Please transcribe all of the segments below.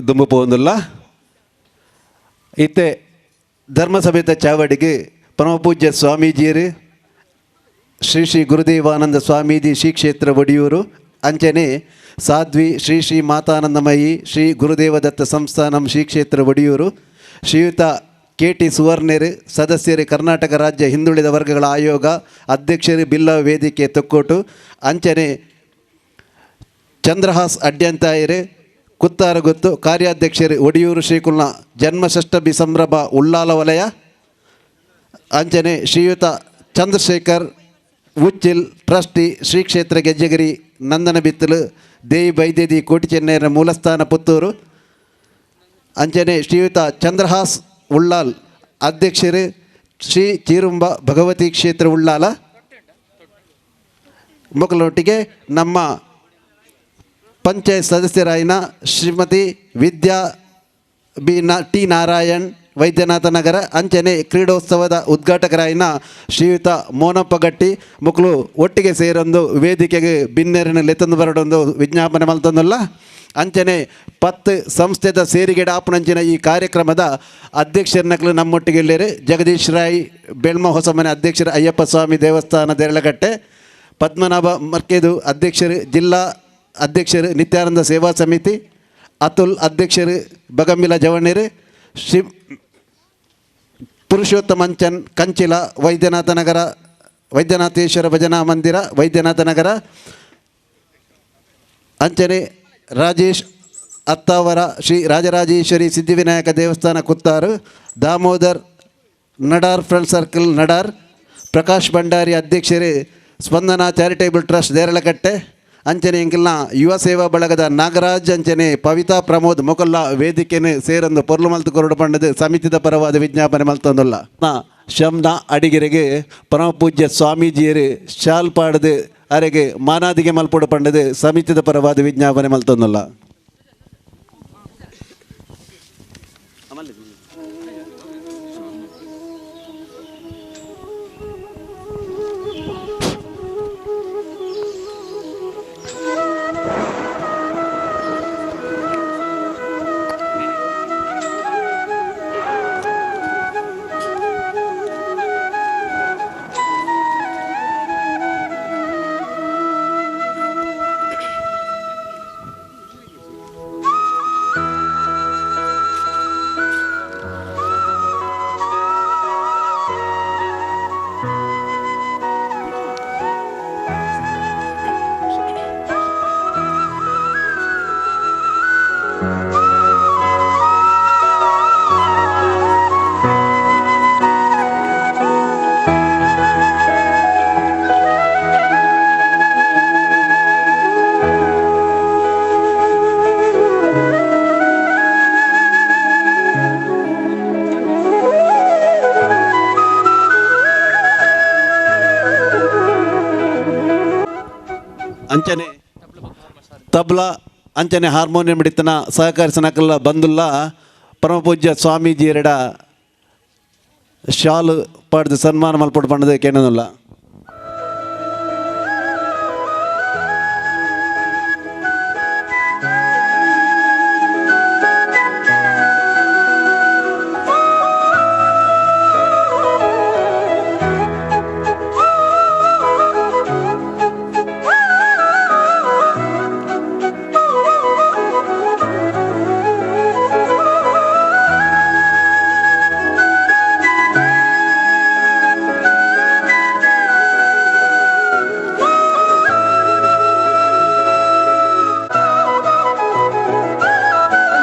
ದುಂಬು ಪೋವೊಂದುಲ್ಲ. ಇತ್ತೆ ಧರ್ಮಸಭೆತ ಚಾವಡಿಗೆ ಪರಮಪೂಜ್ಯ ಸ್ವಾಮೀಜಿಯರು ಶ್ರೀ ಶ್ರೀ ಗುರುದೇವಾನಂದ ಸ್ವಾಮೀಜಿ ಶ್ರೀ ಕ್ಷೇತ್ರ ಒಡಿಯೂರು, ಅಂಚನೆ ಸಾಧ್ವಿ ಶ್ರೀ ಶ್ರೀ ಮಾತಾನಂದಮಯಿ ಶ್ರೀ ಗುರುದೇವದತ್ತ ಸಂಸ್ಥಾನಂ ಶ್ರೀ ಕ್ಷೇತ್ರ ಒಡಿಯೂರು, ಶ್ರೀಯುತ ಕೆ ಟಿ ಸುವರ್ಣರು, ಸದಸ್ಯರು, ಕರ್ನಾಟಕ ರಾಜ್ಯ ಹಿಂದುಳಿದ ವರ್ಗಗಳ ಆಯೋಗ, ಅಧ್ಯಕ್ಷರು, ಬಿಲ್ಲವ ವೇದಿಕೆ ತೊಕ್ಕೋಟು, ಅಂಚನೆ ಚಂದ್ರಹಾಸ್ ಅಡ್ಯಂತಾಯರು, ಕುತ್ತಾರಗುತ್ತು, ಕಾರ್ಯಾಧ್ಯಕ್ಷರು, ಒಡಿಯೂರು ಶ್ರೀಕುಲ್ನ ಜನ್ಮಷಷ್ಟಭಿ ಸಂಭ್ರಮ ಉಳ್ಳಾಲ ವಲಯ, ಅಂಚನೆ ಶ್ರೀಯುತ ಚಂದ್ರಶೇಖರ್ ಉಚ್ಚಿಲ್, ಟ್ರಸ್ಟಿ, ಶ್ರೀ ಕ್ಷೇತ್ರ ಗೆಜ್ಜೆಗಿರಿ ನಂದನ ಬಿತ್ತಲು ದೇವಿ ಬೈದೇದಿ ಕೋಟಿ ಚೆನ್ನೈಯರ ಮೂಲಸ್ಥಾನ ಪುತ್ತೂರು, ಅಂಚನೆ ಶ್ರೀಯುತ ಚಂದ್ರಹಾಸ್ ಉಳ್ಳಾಲ್, ಅಧ್ಯಕ್ಷರು, ಶ್ರೀ ಚೀರುಂಬ ಭಗವತಿ ಕ್ಷೇತ್ರ ಉಳ್ಳಾಲ ಮೊಕಲೊಟ್ಟಿಗೆ ನಮ್ಮ ಪಂಚಾಯತ್ ಸದಸ್ಯರಾಯಿನ ಶ್ರೀಮತಿ ವಿದ್ಯಾ ಬಿ ನ ಟಿ ನಾರಾಯಣ್, ವೈದ್ಯನಾಥ ನಗರ, ಅಂಚನೆ ಕ್ರೀಡೋತ್ಸವದ ಉದ್ಘಾಟಕರಾಯಿನ ಶ್ರೀಯುತ ಮೋನಪ್ಪ ಗಟ್ಟಿ ಮಕ್ಕಳು ಒಟ್ಟಿಗೆ ಸೇರೊಂದು ವೇದಿಕೆಗೆ ಬಿನ್ನೆರನ ಲೆತ್ತೊಂದು ಬರಡೊಂದು ವಿಜ್ಞಾಪನೆ ಮಲ್ತೊಂದುಲ್ಲ. ಅಂಚನೆ 10 ಸಂಸ್ಥೆದ ಸೇರಿಗೆಡ ಆಪುನಂಚಿನ ಈ ಕಾರ್ಯಕ್ರಮದ ಅಧ್ಯಕ್ಷರನಕ್ಲು ನಮ್ಮೊಟ್ಟಿಗೆ ಇಲ್ಲೇರು. ಜಗದೀಶ್ ರಾಯ್ ಬೆಳ್ಮ ಹೊಸಮನೆ, ಅಧ್ಯಕ್ಷರು, ಅಯ್ಯಪ್ಪ ಸ್ವಾಮಿ ದೇವಸ್ಥಾನ ದೇರಳಕಟ್ಟೆ, ಪದ್ಮನಾಭ ಮರ್ಕೇದು, ಅಧ್ಯಕ್ಷರು, ಜಿಲ್ಲಾ ಅಧ್ಯಕ್ಷರು, ನಿತ್ಯಾನಂದ ಸೇವಾ ಸಮಿತಿ, ಅತುಲ್, ಅಧ್ಯಕ್ಷರು, ಬಗಂಬಿಲ ಜವಣೇರು, ಶ್ರೀ ಪುರುಷೋತ್ತಮಂಚನ್ ಕಂಚಿಲ, ವೈದ್ಯನಾಥ ನಗರ, ವೈದ್ಯನಾಥೇಶ್ವರ ಭಜನಾ ಮಂದಿರ, ವೈದ್ಯನಾಥ ನಗರ, ಅಂಚನೆ ರಾಜೇಶ್ ಅತ್ತಾವರ, ಶ್ರೀ ರಾಜರಾಜೇಶ್ವರಿ ಸಿದ್ಧಿವಿನಾಯಕ ದೇವಸ್ಥಾನ ಕುತ್ತಾರು, ದಾಮೋದರ್ ನಡಾರ್, ಫ್ರೆಂಡ್ ಸರ್ಕಲ್ ನಡಾರ್, ಪ್ರಕಾಶ್ ಭಂಡಾರಿ, ಅಧ್ಯಕ್ಷರು, ಸ್ಪಂದನ ಚಾರಿಟೇಬಲ್ ಟ್ರಸ್ಟ್ ದೇರಳಕಟ್ಟೆ, ಅಂಚನೆ ಎಂಕಲ್ನ ಯುವ ಸೇವಾ ಬಳಗದ ನಾಗರಾಜ್, ಅಂಚನೆ ಪವಿತಾ ಪ್ರಮೋದ್ ಮೊಕಲ್ಲ ವೇದಿಕೆನೆ ಸೇರೊಂದು ಪೊರ್ಲು ಮಲ್ತು ಕೊರಡು ಪಂಡದು ಸಮಿತಿದ ಪರವಾದ ವಿಜ್ಞಾಪನೆ ಮಲ್ತೊಂದುಲ್ಲ. ಶಮ್ನ ಅಡಿಗೆರೆಗೆ ಪರಮಪೂಜ್ಯ ಸ್ವಾಮೀಜಿಯರು ಶಾಲ್ ಪಾಡದು ಅರೆಗೆ ಮಾನಾದಿಗೆ ಮಲ್ಪೊಡು ಪಂಡದು ಸಮಿತಿದ ಪರವಾದ ವಿಜ್ಞಾಪನೆ ಮಲ್ತೊಂದುಲ್ಲ. ಅಂಚನೆ ತಬ್ಲಾ, ಅಂಚನೆ ಹಾರ್ಮೋನಿಯಂ ಹಿಡಿತನ ಸಹಕರಿಸನಕಲ್ಲ ಬಂದುಲ್ಲ ಪರಮಪೂಜ್ಯ ಸ್ವಾಮೀಜಿಯರೆಡ ಶಾಲು ಪಡೆದು ಸನ್ಮಾನ ಮಲ್ಪೊಡು ಪಂಡದು ಕೇನೊಂದುಲ್ಲ.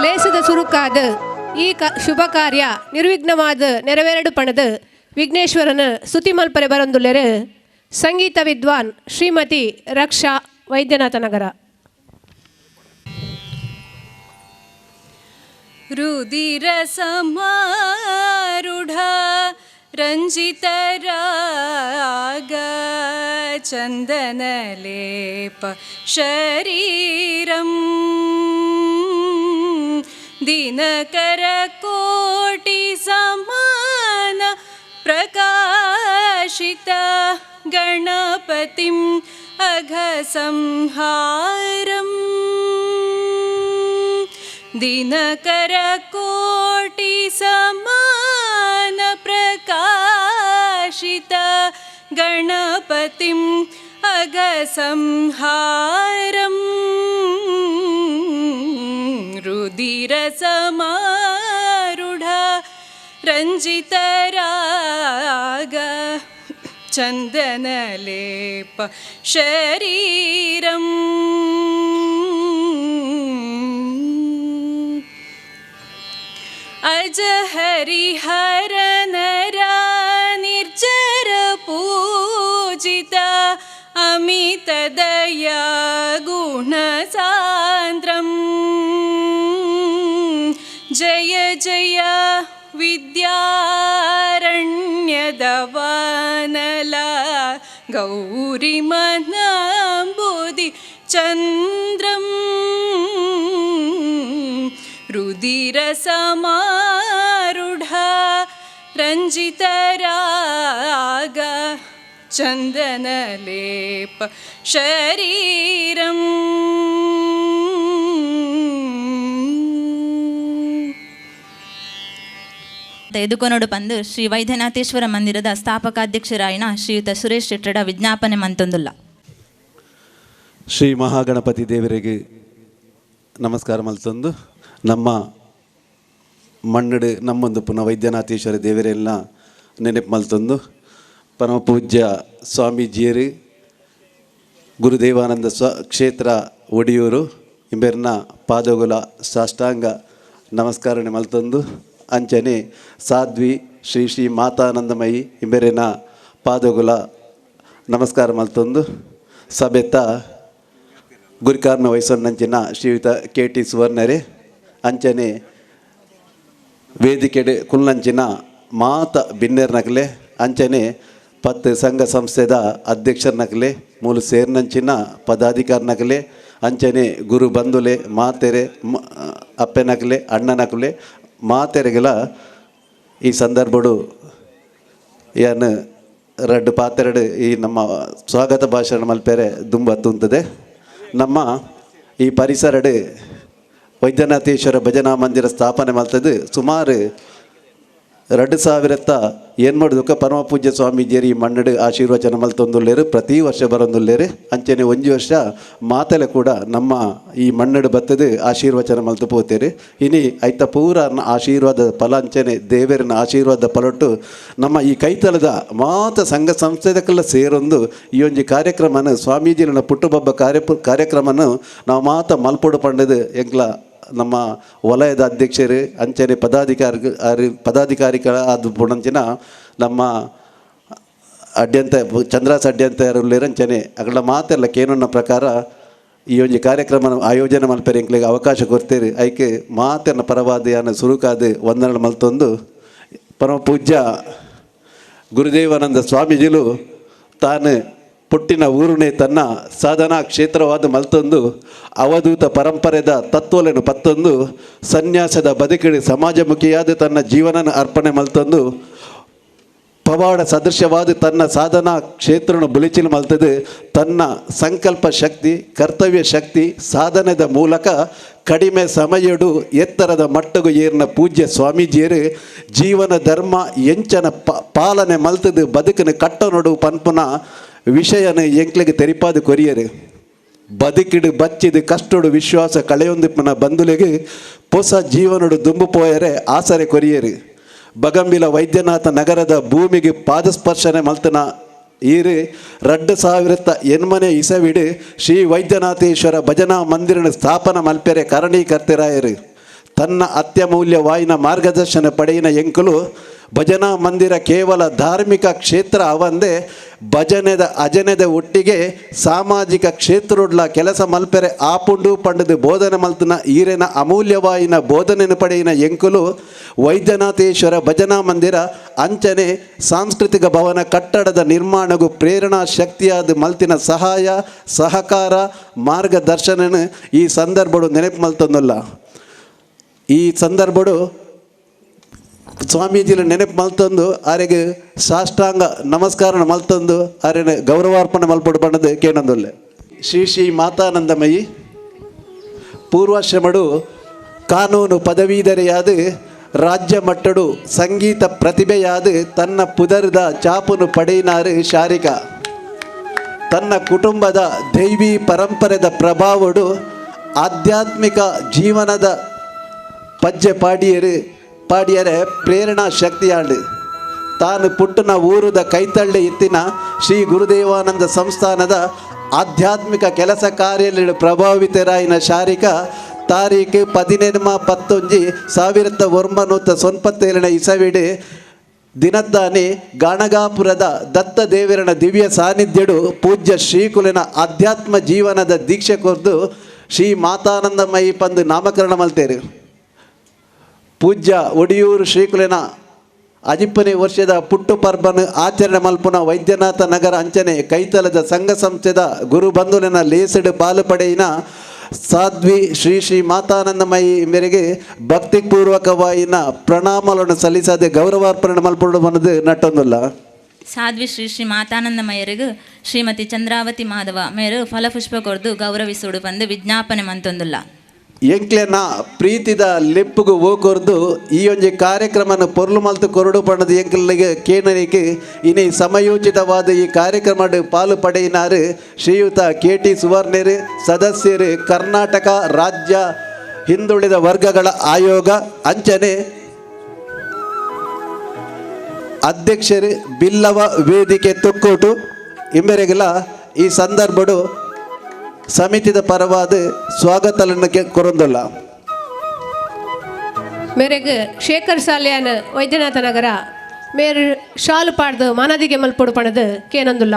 ಲೇಸದ ಸುರುಕಾದ ಈ ಶುಭ ಕಾರ್ಯ ನಿರ್ವಿಘ್ನವಾದ ನೆರವೇರಡು ಪಣದ ವಿಘ್ನೇಶ್ವರನ ಸ್ತುತಿ ಮಲ್ಪರೆ ಬರಂದುಲ್ಲೆರು ಸಂಗೀತ ವಿದ್ವಾನ್ ಶ್ರೀಮತಿ ರಕ್ಷಾ, ವೈದ್ಯನಾಥ ನಗರ. ರುದಿರ ಸಮಾರುಢ ರಂಜಿತ ರಾಗ ಚಂದನಲೇಪ ಶರೀರಂ ದಿನಕರ ಕೋಟಿ ಸಮಾನ ಪ್ರಕಾಶಿತ ಗಣಪತಿಂ ಅಘ ಸಂಹಾರಂ. Dinakar कोटि समान प्रकाशित गणपतिम् अघसंहारम् रुधिरसमारूढ रञ्जितराग चन्दनलेप शरीरम्. अज हरिहर नरा निर्जर पूजित अमित दया गुणसान्द्रम्. जय जय विद्यारण्यदवानला गौरीमनाम्बुधि चन्द्रम्. रुधिरसमारूढ रञ्जितराग चन्दनलेप शरीरम्. ಎದುಕೊನೋಡು ಪಂದು ಶ್ರೀ ವೈದ್ಯನಾಥೇಶ್ವರ ಮಂದಿರದ ಸ್ಥಾಪಕಾಧ್ಯಕ್ಷರಾಯಿನ ಶ್ರೀಯುತ ಸುರೇಶ್ ಶೆಟ್ಟಡ ವಿಜ್ಞಾಪನೆ ಮಂತೊಂದುಲ್ಲ. ಶ್ರೀ ಮಹಾಗಣಪತಿ ದೇವರಿಗೆ ನಮಸ್ಕಾರ ಮಲ್ತೊಂದು ನಮ್ಮ ಮಣ್ಣಡು ನಮ್ಮೊಂದು ಪುನಃ ವೈದ್ಯನಾಥೇಶ್ವರ ದೇವರೆಲ್ಲ ನೆನಪು ಮಲ್ತೊಂದು ಪರಮ ಪೂಜ್ಯ ಸ್ವಾಮೀಜಿಯರು ಗುರುದೇವಾನಂದ ಕ್ಷೇತ್ರ ಒಡಿಯೂರು ಇಂಬೆರ್ನ ಪಾದಗುಲ ಸಾಷ್ಟಾಂಗ ನಮಸ್ಕಾರಣೆ ಮಲ್ತೊಂದು ಅಂಚನೆ ಸಾಧ್ವಿ ಶ್ರೀ ಶ್ರೀ ಮಾತಾನಂದಮಯಿ ಇಂಬೆರೆನ ಪಾದಗುಲ ನಮಸ್ಕಾರ ಮಲ್ತೊಂದು ಸಭೆತ ಗುರಿಕಾರ್ನ ವಯಸ್ಸನ್ನಂಚಿನ ಶ್ರೀಯುತ ಕೆ ಟಿ ಸುವರ್ಣರೆ ಅಂಚನೆ ವೇದಿಕೆಡೆ ಕುಲ್ಲಂಚಿನ ಮಾತ ಬಿನ್ನೆರ್ನಕಲೆ ಅಂಚನೆ ಪತ್ತು ಸಂಘ ಸಂಸ್ಥೆದ ಅಧ್ಯಕ್ಷರ್ನಕಲೆ ಮೂಲ ಸೇರ್ನಂಚಿನ ಪದಾಧಿಕಾರಿನಕಲೆ ಅಂಚನೆ ಗುರು ಬಂಧುಲೆ ಮಾತೆರೆ ಅಪ್ಪೆನಕಲೆ ಅಣ್ಣನಕಲೆ ಮಾತೆರೆಗಳ ಈ ಸಂದರ್ಭಡು ಯಾನ್ ರಡ್ಡು ಪಾತೆರಡು ಈ ನಮ್ಮ ಸ್ವಾಗತ ಭಾಷಣ ಮಲ್ಪೆರೆ ದುಂಬ ತುಂತದೆ. ನಮ್ಮ ಈ ಪರಿಸರಡು ವೈದ್ಯನಾಥೇಶ್ವರ ಭಜನಾ ಮಂದಿರ ಸ್ಥಾಪನೆ ಮಲ್ತದ್ದು ಸುಮಾರು 2000 ಏನು ಮಾಡೋದಕ್ಕೆ ಪರಮ ಪೂಜ್ಯ ಸ್ವಾಮೀಜಿಯರು ಈ ಮಣ್ಣಡು ಆಶೀರ್ವಚನ ಮಲ್ತೊಂದುಲ್ಲೇರು, ಪ್ರತಿ ವರ್ಷ ಬರೊಂದುಲ್ಲೇರು. ಅಂಚನೆ ಒಂಜಿ ವರ್ಷ ಮಾತಲೆ ಕೂಡ ನಮ್ಮ ಈ ಮಣ್ಣಡು ಬತ್ತದು ಆಶೀರ್ವಚನ ಮಲ್ತು ಪೋತೇರು. ಇನಿ ಐತ ಪೂರ ಆಶೀರ್ವಾದ ಫಲ ಅಂಚನೆ ದೇವರನ ಆಶೀರ್ವಾದ ಫಲೊಟ್ಟು ನಮ್ಮ ಈ ಕೈತಲದ ಮಾತ ಸಂಘ ಸಂಸ್ಥೆದಕ್ಕೆಲ್ಲ ಸೇರೊಂದು ಈ ಒಂಜಿ ಕಾರ್ಯಕ್ರಮನ ಸ್ವಾಮೀಜಿನ ಪುಟ್ಟುಬಬ್ಬ ಕಾರ್ಯಕ್ರಮನ ನಾವು ಮಾತ ಮಲ್ಪೊಡು ಪಂಡದು ಎಂಕ್ಲ ನಮ್ಮ ವಲಯದ ಅಧ್ಯಕ್ಷರು ಅಂಚನೆ ಪದಾಧಿಕಾರಿಗಳ ಅದು ಪುಣಂಚಿನ ನಮ್ಮ ಅಡ್ಯಂತ ಚಂದ್ರಾಸ್ ಅಡ್ಯಂತ ಅಂಚನೆ ಅಗಲ ಮಾತೆಲ್ಲ ಕೇನನ್ನ ಪ್ರಕಾರ ಈ ಒಂಜಿ ಕಾರ್ಯಕ್ರಮ ಆಯೋಜನೆ ಮಲ್ಪೆರೆ ಎಂಕ್ಲೆಗ್ ಅವಕಾಶ ಕೊಡ್ತೇರಿ. ಐಕೆ ಮಾತೆನ ಪರವಾದಿಯಾನ ಸುರುಕಾದ ವಂದನೆ ಮಲ್ತೊಂದು ಪರಮ ಪೂಜ್ಯ ಗುರುದೇವಾನಂದ ಸ್ವಾಮೀಜಿಲು ತಾನು ಪುಟ್ಟಿನ ಊರುನೇ ತನ್ನ ಸಾಧನಾ ಕ್ಷೇತ್ರವಾದ ಮಲ್ತೊಂದು ಅವಧೂತ ಪರಂಪರೆದ ತತ್ವలను ಪತ್ತೊಂದು ಸನ್ಯಾಸದ ಬದುಕಿಡಿ ಸಮಾಜಮುಖಿಯಾದ ತನ್ನ ಜೀವನನ ಅರ್ಪಣೆ ಮಲ್ತೊಂದು ಪವಾಡ ಸದೃಶವಾದ ತನ್ನ ಸಾಧನಾ ಕ್ಷೇತ್ರನ ಬುಲಿಚಿಲು ಮಲ್ತದೆ ತನ್ನ ಸಂಕಲ್ಪ ಶಕ್ತಿ ಕರ್ತವ್ಯ ಶಕ್ತಿ ಸಾಧನದ ಮೂಲಕ ಕಡಿಮೆ ಸಮಯಡು ಎತ್ತರದ ಮಟ್ಟಗು ಏರಿನ ಪೂಜ್ಯ ಸ್ವಾಮೀಜಿಯರು ಜೀವನ ಧರ್ಮ ಎಂಚನ ಪಾಲನೆ ಮಲ್ತದು ಬದುಕಿನ ಕಟ್ಟನೊಡು ಪನ್ಪುನ ವಿಷಯನ ಎಂಕ್ಲೆಗೆ ತೆರಿಪಾದ ಕೊರಿಯರು. ಬದುಕಿಡು ಬಚ್ಚಿದು ಕಷ್ಟಡು ವಿಶ್ವಾಸ ಕಳೆಯೊಂದಿಪ್ಪನ ಬಂಧುಲೆಗೆ ಪೊಸ ಜೀವನಡು ದುಂಬು ಪೋಯರೆ ಆಸರೆ ಕೊರಿಯರು. ಬಗಂಬಿಲ ವೈದ್ಯನಾಥ ನಗರದ ಭೂಮಿಗೆ ಪಾದಸ್ಪರ್ಶನೆ ಮಲ್ತನ ಈರು 2008 ಇಸವಿಡು ಶ್ರೀ ವೈದ್ಯನಾಥೇಶ್ವರ ಭಜನಾ ಮಂದಿರನ ಸ್ಥಾಪನ ಮಲ್ಪೆರೆ ಕಾರಣೀಕರ್ತರಾಯರು. ತನ್ನ ಅತ್ಯಮೂಲ್ಯವಾಯಿನ ಮಾರ್ಗದರ್ಶನ ಪಡೆಯಿನ ಎಂಕುಲು ಭಜನಾ ಮಂದಿರ ಕೇವಲ ಧಾರ್ಮಿಕ ಕ್ಷೇತ್ರ ಅವಂದೇ ಭಜನೆದ ಅಜನೆದ ಒಟ್ಟಿಗೆ ಸಾಮಾಜಿಕ ಕ್ಷೇತ್ರೊಡ್ಲ ಕೆಲಸ ಮಲ್ಪೆರೆ ಆಪುಂಡು ಪಂಡದು ಬೋಧನೆ ಮಲ್ತನ ಈರೆನ ಅಮೂಲ್ಯವಾಯಿನ ಬೋಧನೆಯನ್ನು ಪಡೆಯಿನ ಎಂಕುಲು ವೈದ್ಯನಾಥೇಶ್ವರ ಭಜನಾ ಮಂದಿರ ಅಂಚನೆ ಸಾಂಸ್ಕೃತಿಕ ಭವನ ಕಟ್ಟಡದ ನಿರ್ಮಾಣಗೂ ಪ್ರೇರಣಾ ಶಕ್ತಿಯಾದ ಮಲ್ತಿನ ಸಹಾಯ ಸಹಕಾರ ಮಾರ್ಗದರ್ಶನ ಈ ಸಂದರ್ಭಡು ನೆನಪು ಮಲ್ತೊಂದಲ್ಲ. ಈ ಸಂದರ್ಭಡು ಸ್ವಾಮೀಜಿನ ನೆನಪು ಮಲ್ತೊಂದು ಆರೆಗೆ ಸಾಷ್ಟಾಂಗ ನಮಸ್ಕಾರ ಮಲ್ತೊಂದು ಆರೆನ ಗೌರವಾರ್ಪಣೆ ಮಲ್ಪಡು ಬಣ್ಣದ ಕೇನಂದೊಲ್ಲೆ. ಶ್ರೀ ಶ್ರೀ ಮಾತಾನಂದಮಯಿ ಪೂರ್ವಾಶ್ರಮಡು ಕಾನೂನು ಪದವೀಧರೆಯಾದ ರಾಜ್ಯ ಮಟ್ಟಡು ಸಂಗೀತ ಪ್ರತಿಭೆಯಾದ ತನ್ನ ಪುದರ್ದ ಚಾಪುನು ಪಡೆಯಿನಾರು ಶಾರಿಕಾ. ತನ್ನ ಕುಟುಂಬದ ದೈವಿ ಪರಂಪರೆದ ಪ್ರಭಾವಡು ಆಧ್ಯಾತ್ಮಿಕ ಜೀವನದ ಪಜ್ಜೆ ಪಾಡಿಯರೆ ಪ್ರೇರಣಾ ಶಕ್ತಿಯಾಡು. ತಾನು ಪುಟ್ಟನ ಊರುದ ಕೈತಳ್ಳಿ ಇತ್ತಿನ ಶ್ರೀ ಗುರುದೇವಾನಂದ ಸಂಸ್ಥಾನದ ಆಧ್ಯಾತ್ಮಿಕ ಕೆಲಸ ಕಾರ್ಯದಲ್ಲಿ ಪ್ರಭಾವಿತರಾಯಿನ ಶಾರಿಕಾ ತಾರೀಕು 19-11-1997 ಇಸವಿಡು ದಿನದ್ದಾನೆ ಗಾಣಗಾಪುರದ ದತ್ತ ದೇವರನ ದಿವ್ಯ ಸಾನ್ನಿಧ್ಯಡು ಪೂಜ್ಯ ಶ್ರೀಕುಲಿನ ಆಧ್ಯಾತ್ಮ ಜೀವನದ ದೀಕ್ಷೆ ಕೊರ್ದು ಶ್ರೀ ಮಾತಾನಂದಮಯಿ ಪಂದು ನಾಮಕರಣ ಮಲ್ತೇರು. ಪೂಜ್ಯ ಒಡಿಯೂರು ಶ್ರೀಕುಲಿನ ಅಜಿಪ್ಪನೆ ವರ್ಷದ ಪುಟ್ಟು ಪರ್ಬನು ಆಚರಣೆ ಮಲ್ಪುನ ವೈದ್ಯನಾಥ ನಗರ ಅಂಚನೆ ಕೈತಲದ ಸಂಘ ಸಂಸ್ಥೆದ ಗುರುಬಂಧುಲಿನ ಲೇಸಡು ಪಾಲು ಪಡೆಯಿನ ಸಾಧ್ವಿ ಶ್ರೀ ಶ್ರೀ ಮಾತಾನಂದಮಯಿ ಮೇರೆಗೆ ಭಕ್ತಿಪೂರ್ವಕವಾಯಿನ ಪ್ರಣಾಮಗಳನ್ನು ಸಲ್ಲಿಸದೆ ಗೌರವಾರ್ಪಣೆ ಮಲ್ಪಡು ಅನ್ನೋದು ನಟ್ಟೊಂದುಲ್ಲ. ಸಾಧ್ವಿ ಶ್ರೀ ಶ್ರೀ ಮಾತಾನಂದಮಯರಿಗೂ ಶ್ರೀಮತಿ ಚಂದ್ರಾವತಿ ಮಾಧವ ಮೇರು ಫಲಪುಷ್ಪ ಕೊರ್ದು ಗೌರವಿಸುಡು ಬಂದು ವಿಜ್ಞಾಪನೆ ಮಂತೊಂದುಲ್ಲ. ಎಂಕ್ಲೆನ ಪ್ರೀತಿದ ಲೆಪ್ಪುಗು ಓಕೊರ್ದು ಈ ಒಂಜಿ ಕಾರ್ಯಕ್ರಮನ ಪೊರ್ಲು ಮಲ್ತು ಕೊರಡು ಪಣ್ಣದು ಎಂಕ್ಲೆಗೆ ಕೇನರಿಗೆ ಇನಿ ಸಮಯೋಚಿತವಾದ ಈ ಕಾರ್ಯಕ್ರಮ ಪಾಲು ಪಡೆಯಿನಾರು ಶ್ರೀಯುತ ಕೆ ಟಿ ಸುವರ್ಣರು, ಸದಸ್ಯರು, ಕರ್ನಾಟಕ ರಾಜ್ಯ ಹಿಂದುಳಿದ ವರ್ಗಗಳ ಆಯೋಗ, ಅಂಚನೆ ಅಧ್ಯಕ್ಷರು ಬಿಲ್ಲವ ವೇದಿಕೆ ತೊಕ್ಕೋಟು ಇಂಬೆರೆಗೆಲ್ಲ ಈ ಸಂದರ್ಭಡು ಸಮಿತಿದ ಪರವಾದ ಸ್ವಾಗತಲನ್ನು ಕೊರೊಂದುಲ್ಲ. ಮೇರೆಗ್ ಶೇಖರ್ ಸಾಲ್ಯಾನ್ ವೈದ್ಯನಾಥ ನಗರ ಮೇರು ಶಾಲು ಪಾಡ್ದು ಮಾನದಿಗೆ ಮಲ್ಪೊಡು ಪಣದು ಕೇನೊಂದುಲ್ಲ.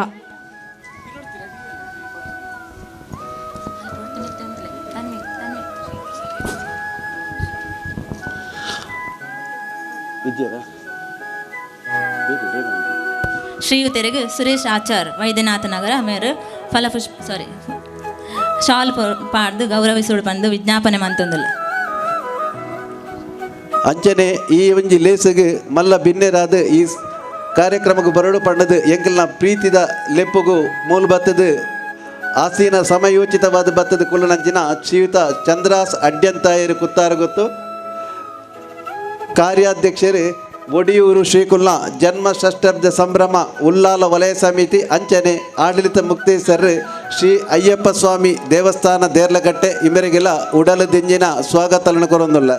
ಶ್ರೀಯುತರಿಗೆ ಸುರೇಶ್ ಆಚಾರ್ ವೈದ್ಯನಾಥ ನಗರ ಮೇರು ಫಲಪುಷ್ಪ ಸಾರಿ ಶಾಲ್ ಪಾಡ್ದು ಗೌರವಿಸುಡು ಬಂದು ವಿಜ್ಞಾಪನೆ ಮಂತೊಂದುಲ್ಲ. ಅಂಚನೆ ಈ ಒಂಜಿ ಲೇಸುಗು ಮಲ್ಲ ಬಿನ್ನೆರಾದ ಈ ಕಾರ್ಯಕ್ರಮಕ್ಕೆ ಬರಡು ಪಣ್ಣದು ಎಂಕಲ್ನ ಪ್ರೀತಿದ ಲೆಪ್ಪುಗು ಮೂಲ ಬತ್ತದು ಆಸೀನ ಸಮಯೋಚಿತವಾದ ಬತ್ತದ ಕುಲ್ಲನಂಚಿನ ಶ್ರೀಯುತ ಚಂದ್ರಾಸ್ ಅಡ್ಯಂತಾಯರು ಕುತ್ತಾರ ಗೊತ್ತು ಕಾರ್ಯಾಧ್ಯಕ್ಷರು ಒಡಿಯೂರು ಶ್ರೀಕುಲ್ನ ಜನ್ಮ ಷಷ್ಠಬ್ದ ಸಂಭ್ರಮ ಉಲ್ಲಾಲ ವಲಯ ಸಮಿತಿ ಅಂಚನೆ ಆಡಳಿತ ಮುಕ್ತೇಸರ್ ಶ್ರೀ ಅಯ್ಯಪ್ಪ ಸ್ವಾಮಿ ದೇವಸ್ಥಾನ ದೇರ್ಲಕಟ್ಟೆ ಇಮೆರಿಗೆಲ್ಲ ಉಡಲು ದಿಂಜಿನ ಸ್ವಾಗತలను ಕೊರೊಂದುಲ್ಲ.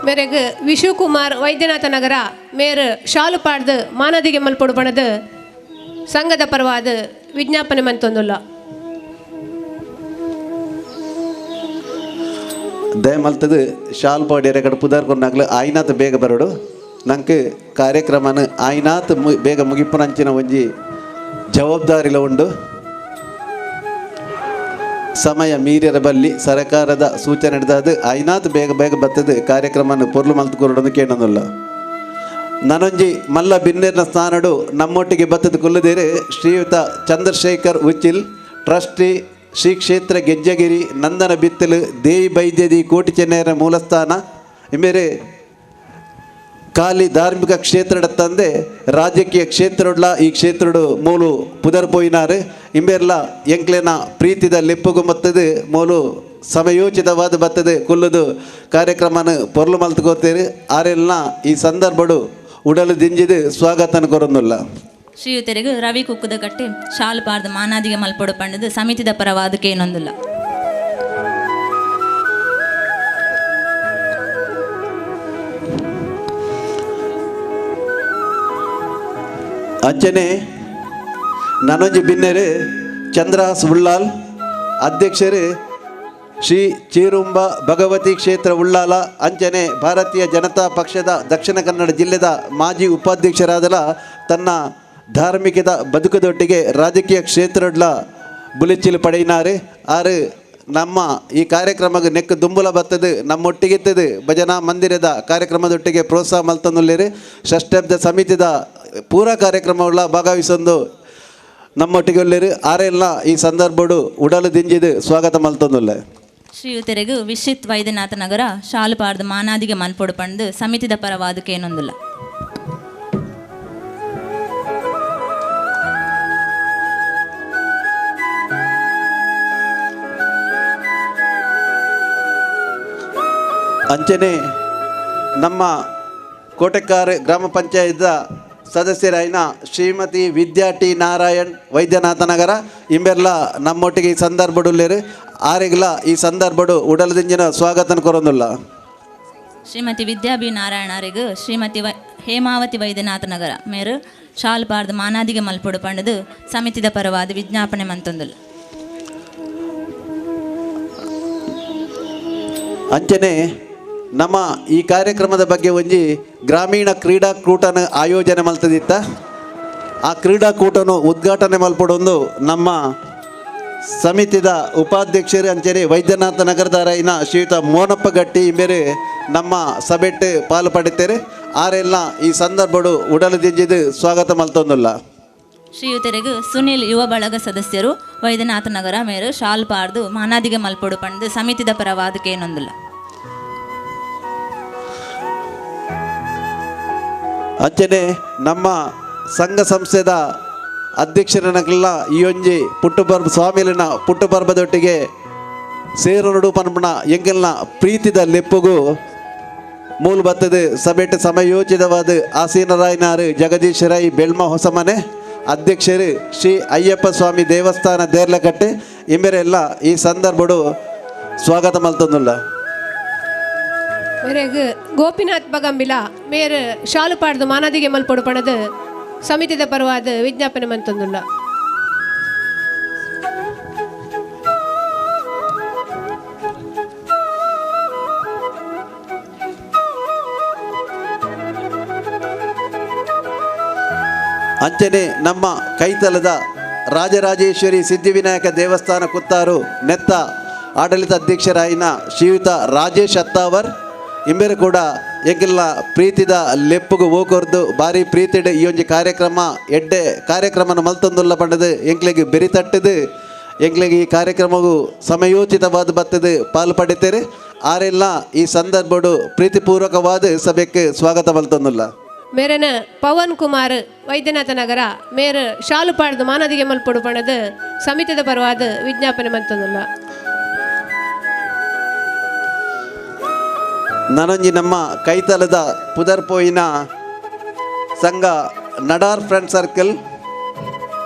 ಮೇರೆಗ್ ವಿಶುಕುಮಾರ್ ವೈದ್ಯನಾಥ ನಗರ ಮೇರು ಶಾಲು ಪಾಡ್ದು ಮಾನದಿಗೆ ಮಲ್ಪೊಡು ಪಣದು ಸಂಘದ ಪರವಾದ ವಿಜ್ಞಾಪನೆ ಮಂತೊಂದುಲ್ಲ. ದಯಮಲ್ತದು ಶಾಲ್ ಪಾಡಿಯರ ಕಡೆ ಪುದಾರ್ ಕೊನ್ನಾಗ್ಲು ಆಯ್ನಾತ್ ಬೇಗ ಬರೋಡು ನಂಗೆ ಕಾರ್ಯಕ್ರಮನ ಆಯ್ನಾತ್ ಬೇಗ ಮುಗಿಪುನಂಚಿನ ಒಂಜಿ ಜವಾಬ್ದಾರಿಲ ಉಂಡು. ಸಮಯ ಮೀರಿಯರ ಬಲ್ಲಿ ಸರಕಾರದ ಸೂಚನೆ ಹಿಡ್ದಾದ ಆಯ್ನಾತ್ ಬೇಗ ಬೇಗ ಬತ್ತದು ಕಾರ್ಯಕ್ರಮನ ಪೊರ್ಲು ಮಲ್ತು ಕೊರಡೊಂದು ಕೇಳೋದಿಲ್ಲ. ನನೊಂಜಿ ಮಲ್ಲ ಬಿನ್ನೇರ್ನ ಸ್ಥಾನಡು ನಮ್ಮೊಟ್ಟಿಗೆ ಬತ್ತದ ಕುಲ್ಲದೇರು ಶ್ರೀಯುತ ಚಂದ್ರಶೇಖರ್ ಉಚ್ಚಿಲ್, ಟ್ರಸ್ಟಿ ಶ್ರೀ ಕ್ಷೇತ್ರ ಗೆಜ್ಜಗಿರಿ ನಂದನ ಬಿತ್ತಲು ದೇವಿ ಬೈದ್ಯದಿ ಕೋಟಿ ಚೆನ್ನೈಯರ ಮೂಲಸ್ಥಾನ ಇಮೇರೆ ಖಾಲಿ ಧಾರ್ಮಿಕ ಕ್ಷೇತ್ರದ ತಂದೆ ರಾಜಕೀಯ ಕ್ಷೇತ್ರಡ್ಲ ಈ ಕ್ಷೇತ್ರಡು ಮೂಲು ಪುದರ್ ಪೋಯಿನಾರು ಇಂಬೇರ್ಲ ಎಂಕ್ಲೆನ ಪ್ರೀತಿದ ಲೆಪ್ಪುಗು ಮತ್ತದು ಮೂಲು ಸಮಯೋಚಿತವಾದ ಬತ್ತದು ಕುಲ್ಲುದು ಕಾರ್ಯಕ್ರಮನ ಪೊರ್ಲು ಮಲ್ತುಕೋತೇರು ಆರೆಲ್ನ ಈ ಸಂದರ್ಭಡು ಉಡಲು ದಿಂಜಿದು ಸ್ವಾಗತನ ಕೊರೊಂದುಲ್ಲ. ಶ್ರೀಯುತರಿಗೂ ರವಿ ಕುಕ್ಕುದ ಕಟ್ಟೆ ಶಾಲು ಪಾರ್ದು ಮಾನಾದಿಗೆ ಮಲ್ಪೊಡು ಪಂಡದು ಸಮಿತಿದ ಪರವಾದಕ್ಕೆ ಏನೊಂದಿಲ್ಲ. ಅಂಚನೆ ನನೊಂಜಿ ಬಿನ್ನೆರು ಚಂದ್ರಹಾಸ್ ಉಳ್ಳಾಲ್, ಅಧ್ಯಕ್ಷರು ಶ್ರೀ ಚೀರುಂಬ ಭಗವತಿ ಕ್ಷೇತ್ರ ಉಳ್ಳಾಲ, ಅಂಚನೆ ಭಾರತೀಯ ಜನತಾ ಪಕ್ಷದ ದಕ್ಷಿಣ ಕನ್ನಡ ಜಿಲ್ಲೆದ ಮಾಜಿ ಉಪಾಧ್ಯಕ್ಷರಾದಲ ತನ್ನ ಧಾರ್ಮಿಕದ ಬದುಕದೊಟ್ಟಿಗೆ ರಾಜಕೀಯ ಕ್ಷೇತ್ರಡ್ಲ ಬುಲೆಚ್ಚಿಲು ಪಡೆಯಿನಾರು. ಆರು ನಮ್ಮ ಈ ಕಾರ್ಯಕ್ರಮಕ್ಕೆ ನೆಕ್ಕು ದುಂಬುಲ ಬತ್ತದು ನಮ್ಮೊಟ್ಟಿಗೆತ್ತದು ಭಜನಾ ಮಂದಿರದ ಕಾರ್ಯಕ್ರಮದೊಟ್ಟಿಗೆ ಪ್ರೋತ್ಸಾಹ ಮಲ್ತಂದುಲ್ಲೇರು. ಷಷ್ಠಬ್ದ ಸಮಿತಿದ ಪೂರಾ ಕಾರ್ಯಕ್ರಮವುಳ್ಳ ಭಾಗವಹಿಸೊಂದು ನಮ್ಮೊಟ್ಟಿಗೆ ಉಳ್ಳೇರು. ಆರೆಲ್ಲ ಈ ಸಂದರ್ಭಡು ಉಡಲು ದಿಂಜಿದು ಸ್ವಾಗತ ಮಲ್ತಂದುಲ್ಲೆ. ಶ್ರೀಯುತರಿಗೂ ವಿಶಿತ್ ವೈದ್ಯನಾಥ ನಗರ ಶಾಲು ಪಾರ್ದು ಮಾನಾದಿಗೆ ಮನ್ಪೊಡು ಪಂಡು ಸಮಿತಿದ ಪರವಾದಕ್ಕೆ ಏನೊಂದಿಲ್ಲ. ಅಂಚನೆ ನಮ್ಮ ಕೋಟೆಕಾರ ಗ್ರಾಮ ಪಂಚಾಯತ್ ಸದಸ್ಯರಾಯಿನ ಶ್ರೀಮತಿ ವಿದ್ಯಾ ಟಿ ನಾರಾಯಣ್ ವೈದ್ಯನಾಥ ನಗರ ಇಂಬೆರ್ಲ ನಮ್ಮೊಟ್ಟಿಗೆ ಈ ಸಂದರ್ಭಡುಲ್ಲೇರು ಆರೆಗ್ಲ ಈ ಸಂದರ್ಭಡು ಉಡಲದಿಂಜಿನ ಸ್ವಾಗತನ ಕೊರೊಂದುಲ್ಲ. ಶ್ರೀಮತಿ ವಿದ್ಯಾ ಬಿ ನಾರಾಯಣರಿಗೂ ಶ್ರೀಮತಿ ಹೇಮಾವತಿ ವೈದ್ಯನಾಥ ನಗರ ಮೇರು ಶಾಲ್ ಪಾರ್ದು ಮಾನಾದಿಗೆ ಮಲ್ಪೊಡು ಪಂಡದು ಸಮಿತಿದ ಪರವಾದ ವಿಜ್ಞಾಪನೆ ಮಂತೊಂದುಲ್ಲ. ಅಂಚನೆ ನಮ್ಮ ಈ ಕಾರ್ಯಕ್ರಮದ ಬಗ್ಗೆ ಒಂಜಿ ಗ್ರಾಮೀಣ ಕ್ರೀಡಾಕೂಟನ ಆಯೋಜನೆ ಮಲ್ತದಿತ್ತ. ಆ ಕ್ರೀಡಾಕೂಟನು ಉದ್ಘಾಟನೆ ಮಲ್ಪಡೊಂದು ನಮ್ಮ ಸಮಿತಿದ ಉಪಾಧ್ಯಕ್ಷರು ಅಂಚನೆ ವೈದ್ಯನಾಥ ನಗರದಾರೈನ ಶ್ರೀಯುತ ಮೋನಪ್ಪ ಗಟ್ಟಿ ಇಂಬೇರು ನಮ್ಮ ಸಭೆಟ್ಟು ಪಾಲು ಪಡಿತೇರೆ. ಆರೆಲ್ಲ ಈ ಸಂದರ್ಭಡು ಉಡಲು ದಿಂಜಿದು ಸ್ವಾಗತ ಮಲ್ತೊಂದುಲ್ಲ. ಶ್ರೀಯುತರಿಗೂ ಸುನಿಲ್ ಯುವ ಬಳಗ ಸದಸ್ಯರು ವೈದ್ಯನಾಥ ನಗರ ಮೇರು ಶಾಲ್ ಪಾರ್ದು ಮಾನಾದಿಗೆ ಮಲ್ಪೊಡು ಪಂಡು ಸಮಿತಿದ ಪರವಾದಕ್ಕೇನೊಂದಿಲ್ಲ. ಅಂಚನೆ ನಮ್ಮ ಸಂಘ ಸಂಸ್ಥೆದ ಅಧ್ಯಕ್ಷರನಗಲ್ಲ ಈ ಒಂಜಿ ಪುಟ್ಟುಪರ್ಬ ಸ್ವಾಮಿಲಿನ ಪುಟ್ಟುಪರ್ಬದೊಟ್ಟಿಗೆ ಸೇರನುಡು ಪನ್ಪುಣ ಎಂಕಲ್ನ ಪ್ರೀತಿದ ಲೆಪ್ಪುಗು ಮೂಲ ಬತ್ತದ ಸಭೆಟ್ ಸಮಯೋಚಿತವಾದ ಆಸೀನರಾಯನಾರು ಜಗದೀಶ್ ರೈ ಬೆಳ್ಮ ಹೊಸಮನೆ ಅಧ್ಯಕ್ಷರು ಶ್ರೀ ಅಯ್ಯಪ್ಪ ಸ್ವಾಮಿ ದೇವಸ್ಥಾನ ದೇರ್ಲಕಟ್ಟೆ ಇಂಬೆರೆಲ್ಲ ಈ ಸಂದರ್ಭಡು ಸ್ವಾಗತ ಮಲ್ತೊಂದುಲ್ಲ. ಮೇರೆಗ್ ಗೋಪಿನಾಥ್ ಬಗಂಬಿಲ ಮೇರು ಶಾಲು ಪಾಡ್ದು ಮಾನದಿಗೆ ಮಲ್ಪೊಡು ಪಣದು ಸಮಿತಿದ ಪರವಾದ ವಿಜ್ಞಾಪನೆ ಮಂತೊಂದುಲ್ಲ. ಅಂಚನೆ ನಮ್ಮ ಕೈತಲದ ರಾಜರಾಜೇಶ್ವರಿ ಸಿದ್ಧಿವಿನಾಯಕ ದೇವಸ್ಥಾನ ಕುತ್ತಾರು ನೆತ್ತ ಆಡಳಿತ ಅಧ್ಯಕ್ಷರಾಯಿನ ಶ್ರೀಯುತ ರಾಜೇಶ್ ಅತ್ತಾವರ್ ಇಂಬೇರು ಕೂಡ ಎಂಕೆಲ್ಲ ಪ್ರೀತಿದ ಲೆಪ್ಪುಗು ಓಕೊರ್ದು ಭಾರಿ ಪ್ರೀತಿಡ್ ಈ ಒಂಜಿ ಕಾರ್ಯಕ್ರಮ ಎಡ್ಡೆ ಕಾರ್ಯಕ್ರಮನ ಮಲ್ತೊಂದುಲ್ಲ ಪಂಡದು ಎಂಕ್ಲೆಗ್ ಬೆರಿ ತಟ್ಟದು ಎಂಕ್ಲೆಗ್ ಈ ಕಾರ್ಯಕ್ರಮವು ಸಮಯೋಚಿತವಾದ ಬತ್ತದು ಪಾಲು ಪಡಿತೇರೆ. ಆರೆಲ್ಲ ಈ ಸಂದರ್ಭಡು ಪ್ರೀತಿಪೂರ್ವಕವಾದ ಸಭೆಗೆ ಸ್ವಾಗತ ಮಲ್ತೊಂದುಲ್ಲ. ಮೇರನ ಪವನ್ ಕುಮಾರ್ ವೈದ್ಯನಾಥ ನಗರ ಮೇರು ಶಾಲು ಪಾಡ್ದು ಮಾನದಿಗೆ ಮಲ್ಪೊಡು ಪಣದು ಸಮಿತಿದ ಪರವಾದ ವಿಜ್ಞಾಪನೆ ಮಲ್ತೊಂದುಲ್ಲ. ನನೊಂಜಿ ನಮ್ಮ ಕೈತಲದ ಪುದರ್ಪೋಯಿನ ಸಂಘ Nadar friend circle,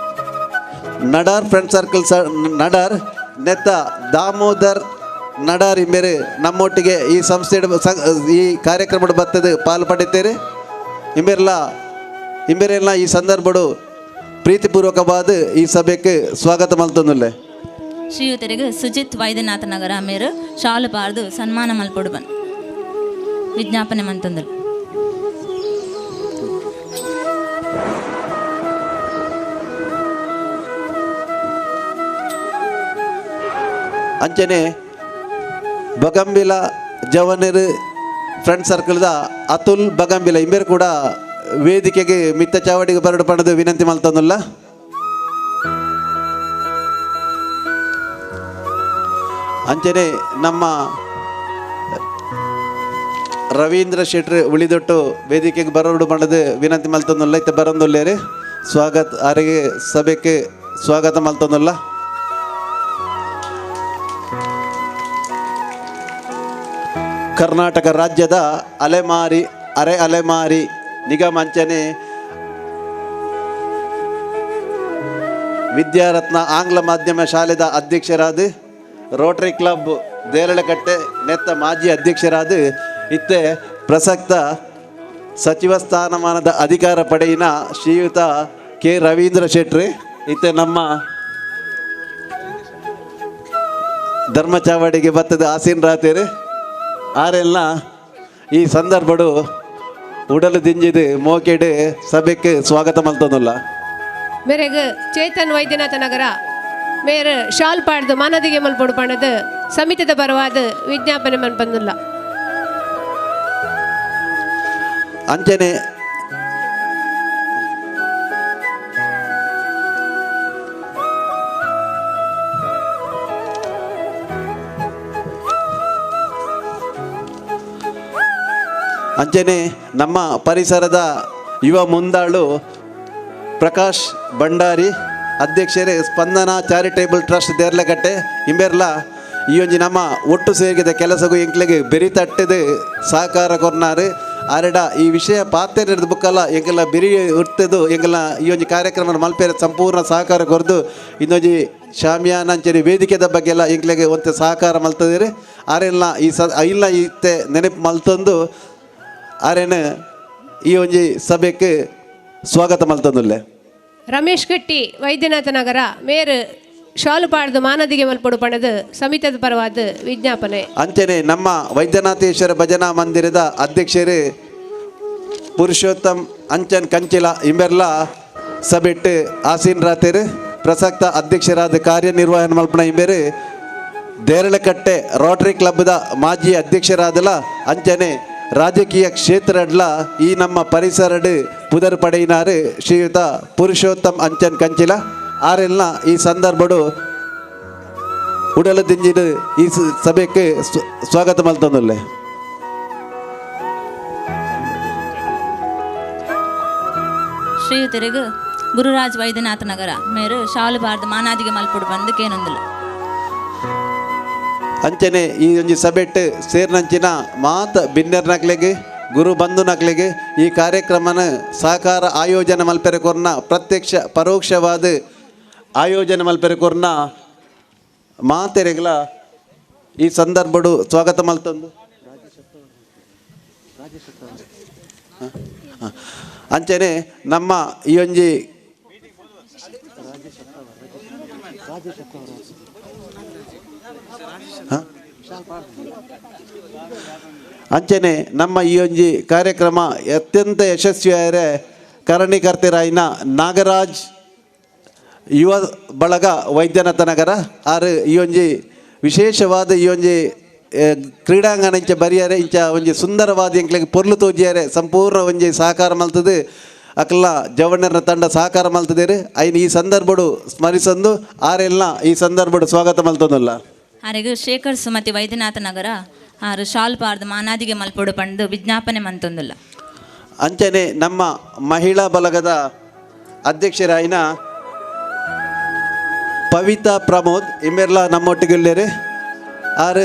Nadar friend circle Nadar ನೆತ್ತ ದಾಮೋದರ್ ನಡಾರ್ ಇಂಬೇರು ನಮ್ಮೊಟ್ಟಿಗೆ ಈ ಸಂಸ್ಥೆ ಈ ಕಾರ್ಯಕ್ರಮದ ಬತ್ತದು ಪಾಲು ಪಡಿತೇರೆ. ಇಂಬೇರೆಲ್ಲ ಈ ಸಂದರ್ಭಡು ಪ್ರೀತಿಪೂರ್ವಕವಾದ ಈ ಸಭೆಗೆ ಸ್ವಾಗತ ಮಲ್ತೊಂದುಲ್ಲೆ. ಶ್ರೀಯುತರಿಗೆ ಸುಜಿತ್ ವೈದ್ಯನಾಥ ನಗರ ಮೇರು ಶಾಲು ಪಾರ್ದು ಸನ್ಮಾನ ಮಲ್ಪೊಡು ಬನ್ ವಿಜ್ಞಾಪನೆ ಮಂತಂದರು. ಅಂಚನೆ ಬಗಂಬಿಲ ಜವನರು ಫ್ರೆಂಡ್ ಸರ್ಕಲ್ದ ಅತುಲ್ ಬಗಂಬಿಲ ಇಂಬೇರು ಕೂಡ ವೇದಿಕೆಗೆ ಮಿತ್ತ ಚಾವಡಿಗೆ ಬರಡು ಪಡೆದು ವಿನಂತಿ ಮಲ್ತೊಂದುಲ್ಲ. ಅಂಚನೆ ನಮ್ಮ ರವೀಂದ್ರ ಶೆಟ್ರು ಉಳಿದೊಟ್ಟು ವೇದಿಕೆಗೆ ಬರೋಡು ಪಂಡದು ವಿನಂತಿ ಮಲ್ತೊಂದುಲ್ಲ. ಇತ್ತ ಬರೋಂದುಲ್ಲೇರಿ ಸ್ವಾಗತ ಆರಿಗೆ ಸಭೆಗೆ ಸ್ವಾಗತ ಮಲ್ತೊಂದುಲ್ಲ. ಕರ್ನಾಟಕ ರಾಜ್ಯದ ಅಲೆಮಾರಿ ಅರೆ ಅಲೆಮಾರಿ ನಿಗಮ ಅಂಚನೆ ವಿದ್ಯಾರತ್ನ ಆಂಗ್ಲ ಮಾಧ್ಯಮ ಶಾಲೆದ ಅಧ್ಯಕ್ಷರಾದ ರೋಟರಿ ಕ್ಲಬ್ ದೇರಳಕಟ್ಟೆ ನೆತ್ತ ಮಾಜಿ ಅಧ್ಯಕ್ಷರಾದ ಇತ್ತೆ ಪ್ರಸಕ್ತ ಸಚಿವ ಸ್ಥಾನಮಾನದ ಅಧಿಕಾರ ಪಡೆಯಿನ ಶ್ರೀಯುತ ಕೆ ರವೀಂದ್ರ ಶೆಟ್ರಿ ಇತ್ತೆ ನಮ್ಮ ಧರ್ಮಚಾವಡಿಗೆ ಬತ್ತದ ಆಸೀನ್ ರಾತೇರು. ಆರೆಲ್ಲ ಈ ಸಂದರ್ಭಡು ಉಡಲು ದಿಂಜಿದು ಮೋಕೆಡು ಸಭೆಗೆ ಸ್ವಾಗತ ಮಲ್ತೊಂದುಲ್ಲ. ಮೇರೆಗ್ ಚೇತನ್ ವೈದ್ಯನಾಥ ನಗರ ಮೇರು ಶಾಲ್ ಪಾಡ್ದು ಮಾನದಿಗೆ ಮಲ್ಪೊಡು ಪಣದು ಸಮಿತಿದ ಪರವಾದ ವಿಜ್ಞಾಪನೆ ಮನ್ಪಂದುಲ್ಲ. ಅಂಚನೆ ಅಂಚನೆ ನಮ್ಮ ಪರಿಸರದ ಯುವ ಮುಂದಾಳು ಪ್ರಕಾಶ್ ಭಂಡಾರಿ ಅಧ್ಯಕ್ಷರೇ ಸ್ಪಂದನ ಚಾರಿಟೇಬಲ್ ಟ್ರಸ್ಟ್ ದೇರ್ಲಕಟ್ಟೆ ಇಂಬೆರ್ಲ ಈ ಒಂಜಿ ನಮ್ಮ ಒಟ್ಟು ಸೇರಿದ ಕೆಲಸಗೂ ಎಂಕ್ಲೆಗ್ ಬೆರಿ ತಟ್ಟದು ಸಹಕಾರ ಕೊರ್ನಾರು. ಆರೆಡ ಈ ವಿಷಯ ಪಾತ್ರೆ ಬುಕ್ಕಲ್ಲ ಎಂಕೆಲ್ಲ ಬೆರಿ ಇರ್ತದು ಎಂಕೆಲ್ಲ ಈ ಒಂಜಿ ಕಾರ್ಯಕ್ರಮ ಮಲ್ಪೆರೆ ಸಂಪೂರ್ಣ ಸಹಕಾರ ಕೊರ್ದು ಇನ್ನೊಂಜಿ ಶಾಮಿಯಾನ ಅಂಚನೆ ವೇದಿಕೆದ ಬಗ್ಗೆ ಎಲ್ಲ ಎಂಕ್ಲೆಗ್ ಒಂತೆ ಸಹಕಾರ ಮಲ್ತದಿರಿ. ಆರೆಲ್ಲ ಈ ಸ ಇಲ್ಲ ಇತ್ತೆ ನೆನಪು ಮಲ್ತಂದು ಆರೇನ ಈ ಒಂಜಿ ಸಭೆಗೆ ಸ್ವಾಗತ ಮಲ್ತಂದುಲ್ಲೆ. ರಮೇಶ್ ಗಟ್ಟಿ ವೈದ್ಯನಾಥ ನಗರ ಮೇರು ಶಾಲು ಪಾಡ್ದು ಮಾನದಿಗೆ ಮಲ್ಪಡು ಪಣದು ಸಮಿತದ ಪರವಾದ ವಿಜ್ಞಾಪನೆ. ಅಂಚನೆ ನಮ್ಮ ವೈದ್ಯನಾಥೇಶ್ವರ ಭಜನಾ ಮಂದಿರದ ಅಧ್ಯಕ್ಷರು ಪುರುಷೋತ್ತಮ್ ಅಂಚನ್ ಕಂಚಿಲ ಇಂಬೆರ್ಲ ಸಭೆಟ್ಟು ಆಸೀನರಾತೇರು. ಪ್ರಸಕ್ತ ಅಧ್ಯಕ್ಷರಾದ ಕಾರ್ಯನಿರ್ವಹಣೆ ಮಲ್ಪನ ಇಂಬೇರು ದೇರಳಕಟ್ಟೆ ರೋಟರಿ ಕ್ಲಬ್ದ ಮಾಜಿ ಅಧ್ಯಕ್ಷರಾದಲ ಅಂಚನೆ ರಾಜಕೀಯ ಕ್ಷೇತ್ರಡ್ಲ ಈ ನಮ್ಮ ಪರಿಸರಡು ಪುದರ್ ಪಡೆಯಿನಾರು ಶ್ರೀಯುತ ಪುರುಷೋತ್ತಮ್ ಅಂಚನ್ ಕಂಚಿಲ ಆರೆಲ್ಲ ಈ ಸಂದರ್ಭಡು ಉಡಲ ದಿಂಜಿಡು ಈ ಸಭೆಗೆ ಸ್ವಾಗತ ಮಲ್ತಂದುಲ್ಲೆ. ಶ್ರೀಯುತರಿಗು ಗುರುರಾಜ್ ವೈದ್ಯನಾಥ ನಗರ ಮೇರು ಶಾಲು ಬಾರ್ದು ಮಾನಾದಿಗೆ ಮಲ್ಪುಡು ಬಂದು ಕೇನೊಂದುಲ್ಲ. ಅಂಚನೆ ಈ ಒಂಜಿ ಸಭೆಟ್ ಸೇರ್ನಂಚಿನ ಮಾತ ಬಿನ್ನೆರ್ ನಕ್ಲೆಗ್ ಗುರು ಬಂಧು ನಕ್ಲೆಗ್ ಈ ಕಾರ್ಯಕ್ರಮನ ಸಹಕಾರ ಆಯೋಜನೆ ಮಲ್ಪೆರೆ ಕೊರ್ನ ಪ್ರತ್ಯಕ್ಷ ಪರೋಕ್ಷವಾದ ಆಯೋಜನೆ ಮಲ್ಪೆರೆ ಕೊರ್ನ ಮಾತೆರೆಗ್ಲ ಈ ಸಂದರ್ಭಡು ಸ್ವಾಗತ ಮಲ್ತಂದು. ಅಂಚನೆ ನಮ್ಮ ಈ ಒಂಜಿ ಅಂಚನೆ ನಮ್ಮ ಈ ಒಂಜಿ ಕಾರ್ಯಕ್ರಮ ಅತ್ಯಂತ ಯಶಸ್ವಿಯಾದರೆ ಕಾರಣೀಕರ್ತರಾಯಿನ ನಾಗರಾಜ್ ಯುವ ಬಳಗ ವೈದ್ಯನಾಥ ನಗರ ಆರು ಈ ಒಂಜಿ ವಿಶೇಷವಾದ ಈ ಒಂಜಿ ಕ್ರೀಡಾಂಗಣ ಇಂಚ ಬರಿಯರೆ ಇಂಚ ಒಂಜಿ ಸುಂದರವಾದ ಎಂಕ್ಲೆಗ್ ಪೊರ್ಲು ತೋಜಿಯರೆ ಸಂಪೂರ್ಣ ಒಂಜಿ ಸಹಕಾರ ಮಲ್ತದೆ. ಅಕ್ಲ ಜವಣ್ಣರ ತಂಡ ಸಹಕಾರ ಮಲ್ತದೇರು. ಐನ್ ಈ ಸಂದರ್ಭಡು ಸ್ಮರಿಸಂದು ಆರೆಲ್ಲ ಈ ಸಂದರ್ಭಡು ಸ್ವಾಗತ ಮಲ್ತದಲ್ಲ. ಆರೆಗ್ ಶೇಖರ್ ಸುಮತಿ ವೈದ್ಯನಾಥ ನಗರ ಆರು ಶಾಲ್ ಪಾರ್ದು ಮಾನಾದಿಗೆ ಮಲ್ಪೊಡು ಪಂಡು ವಿಜ್ಞಾಪನೆ ಮಂತೊಂದುಲ್ಲ. ಅಂಚನೆ ನಮ್ಮ ಮಹಿಳಾ ಬಲಗದ ಅಧ್ಯಕ್ಷರಾಯಿನ ಪವಿತಾ ಪ್ರಮೋದ್ ಇಮ್ಮೆರ್ಲ ನಮ್ಮೊಟ್ಟಿಗೆ ಆರು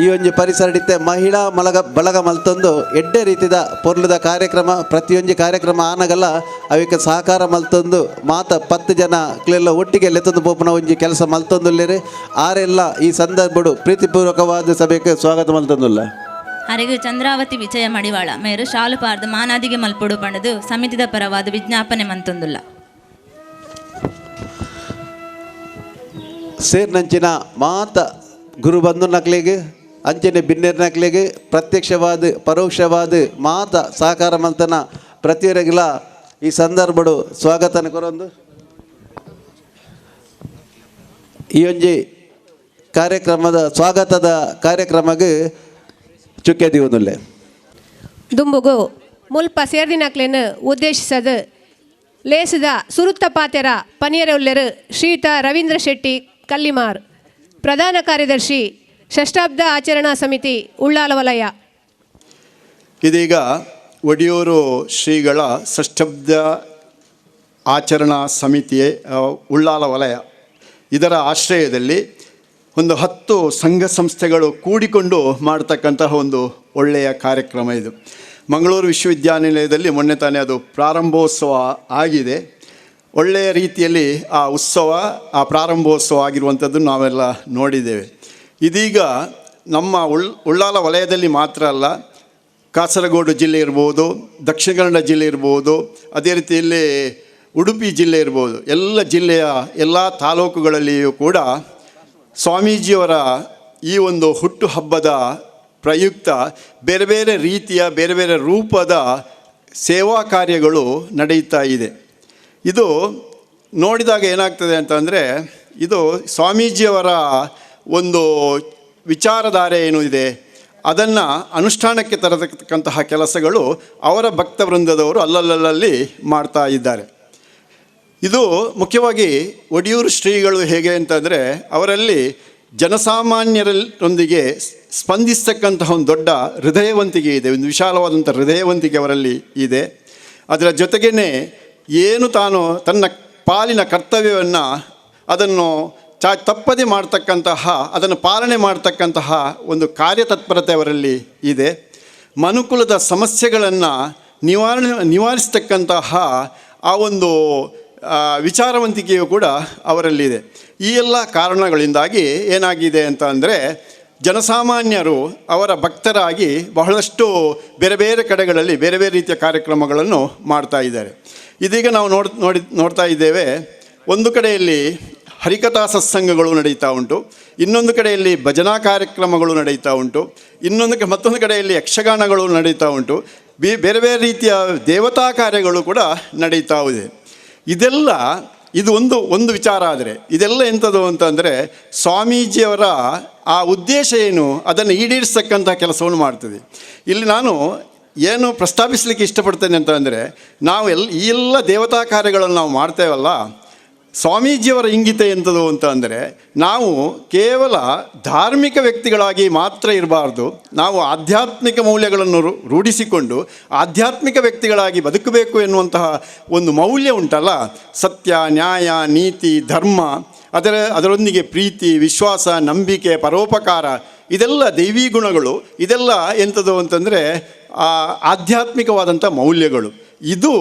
ಈ ಒಂಜಿ ಪರಿಸರಡಿತ್ತೆ ಮಹಿಳಾ ಮಲಗ ಬಳಗ ಮಲ್ತೊಂದು ಎಡ್ಡೆ ರೀತಿದ ಪೊರ್ಲುದ ಕಾರ್ಯಕ್ರಮ ಪ್ರತಿಯೊಂಜಿ ಕಾರ್ಯಕ್ರಮ ಆನಗಲ್ಲ ಅವಿಕ ಸಹಕಾರ ಮಲ್ತೊಂದು ಮಾತ 10 ಜನ ಕ್ಲೆಲ್ಲ ಒಟ್ಟಿಗೆ ಲೆತ್ತೊಂದು ಪೋಪುನ ಒಂಜಿ ಕೆಲಸ ಮಲ್ತೊಂದುಲ್ಲೇರು. ಆರೆಲ್ಲ ಈ ಸಂದರ್ಭಡು ಪ್ರೀತಿಪೂರ್ವಕವಾದ ಸಭೆಗೆ ಸ್ವಾಗತ ಮಲ್ತೊಂದುಲ್ಲ. ಅರೆಗ್ ಚಂದ್ರಾವತಿ ವಿಜಯ ಮಡಿವಾಳ ಮೇರು ಶಾಲು ಪಾರ್ದು ಮಾನಾದಿಗೆ ಮಲ್ಪೊಡು ಪಂಡದು ಸಮಿತಿದ ಪರವಾದ ವಿಜ್ಞಾಪನೆ ಮಂತೊಂದುಲ್ಲ. ಸೇರ್ನಂಚಿನ ಮಾತ ಗುರು ಬಂಧು ನಕ್ಲೆಗ್ ಅಂಚನೆ ಬಿನ್ನೆರ್ ನಕ್ಲೆಗ್ ಪ್ರತ್ಯಕ್ಷವಾದ ಪರೋಕ್ಷವಾದ ಮಾತ ಸಹಕಾರ ಮಲ್ತನ ಪ್ರತಿಯೊರಗಿಲ ಈ ಸಂದರ್ಭಡು ಸ್ವಾಗತನ ಕೊರೊಂದು ಈ ಒಂಜಿ ಕಾರ್ಯಕ್ರಮದ ಸ್ವಾಗತದ ಕಾರ್ಯಕ್ರಮಕ್ಕೆ ಚುಕ್ಕೆ ದಿವನುಲ್ಲೆ. ದುಂಬುಗು ಮುಲ್ಪ ಸೇರ್ದಿನಕ್ಲೆನ್ ಉದ್ದೇಶಿಸದು ಲೇಸದ ಸುರುತ್ತ ಪಾತೆರ ಪನಿಯರ ಉಲ್ಲೆರು ಶ್ರೀಯುತ ರವೀಂದ್ರ ಶೆಟ್ಟಿ ಕಲ್ಲಿಮಾರ್ ಪ್ರಧಾನ ಕಾರ್ಯದರ್ಶಿ ಷಷ್ಠಾಬ್ದ ಆಚರಣಾ ಸಮಿತಿ ಉಳ್ಳಾಲ ವಲಯ. ಇದೀಗ ಒಡಿಯೂರು ಶ್ರೀಗಳ ಷಷ್ಠಾಬ್ದ ಆಚರಣಾ ಸಮಿತಿಯ ಉಳ್ಳಾಲ ವಲಯ ಇದರ ಆಶ್ರಯದಲ್ಲಿ ಒಂದು 10 ಸಂಘ ಸಂಸ್ಥೆಗಳು ಕೂಡಿಕೊಂಡು ಮಾಡ್ತಕ್ಕಂತಹ ಒಂದು ಒಳ್ಳೆಯ ಕಾರ್ಯಕ್ರಮ ಇದು. ಮಂಗಳೂರು ವಿಶ್ವವಿದ್ಯಾನಿಲಯದಲ್ಲಿ ಮೊನ್ನೆ ತಾನೇ ಅದು ಪ್ರಾರಂಭೋತ್ಸವ ಆಗಿದೆ. ಒಳ್ಳೆಯ ರೀತಿಯಲ್ಲಿ ಆ ಉತ್ಸವ, ಆ ಪ್ರಾರಂಭೋತ್ಸವ ಆಗಿರುವಂಥದ್ದು ನಾವೆಲ್ಲ ನೋಡಿದ್ದೇವೆ. ಇದೀಗ ನಮ್ಮ ಉಳ್ಳಾಲ ವಲಯದಲ್ಲಿ ಮಾತ್ರ ಅಲ್ಲ, ಕಾಸರಗೋಡು ಜಿಲ್ಲೆ ಇರ್ಬೋದು, ದಕ್ಷಿಣ ಕನ್ನಡ ಜಿಲ್ಲೆ ಇರ್ಬೋದು, ಅದೇ ರೀತಿಯಲ್ಲಿ ಉಡುಪಿ ಜಿಲ್ಲೆ ಇರ್ಬೋದು, ಎಲ್ಲ ಜಿಲ್ಲೆಯ ಎಲ್ಲ ತಾಲೂಕುಗಳಲ್ಲಿಯೂ ಕೂಡ ಸ್ವಾಮೀಜಿಯವರ ಈ ಒಂದು ಹುಟ್ಟುಹಬ್ಬದ ಪ್ರಯುಕ್ತ ಬೇರೆ ಬೇರೆ ರೀತಿಯ ಬೇರೆ ಬೇರೆ ರೂಪದ ಸೇವಾ ಕಾರ್ಯಗಳು ನಡೆಯುತ್ತಾ ಇದೆ. ಇದು ನೋಡಿದಾಗ ಏನಾಗ್ತದೆ ಅಂತಂದರೆ, ಇದು ಸ್ವಾಮೀಜಿಯವರ ಒಂದು ವಿಚಾರಧಾರೆ ಏನು ಇದೆ ಅದನ್ನು ಅನುಷ್ಠಾನಕ್ಕೆ ತರತಕ್ಕಂತಹ ಕೆಲಸಗಳು ಅವರ ಭಕ್ತವೃಂದದವರು ಅಲ್ಲಲ್ಲಲ್ಲಿ ಮಾಡ್ತಾ ಇದ್ದಾರೆ. ಇದು ಮುಖ್ಯವಾಗಿ ಒಡಿಯೂರು ಶ್ರೀಗಳು ಹೇಗೆ ಅಂತಂದರೆ, ಅವರಲ್ಲಿ ಜನಸಾಮಾನ್ಯರೊಂದಿಗೆ ಸ್ಪಂದಿಸ್ತಕ್ಕಂತಹ ಒಂದು ದೊಡ್ಡ ಹೃದಯವಂತಿಕೆ ಇದೆ, ಒಂದು ವಿಶಾಲವಾದಂಥ ಹೃದಯವಂತಿಕೆ ಅವರಲ್ಲಿ ಇದೆ. ಅದರ ಜೊತೆಗೇ ಏನು ತಾನು ತನ್ನ ಪಾಲಿನ ಕರ್ತವ್ಯವನ್ನು ಅದನ್ನು ತಪ್ಪದೆ ಮಾಡ್ತಕ್ಕಂತಹ, ಅದನ್ನು ಪಾಲನೆ ಮಾಡ್ತಕ್ಕಂತಹ ಒಂದು ಕಾರ್ಯತತ್ಪರತೆ ಅವರಲ್ಲಿ ಇದೆ. ಮನುಕುಲದ ಸಮಸ್ಯೆಗಳನ್ನು ನಿವಾರಿಸ್ತಕ್ಕಂತಹ ಆ ಒಂದು ವಿಚಾರವಂತಿಕೆಯು ಕೂಡ ಅವರಲ್ಲಿದೆ. ಈ ಎಲ್ಲ ಕಾರಣಗಳಿಂದಾಗಿ ಏನಾಗಿದೆ ಅಂತ ಅಂದರೆ, ಜನಸಾಮಾನ್ಯರು ಅವರ ಭಕ್ತರಾಗಿ ಬಹಳಷ್ಟು ಬೇರೆ ಬೇರೆ ಕಡೆಗಳಲ್ಲಿ ಬೇರೆ ಬೇರೆ ರೀತಿಯ ಕಾರ್ಯಕ್ರಮಗಳನ್ನು ಮಾಡ್ತಾ ಇದ್ದಾರೆ. ಇದೀಗ ನಾವು ನೋಡ್ತಾ ಇದ್ದೇವೆ, ಒಂದು ಕಡೆಯಲ್ಲಿ ಹರಿಕಥಾ ಸತ್ಸಂಗಗಳು ನಡೀತಾ ಉಂಟು, ಇನ್ನೊಂದು ಕಡೆಯಲ್ಲಿ ಭಜನಾ ಕಾರ್ಯಕ್ರಮಗಳು ನಡೀತಾ ಉಂಟು, ಮತ್ತೊಂದು ಕಡೆಯಲ್ಲಿ ಯಕ್ಷಗಾನಗಳು ನಡೀತಾ ಉಂಟು, ಬೇರೆ ಬೇರೆ ರೀತಿಯ ದೇವತಾ ಕಾರ್ಯಗಳು ಕೂಡ ನಡೀತಾ ಇದೆ. ಇದೆಲ್ಲ ಇದು ಒಂದು ಒಂದು ವಿಚಾರ. ಆದರೆ ಇದೆಲ್ಲ ಎಂಥದ್ದು ಅಂತಂದರೆ, ಸ್ವಾಮೀಜಿಯವರ ಆ ಉದ್ದೇಶ ಏನು, ಅದನ್ನು ಈಡೇರಿಸ್ತಕ್ಕಂಥ ಕೆಲಸವನ್ನು ಮಾಡ್ತದೆ. ಇಲ್ಲಿ ನಾನು ಏನು ಪ್ರಸ್ತಾಪಿಸಲಿಕ್ಕೆ ಇಷ್ಟಪಡ್ತೇನೆ ಅಂತ ಅಂದರೆ, ನಾವು ಈ ಎಲ್ಲ ದೇವತಾ ಕಾರ್ಯಗಳನ್ನು ನಾವು ಮಾಡ್ತೇವಲ್ಲ, ಸ್ವಾಮೀಜಿಯವರ ಇಂಗಿತ ಎಂಥದ್ದು ಅಂತ ಅಂದರೆ, ನಾವು ಕೇವಲ ಧಾರ್ಮಿಕ ವ್ಯಕ್ತಿಗಳಾಗಿ ಮಾತ್ರ ಇರಬಾರ್ದು, ನಾವು ಆಧ್ಯಾತ್ಮಿಕ ಮೌಲ್ಯಗಳನ್ನು ರೂಢಿಸಿಕೊಂಡು ಆಧ್ಯಾತ್ಮಿಕ ವ್ಯಕ್ತಿಗಳಾಗಿ ಬದುಕಬೇಕು ಎನ್ನುವಂತಹ ಒಂದು ಮೌಲ್ಯ ಉಂಟಲ್ಲ, ಸತ್ಯ, ನ್ಯಾಯ, ನೀತಿ, ಧರ್ಮ, ಅದರೊಂದಿಗೆ ಪ್ರೀತಿ, ವಿಶ್ವಾಸ, ನಂಬಿಕೆ, ಪರೋಪಕಾರ, ಇದೆಲ್ಲ ದೈವೀ ಗುಣಗಳು. ಇದೆಲ್ಲ ಎಂಥದ್ದು ಅಂತಂದರೆ ಆಧ್ಯಾತ್ಮಿಕವಾದಂಥ ಮೌಲ್ಯಗಳು. ಇದು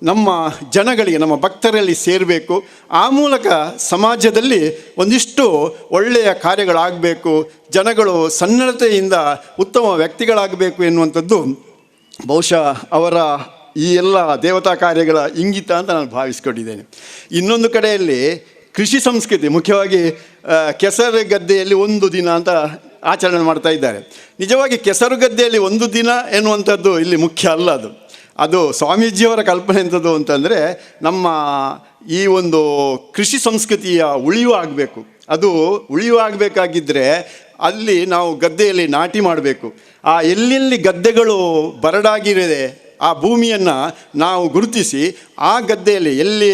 ನಮ್ಮ ಜನಗಳಿಗೆ, ನಮ್ಮ ಭಕ್ತರಲ್ಲಿ ಸೇರಬೇಕು. ಆ ಮೂಲಕ ಸಮಾಜದಲ್ಲಿ ಒಂದಿಷ್ಟು ಒಳ್ಳೆಯ ಕಾರ್ಯಗಳಾಗಬೇಕು, ಜನಗಳು ಸನ್ನಡತೆಯಿಂದ ಉತ್ತಮ ವ್ಯಕ್ತಿಗಳಾಗಬೇಕು ಎನ್ನುವಂಥದ್ದು ಬಹುಶಃ ಅವರ ಈ ಎಲ್ಲ ದೇವತಾ ಕಾರ್ಯಗಳ ಇಂಗಿತ ಅಂತ ನಾನು ಭಾವಿಸ್ಕೊಂಡಿದ್ದೇನೆ. ಇನ್ನೊಂದು ಕಡೆಯಲ್ಲಿ ಕೃಷಿ ಸಂಸ್ಕೃತಿ, ಮುಖ್ಯವಾಗಿ ಕೆಸರು ಗದ್ದೆಯಲ್ಲಿ ಒಂದು ದಿನ ಅಂತ ಆಚರಣೆ ಮಾಡ್ತಾ ಇದ್ದಾರೆ. ನಿಜವಾಗಿ ಕೆಸರು ಗದ್ದೆಯಲ್ಲಿ ಒಂದು ದಿನ ಎನ್ನುವಂಥದ್ದು ಇಲ್ಲಿ ಮುಖ್ಯ ಅಲ್ಲ. ಅದು ಅದು ಸ್ವಾಮೀಜಿಯವರ ಕಲ್ಪನೆ ಎಂಥದ್ದು ಅಂತಂದರೆ, ನಮ್ಮ ಈ ಒಂದು ಕೃಷಿ ಸಂಸ್ಕೃತಿಯ ಉಳಿವು ಆಗಬೇಕು. ಅದು ಉಳಿವು ಆಗಬೇಕಾಗಿದ್ದರೆ ಅಲ್ಲಿ ನಾವು ಗದ್ದೆಯಲ್ಲಿ ನಾಟಿ ಮಾಡಬೇಕು. ಆ ಎಲ್ಲೆಲ್ಲಿ ಗದ್ದೆಗಳು ಬರಡಾಗಿರಿದೆ ಆ ಭೂಮಿಯನ್ನು ನಾವು ಗುರುತಿಸಿ ಆ ಗದ್ದೆಯಲ್ಲಿ ಎಲ್ಲಿ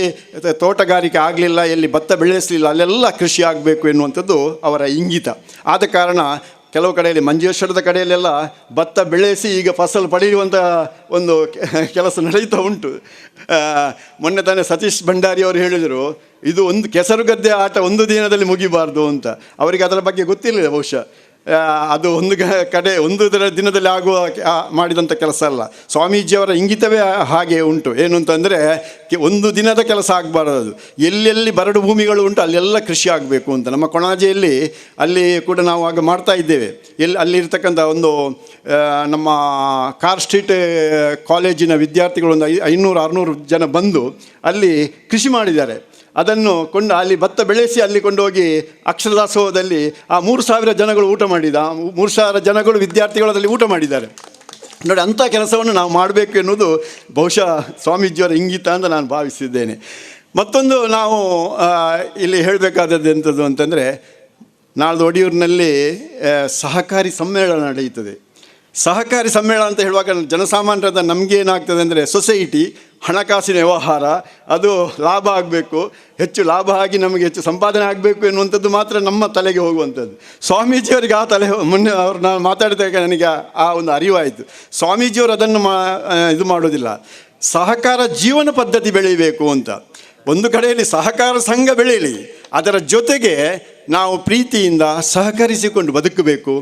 ತೋಟಗಾರಿಕೆ ಆಗಲಿಲ್ಲ, ಎಲ್ಲಿ ಭತ್ತ ಬೆಳೆಸಲಿಲ್ಲ, ಅಲ್ಲೆಲ್ಲ ಕೃಷಿ ಆಗಬೇಕು ಎನ್ನುವಂಥದ್ದು ಅವರ ಇಂಗಿತ. ಆದ ಕಾರಣ ಕೆಲವು ಕಡೆಯಲ್ಲಿ, ಮಂಜೇಶ್ವರದ ಕಡೆಯಲ್ಲೆಲ್ಲ ಭತ್ತ ಬೆಳೆಸಿ ಈಗ ಫಸಲು ಪಡೆಯುವಂಥ ಒಂದು ಕೆಲಸ ನಡೀತಾ ಉಂಟು. ಮೊನ್ನೆ ತಾನೇ ಸತೀಶ್ ಭಂಡಾರಿ ಅವರು ಹೇಳಿದರು, ಇದು ಒಂದು ಕೆಸರು ಗದ್ದೆ ಆಟ ಒಂದು ದಿನದಲ್ಲಿ ಮುಗಿಬಾರ್ದು ಅಂತ. ಅವರಿಗೆ ಅದರ ಬಗ್ಗೆ ಗೊತ್ತಿರಲಿಲ್ಲ ಬಹುಶಃ. ಅದು ಒಂದು ಕಡೆ ಒಂದು ದಿನದಲ್ಲಿ ಆಗುವ ಮಾಡಿದಂಥ ಕೆಲಸ ಅಲ್ಲ. ಸ್ವಾಮೀಜಿಯವರ ಇಂಗಿತವೇ ಹಾಗೆ ಉಂಟು. ಏನು ಅಂತಂದರೆ, ಒಂದು ದಿನದ ಕೆಲಸ ಆಗಬಾರ್ದು. ಅದು ಎಲ್ಲೆಲ್ಲಿ ಬರಡು ಭೂಮಿಗಳು ಉಂಟು ಅಲ್ಲೆಲ್ಲ ಕೃಷಿ ಆಗಬೇಕು ಅಂತ. ನಮ್ಮ ಕೊಣಾಜೆಯಲ್ಲಿ ಅಲ್ಲಿ ಕೂಡ ನಾವು ಆಗ ಮಾಡ್ತಾ ಇದ್ದೇವೆ. ಅಲ್ಲಿರ್ತಕ್ಕಂಥ ಒಂದು ನಮ್ಮ ಕಾರ್ ಸ್ಟ್ರೀಟ್ ಕಾಲೇಜಿನ ವಿದ್ಯಾರ್ಥಿಗಳು ಒಂದು 500-600 ಜನ ಬಂದು ಅಲ್ಲಿ ಕೃಷಿ ಮಾಡಿದ್ದಾರೆ. ಅದನ್ನು ಕೊಂಡು ಅಲ್ಲಿ ಭತ್ತ ಬೆಳೆಸಿ ಅಲ್ಲಿ ಕೊಂಡೋಗಿ ಅಕ್ಷರದಾಸೋಹದಲ್ಲಿ ಆ 3000 ಜನಗಳು ಊಟ ಮಾಡಿದ, 3000 ಜನಗಳು ವಿದ್ಯಾರ್ಥಿಗಳು ಅದರಲ್ಲಿ ಊಟ ಮಾಡಿದ್ದಾರೆ ನೋಡಿ. ಅಂಥ ಕೆಲಸವನ್ನು ನಾವು ಮಾಡಬೇಕು ಎನ್ನುವುದು ಬಹುಶಃ ಸ್ವಾಮೀಜಿಯವರ ಇಂಗಿತ ಅಂತ ನಾನು ಭಾವಿಸಿದ್ದೇನೆ. ಮತ್ತೊಂದು ನಾವು ಇಲ್ಲಿ ಹೇಳಬೇಕಾದದ್ದು ಎಂಥದ್ದು ಅಂತಂದರೆ, ನಾಳ್ದು ಒಡಿಯೂರಿನಲ್ಲಿ ಸಹಕಾರಿ ಸಮ್ಮೇಳನ ನಡೆಯುತ್ತದೆ. ಸಹಕಾರಿ ಸಮ್ಮೇಳನ ಅಂತ ಹೇಳುವಾಗ ಜನಸಾಮಾನ್ಯರದ ನಮಗೇನಾಗ್ತದೆ ಅಂದರೆ, ಸೊಸೈಟಿ, ಹಣಕಾಸಿನ ವ್ಯವಹಾರ, ಅದು ಲಾಭ ಆಗಬೇಕು, ಹೆಚ್ಚು ಲಾಭ ಆಗಿ ನಮಗೆ ಹೆಚ್ಚು ಸಂಪಾದನೆ ಆಗಬೇಕು ಎನ್ನುವಂಥದ್ದು ಮಾತ್ರ ನಮ್ಮ ತಲೆಗೆ ಹೋಗುವಂಥದ್ದು. ಸ್ವಾಮೀಜಿಯವರಿಗೆ ಆ ತಲೆ, ಮೊನ್ನೆ ಅವರು ನಾನು ಮಾತಾಡಿದಾಗ ನನಗೆ ಆ ಒಂದು ಅರಿವಾಯಿತು. ಸ್ವಾಮೀಜಿಯವರು ಅದನ್ನು ಇದು ಮಾಡೋದಿಲ್ಲ. ಸಹಕಾರ ಜೀವನ ಪದ್ಧತಿ ಬೆಳೀಬೇಕು ಅಂತ. ಒಂದು ಕಡೆಯಲ್ಲಿ ಸಹಕಾರ ಸಂಘ ಬೆಳೀಲಿ, ಅದರ ಜೊತೆಗೆ ನಾವು ಪ್ರೀತಿಯಿಂದ ಸಹಕರಿಸಿಕೊಂಡು ಬದುಕಬೇಕು,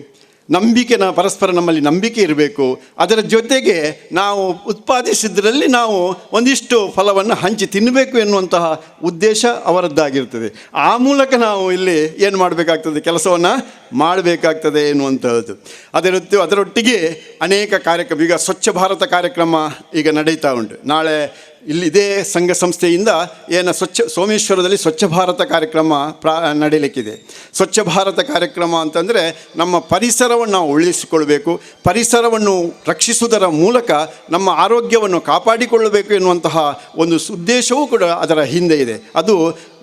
ನಂಬಿಕೆ, ಪರಸ್ಪರ ನಮ್ಮಲ್ಲಿ ನಂಬಿಕೆ ಇರಬೇಕು. ಅದರ ಜೊತೆಗೆ ನಾವು ಉತ್ಪಾದಿಸಿದ್ರಲ್ಲಿ ನಾವು ಒಂದಿಷ್ಟು ಫಲವನ್ನು ಹಂಚಿ ತಿನ್ನಬೇಕು ಎನ್ನುವಂತಹ ಉದ್ದೇಶ ಅವರದ್ದಾಗಿರ್ತದೆ. ಆ ಮೂಲಕ ನಾವು ಇಲ್ಲಿ ಏನು ಮಾಡಬೇಕಾಗ್ತದೆ, ಕೆಲಸವನ್ನು ಮಾಡಬೇಕಾಗ್ತದೆ ಎನ್ನುವಂಥದ್ದು. ಅದರೊಟ್ಟಿಗೆ ಅನೇಕ ಕಾರ್ಯಕ್ರಮ, ಈಗ ಸ್ವಚ್ಛ ಭಾರತ ಕಾರ್ಯಕ್ರಮ ಈಗ ನಡೀತಾ ಉಂಟು. ನಾಳೆ ಇಲ್ಲಿ ಇದೇ ಸಂಘ ಸಂಸ್ಥೆಯಿಂದ ಸೋಮೇಶ್ವರದಲ್ಲಿ ಸ್ವಚ್ಛ ಭಾರತ ಕಾರ್ಯಕ್ರಮ ನಡೀಲಿಕ್ಕಿದೆ. ಸ್ವಚ್ಛ ಭಾರತ ಕಾರ್ಯಕ್ರಮ ಅಂತಂದರೆ ನಮ್ಮ ಪರಿಸರವನ್ನು ನಾವು ಉಳಿಸಿಕೊಳ್ಬೇಕು, ಪರಿಸರವನ್ನು ರಕ್ಷಿಸುವುದರ ಮೂಲಕ ನಮ್ಮ ಆರೋಗ್ಯವನ್ನು ಕಾಪಾಡಿಕೊಳ್ಳಬೇಕು ಎನ್ನುವಂತಹ ಒಂದು ಉದ್ದೇಶವೂ ಕೂಡ ಅದರ ಹಿಂದೆ ಇದೆ. ಅದು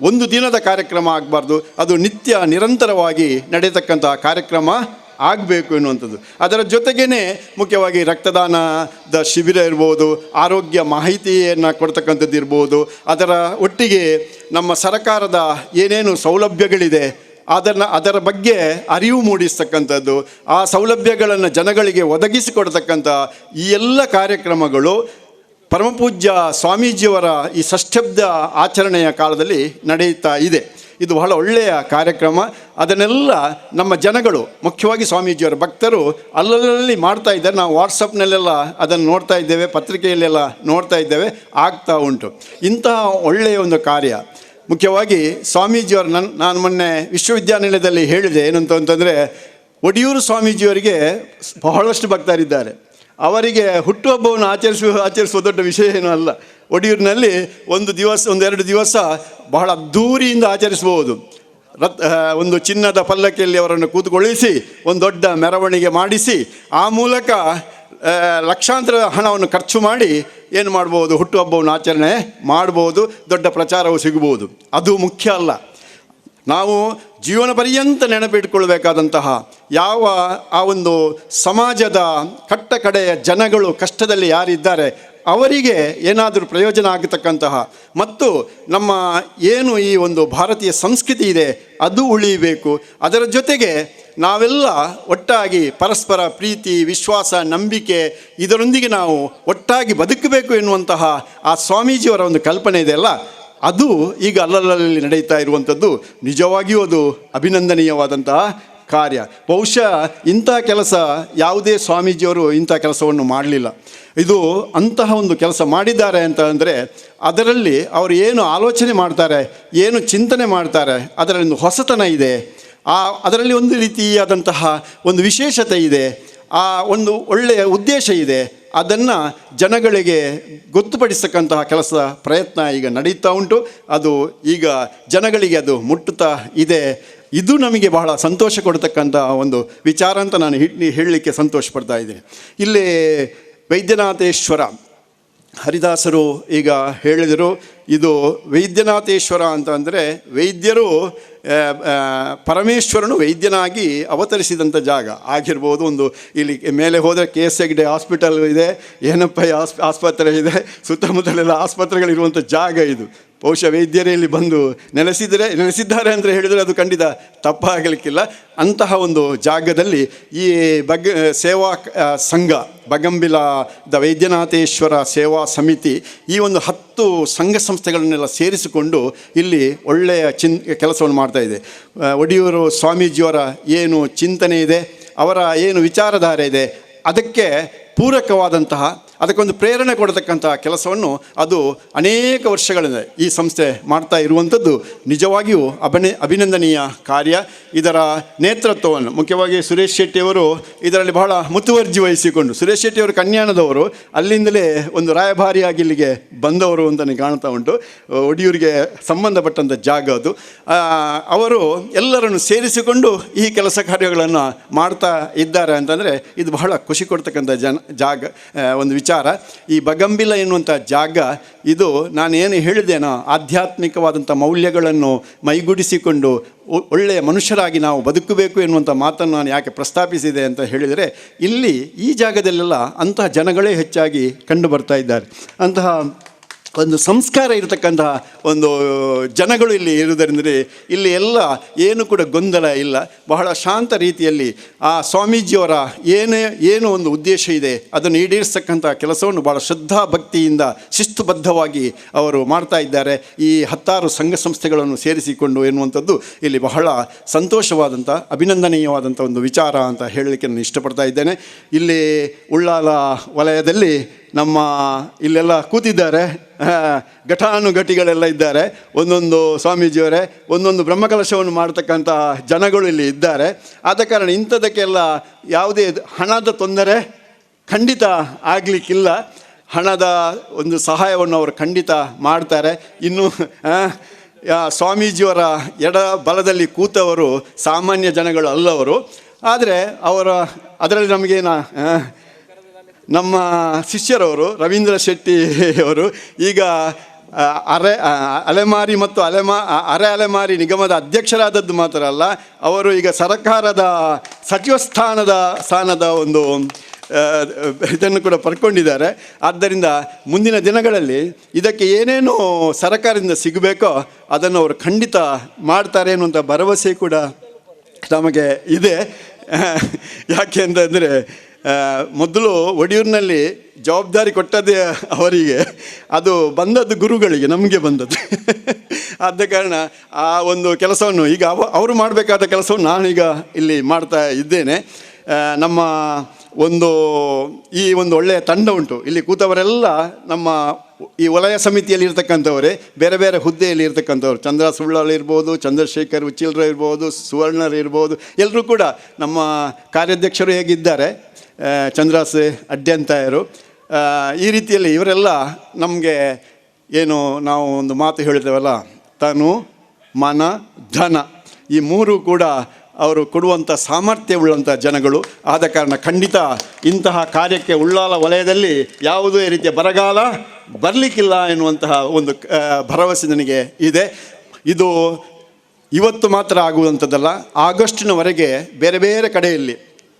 ಒಂದು ದಿನದ ಕಾರ್ಯಕ್ರಮ ಆಗಬಾರ್ದು, ಅದು ನಿತ್ಯ ನಿರಂತರವಾಗಿ ನಡೆಯತಕ್ಕಂತಹ ಕಾರ್ಯಕ್ರಮ ಆಗಬೇಕು ಎನ್ನುವಂಥದ್ದು. ಅದರ ಜೊತೆಗೇ ಮುಖ್ಯವಾಗಿ ರಕ್ತದಾನದ ಶಿಬಿರ ಇರ್ಬೋದು, ಆರೋಗ್ಯ ಮಾಹಿತಿಯನ್ನು ಕೊಡ್ತಕ್ಕಂಥದ್ದು ಇರ್ಬೋದು, ಅದರ ಒಟ್ಟಿಗೆ ನಮ್ಮ ಸರಕಾರದ ಏನೇನು ಸೌಲಭ್ಯಗಳಿದೆ ಅದರ ಬಗ್ಗೆ ಅರಿವು ಮೂಡಿಸ್ತಕ್ಕಂಥದ್ದು, ಆ ಸೌಲಭ್ಯಗಳನ್ನು ಜನಗಳಿಗೆ ಒದಗಿಸಿಕೊಡ್ತಕ್ಕಂಥ ಈ ಎಲ್ಲ ಕಾರ್ಯಕ್ರಮಗಳು ಪರಮಪೂಜ್ಯ ಸ್ವಾಮೀಜಿಯವರ ಈ ಷಷ್ಠ್ಯಬ್ದ ಆಚರಣೆಯ ಕಾಲದಲ್ಲಿ ನಡೆಯುತ್ತಾ ಇದೆ. ಇದು ಬಹಳ ಒಳ್ಳೆಯ ಕಾರ್ಯಕ್ರಮ. ಅದನ್ನೆಲ್ಲ ನಮ್ಮ ಜನಗಳು, ಮುಖ್ಯವಾಗಿ ಸ್ವಾಮೀಜಿಯವರ ಭಕ್ತರು ಅಲ್ಲಲ್ಲಿ ಮಾಡ್ತಾ ಇದ್ದಾರೆ. ನಾವು ವಾಟ್ಸಪ್ನಲ್ಲೆಲ್ಲ ಅದನ್ನು ನೋಡ್ತಾ ಇದ್ದೇವೆ, ಪತ್ರಿಕೆಯಲ್ಲೆಲ್ಲ ನೋಡ್ತಾ ಇದ್ದೇವೆ, ಆಗ್ತಾ ಉಂಟು ಇಂತಹ ಒಳ್ಳೆಯ ಒಂದು ಕಾರ್ಯ. ಮುಖ್ಯವಾಗಿ ಸ್ವಾಮೀಜಿಯವರು ನಾನು ಮೊನ್ನೆ ವಿಶ್ವವಿದ್ಯಾನಿಲಯದಲ್ಲಿ ಹೇಳಿದೆ, ಏನಂತ ಅಂತಂದರೆ, ಒಡಿಯೂರು ಸ್ವಾಮೀಜಿಯವರಿಗೆ ಬಹಳಷ್ಟು ಭಕ್ತರಿದ್ದಾರೆ. ಅವರಿಗೆ ಹುಟ್ಟುಹಬ್ಬವನ್ನು ಆಚರಿಸುವ ಆಚರಿಸುವ ದೊಡ್ಡ ವಿಷಯ ಏನೂ ಅಲ್ಲ. ಒಡಿಯೂರಿನಲ್ಲಿ ಒಂದು ದಿವಸ, ಒಂದೆರಡು ದಿವಸ ಬಹಳ ಅದ್ಧೂರಿಯಿಂದ ಆಚರಿಸಬಹುದು. ಒಂದು ಚಿನ್ನದ ಪಲ್ಲಕ್ಕಿಯಲ್ಲಿ ಅವರನ್ನು ಕೂತುಕೊಳ್ಳಿಸಿ, ಒಂದು ದೊಡ್ಡ ಮೆರವಣಿಗೆ ಮಾಡಿಸಿ, ಆ ಮೂಲಕ ಲಕ್ಷಾಂತರ ಹಣವನ್ನು ಖರ್ಚು ಮಾಡಿ ಏನು ಮಾಡ್ಬೋದು, ಹುಟ್ಟುಹಬ್ಬವನ್ನು ಆಚರಣೆ ಮಾಡ್ಬೋದು, ದೊಡ್ಡ ಪ್ರಚಾರವು ಸಿಗ್ಬೋದು. ಅದು ಮುಖ್ಯ ಅಲ್ಲ. ನಾವು ಜೀವನ ಪರ್ಯಂತ ನೆನಪಿಟ್ಕೊಳ್ಬೇಕಾದಂತಹ ಯಾವ ಆ ಒಂದು ಸಮಾಜದ ಕಟ್ಟ ಕಡೆಯ ಜನಗಳು, ಕಷ್ಟದಲ್ಲಿ ಯಾರಿದ್ದಾರೆ ಅವರಿಗೆ ಏನಾದರೂ ಪ್ರಯೋಜನ ಆಗತಕ್ಕಂತಹ, ಮತ್ತು ನಮ್ಮ ಏನು ಈ ಒಂದು ಭಾರತೀಯ ಸಂಸ್ಕೃತಿ ಇದೆ ಅದು ಉಳಿಯಬೇಕು. ಅದರ ಜೊತೆಗೆ ನಾವೆಲ್ಲ ಒಟ್ಟಾಗಿ ಪರಸ್ಪರ ಪ್ರೀತಿ, ವಿಶ್ವಾಸ, ನಂಬಿಕೆ ಇದರೊಂದಿಗೆ ನಾವು ಒಟ್ಟಾಗಿ ಬದುಕಬೇಕು ಎನ್ನುವಂತಹ ಆ ಸ್ವಾಮೀಜಿಯವರ ಒಂದು ಕಲ್ಪನೆ ಇದೆಯಲ್ಲ, ಅದು ಈಗ ಅಲ್ಲಲ್ಲಿ ನಡೆಯುತ್ತಾ ಇರುವಂಥದ್ದು ನಿಜವಾಗಿಯೂ ಅದು ಅಭಿನಂದನೀಯವಾದಂತಹ ಕಾರ್ಯ. ಬಹುಶಃ ಇಂಥ ಕೆಲಸ ಯಾವುದೇ ಸ್ವಾಮೀಜಿಯವರು ಇಂಥ ಕೆಲಸವನ್ನು ಮಾಡಲಿಲ್ಲ. ಇದು ಅಂತಹ ಒಂದು ಕೆಲಸ ಮಾಡಿದ್ದಾರೆ ಅಂತ ಅಂದರೆ ಅದರಲ್ಲಿ ಅವರು ಏನು ಆಲೋಚನೆ ಮಾಡ್ತಾರೆ, ಏನು ಚಿಂತನೆ ಮಾಡ್ತಾರೆ, ಅದರಲ್ಲಿ ಒಂದು ಹೊಸತನ ಇದೆ, ಅದರಲ್ಲಿ ಒಂದು ರೀತಿಯಾದಂತಹ ಒಂದು ವಿಶೇಷತೆ ಇದೆ, ಆ ಒಂದು ಒಳ್ಳೆಯ ಉದ್ದೇಶ ಇದೆ. ಅದನ್ನು ಜನಗಳಿಗೆ ಗೊತ್ತುಪಡಿಸ್ತಕ್ಕಂತಹ ಕೆಲಸದ ಪ್ರಯತ್ನ ಈಗ ನಡೀತಾ ಉಂಟು. ಅದು ಈಗ ಜನಗಳಿಗೆ ಅದು ಮುಟ್ಟುತ್ತಾ ಇದೆ. ಇದು ನಮಗೆ ಬಹಳ ಸಂತೋಷ ಕೊಡ್ತಕ್ಕಂಥ ಒಂದು ವಿಚಾರ ಅಂತ ನಾನು ಹೇಳಲಿಕ್ಕೆ ಸಂತೋಷ ಪಡ್ತಾ ಇದ್ದೀನಿ. ಇಲ್ಲಿ ವೈದ್ಯನಾಥೇಶ್ವರ ಹರಿದಾಸರು ಈಗ ಹೇಳಿದರು, ಇದು ವೈದ್ಯನಾಥೇಶ್ವರ ಅಂತ ಅಂದರೆ ವೈದ್ಯರು, ಪರಮೇಶ್ವರನು ವೈದ್ಯನಾಗಿ ಅವತರಿಸಿದಂಥ ಜಾಗ ಆಗಿರ್ಬೋದು. ಒಂದು ಇಲ್ಲಿ ಮೇಲೆ ಹೋದರೆ K S Hegde hospital ಇದೆ, ಏನಪ್ಪ ಆಸ್ಪತ್ರೆ ಇದೆ, ಸುತ್ತಮುತ್ತಲೆಲ್ಲ ಆಸ್ಪತ್ರೆಗಳಿರುವಂಥ ಜಾಗ ಇದು. ಬಹುಶಃ ವೈದ್ಯರೇ ಇಲ್ಲಿ ಬಂದು ನೆಲೆಸಿದ್ದಾರೆ ಅಂತ ಹೇಳಿದರೆ ಅದು ಖಂಡಿತ ತಪ್ಪಾಗಲಿಕ್ಕಿಲ್ಲ. ಅಂತಹ ಒಂದು ಜಾಗದಲ್ಲಿ ಈ ಸೇವಾ ಸಂಘ, ಬಗಂಬಿಲದ ವೈದ್ಯನಾಥೇಶ್ವರ ಸೇವಾ ಸಮಿತಿ, ಈ ಒಂದು 10 ಸಂಘ ಸಂಸ್ಥೆಗಳನ್ನೆಲ್ಲ ಸೇರಿಸಿಕೊಂಡು ಇಲ್ಲಿ ಒಳ್ಳೆಯ ಕೆಲಸವನ್ನು ಮಾಡ್ತಾ ಇದೆ. ಒಡಿಯೂರು ಸ್ವಾಮೀಜಿಯವರ ಏನು ಚಿಂತನೆ ಇದೆ, ಅವರ ಏನು ವಿಚಾರಧಾರೆ ಇದೆ, ಅದಕ್ಕೆ ಪೂರಕವಾದಂತಹ, ಅದಕ್ಕೊಂದು ಪ್ರೇರಣೆ ಕೊಡತಕ್ಕಂತಹ ಕೆಲಸವನ್ನು ಅದು ಅನೇಕ ವರ್ಷಗಳಿಂದ ಈ ಸಂಸ್ಥೆ ಮಾಡ್ತಾ ಇರುವಂಥದ್ದು ನಿಜವಾಗಿಯೂ ಅಭಿನಂದನೀಯ ಕಾರ್ಯ. ಇದರ ನೇತೃತ್ವವನ್ನು ಮುಖ್ಯವಾಗಿ ಸುರೇಶ್ ಶೆಟ್ಟಿಯವರು ಇದರಲ್ಲಿ ಬಹಳ ಮುತುವರ್ಜಿ ವಹಿಸಿಕೊಂಡು, ಸುರೇಶ್ ಶೆಟ್ಟಿಯವರು ಕನ್ಯಾಣದವರು, ಅಲ್ಲಿಂದಲೇ ಒಂದು ರಾಯಭಾರಿಯಾಗಿ ಇಲ್ಲಿಗೆ ಬಂದವರು ಅಂತಲೇ ಕಾಣ್ತಾ ಉಂಟು. ಒಡಿಯೂರಿಗೆ ಸಂಬಂಧಪಟ್ಟಂಥ ಜಾಗ ಅದು. ಅವರು ಎಲ್ಲರನ್ನು ಸೇರಿಸಿಕೊಂಡು ಈ ಕೆಲಸ ಕಾರ್ಯಗಳನ್ನು ಮಾಡ್ತಾ ಇದ್ದಾರೆ ಅಂತಂದರೆ ಇದು ಬಹಳ ಖುಷಿ ಕೊಡ್ತಕ್ಕಂಥ ಜಾಗ, ಒಂದು ವಿಚಾರ. ಈ ಬಗಂಬಿಲ ಎನ್ನುವಂಥ ಜಾಗ ಇದು ನಾನೇನು ಹೇಳಿದೆನೋ ಆಧ್ಯಾತ್ಮಿಕವಾದಂಥ ಮೌಲ್ಯಗಳನ್ನು ಮೈಗೂಡಿಸಿಕೊಂಡು ಒಳ್ಳೆಯ ಮನುಷ್ಯರಾಗಿ ನಾವು ಬದುಕಬೇಕು ಎನ್ನುವಂಥ ಮಾತನ್ನು ನಾನು ಯಾಕೆ ಪ್ರಸ್ತಾಪಿಸಿದೆ ಅಂತ ಹೇಳಿದರೆ, ಇಲ್ಲಿ ಈ ಜಾಗದಲ್ಲೆಲ್ಲ ಅಂತಹ ಜನಗಳೇ ಹೆಚ್ಚಾಗಿ ಕಂಡು ಬರ್ತಾ ಇದ್ದಾರೆ. ಅಂತಹ ಒಂದು ಸಂಸ್ಕಾರ ಇರತಕ್ಕಂತಹ ಒಂದು ಜನಗಳು ಇಲ್ಲಿ ಇರುವುದರಿಂದ ಇಲ್ಲಿ ಎಲ್ಲ ಏನು ಕೂಡ ಗೊಂದಲ ಇಲ್ಲ. ಬಹಳ ಶಾಂತ ರೀತಿಯಲ್ಲಿ ಆ ಸ್ವಾಮೀಜಿಯವರ ಏನು ಒಂದು ಉದ್ದೇಶ ಇದೆ ಅದನ್ನು ಈಡೇರಿಸ್ತಕ್ಕಂಥ ಕೆಲಸವನ್ನು ಭಾಳ ಶ್ರದ್ಧಾ ಭಕ್ತಿಯಿಂದ ಶಿಸ್ತುಬದ್ಧವಾಗಿ ಅವರು ಮಾಡ್ತಾ ಇದ್ದಾರೆ. ಈ 10 ಸಂಘ ಸಂಸ್ಥೆಗಳನ್ನು ಸೇರಿಸಿಕೊಂಡು ಎನ್ನುವಂಥದ್ದು ಇಲ್ಲಿ ಬಹಳ ಸಂತೋಷವಾದಂಥ ಅಭಿನಂದನೀಯವಾದಂಥ ಒಂದು ವಿಚಾರ ಅಂತ ಹೇಳಲಿಕ್ಕೆ ನಾನು ಇಷ್ಟಪಡ್ತಾ ಇದ್ದೇನೆ. ಇಲ್ಲಿ ಉಳ್ಳಾಲ ವಲಯದಲ್ಲಿ ನಮ್ಮ ಇಲ್ಲೆಲ್ಲ ಕೂತಿದ್ದಾರೆ, ಘಟಾನುಘಟಿಗಳೆಲ್ಲ ಇದ್ದಾರೆ. ಒಂದೊಂದು ಸ್ವಾಮೀಜಿಯವರೇ ಒಂದೊಂದು ಬ್ರಹ್ಮಕಲಶವನ್ನು ಮಾಡ್ತಕ್ಕಂಥ ಜನಗಳು ಇಲ್ಲಿ ಇದ್ದಾರೆ. ಆದ ಕಾರಣ ಇಂಥದಕ್ಕೆಲ್ಲ ಯಾವುದೇ ಹಣದ ತೊಂದರೆ ಖಂಡಿತ ಆಗಲಿಕ್ಕಿಲ್ಲ. ಹಣದ ಒಂದು ಸಹಾಯವನ್ನು ಅವರು ಖಂಡಿತ ಮಾಡ್ತಾರೆ. ಇನ್ನು ಸ್ವಾಮೀಜಿಯವರ ಎಡ ಬಲದಲ್ಲಿ ಕೂತವರು ಸಾಮಾನ್ಯ ಜನಗಳು ಅಲ್ಲವರು. ಆದರೆ ಅವರ ಅದರಲ್ಲಿ ನಮಗೇನ, ನಮ್ಮ ಶಿಷ್ಯರವರು ರವೀಂದ್ರ ಶೆಟ್ಟಿ ಅವರು ಈಗ ಅಲೆಮಾರಿ ಮತ್ತು ಅರೆ ಅಲೆಮಾರಿ ನಿಗಮದ ಅಧ್ಯಕ್ಷರಾದದ್ದು ಮಾತ್ರ ಅಲ್ಲ, ಅವರು ಈಗ ಸರ್ಕಾರದ ಸಚಿವ ಸ್ಥಾನದ ಒಂದು ಇದನ್ನು ಕೂಡ ಪಡ್ಕೊಂಡಿದ್ದಾರೆ. ಆದ್ದರಿಂದ ಮುಂದಿನ ದಿನಗಳಲ್ಲಿ ಇದಕ್ಕೆ ಏನೇನು ಸರ್ಕಾರದಿಂದ ಸಿಗಬೇಕೋ ಅದನ್ನು ಅವರು ಖಂಡಿತ ಮಾಡ್ತಾರೆ ಅನ್ನುವಂಥ ಭರವಸೆ ಕೂಡ ನಮಗೆ ಇದೆ. ಯಾಕೆ ಅಂತಂದರೆ, ಮೊದಲು ಒಡಿಯೂರಿನಲ್ಲಿ ಜವಾಬ್ದಾರಿ ಕೊಟ್ಟದ್ದೇ ಅವರಿಗೆ, ಅದು ಬಂದದ್ದು ಗುರುಗಳಿಗೆ, ನಮಗೆ ಬಂದದ್ದು. ಆದ ಕಾರಣ ಆ ಒಂದು ಕೆಲಸವನ್ನು ಈಗ ಅವರು ಮಾಡಬೇಕಾದ ಕೆಲಸವನ್ನು ನಾನೀಗ ಇಲ್ಲಿ ಮಾಡ್ತಾ ಇದ್ದೇನೆ. ನಮ್ಮ ಒಂದು ಈ ಒಂದು ಒಳ್ಳೆಯ ತಂಡ ಉಂಟು. ಇಲ್ಲಿ ಕೂತವರೆಲ್ಲ ನಮ್ಮ ಈ ವಲಯ ಸಮಿತಿಯಲ್ಲಿ ಇರ್ತಕ್ಕಂಥವರೇ, ಬೇರೆ ಬೇರೆ ಹುದ್ದೆಯಲ್ಲಿ ಇರ್ತಕ್ಕಂಥವ್ರು. ಚಂದ್ರ ಸುಳ್ಳಾಲ್ ಇರ್ಬೋದು, ಚಂದ್ರಶೇಖರ್ ಉಚ್ಚಿಲ್ರ ಇರ್ಬೋದು, ಸುವರ್ಣರ್ ಇರ್ಬೋದು, ಎಲ್ಲರೂ ಕೂಡ ನಮ್ಮ ಕಾರ್ಯಾಧ್ಯಕ್ಷರು ಹೇಗಿದ್ದಾರೆ, ಚಂದ್ರಾಸ್ ಅಡ್ಯಂತಾಯರು, ಈ ರೀತಿಯಲ್ಲಿ ಇವರೆಲ್ಲ ನಮಗೆ ಏನು ನಾವು ಒಂದು ಮಾತು ಹೇಳಿದ್ದೇವಲ್ಲ, ತನು ಮನ ಧನ ಈ ಮೂರು ಕೂಡ ಅವರು ಕೊಡುವಂಥ ಸಾಮರ್ಥ್ಯವುಳ್ಳಂಥ ಜನಗಳು. ಆದ ಕಾರಣ ಖಂಡಿತ ಇಂತಹ ಕಾರ್ಯಕ್ಕೆ ಉಳ್ಳಾಲ ವಲಯದಲ್ಲಿ ಯಾವುದೇ ರೀತಿಯ ಬರಗಾಲ ಬರಲಿಕ್ಕಿಲ್ಲ ಎನ್ನುವಂತಹ ಒಂದು ಭರವಸೆ ನನಗೆ ಇದೆ. ಇದು ಇವತ್ತು ಮಾತ್ರ ಆಗುವಂಥದ್ದಲ್ಲ, ಆಗಸ್ಟಿನವರೆಗೆ ಬೇರೆ ಬೇರೆ ಕಡೆಯಲ್ಲಿ,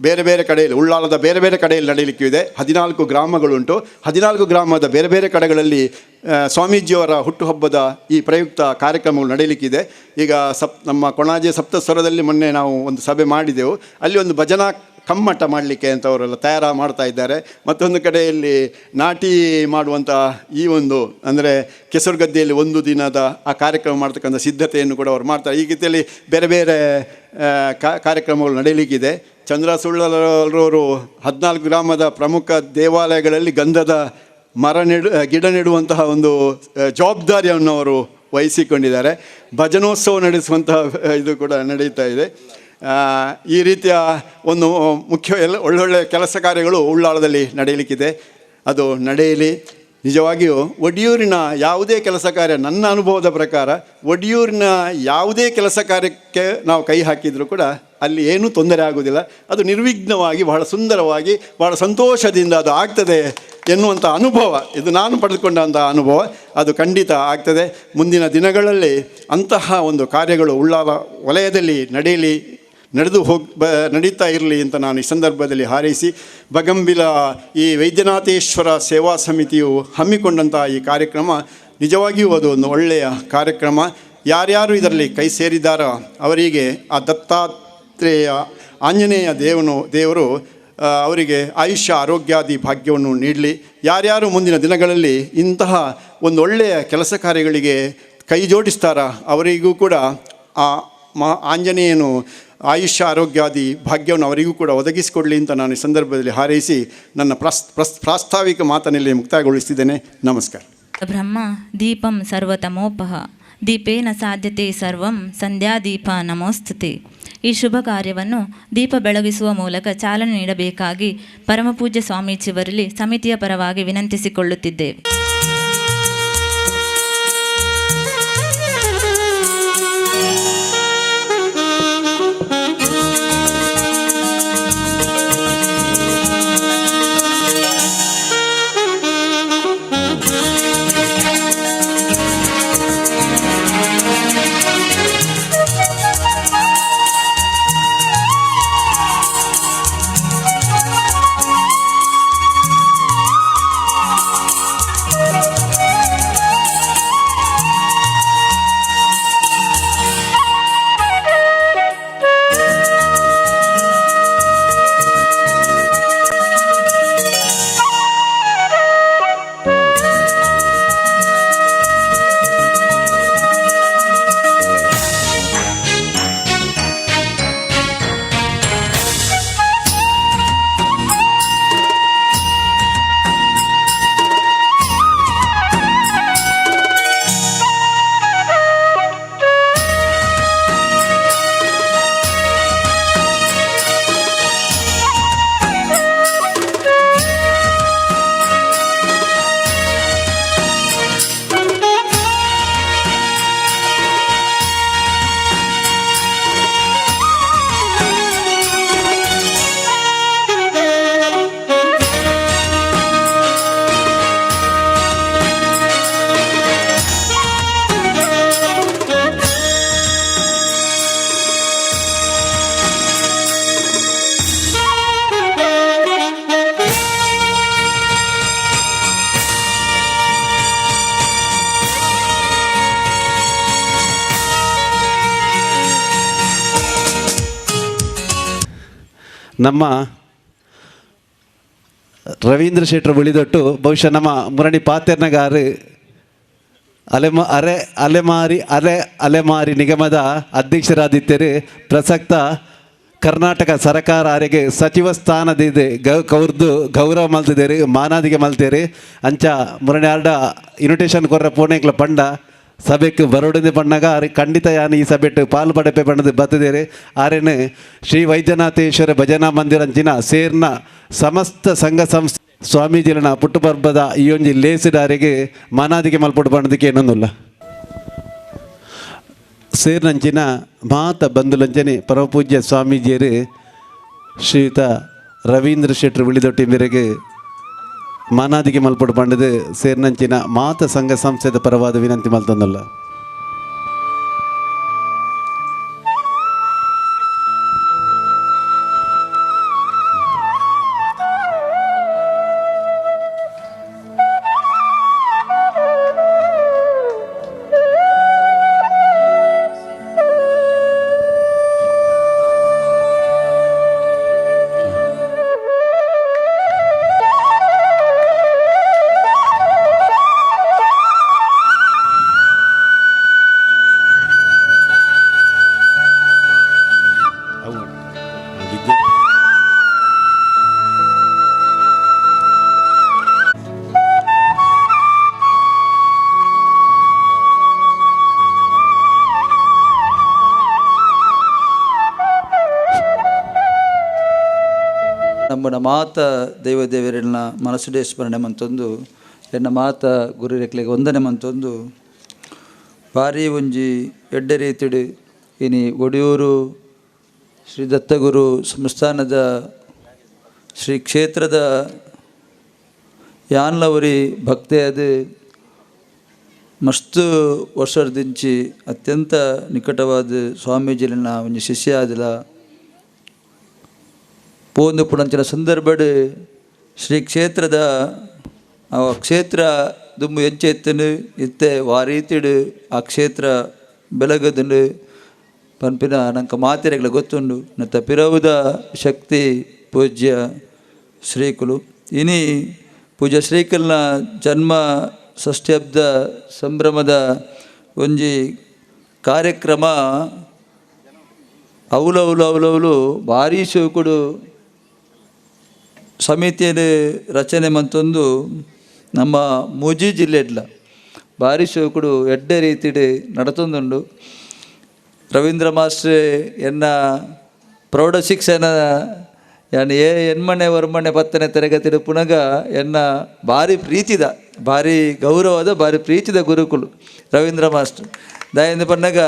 ಬೇರೆ ಬೇರೆ ಕಡೆಯಲ್ಲಿ ಉಳ್ಳಾಲದ ಬೇರೆ ಬೇರೆ ಕಡೆಯಲ್ಲಿ ನಡೆಯಲಿಕ್ಕೂ ಇದೆ. 14 ಗ್ರಾಮಗಳುಂಟು. 14 ಗ್ರಾಮದ ಬೇರೆ ಬೇರೆ ಕಡೆಗಳಲ್ಲಿ ಸ್ವಾಮೀಜಿಯವರ ಹುಟ್ಟುಹಬ್ಬದ ಈ ಪ್ರಯುಕ್ತ ಕಾರ್ಯಕ್ರಮಗಳು ನಡೆಯಲಿಕ್ಕಿದೆ. ಈಗ ನಮ್ಮ ಕೊಣಾಜೆ ಸಪ್ತಸ್ವರದಲ್ಲಿ ಮೊನ್ನೆ ನಾವು ಒಂದು ಸಭೆ ಮಾಡಿದೆವು. ಅಲ್ಲಿ ಒಂದು ಭಜನಾ ಕಮ್ಮಟ ಮಾಡಲಿಕ್ಕೆ ಅಂತ ಅವರೆಲ್ಲ ತಯಾರು ಮಾಡ್ತಾ ಇದ್ದಾರೆ. ಮತ್ತೊಂದು ಕಡೆಯಲ್ಲಿ ನಾಟಿ ಮಾಡುವಂಥ ಈ ಒಂದು ಅಂದರೆ ಕೆಸರುಗದ್ದೆಯಲ್ಲಿ ಒಂದು ದಿನದ ಆ ಕಾರ್ಯಕ್ರಮ ಮಾಡ್ತಕ್ಕಂಥ ಸಿದ್ಧತೆಯನ್ನು ಕೂಡ ಅವರು ಮಾಡ್ತಾರೆ. ಈ ರೀತಿಯಲ್ಲಿ ಬೇರೆ ಬೇರೆ ಕಾರ್ಯಕ್ರಮಗಳು ನಡೆಯಲಿಕ್ಕಿದೆ. ಚಂದ್ರ ಸುಳ್ಳಲರವರು 14 ಗ್ರಾಮದ ಪ್ರಮುಖ ದೇವಾಲಯಗಳಲ್ಲಿ ಗಂಧದ ಮರ ಗಿಡ ನೆಡುವಂತಹ ಒಂದು ಜವಾಬ್ದಾರಿಯನ್ನು ಅವರು ವಹಿಸಿಕೊಂಡಿದ್ದಾರೆ. ಭಜನೋತ್ಸವ ನಡೆಸುವಂತಹ ಇದು ಕೂಡ ನಡೆಯುತ್ತಾ ಇದೆ. ಈ ರೀತಿಯ ಒಂದು ಮುಖ್ಯ ಎಲ್ಲ ಒಳ್ಳೊಳ್ಳೆ ಕೆಲಸ ಕಾರ್ಯಗಳು ಉಳ್ಳಾಲದಲ್ಲಿ ನಡೆಯಲಿಕ್ಕಿದೆ. ಅದು ನಡೆಯಲಿ. ನಿಜವಾಗಿಯೂ ಒಡಿಯೂರಿನ ಯಾವುದೇ ಕೆಲಸ ಕಾರ್ಯ, ನನ್ನ ಅನುಭವದ ಪ್ರಕಾರ ಒಡಿಯೂರಿನ ಯಾವುದೇ ಕೆಲಸ ಕಾರ್ಯಕ್ಕೆ ನಾವು ಕೈ ಹಾಕಿದರೂ ಕೂಡ ಅಲ್ಲಿ ಏನೂ ತೊಂದರೆ ಆಗುವುದಿಲ್ಲ. ಅದು ನಿರ್ವಿಘ್ನವಾಗಿ ಬಹಳ ಸುಂದರವಾಗಿ ಬಹಳ ಸಂತೋಷದಿಂದ ಅದು ಆಗ್ತದೆ ಎನ್ನುವಂಥ ಅನುಭವ, ಇದು ನಾನು ಪಡೆದುಕೊಂಡಂಥ ಅನುಭವ. ಅದು ಖಂಡಿತ ಆಗ್ತದೆ. ಮುಂದಿನ ದಿನಗಳಲ್ಲಿ ಅಂತಹ ಒಂದು ಕಾರ್ಯಗಳು ಉಳ್ಳಾಲ ವಲಯದಲ್ಲಿ ನಡೆಯಲಿ, ನಡೆದು ಹೋಗಿ ನಡೀತಾ ಇರಲಿ ಅಂತ ನಾನು ಈ ಸಂದರ್ಭದಲ್ಲಿ ಹಾರೈಸಿ, ಬಗಂಬಿಲ ಈ ವೈದ್ಯನಾಥೇಶ್ವರ ಸೇವಾ ಸಮಿತಿಯು ಹಮ್ಮಿಕೊಂಡಂಥ ಈ ಕಾರ್ಯಕ್ರಮ ನಿಜವಾಗಿಯೂ ಅದು ಒಂದು ಒಳ್ಳೆಯ ಕಾರ್ಯಕ್ರಮ. ಯಾರ್ಯಾರು ಇದರಲ್ಲಿ ಕೈ ಸೇರಿದ್ದಾರೋ ಅವರಿಗೆ ಆ ದತ್ತಾತ್ರೇಯ ಆಂಜನೇಯ ದೇವರು ಅವರಿಗೆ ಆಯುಷ್ಯ ಆರೋಗ್ಯಾದಿ ಭಾಗ್ಯವನ್ನು ನೀಡಲಿ. ಯಾರ್ಯಾರು ಮುಂದಿನ ದಿನಗಳಲ್ಲಿ ಇಂತಹ ಒಂದು ಒಳ್ಳೆಯ ಕೆಲಸ ಕಾರ್ಯಗಳಿಗೆ ಕೈ ಜೋಡಿಸ್ತಾರ ಅವರಿಗೂ ಕೂಡ ಆ ಆಂಜನೇಯನು ಆಯುಷ್ಯ ಆರೋಗ್ಯಾದಿ ಭಾಗ್ಯವನ್ನು ಅವರಿಗೂ ಕೂಡ ಒದಗಿಸಿಕೊಡಲಿ ಅಂತ ನಾನು ಈ ಸಂದರ್ಭದಲ್ಲಿ ಹಾರೈಸಿ ನನ್ನ ಪ್ರಾಸ್ತಾವಿಕ ಮಾತನಲ್ಲಿ ಮುಕ್ತಾಯಗೊಳಿಸ್ತಿದ್ದೇನೆ. ನಮಸ್ಕಾರ. ಬ್ರಹ್ಮ ದೀಪಂ ಸರ್ವತಮೋಪಹ ದೀಪೇನ ಸಾಧ್ಯತೆ ಸರ್ವಂ ಸಂಧ್ಯಾದೀಪ ನಮೋಸ್ತುತೆ. ಈ ಶುಭ ಕಾರ್ಯವನ್ನು ದೀಪ ಬೆಳಗಿಸುವ ಮೂಲಕ ಚಾಲನೆ ನೀಡಬೇಕಾಗಿ ಪರಮಪೂಜ್ಯ ಸ್ವಾಮೀಜಿಯವರಲ್ಲಿ ಸಮಿತಿಯ ಪರವಾಗಿ ವಿನಂತಿಸಿಕೊಳ್ಳುತ್ತಿದ್ದೇವೆ. ನಮ್ಮ ರವೀಂದ್ರ ಶೆಟ್ಟರು ಬುಳಿದೊಟ್ಟು ಬಹುಶಃ ನಮ್ಮ ಮುರಣಿ ಪಾತೆರ್ನಗಾರು ಅರೆ ಅಲೆಮಾರಿ ಅರೆ ಅಲೆಮಾರಿ ನಿಗಮದ ಅಧ್ಯಕ್ಷರಾದಿತ್ತೇರು. ಪ್ರಸಕ್ತ ಕರ್ನಾಟಕ ಸರ್ಕಾರ ಆರೆಗೆ ಸಚಿವ ಸ್ಥಾನದಿದೆ ಕೌರ್ದು ಗೌರವ ಮಲ್ತಿದ್ದೇರು, ಮಾನಾದಿಗೆ ಮಲ್ತೇರು. ಅಂಚ ಮುರಣಿ ಇನ್ವಿಟೇಷನ್ ಕೊರ್ರ ಪೋಣೆಕ್ಲ ಪಂಡ ಸಭೆಕ್ ಬರೋಡಿಂದ ಪಣ್ಣಾಗ ಆರೆ ಖಂಡಿತ ಯಾನ್ ಈ ಸಭೆಟ್ ಪಾಲು ಪಡೆಪೆ ಪಂಡದು ಬತ್ತದೇರು. ಆರೇನು ಶ್ರೀ ವೈದ್ಯನಾಥೇಶ್ವರ ಭಜನಾ ಮಂದಿರಂಚಿನ ಸೇರ್ನ ಸಮಸ್ತ ಸಂಘ ಸಂಸ್ಥೆ ಸ್ವಾಮೀಜಿಲನ ಪುಟ್ಟುಪರ್ಬದ ಈ ಒಂಜಿ ಲೇಸಿದಾರಿಗೆ ಮಾನಾದಿಗೆ ಮಲ್ಪೊಡು ಪಂಡದಕ್ಕೆ ಏನೊಂದುಲ್ಲ. ಸೇರ್ನಂಚಿನ ಮಾತ ಬಂಧುಲಂಚನೆ ಪರಮಪೂಜ್ಯ ಸ್ವಾಮೀಜಿಯರು ಶ್ರೀಯುತ ರವೀಂದ್ರ ಶೆಟ್ಟರು ವಿಳಿದೊಟ್ಟಿ ಮೇರೆಗೆ ಮಾನಾದಿಗೆ ಮಲ್ಪೊಡು ಪಂಡದು ಸೇರ್ನಂಚಿನ ಮಾತ ಸಂಘ ಸಂಸ್ಥೆದ ಪರವಾದ ವಿನಂತಿ ಮಲ್ತೊಂದುಲ್ಲ. ನಮ್ಮನ ಮಾತ ದೈವದೇವರನ್ನ ಮನಸ್ಸುಡೆ ಸ್ಮರಣೆ ಮಂತೊಂದು ಎನ್ನ ಮಾತ ಗುರುರೆಕ್ಲೆಗೆ ವಂದನೆ ಮಂತೊಂದು ಭಾರಿ ಒಂಜಿ ಎಡ್ಡೆ ರೀತಿಡು ಇನಿ ಒಡಿಯೂರು ಶ್ರೀ ದತ್ತಗುರು ಸಂಸ್ಥಾನದ ಶ್ರೀ ಕ್ಷೇತ್ರದ ಯಾನ್ಲವರಿ ಭಕ್ತೆ ಅದು ಮಸ್ತ್ ವರ್ಷದಿಂಚಿ ಅತ್ಯಂತ ನಿಕಟವಾದ ಸ್ವಾಮೀಜಿಲಿನ ಒಂಜಿ ಶಿಷ್ಯ ಆದಿಲ್ಲ ಪೋಂದು ಪುಣಂಚಿನ ಸಂದರ್ಭಡ್ ಶ್ರೀ ಕ್ಷೇತ್ರದ ಆ ಕ್ಷೇತ್ರ ದುಂಬು ಎಂಚೆ ಇತ್ತನು ಇತ್ತೆ ವಾರೀತಿಡು ಆ ಕ್ಷೇತ್ರ ಬೆಳಗದುಂಡು ಪನ್ಪಿನ ನಂಕ ಮಾತೆರೆಗಳ ಗೊತ್ತುಂಡು. ನತ್ತ ಪಿರವುದ ಶಕ್ತಿ ಪೂಜ್ಯ ಶ್ರೀಕುಲು ಇನಿ ಪೂಜ್ಯ ಶ್ರೀಕಲ್ನ ಜನ್ಮ ಷಷ್ಠ್ಯಬ್ದ ಸಂಭ್ರಮದ ಒಂಜಿ ಕಾರ್ಯಕ್ರಮ ಅವಲವಲು ಅವಲವಲು ಭಾರೀ ಶೋಕುಡು ಸಮಿತಿಯನ್ನು ರಚನೆ ಮಂತೊಂದು ನಮ್ಮ ಮೂಜಿ ಜಿಲ್ಲೆಡ್ಲ ಭಾರಿ ಶೋಕುಡು ಎಡ್ಡೆ ರೀತಿಡ್ ನಡತೊಂದುಂಡು. ರವೀಂದ್ರ ಮಾಸ್ಟ್ರ್ ಎನ್ನ ಪ್ರೌಢ ಶಿಕ್ಷಣ ಯಾನ್ ಏ ಎನ್ಮನೆ ಒರ್ಮನೆ ಪತ್ತನೆ ತರಗತಿ ಪುನಗ ಎನ್ನ ಭಾರಿ ಪ್ರೀತಿದ ಭಾರಿ ಗೌರವದ ಭಾರಿ ಪ್ರೀತಿದ ಗುರುಕುಲು ರವೀಂದ್ರ ಮಾಸ್ಟರ್. ದಾಯಂದು ಪನ್ನಗ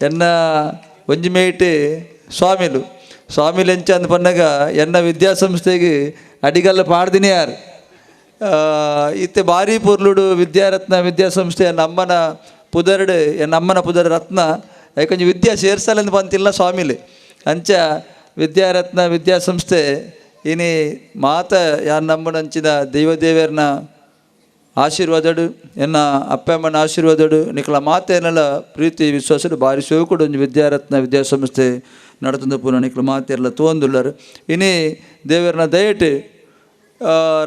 ಎನ್ನ ಒಂಜಿ ಮೇಟ್ ಸ್ವಾಮಿಲು ಸ್ವಾಮಿಲು ಎಂಚ ಅಂದ್ ಪನ್ನಗ ಎನ್ನ ವಿದ್ಯಾಸಂಸ್ಥೆಗೆ ಅಡಿಗಲ್ಲ ಪಾಡ್ದಿನಿ ಯಾರು ಇತ್ತೆ ಭಾರಿ ಪೊರ್ಲುಡು ವಿದ್ಯಾರತ್ನ ವಿದ್ಯಾಸಂಸ್ಥೆ ನಮ್ಮನ ಪುದರ್ಡು ನಮ್ಮನ ಪುದರ್ ರತ್ನ ಯಾಕಂಜಿ ವಿದ್ಯಾ ಸೇರ್ಸಲೆಂದು ಬಂತಿಲ್ಲ ಸ್ವಾಮಿಲಿ ಅಂಚ ವಿದ್ಯಾರತ್ನ ವಿದ್ಯಾಸಂಸ್ಥೆ ಇನಿ ಮಾತ ಯಾನ್ ನಮ್ಮನಂಚಿನ ದೈವದೇವರ್ನ ಆಶೀರ್ವಾದಡು ಎನ್ನ ಅಪ್ಪಮ್ಮನ ಆಶೀರ್ವಾದಡು ನಿಕಲ ಮಾತೇನೆಲ್ಲ ಪ್ರೀತಿ ವಿಶ್ವಾಸಡು ಭಾರಿ ಶೋಕುಡು ಒಂಜಿ ವಿದ್ಯಾರತ್ನ ವಿದ್ಯಾಸಂಸ್ಥೆ ನಡತಂದು ಪೂರ ನಿಕಲ ಮಾತೆಲ್ಲ ತೋಂದುಲ್ಲರು. ಇನಿ ದೇವರನ ದಯಟು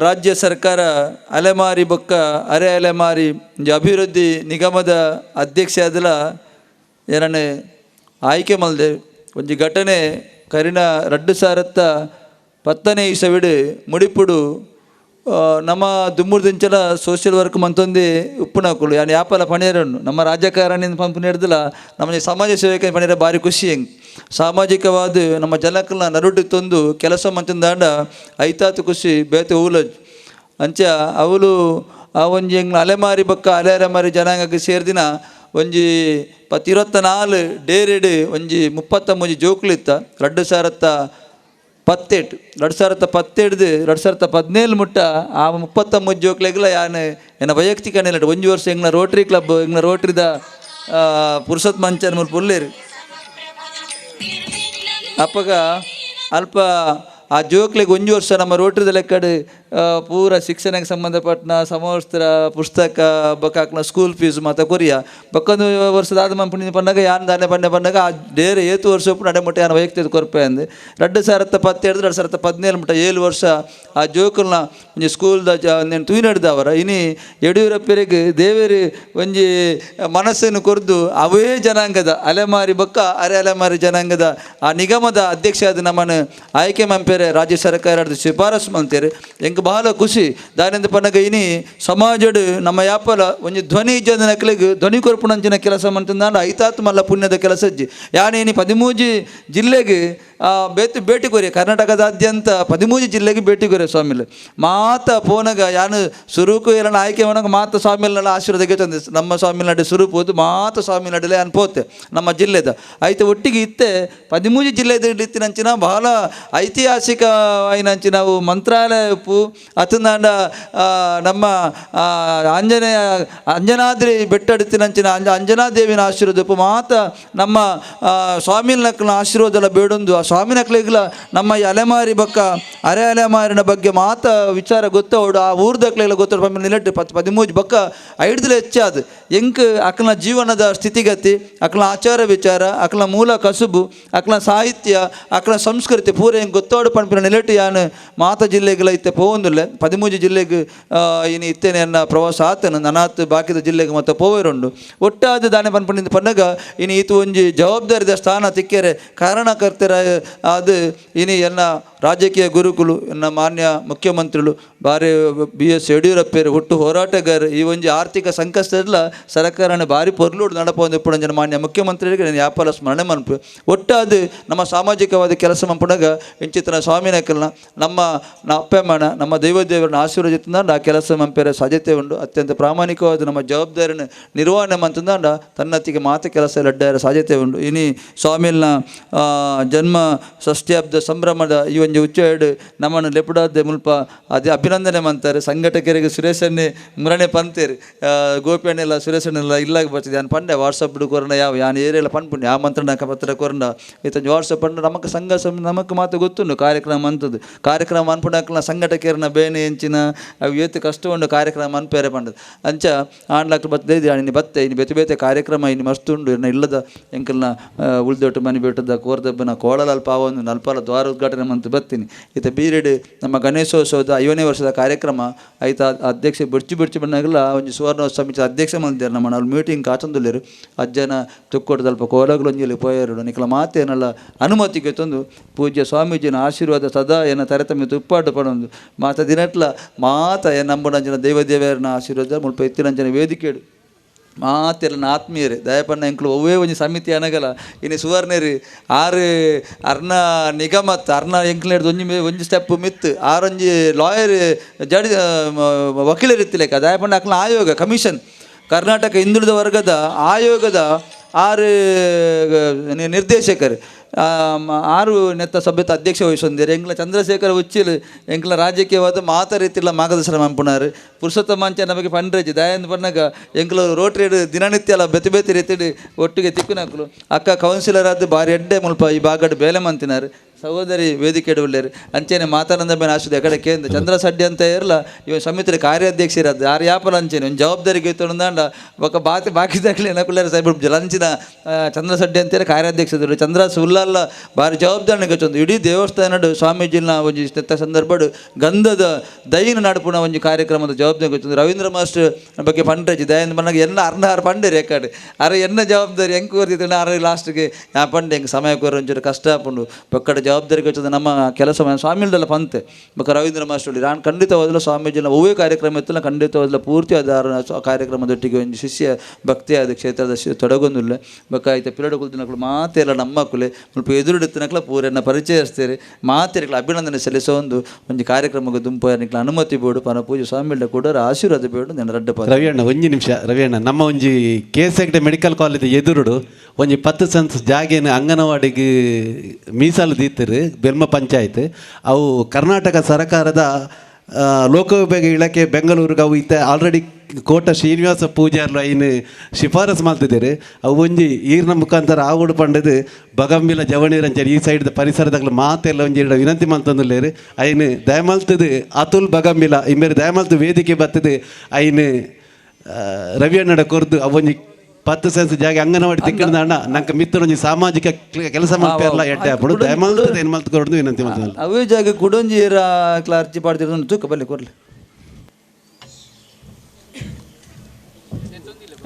ರಾಜ್ಯ ಸರ್ಕಾರ ಅಲೆಮಾರಿ ಬೊಕ್ಕ ಅರೆ ಅಲೆಮಾರಿ ಅಭಿವೃದ್ಧಿ ನಿಗಮದ ಅಧ್ಯಕ್ಷ ಆದಲ ಏನನೆ ಆಯ್ಕೆ ಮಲ್ದೆ ಒಂಜಿ ಘಟನೆ ಕರಿನ 2010ನೇ ಇಸವಿಡು ಮುಡಿಪುಡು ನಮ್ಮ ದುಮ್ಮುರ್ದಿಂಚಲ ಸೋಷಿಯಲ್ ವರ್ಕ್ ಮಂತೊಂದು ಉಪ್ಪುನಕುಲು ಯಾನ್ ಯಾಪಲ ಪಣಿಯರನ್ನು ನಮ್ಮ ರಾಜಕಾರಣಿ ಪಂಪು ಹಿಡ್ದಲ ನಮ್ಮ ಸಮಾಜ ಸೇವೆಗೆ ಪಣಿಯರ ಭಾರಿ ಖುಷಿ ಹೆಂಗೆ ಸಾಮಾಜಿಕವಾದ ನಮ್ಮ ಜನಕ್ಕಲ್ನ ನರುಡು ತಂದು ಕೆಲಸ ಮಂತಂದಾಂಡ ಐತಾತು ಖುಷಿ ಬೇತೆ ಊಲಜ್ ಅಂಚ ಅವಳು ಆ ಒಂಜಿ ಎಂಗ್ಲ ಅಲೆಮಾರಿ ಬೊಕ್ಕ ಅಲೆ ಅಲೆಮಾರಿ ಜನಾಂಗಕ್ಕೆ ಸೇರ್ದಿನ ಒಂಜಿ 24 ಡೇರೆಡ್ ಒಂಜಿ 33 ಜೋಕುಲಿತ್ತ 2018 2017 2017 ಮುಟ್ಟ ಆ 33 ಜೋಕ್ಲೆಗ್ಲ ಯಾನ್ ಎನ್ನ ವೈಯಕ್ತಿಕ ನೆಲಟ್ ಒಂಜಿ ವರ್ಷ ಎಂಗ್ಲ ರೋಟರಿ ಕ್ಲಬ್ ಎಂಗ್ಲ ರೋಟರಿದ ಪುರುಷತ್ ಮಂಚನ್ ಮುಲ್ಪ ಉಲ್ಲೇರು. ಅಪ್ಪಗ ಅಲ್ಪ ಆ ಜೋಕ್ಲೆಗ್ ಒಂಜಿ ವರ್ಷ ನಮ್ಮ ರೋಟರಿದ ಲೆಕ್ಕಡ್ ಪೂರ ಶಿಕ್ಷಣಕ್ಕೆ ಸಂಬಂಧಪಟ್ಟನ ಸಮವಸ್ತ್ರ ಪುಸ್ತಕ ಬೊಕ್ಕ ಅಕ್ನ ಸ್ಕೂಲ್ ಫೀಸ್ ಮಾತ ಕೊರಿಯ. ಬೊಕ್ಕೊಂದು ವರ್ಷದ ಆದ ಪುಣ್ಯ ಪನ್ನಗ ಯಾನ್ ದಾನೆ ಪನ್ನೆ ಪನ್ನಗ ಆ ಡೇರೆ ಏತು ವರ್ಷ ಉಪ್ಪು ನಡೆಮುಟ್ಟ ಯಾನ್ ವೈಯಕ್ತಿಕ ಕೊರ್ಪೆ ಅಂದ್. 2017 2017 ಮುಟ್ಟ 7 ವರ್ಷ ಆ ಜೋಕುಲ್ನ ಒಂಜಿ ಸ್ಕೂಲ್ದ ನೇನು ತೂಯಿನಡ್ದವರ. ಇನಿ ಯಡಿಯೂರಪ್ಪರಿಗೆ ದೇವೇರಿ ಒಂಜಿ ಮನಸ್ಸನ್ನು ಕೊರ್ದು ಅವೇ ಜನಾಂಗದ ಅಲೆಮಾರಿ ಬೊಕ್ಕ ಅರೆ ಅಲೆಮಾರಿ ಜನಾಂಗದ ಆ ನಿಗಮದ ಅಧ್ಯಕ್ಷ ಆದ ನಮ್ಮನ್ನು ಆಯ್ಕೆ ಮಂಪೇರೆ ರಾಜ್ಯ ಸರ್ಕಾರ ಶಿಫಾರಸು ಮಂತೇರು. ಎಂಕ್ ಬಹಳ ಖುಷಿ ದಾನಿಂದ ಪನ್ನಗ ಇನಿ ಸಮಾಜಡ್ ನಮ್ಮ ಯಾಪಲ ಒಂಜಿ ಧ್ವನಿ ಇಜ್ಜಂದಿನಕ್ಲೆಗ್ ಧ್ವನಿ ಕೊರ್ಪುನಂಚಿನ ಕೆಲಸ ಮಂತಂದಾಂಡ ಐತಾತ್ ಮಲ್ಲ ಪುಣ್ಯದ ಕೆಲಸ ಅಜ್ಜಿ. ಯಾನ್ ಇನಿ 13 ಜಿಲ್ಲೆಗ್ ಬೇತೆ ಭೇಟಿ ಕೊರಿ, ಕರ್ನಾಟಕದಾದ್ಯಂತ 13 ಜಿಲ್ಲೆಗೆ ಭೇಟಿ ಕೊರಿ ಸ್ವಾಮಿಲು. ಮಾತ ಪೋನಗ ಯಾನು ಸುರುಕು ಎಲ್ಲ ಆಯ್ಕೆ ಮಾಡೋಗ ಮಾತ ಸ್ವಾಮಿಲ್ನೆಲ್ಲ ಆಶೀರ್ವಾದ ಗೆತ್ತೊಂದು ನಮ್ಮ ಸ್ವಾಮಿ ನಡೆ ಸುರುಪು ಹೋದು ಮಾತ ಸ್ವಾಮಿ ನಡಲೆ ಯಾನ್ ಪೋತೆ ನಮ್ಮ ಜಿಲ್ಲೆದ ಐತೆ ಒಟ್ಟಿಗೆ ಇತ್ತೆ 13 ಜಿಲ್ಲೆದ ಇತ್ತಿನಂಚಿನ ಬಹಳ ಐತಿಹಾಸಿಕ ಆಯಿನಂಚಿನ ಅವು ಮಂತ್ರಾಲಯ ಉಪ್ಪು ಅತಂದಾಂಡ ನಮ್ಮ ಆಂಜನೇಯ ಅಂಜನಾದ್ರಿ ಬೆಟ್ಟಡಿತ್ತಿನಂಚಿನ ಅಂಜನಾದೇವಿನ ಆಶೀರ್ವಾದ ಉಪ್ಪು ಮಾತ ನಮ್ಮ ಸ್ವಾಮಿನಕ್ನ ಆಶೀರ್ವಾದಲ ಬೇಡೊಂದು ಆ ಸ್ವಾಮಿನಕ್ಲಿಗ್ಲ ನಮ್ಮ ಈ ಅಲೆಮಾರಿ ಬಕ್ಕ ಅರೆ ಅಲೆಮಾರಿನ ಬಗ್ಗೆ ಮಾತ ವಿಚಾರ ಗೊತ್ತವಡು ಆ ಊರ್ದಕ್ಲೆಲ್ಲ ಗೊತ್ತೋಡು ಪಂಪಿನ ನಿಲೆಟ್ 13 ಬಕ್ಕ ಐಡ್ದಲ ಹೆಚ್ಚಾದ ಎಂಕ್ ಅಕ್ನ ಜೀವನದ ಸ್ಥಿತಿಗತಿ ಅಕ್ನ ಆಚಾರ ವಿಚಾರ ಅಕ್ನ ಮೂಲ ಕಸುಬು ಅಕ್ನ ಸಾಹಿತ್ಯ ಅಕ್ನ ಸಂಸ್ಕೃತಿ ಪೂರ ಎಂಕ್ ಗೊತ್ತೋಡು ಪಂಪಿನ ನಿಲೆಟ್ ಯಾನ್ ಮಾತ ಜಿಲ್ಲೆಗಳ ಇತ್ತೆ ಪೋವೊಂದುಲ್ಲೆ 13 ಜಿಲ್ಲೆಗ್ ಇನಿ ಇತ್ತೇನೆ ಎನ್ನ ಪ್ರವಾಸ ಆತನು ನನಾತ್ ಬಾಕಿದ ಜಿಲ್ಲೆಗೆ ಮತ್ತೆ ಪೋವೇರುಂಡು. ಒಟ್ಟಾದ ದಾನೆ ಪನ್ಪುನಿಂದ ಪನ್ನಗ ಇನಿ ಈತು ಒಂಜಿ ಜವಾಬ್ದಾರಿದ ಸ್ಥಾನ ತಿಕ್ಕೆರೆ ಕಾರಣಕರ್ತರ ಅದು ಇನಿ ಎನ್ನ ರಾಜಕೀಯ ಗುರುಕುಲು ಎನ್ನ ಮಾನ್ಯ ಮುಖ್ಯಮಂತ್ರಿಗಳು ಬಾರಿ ಬಿ ಎಸ್ ಯಡಿಯೂರಪ್ಪರು ಹುಟ್ಟು ಹೋರಾಟಗಾರ ಈ ಒಂಜಿ ಆರ್ಥಿಕ ಸಂಕಷ್ಟ ಎಲ್ಲ ಸರ್ಕಾರನ ಭಾರಿ ಪೊರ್ಲುಡು ನಡಪೊಂದು ಇಪ್ಪುನಂಚಿನ ಮಾನ್ಯ ಮುಖ್ಯಮಂತ್ರಿಗಳಿಗೆ ನಾನು ಯಾಪಲ ಸ್ಮರಣೆ ಮನ್ಪು. ಒಟ್ಟಾದ ನಮ್ಮ ಸಾಮಾಜಿಕವಾದ ಕೆಲಸ ಮನ್ಪುನಗ ಇಂಚಿತನ ಸ್ವಾಮಿನಕಲ್ನ ನಮ್ಮ ಅಪ್ಪಮ್ಮನ ನಮ್ಮ ದೈವದೇವರನ್ನ ಆಶೀರ್ವದಿಸಿದ ಆ ಕೆಲಸ ಮಂಪೆರ ಸಾಧ್ಯತೆ ಉಂಟು. ಅತ್ಯಂತ ಪ್ರಾಮಾಣಿಕವಾದ ನಮ್ಮ ಜವಾಬ್ದಾರಿನ ನಿರ್ವಹಣೆ ಮಂತಂದಾಂಡ ತನ್ನತ್ತಿಗೆ ಮಾತು ಕೆಲಸ ಲಡ್ಡಾರ ಸಾಧ್ಯತೆ ಉಂಟು. ಇನಿ ಸ್ವಾಮಿಲ್ನ ಜನ್ಮ ಷಷ್ಠ್ಯಾಬ್ದ ಸಂಭ್ರಮದ ಈ ಒಂಜಿ ಉಚ್ಚ ನಮ್ಮನ್ನು ಲೆಪುಡಾದ ಮುಲ್ಪ ಅದೇ ಅಭಿನಂದನೆ ಮಂತಾರೆ ಸಂಘಟಕರಿಗೆ ಸುರೇಶನ್ನೇ ಮುರಣೆ ಪಂತೇರು ಗೋಪಿಯನ್ನೆಲ್ಲ ಸುರೇಶನ್ನೆಲ್ಲ ಇಲ್ಲಾಗ ಬರ್ತದೆ ಯಾನ್ ಪಂಡೆ ವಾಟ್ಸಪ್ ಕೊರಣ ಯಾವ ಯಾನ್ ಏರಿಯಲ್ಲ ಪನ್ಪುಂಡು ಯಾವ ಮಂತ್ರಣ ಪತ್ರ ಕೊರಣ ಈತಂಜಿ ವಾಟ್ಸಪ್ ಪಂಡ ನಮಕ್ ಸಂಘ ನಮಕ್ ಮಾತು ಗೊತ್ತುಂಡು ಕಾರ್ಯಕ್ರಮ ಅಂತದ್ದು ಕಾರ್ಯಕ್ರಮ ಅನ್ಪುಂಡಕ್ಲ ಸಂಘಟಕರನ್ನ ಬೇನೆ ಎಂಚಿನ ಅವು ಏತು ಕಷ್ಟ ಉಂಡು ಕಾರ್ಯಕ್ರಮ ಅನ್ಪೇರೆ ಪಂಡದು ಅಂಚ ಆಂಡ್ಲಕ್ ಬರ್ತದೆ ಇನ್ನು ಬತ್ತೆ ಇನ್ನು ಬೇತೆ ಬೇತೆ ಕಾರ್ಯಕ್ರಮ ಇನ್ನು ಮಸ್ತ್ ಉಂಡು ಇನ್ನು ಇಲ್ಲದ ಎಂಕಲ್ನ ಉಳ್ದೊಟ್ಟು ಮನೆ ಬೆಟ್ಟದ ಕೋರ್ದಬ್ಬನ ಕೋಳಲಲ್ಪ ಒಂದು ನಲ್ಪಾಲ ದ್ವಾರ ಉದ್ಘಾಟನೆ ಮಂತ್ ಬತ್ತೀನಿ. ಈತ ಬೀರೆಡ್ ನಮ್ಮ ಗಣೇಶೋತ್ಸವದ 50ನೇ ವರ್ಷದ ಕಾರ್ಯಕ್ರಮ ಆಯ್ತ ಅಧ್ಯಕ್ಷ ಬಿಡ್ಚಿ ಬಿಡ್ಚಿ ಬಂದಾಗಲ ಒಂಜಿ ಸುವರ್ಣ ಸಮಿತಿ ಅಧ್ಯಕ್ಷ ಮಂದಿರ ನಮ್ಮ ಅಲ್ಲಿ ಮೀಟಿಂಗ್ ಕಾತೊಂದುಲ್ಲೇರು ಅಜ್ಜನ ತುಕ್ಕೊಡ್ದಲ್ಪ ಕೋಲಗಳು ಒಂಜಿಲಿ ಪೋಯರು ನಿಕಲ ಮಾತೇನಲ್ಲ ಅನುಮತಿಗೆ ತಂದು ಪೂಜ್ಯ ಸ್ವಾಮೀಜಿನ ಆಶೀರ್ವಾದ ಸದಾ ಏನ ತರತಮ್ಯ ತುಪ್ಪಾಟು ಪಡೊಂದು ಮಾತ ದಿನಟ್ಲ ಮಾತ ನಂಬುನಂಚಿನ ದೈವದೇವರನ ಆಶೀರ್ವಾದ ಮುಲ್ಪ ಎತ್ತಿನಂಚಿನ ವೇದಿಕೆಡು ಮಾತೆಲ್ಲ ಆತ್ಮೀಯರೇ ದಯಪಣ್ಣ ಎಂಕ್ಲು ಒವ್ವೇ ಒಂಜಿ ಸಮಿತಿ ಅನಗಲ ಇನಿ ಸುವರ್ಣೇರಿ ಆರು ಅರ್ನ ನಿಗಮತ್ ಅರ್ನ ಎಂಕ್ಲೇಡ್ದು ಒಂಜಿ ಒಂಜಿ ಸ್ಟೆಪ್ ಮಿತ್ತು ಆರೊಂಜಿ ಲಾಯರ್ ಜಡ್ ವಕೀಲರು ಇತ್ತಿಲೆಕ್ಕ ದಯಪಣ್ಣ ಅಕ್ಲ ಆಯೋಗ ಕಮಿಷನ್ ಕರ್ನಾಟಕ ಹಿಂದುಳಿದ ವರ್ಗದ ಆಯೋಗದ ಆರು ನಿರ್ದೇಶಕರು ಆರು ನೆತ್ತ ಸಭೆತ ಅಧ್ಯಕ್ಷ ವಹಿಸೊಂದಿರು ಎಂಕ್ಲ ಚಂದ್ರಶೇಖರ ಉಚ್ಚಿಲ್ ಎಂಕ್ಲ ರಾಜಕೀಯವಾದ ಮಾತ ರೀತಿಲ ಮಾರ್ಗದರ್ಶನ ಮಂಪುನಾರು ಪುರುಷೋತ್ತಮ ಅಂಚ ನಮಗೆ ಪಂಡ್ರೆಜಿ ದಯಾಂದ್ ಪನ್ನಗ ಎಂಕ್ಲ ರೋಟರಿ ದಿನನಿತ್ಯ ಅಲ್ಲ ಬೇತೆ ಬೇತೆ ರೀತಿಡ್ ಒಟ್ಟಿಗೆ ತಿಕ್ಕಿನಕ್ಲು ಅಕ್ಕ ಕೌನ್ಸಿಲರ್ ಆದ್ ಬಾರಿ ಎಡ್ಡೆ ಮುಲ್ಪ ಈ ಬಾಗಡ್ ಬೇಲೆ ಮಂತಿನಾರು ಸಹೋದರಿ ವೇದಿಕೆ ಉಳ್ಳೇರು ಅಂಚೆನೆ ಮಾತಾನಂದ ಬೇನ ಆಶುದ ಕಡೆ ಕೇಂದ್ರ ಚಂದ್ರ ಸಡ್ಡಿ ಅಂತ ಇರಲ್ಲ ಇವ ಸಮಿತಿ ಕಾರ್ಯಾಧ್ಯಕ್ಷರದ್ದು ಯಾರು ಯಾಪಲ ಅಂಚೆನೆ ಒಂದು ಜವಾಬ್ದಾರಿಗೆ ತೊಂದಾಂಡ ಬೊಕ್ಕ ಬಾತಿ ಬಾಕಿ ದಾಖಲೆ ಏನಕುಲ್ಲಾರ ಸಾಹೇಬ್ ಲಂಚಿನ ಚಂದ್ರ ಸಡ್ಡಿ ಅಂತಾರೆ ಕಾರ್ಯಾಧ್ಯಕ್ಷರು ಚಂದ್ರ ಸುಲ್ಲಲ್ಲ ಭಾರಿ ಜವಾಬ್ದಾರಿ ಚಂದು ಇಡೀ ದೇವಸ್ಥಾನಡು ಸ್ವಾಮೀಜಿನ ಒಂಜಿ ಸಂದರ್ಭಡು ಗಂಧದ ದೈನ ನಡುಪುನ ಒಂಜಿ ಕಾರ್ಯಕ್ರಮದ ಜವಾಬ್ದಾರಿ ಗೊತ್ತುಂಡು. ರವೀಂದ್ರ ಮಾಸ್ಟರ್ ಬಗ್ಗೆ ಪಂಡ್ರಜಿ ದಯಂದ ಮನಗೆ ಎನ್ನ ಅರ್ಧ ಪಂಡೆ ರೆಕಾರ್ಡ್ ಅರೆ ಎನ್ನ ಜವಾಬ್ದಾರಿ ಹೆಂಗೆ ಕೋರ್ತಿತ್ತು ಅರೆ ಲಾಸ್ಟ್ಗೆ ಯಾ ಪಂಡೆ ಹೆಂಗೆ ಸಮಯ ಕೋರ ಒಂಚೂರು ಕಷ್ಟ ಆಪುಂಡು ಬೊಕ್ಕಡ ಜವಾಬ್ದಾರಿ ಗೊತ್ತದ ನಮ್ಮ ಕೆಲಸ ಸ್ವಾಮಿಲ್ದಲ್ಲ ಪಂತೆ ಬೊಕ್ಕ ರವೀಂದ್ರ ಮಾಸ್ಟರ್ ನಾನು ಖಂಡಿತವಾದಲ ಸ್ವಾಮೀಜಿನ ಒವ್ವೇ ಕಾರ್ಯಕ್ರಮ ಇತ್ತಲ್ಲ ಖಂಡಿತವಾದಲ ಪೂರ್ತಿ ಆಧಾರ ಕಾರ್ಯಕ್ರಮದೊಟ್ಟಿಗೆ ಒಂಜಿ ಶಿಷ್ಯ ಭಕ್ತಿ ಆದ ಕ್ಷೇತ್ರದ ತೊಡಗೊಂದುಲ್ಲ ಬೊಕ್ಕ ಐತೆ ಪಿರಡು ಕುಲ್ದಿನಕ್ಲು ಮಾತೆಲ್ಲ ನಮ್ಮಕ್ಕುಲೆ ಮುಲ್ಪ ಎದುರುಡುತ್ತಿನಕ್ಲ ಪೂರನ್ನ ಪರಿಚಯಿಸ್ತೀರಿ ಮಾತೆರ್ಗಳ ಅಭಿನಂದನೆ ಸಲ್ಲಿಸೋ ಒಂದು ಒಂಜಿ ಕಾರ್ಯಕ್ರಮಕ್ಕೆ ದುಂಪು ನಿಕ್ಲ ಅನುಮತಿ ಬೋಡು ಪನ ಪೂಜೆ ಸ್ವಾಮಿಲ್ಡ ಕೂಡ ಆಶೀರ್ವಾದ ಬೇಡು ನನ್ನ ರಡ್ಡ ಪದ. ರವಿಯಣ್ಣ ಒಂಜಿ ನಿಮಿಷ ರವಿಯಣ್ಣ ನಮ್ಮ ಒಂಜಿ K S Hegde medical college ಎದುರುಡು ಒಂಜಿ 10 ಸೆನ್ಸ್ ಜಾಗೇನು ಅಂಗನವಾಡಿಗೆ ಮೀಸಲು ದೀತರು ಬೆಲ್ಮ ಪಂಚಾಯತ್ ಅವು ಕರ್ನಾಟಕ ಸರ್ಕಾರದ ಲೋಕೋಪಯೋಗಿ ಇಲಾಖೆ ಬೆಂಗಳೂರಿಗೆ ಅವು ಇತ್ತ ಆಲ್ರೆಡಿ ಕೋಟ ಶ್ರೀನಿವಾಸ ಪೂಜಾರ್ಲು ಐನ್ ಶಿಫಾರಸ್ ಮಲ್ತಿದ್ದಾರೆ. ಅವು ಒಂಜಿ ಈರ್ನ ಮುಖಾಂತರ ಆವಡು ಪಂಡದು ಬಗಂಬಿಲ ಜವಣೀರಂಚ ಈ ಸೈಡ್ದ ಪರಿಸರದಾಗಲು ಮಾತೆಲ್ಲ ಒಂಜಿ ಎರಡು ವಿನಂತಿ ಮಲ್ತೊಂದುಲ್ಲೇರು. ಐನ್ ದಯಮಲ್ತದು ಅತುಲ್ ಬಗಂಬಿಲ ಇಂಬೇರು ದಯಮಲ್ತು ವೇದಿಕೆ ಬರ್ತದೆ. ಐನ್ ರವಿಯಣ್ಣಡ ಕೊರ್ದು ಅವೊಂಜಿ 10 ಸೆನ್ಸ್ ಜಾಗ ಅಂಗನವಾಡಿ ತಿಕ್ಕಂದ ಅಣ್ಣ ನಂಗೆ ಮಿತ್ರೊಂಜಿ ಸಾಮಾಜಿಕ ಕೆಲಸ ಮಲ್ಪೆಲ್ಲ ಎಡ್ಡೆ ಆಪುಂಡು. ದಯಮಲ್ತದು ಏನು ಮಲ್ತು ಕೊರ್ದು ವಿನಂತಿ ಮಲ್ತದಲ್ಲ. ಅವೇ ಜಾಗ ಕುಡೊಂಜಿ ಏರ ಅರ್ಜಿ ಪಾಡ್ದಿರೋದು ತೂಕ ಬಲ್ಲೆ ಕೊರ್ಲೆ.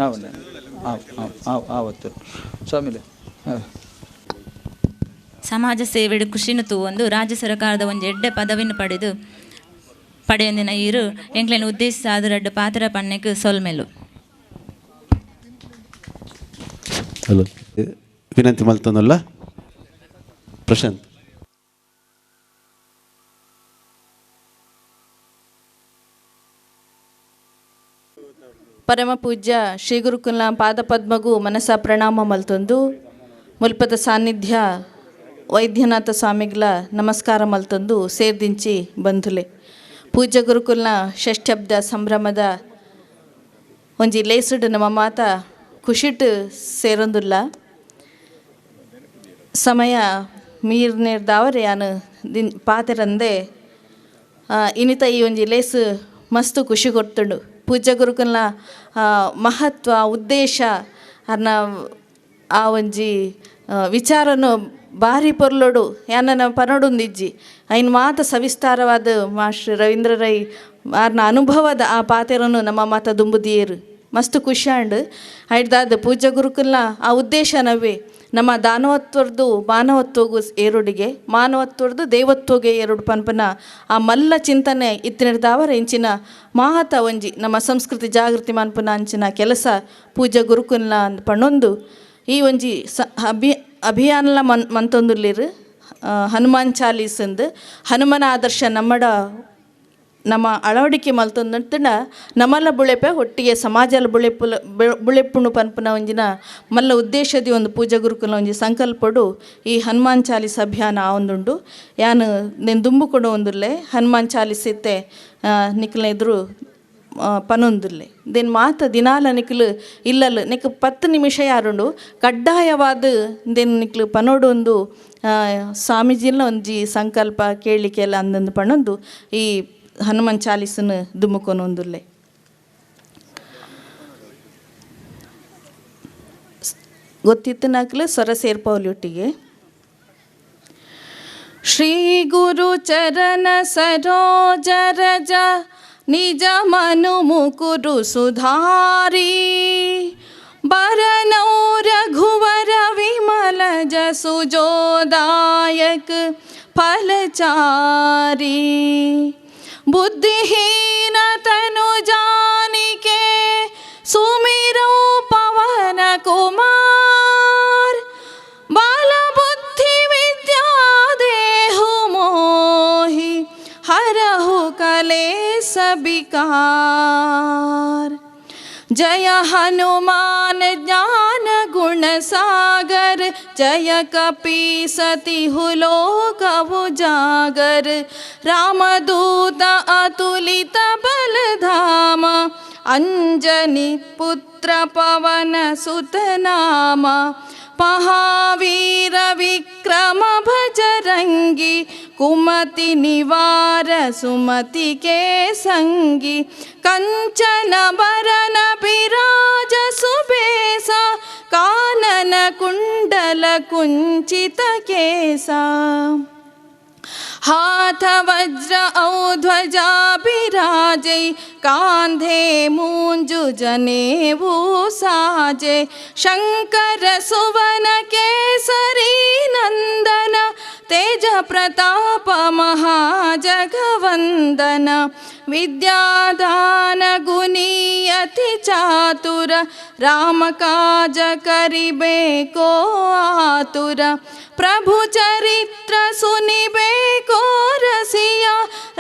ಆವಲ್ಲ ಆವ್ ಆವ್ ಆವ್ ಆವತ್ತು ಸ್ವಾಮಿಲೆ. ಸಮಾಜ ಸೇವೆಡು ಖುಷಿನು ತೂವೊಂದು ರಾಜ್ಯ ಸರ್ಕಾರದ ಒಂಜಿ ಎಡ್ಡೆ ಪದವಿನ ಪಡೆದು ಪಡೆಯೊಂದಿನ ಈರು ಎಂಕ್ಲೆನ ಉದ್ದೇಶ ರಡ್ಡ್ ಪಾತ್ರ ಪಣ್ಣೆಕ್ ಸೊಲ್ಮೆಲು. ಹಲೋ ವಿನಂತಿ ಮಲ್ತೊಂದುಲ್ಲ ಪ್ರಶಾಂತ್. ಪರಮ ಪೂಜ್ಯ ಶ್ರೀ ಗುರುಕುಲ ಪಾದಪದ್ಮಗು ಮನಸ ಪ್ರಣಾಮ ಮಲ್ತೊಂದು ಮುಲ್ಪದ ಸಾನ್ನಿಧ್ಯ ವೈದ್ಯನಾಥ ಸ್ವಾಮಿಗಳ ನಮಸ್ಕಾರ ಮಲ್ತೊಂದು ಸೇರ್ದಿಂಚಿ ಬಂಧುಲೆ. ಪೂಜ್ಯ ಗುರುಕುಲ್ನ ಷಷ್ಠಬ್ದ ಸಂಭ್ರಮದ ಒಂಜಿ ಲೇಸುಡು ನಮ್ಮ ಮಾತ ಖುಷಿಟ್ ಸೇರೊಂದುಲ್ಲ. ಸಮಯ ಮೀರ್ನೇರ್ದಾವರೆ ಯಾನು ದಿನ್ ಪಾತೆರಂದೆ ಇನಿತ ಈ ಒಂಜಿ ಲೇಸು ಮಸ್ತು ಖುಷಿ ಕೊಡ್ತುಂಡು. ಪೂಜ್ಯ ಗುರುಕುಲ್ನ ಮಹತ್ವ ಉದ್ದೇಶ ಅರ್ನ ಆ ಒಂಜಿ ವಿಚಾರನು ಭಾರಿ ಪೊರ್ಲೊಡು ಯಾನನ ಪನೊಡೊಂದಿಜ್ಜಿ. ಐನ್ ಮಾತ ಸವಿಸ್ತಾರವಾದ ಮಾಸ್ಟರ್ ರವೀಂದ್ರ ರೈ ಆರ್ನ ಅನುಭವದ ಆ ಪಾತೆರನು ನಮ್ಮ ಮಾತ ದುಂಬುದಿಯೇರು ಮಸ್ತ್ ಖುಷಿ ಆಂಡ್. ಐಡ್ದಾದ ಪೂಜ್ಯ ಗುರುಕುಲ್ನ ಆ ಉದ್ದೇಶ ನವೇ ನಮ್ಮ ದಾನವತ್ವರ್ದು ಮಾನವತ್ವಗೂ ಏರುಡಿಗೆ ಮಾನವತ್ವರ್ದು ದೇವತ್ವಗೆ ಏರುಡು ಪನ್ಪನ ಆ ಮಲ್ಲ ಚಿಂತನೆ ಇತ್ತಿನದಾವರ ಇಂಚಿನ ಮಾತ ಒಂಜಿ ನಮ್ಮ ಸಂಸ್ಕೃತಿ ಜಾಗೃತಿ ಮನ್ಪನ ಅಂಚಿನ ಕೆಲಸ ಪೂಜ್ಯ ಗುರುಕುಲ್ನ ಪಣ್ಣೊಂದು ಈ ಒಂಜಿ ಸ ಅಭಿಯಾನಲ ಮಂತೊಂದುಲ್ಲಿರು. ಹನುಮಾನ್ ಚಾಲೀಸಂದು ಹನುಮನ ಆದರ್ಶ ನಮ್ಮಡ ನಮ್ಮ ಅಳವಡಿಕೆ ಮಲ್ತೊಂದಂತಂಡ ನಮ್ಮಲ್ಲ ಬುಳೆಪೆ ಒಟ್ಟಿಗೆ ಸಮಾಜಲ ಬುಳೆಪುಲ ಬುಳೆಪುಣು ಪನ್ಪುನ ಒಂಜಿನ ಮಲ್ಲ ಉದ್ದೇಶದಿ ಒಂದು ಪೂಜಾ ಗುರುಕುಲ ಒಂಜಿ ಸಂಕಲ್ಪಡು ಈ ಹನುಮಾನ್ ಚಾಲೀಸ್ ಅಭಿಯಾನ ಆವೊಂದುಂಡು. ಯಾನು ನೆನ್ ದುಂಬು ಒಂದುಲ್ಲೆ ಹನುಮಾನ್ ಚಾಲೀಸ್ ಇತ್ತೆ ನಿಕ್ಲ ಎದುರು ಪನೊಂದುಲ್ಲೆ. ದೇನ್ ಮಾತ ದಿನಾಲ ನಿಕ್ಲು ಇಲ್ಲಲ್ ನಿಕ್ 10 ನಿಮಿಷ ಯಾರುಂಡು ಕಡ್ಡಾಯವಾದ ದೇನ್ ನಿಕ್ಲು ಪನೋಡು ಒಂದು ಸ್ವಾಮೀಜಿನ ಒಂಜಿ ಸಂಕಲ್ಪ ಕೇಳಿಕೆಲ್ಲ ಅಂದಂದು ಪಣೊಂದು ಈ ಹನುಮಾನ್ ಚಾಲೀಸನ್ನು ದುಮ್ಮುಕೊನೊಂದುಲ್ಲೆ. ಗೊತ್ತಿತ್ತು ನಾಕ್ಲು ಸ್ವರ ಸೇರ್ಪೌಲಿಯೊಟ್ಟಿಗೆ. ಶ್ರೀ ಗುರು ಚರಣ ಸರೋಜ ರಜ ನಿಜ ಮನು ಮುಕುರು ಸುಧಾರಿ ಬರನೌ ರಘುವರ ವಿಮಲ ಜಸು ಜೋದಾಯಕ ಫಲಚಾರಿ ಬುದ್ಧಿಹೀನ ತನು ಜಾನಿಕೆ ಸುಮಿರೋ ಪವನ ಕುಮಾರ್ ಬಾಲ ಬುದ್ಧಿ ವಿದ್ಯಾ ದೇಹು ಮೋಹಿ ಹರಹು ಕಲೇಸ ಬಿಕಾರ. ಜಯ ಹನುಮಾನ್ ಜ್ಞಾನ ಗುಣ ಸಾಗರ್ ಜಯ ಕಪೀಸತಿಹು ಲೋಕ ಉಜಾಗರ್ ರಾಮದೂತ ಅತುಲಿತ ಬಲಧಾಮ ಅಂಜನಿ ಪುತ್ರ ಪವನ ಸುತನಾಮ ಮಹಾವೀರ ವಿಕ್ರಮ ಭಜರಂಗಿ ಕುಮತಿ ನಿವಾರ ಸುಮತಿ ಕೆ ಸಂಗಿ ಕಂಚನ ಬರನ ಬಿರಾಜ ಸುಬೇಸ ಕಾನನ ಕುಂಡಲ ಕುಂಚಿತ ಕೇಸ ಹಾಥ ವಜ್ರ ಔ ಧ್ವಜ ಬಿರಾಜೈ ಕಾಂಧೆ ಮೂಂಜು ಜನೇವು ಸಾಜೆ ಶಂಕರ ಸುವನ ಕೇಸರಿ ನಂದನ ತೇಜ ಪ್ರತಾಪ ಮಹಾಜಗವಂದನ ವಿದ್ಯಾದಾನ ಗುಣಿಯತಿ ಚಾತುರ ರಾಮ ಕಾಜ ಕರಿಬೇಕೋ ಆತುರ ಪ್ರಭು ಚರಿತ್ರ ಸುನಿಬೇಕೋ ರಸಿಯ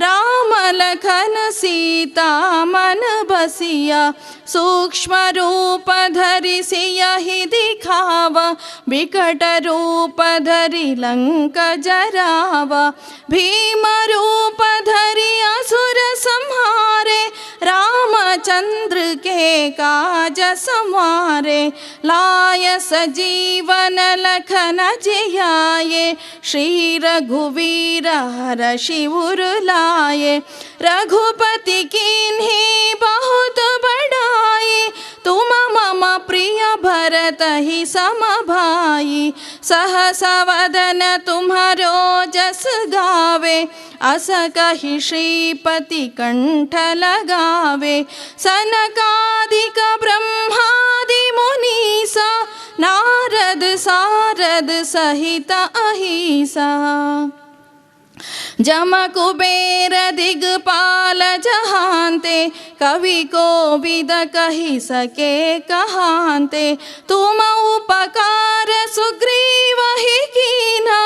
ರಾಮ ಲಖನ ಸೀತಾ ಮನ ಬಸಿಯ ಸೂಕ್ಷ್ಮ ರೂಪ ಧರಿಸಿಯ ಹಿ ದಿಖಾವ ವಿಕಟ ರೂಪ ಧರಿ ಲಂಕ ಜರಾವ ಭೀಮ ರೂಪ ಧರಿ ಅಸುರ ಸಂಹಾರೆ ರಾಮಚಂದ್ರ रामचंद्र के काज संवारे, लाय सजीवन लखन जियाए, श्री रघुवीर हरषि उर लाए। रघुपति कीन्ही बहुत बड़ाई, तुम मम प्रिय भरत ही सम भाई। सहस वदन तुम्हारो जस गावे, अस कहि श्रीपति कंठ लगावे। सनकादिक ब्रह्मादि मुनीसा, नारद सारद सहित अहिसा। जम कुबेर दिगपाल जहांते, कवि कोविद कहि सके कहांते। तुम उपकार सुग्रीव ही कीन्हा,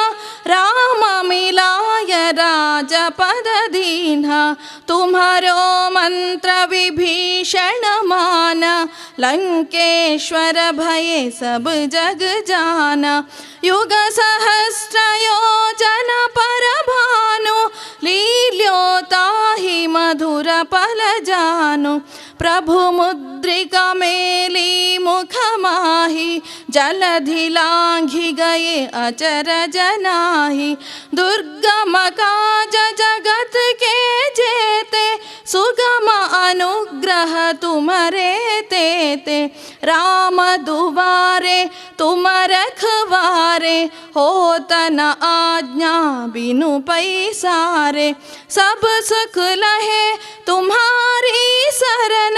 राम मिलाय राजपद दीन्हा। तुम्हारो मंत्र विभीषण माना, लंकेश्वर भये सब जग जाना। युग सहस्र योजन पर भानु, लील्योताहि मधुर पल जानु। प्रभु मुद्रिका मेली मुख माही, जलधि लांघि गए अचर जनाही। दुर्गम काज जगत के जेते, सुगम अनुग्रह तुम्हारे तेते। राम दुआरे तुम रखवारे, होत न आज्ञा बिनु पैसारे। सब सुख लहे तुम्हारी शरण,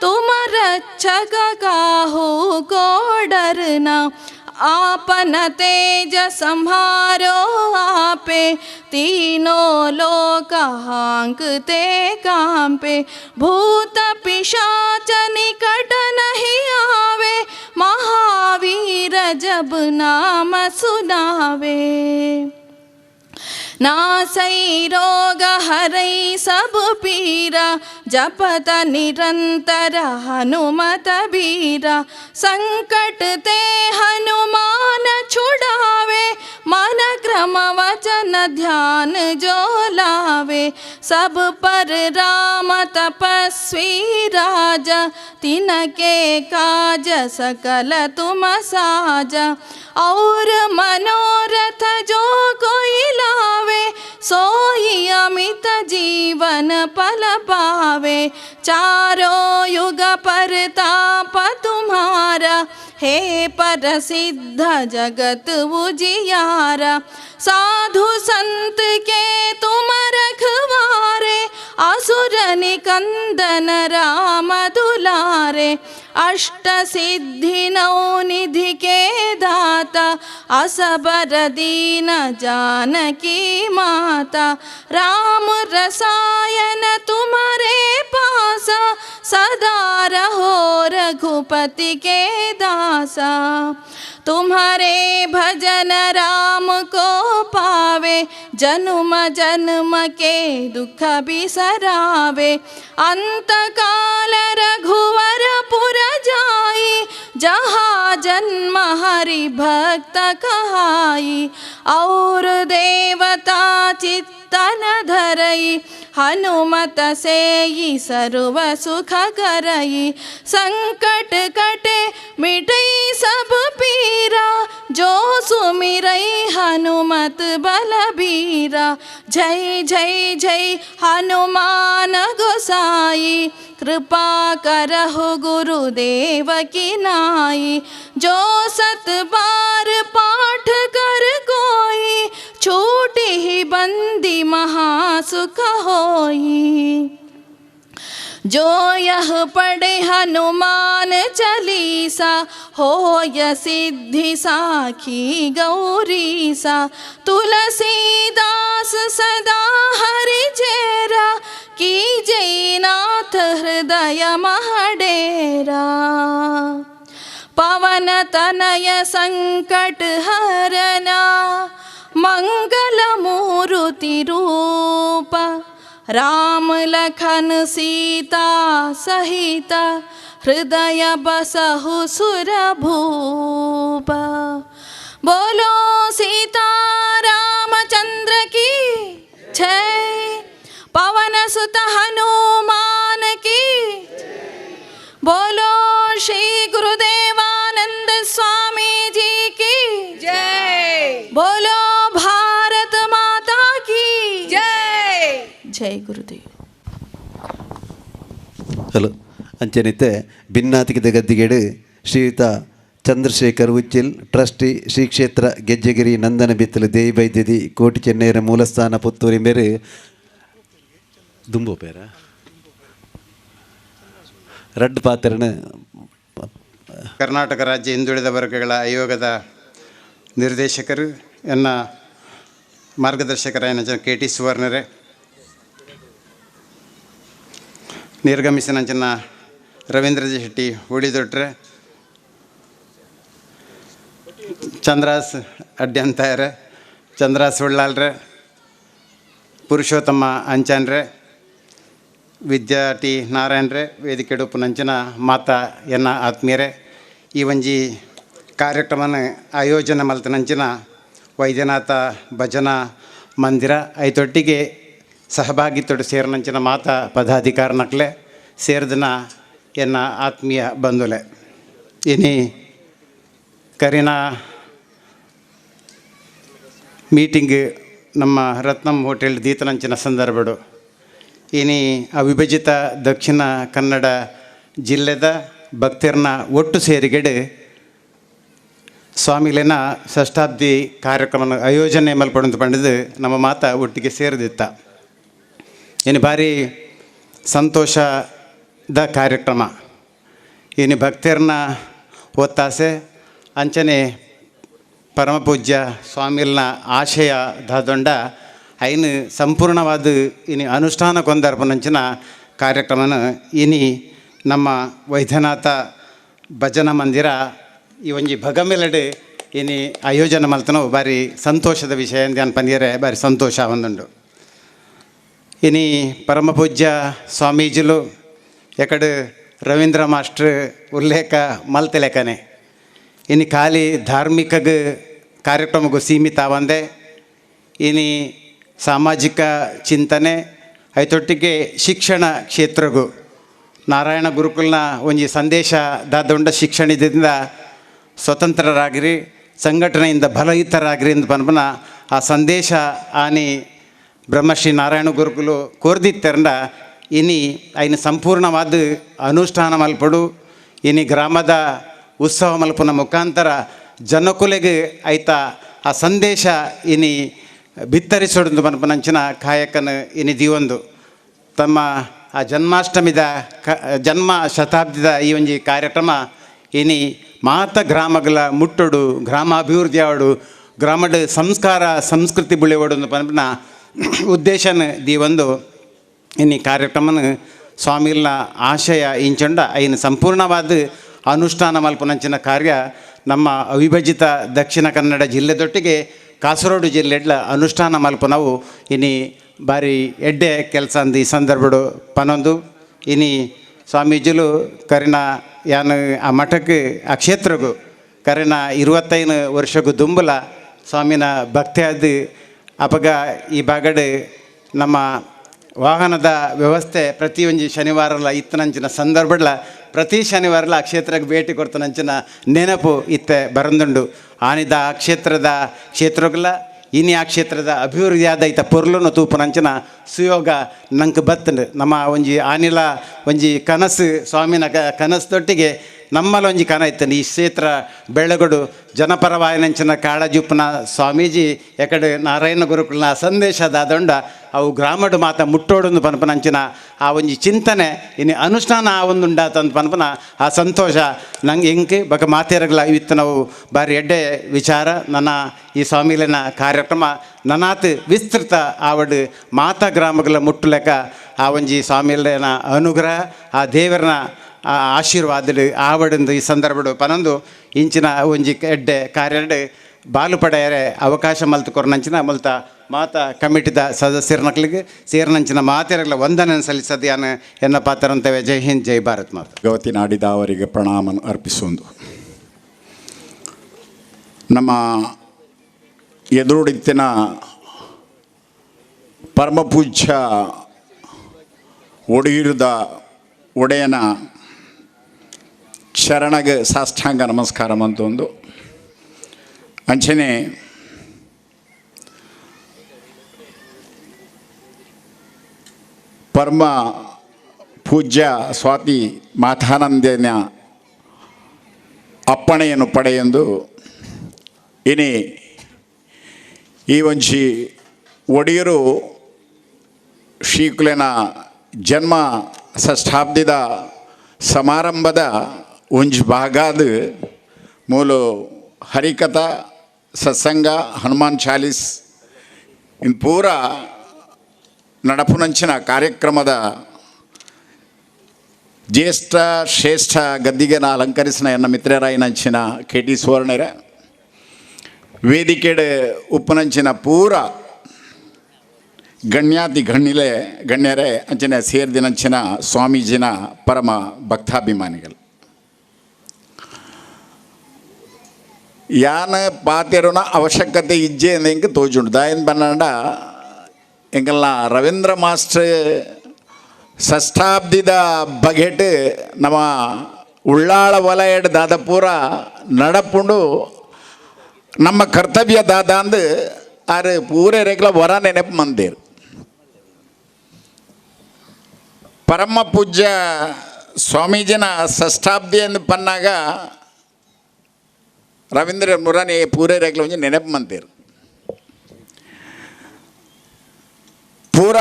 तुम रक्षक काहू को डरना। आपन तेज संभारो आपे, तीनों लोक हांकते कांपे। भूत पिशाच निकट नहीं आवे, महावीर जब नाम सुनावे। नासै रोग हरै सब पीरा, जपत निरंतर हनुमत बीरा। संकट ते हनुमान छुड़ावे, मन क्रम वचन ध्यान जो लावे। सब पर राम तपस्वी राजा, तिनके काज सकल तुम साजा। और मनोरथ जो कोई लावे, सोई अमित जीवन फल पावे। चारों युग परताप तुम्हारा, हे परसिद्ध जगत उजियारा। साधु संत के तुम रखवारे, असुर निकंदन राम दुलारे। अष्ट सिद्धि नौ निधि के दाता, असबर दीन जानकी माता। राम रसायन तुम्हारे पासा, सदा रहो रघुपति के दासा। तुम्हारे भजन राम को पावे, जन्म जन्म के दुख बिसरावे। अंत काल रघुवर पुर जाई, जहाँ जन्म हरि भक्त कहाई। और देवता चित्तन धरई, हनुमत सेई सर्व सुख करई। संकट कटे मिटई सब पीरा, जो सुमिरई हनुमत बलबीरा। जय जय जय हनुमान गोसाई, कृपा करहु गुरुदेव की नाई। जो सत बार पाठ कर कोई, छूटे ही बंदी महासुख होई। जो यह पढ़े हनुमान चालीसा, होय सिद्धि साखी गौरीसा। तुलसीदास सदा हरि चेरा, कीजै नाथ हृदय महडेरा। पवन तनय संकट हरना, मंगल मूर्ति रूप। राम लखन सीता सहित, हृदय बसहु सुर भूप। बोलो सीता रामचंद्र की जय, पवन सुत हनुमान की। ಗುರುದೇವ್. ಹಲೋ ಅಂಚನಿತ್ತೆ ಭಿನ್ನಾತಿಕಿದ ಗದ್ದಿಗೆಡು ಶ್ರೀಯುತ ಚಂದ್ರಶೇಖರ್ ಉಚ್ಚಿಲ್ ಟ್ರಸ್ಟಿ ಶ್ರೀ ಕ್ಷೇತ್ರ ಗೆಜ್ಜೆಗಿರಿ ನಂದನ ಬಿತ್ತಲು ದೇವಿ ಬೈದ್ಯದಿ ಕೋಟಿ ಚೆನ್ನೈರ ಮೂಲಸ್ಥಾನ ಪುತ್ತೂರಿ ಮೇರೆ ದುಂಬು ಪೇರ ರಡ್ಡ್ ಪಾತ್ರನ. ಕರ್ನಾಟಕ ರಾಜ್ಯ ಹಿಂದುಳಿದ ವರ್ಗಗಳ ಆಯೋಗದ ನಿರ್ದೇಶಕರು, ಎನ್ನ ಮಾರ್ಗದರ್ಶಕರಾಯನ ಕೆ ಟಿ ಸುವರ್ಣರೇ, ನಿರ್ಗಮಿಸಿನಂಚಿನ ರವೀಂದ್ರ ಜಿ ಶೆಟ್ಟಿ ಉಳಿದೊಟ್ರೆ, ಚಂದ್ರಾಸ್ ಅಡ್ಯಂತಾಯರೆ, ಚಂದ್ರಾಸ್ ಉಳ್ಳಾಲ್ರೆ, ಪುರುಷೋತ್ತಮ ಅಂಚಾನ್ರೆ, ವಿದ್ಯಾ ಟಿ ನಾರಾಯಣರೇ, ವೇದಿಕೆ ನಂಚಿನ ಮಾತಾ ಎನ್ನ ಆತ್ಮೀಯರೇ, ಈ ಒಂಜಿ ಕಾರ್ಯಕ್ರಮನ ಆಯೋಜನೆ ಮಲ್ತನಂಚಿನ ವೈದ್ಯನಾಥ ಭಜನಾ ಮಂದಿರ ಐತೊಟ್ಟಿಗೆ ಸಹಭಾಗಿತ್ತೊಡು ಸೇರಿನಂಚಿನ ಮಾತಾ ಪದಾಧಿಕಾರನಕ್ಲೆ ಸೇರಿದನ ಎನ್ನ ಆತ್ಮೀಯ ಬಂಧುಲೆ, ಇನಿ ಕರಿನ ಮೀಟಿಂಗ್ ನಮ್ಮ ರತ್ನಂ ಹೋಟೆಲ್ ದೀತನಂಚಿನ ಸಂದರ್ಭಡು ಇನಿ ಅವಿಭಜಿತ ದಕ್ಷಿಣ ಕನ್ನಡ ಜಿಲ್ಲೆದ ಭಕ್ತರನ್ನ ಒಟ್ಟು ಸೇರಿಗೆಡೆ ಸ್ವಾಮಿಲೇನ ಷಷ್ಠಾಬ್ದಿ ಕಾರ್ಯಕ್ರಮನ ಆಯೋಜನೆ ಮಲ್ಪಡಂತ ಪಂಡಿದ್ದು ನಮ್ಮ ಮಾತ ಒಟ್ಟಿಗೆ ಸೇರಿದಿತ್ತ. ಇನ್ನು ಭಾರಿ ಸಂತೋಷದ ಕಾರ್ಯಕ್ರಮ. ಇನ್ನು ಭಕ್ತರನ್ನ ಒತ್ತಾಸೆ ಅಂಚನೆ ಪರಮಪೂಜ್ಯ ಸ್ವಾಮಿಲ್ನ ಆಶಯ ದಾದೊಂಡ ಐನು ಸಂಪೂರ್ಣವಾದ ಇನಿ ಅನುಷ್ಠಾನ ಕೊಂದರ್ಪನಂಚಿನ ಕಾರ್ಯಕ್ರಮನ ಇನಿ ನಮ್ಮ ವೈದ್ಯನಾಥ ಭಜನಾ ಮಂದಿರ ಈ ಒಂಜಿ ಭಗಮೆಲಡೆ ಇನಿ ಆಯೋಜನೆ ಮಲ್ತನೋ ಭಾರಿ ಸಂತೋಷದ ವಿಷಯ ಅಂತ ಪಂದಿಯರೆ ಭಾರಿ ಸಂತೋಷ ಒಂದುಂಡು. ಇನಿ ಪರಮಪೂಜ್ಯ ಸ್ವಾಮೀಜಿಲು ಎಕಡೆ ರವೀಂದ್ರ ಮಾಸ್ಟ್ರ್ ಉಲ್ಲೇಖ ಮಲ್ತಲೇಕನೆ ಇನಿ ಖಾಲಿ ಧಾರ್ಮಿಕ ಕಾರ್ಯಕ್ರಮಕ್ಕೂ ಸೀಮಿತ ಒಂದೇ, ಇನಿ ಸಾಮಾಜಿಕ ಚಿಂತನೆ ಐತೊಟ್ಟಿಗೆ ಶಿಕ್ಷಣ ಕ್ಷೇತ್ರಗೂ ನಾರಾಯಣ ಗುರುಕುಲ್ನ ಒಂಜಿ ಸಂದೇಶ ದಾದೊಂಡ ಶಿಕ್ಷಣದಿಂದ ಸ್ವತಂತ್ರರಾಗಿರಿ, ಸಂಘಟನೆಯಿಂದ ಬಲಯುತರಾಗಿರಿ ಅಂತ ಪನ್ಪನ ಆ ಸಂದೇಶ ಆನಿ ಬ್ರಹ್ಮಶ್ರೀ ನಾರಾಯಣ ಗುರುಕುಲು ಕೋರ್ದಿತ್ತೆರಂಡ ಇನಿ ಐನ ಸಂಪೂರ್ಣವಾದ ಅನುಷ್ಠಾನ ಮಲ್ಪಡು. ಇನಿ ಗ್ರಾಮದ ಉತ್ಸವ ಮಲ್ಪುನ ಮುಖಾಂತರ ಜನಕುಲೆಗೆ ಐತ ಆ ಸಂದೇಶ ಇನಿ ಬಿತ್ತರಿಸೋಡು ಪನ್ಪನಂಚಿನ ಕಾಯಕನ ಇನಿ ದೀವೊಂದು ತಮ್ಮ ಆ ಜನ್ಮಾಷ್ಟಮಿದ ಜನ್ಮ ಶತಾಬ್ದಿದ ಈ ಒಂಜಿ ಕಾರ್ಯಕ್ರಮ ಇನಿ ಮಾತ ಗ್ರಾಮಗಳ ಮುಟ್ಟೋಡು, ಗ್ರಾಮಾಭಿವೃದ್ಧಿ ಆವಡು, ಗ್ರಾಮದ ಸಂಸ್ಕಾರ ಸಂಸ್ಕೃತಿ ಬುಳೆವಡು ಪನ್ಪನ ಉದ್ದೇಶನ ದೀವೊಂದು ಇನಿ ಕಾರ್ಯಕ್ರಮನ ಸ್ವಾಮಿಲ್ನ ಆಶಯ ಇಂಚೊಂಡ ಐನ ಸಂಪೂರ್ಣವಾದ ಅನುಷ್ಠಾನ ಮಲ್ಪನಂಚಿನ ಕಾರ್ಯ ನಮ್ಮ ಅವಿಭಜಿತ ದಕ್ಷಿಣ ಕನ್ನಡ ಜಿಲ್ಲೆದೊಟ್ಟಿಗೆ ಕಾಸರಗೋಡು ಜಿಲ್ಲೆಡ್ಲ ಅನುಷ್ಠಾನ ಮಲ್ಪನವು ಇನಿ ಭಾರಿ ಎಡ್ಡೆ ಕೆಲಸ ಅಂದು ಈ ಸಂದರ್ಭಡು ಪನೊಂದು. ಇನಿ ಸ್ವಾಮೀಜಿಲು ಕರಿನ ಯಾನು ಆ ಮಠಕ್ಕೆ ಆ ಕ್ಷೇತ್ರಗೂ ಕರಿನ 25 ವರ್ಷಕ್ಕೂ ದುಂಬಲ ಸ್ವಾಮಿನ ಭಕ್ತಿಯಾದ ಅಪಗ ಈ ಬಾಗಡೆ ನಮ್ಮ ವಾಹನದ ವ್ಯವಸ್ಥೆ ಪ್ರತಿಯೊಂದು ಶನಿವಾರಲ ಇತ್ತನಂಚಿನ ಸಂದರ್ಭಡ್ಲ ಪ್ರತಿ ಶನಿವಾರಲ ಆ ಕ್ಷೇತ್ರಕ್ಕೆ ಭೇಟಿ ಕೊಡ್ತನಂಚಿನ ನೆನಪು ಇತ್ತೆ ಬರಂದುಂಡು. ಆನಿದ ಆ ಕ್ಷೇತ್ರದ ಕ್ಷೇತ್ರಗಳ ಇನಿ ಆ ಕ್ಷೇತ್ರದ ಅಭಿವೃದ್ಧಿಯಾದ ಐತ ಪೊರ್ಲುನು ತೂಪುನಂಚಿನ ಸುಯೋಗ ನಂಗೆ ಬತ್ತಂಡು. ನಮ್ಮ ಒಂಜಿ ಆನಿಲ ಒಂಜಿ ಕನಸು ಸ್ವಾಮಿನ ಕನಸು ನಮ್ಮಲ್ಲ ಒಂಜಿ ಕನ ಇತ್ತಂಡು. ಈ ಕ್ಷೇತ್ರ ಬೆಳಗಡು ಜನಪರವಾಯನಂಚಿನ ಕಾಳಜುಪ್ಪನ ಸ್ವಾಮೀಜಿ ಎಕಡೆ ನಾರಾಯಣ ಗುರುಕುಲ್ನ ಸಂದೇಶ ದಾದೊಂಡ ಅವು ಗ್ರಾಮಡು ಮಾತ ಮುಟ್ಟೋಡೊಂದು ಪನ್ಪನಂಚಿನ ಆ ಒಂಜಿ ಚಿಂತನೆ ಇನ್ನು ಅನುಷ್ಠಾನ ಆ ಒಂದು ಉಂಡಾತಂದು ಪನ್ಪನ ಆ ಸಂತೋಷ ನಂಗೆ ಎಂಕ್ ಬಕ ಮಾತೇರಗ್ಲ ಇತ್ತು. ನಾವು ಭಾರಿ ಎಡ್ಡೆ ವಿಚಾರ ನನ್ನ ಈ ಸ್ವಾಮಿಲಿನ ಕಾರ್ಯಕ್ರಮ ನನಾತ್ ವಿಸ್ತೃತ ಆವಡು ಮಾತಾ ಗ್ರಾಮಗಳ ಮುಟ್ಟುಲೆಕ್ಕ ಆ ಒಂಜಿ ಸ್ವಾಮಿಲಿನ ಅನುಗ್ರಹ ಆ ದೇವರನ ಆ ಆಶೀರ್ವಾದ ಆವಡಿಂದು ಈ ಸಂದರ್ಭಡು ಪನೊಂದು ಇಂಚಿನ ಒಂಜಿ ಎಡ್ಡೆ ಕಾರ್ಯಡ್ ಬಾಲು ಪಡೆಯರೆ ಅವಕಾಶ ಮಲ್ತು ಕೊರ್ನಂಚಿನ ಮಲ್ತ ಮಾತಾ ಕಮಿಟಿದ ಸದಸ್ಯರನಕ್ಲಿಗೆ ಸೇರಿನಂಚಿನ ಮಾತೆರಗ್ಲ ವಂದನೆ ಸಲ್ಲಿಸದ ಯಾನು ಎನ್ನ ಪಾತ್ರರಂತವೆ. ಜೈ ಹಿಂದ್, ಜೈ ಭಾರತ್ ಮಾತಾ. ಭಗವತಿ ನಾಡಿದ ಅವರಿಗೆ ಪ್ರಣಾಮ ಅರ್ಪಿಸುವುದು. ನಮ್ಮ ಎದುರುಡಿತ್ತಿನ ಪರಮಪೂಜ್ಯ ಒಡೆಯುರದ ಒಡೆಯನ ಶರಣಗ ಸಾಷ್ಟಾಂಗ ನಮಸ್ಕಾರ ಅಂತ ಅಂಚನೆ ಪರಮ ಪೂಜ್ಯ ಸ್ವಾತಿ ಮಾತಾನಂದನ ಅಪ್ಪಣೆಯನ್ನು ಪಡೆಯೆಂದು ಇನಿ ಈ ಒಂಜಿ ಒಡಿಯೂರು ಶ್ರೀಕುಲೆನ ಜನ್ಮ ಷಷ್ಠಾಬ್ದಿದ ಸಮಾರಂಭದ ಒಂಜಿ ಭಾಗಾದ ಮೂಲು ಹರಿಕಥಾ ಸತ್ಸಂಗ ಹನುಮಾನ್ ಚಾಲೀಸ್ ಇನ್ ಪೂರ ನಡಪುನಂಚಿನ ಕಾರ್ಯಕ್ರಮದ ಜ್ಯೇಷ್ಠ ಶ್ರೇಷ್ಠ ಗದ್ದಿಗೆನ ಅಲಂಕರಿಸಿನ ಎನ್ನ ಮಿತ್ರರಾಯಿನಂಚಿನ ಕೆ ಟಿ ಸುವರ್ಣರ ವೇದಿಕೆಡೆ ಉಪ್ಪನಂಚಿನ ಪೂರ ಗಣ್ಯಾತಿ ಗಣ್ಣಿಲೆ ಗಣ್ಯರೇ ಅಂಚಿನ ಸೇರ್ದಿನಂಚಿನ ಸ್ವಾಮೀಜಿನ ಪರಮ ಭಕ್ತಾಭಿಮಾನಿಗಳು. ಯಾನ ಪಾತೆರುನ ಅವಶ್ಯಕತೆ ಇಜ್ಜೆ ಎಂಕ್ ತೋಜುಂಡು ದಾಯನ್ ಬನ್ನಂಡ ಎಂಕಲ್ನ ರವೀಂದ್ರ ಮಾಸ್ಟರ್ ಷಷ್ಠಾಬ್ದಿದ ಬಗೆಟ್ ನಮ್ಮ ಉಳ್ಳಾಳ ವಲಯಡ್ ದಾದಪೂರ ನಡಪುಂಡು ನಮ್ಮ ಕರ್ತವ್ಯ ದಾದ ಅಂದು ಆರು ಪೂರ ರೇಗ್ಲ ವರ ನೆನಪು ಮಂದಿರ್. ಪರಮ ಪೂಜ್ಯ ಸ್ವಾಮೀಜಿನ ಷಷ್ಠಾಬ್ದಿ ಎಂದು ಪನ್ನಾಗ ರವೀಂದ್ರ ಮುರಾನಿ ಪೂರ ರೇಗ್ಲ ಒಂಜಿ ನೆನಪು ಮಂದಿರ್. ಪೂರ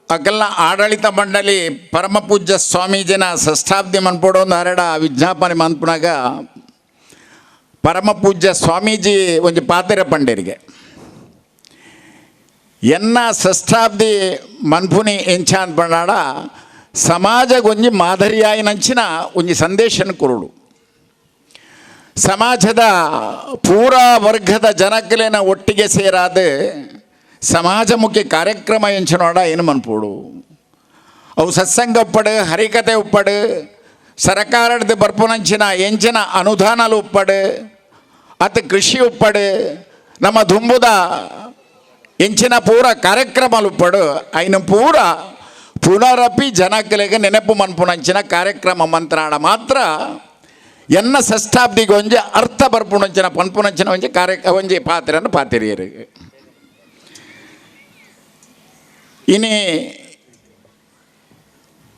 ಅಕಲ್ನ ಆಡಳಿತ ಮಂಡಳಿ ಪರಮ ಪೂಜ್ಯ ಸ್ವಾಮೀಜಿನ ಷಷ್ಠಾಬ್ದಿ ಮನ್ಪೋಡು ಒಂದು ಹರಡ ವಿಜ್ಞಾಪನೆ ಮನ್ಪುನಾಗ ಪರಮ ಪೂಜ್ಯ ಸ್ವಾಮೀಜಿ ಒಂಜಿ ಪಾತೆರ ಪಂಡೇರಿಗೆ ಎನ್ನ ಷಷ್ಠಾಬ್ದಿ ಮನ್ಪುನಿ ಎಂಚಾನ್ ಪಂಡಾಡ ಸಮಾಜಗೊಂಜಿ ಮಾದರಿಯಾಯಿನಂಚಿನ ಒಂಜಿ ಸಂದೇಶನ ಕೊರುಡು. ಸಮಾಜದ ಪೂರಾ ವರ್ಗದ ಜನಕ್ಕಲೇನ ಒಟ್ಟಿಗೆ ಸೇರಾದ ಸಮಾಜಮುಖಿ ಕಾರ್ಯಕ್ರಮ ಎಂಚಿನೋಡ ಏನು ಮನ್ಪೋಡು. ಅವು ಸತ್ಸಂಗ ಉಪ್ಪಡು, ಹರಿಕತೆ ಉಪ್ಪಡು, ಸರಕಾರದ ಬರ್ಪುನಂಚಿನ ಎಂಚಿನ ಅನುದಾನಲು ಉಪ್ಪಡು, ಅತ್ ಕೃಷಿ ಉಪ್ಪಡು, ನಮ್ಮ ದುಂಬುದ ಎಂಚಿನ ಪೂರ ಕಾರ್ಯಕ್ರಮಲು ಉಪ್ಪಡು, ಐನ ಪೂರ ಪುನರಪಿ ಜನಕ್ಕಲಿಗೆ ನೆನಪು ಮನ್ಪುನಂಚಿನ ಕಾರ್ಯಕ್ರಮ ಮಂತ್ರಾಡ ಮಾತ್ರ ಎನ್ನ ಷಷ್ಠಾಬ್ದಿಗೆ ಒಂಜಿ ಅರ್ಥ ಬರ್ಪುನಂಚಿನ ಪನ್ಪುನಂಚಿನ ಒಂಜಿ ಕಾರ್ಯ ಒಂಜಿ ಪಾತ್ರೆಯನ್ನು ಪಾತಿರಿಯರು. ಇನಿ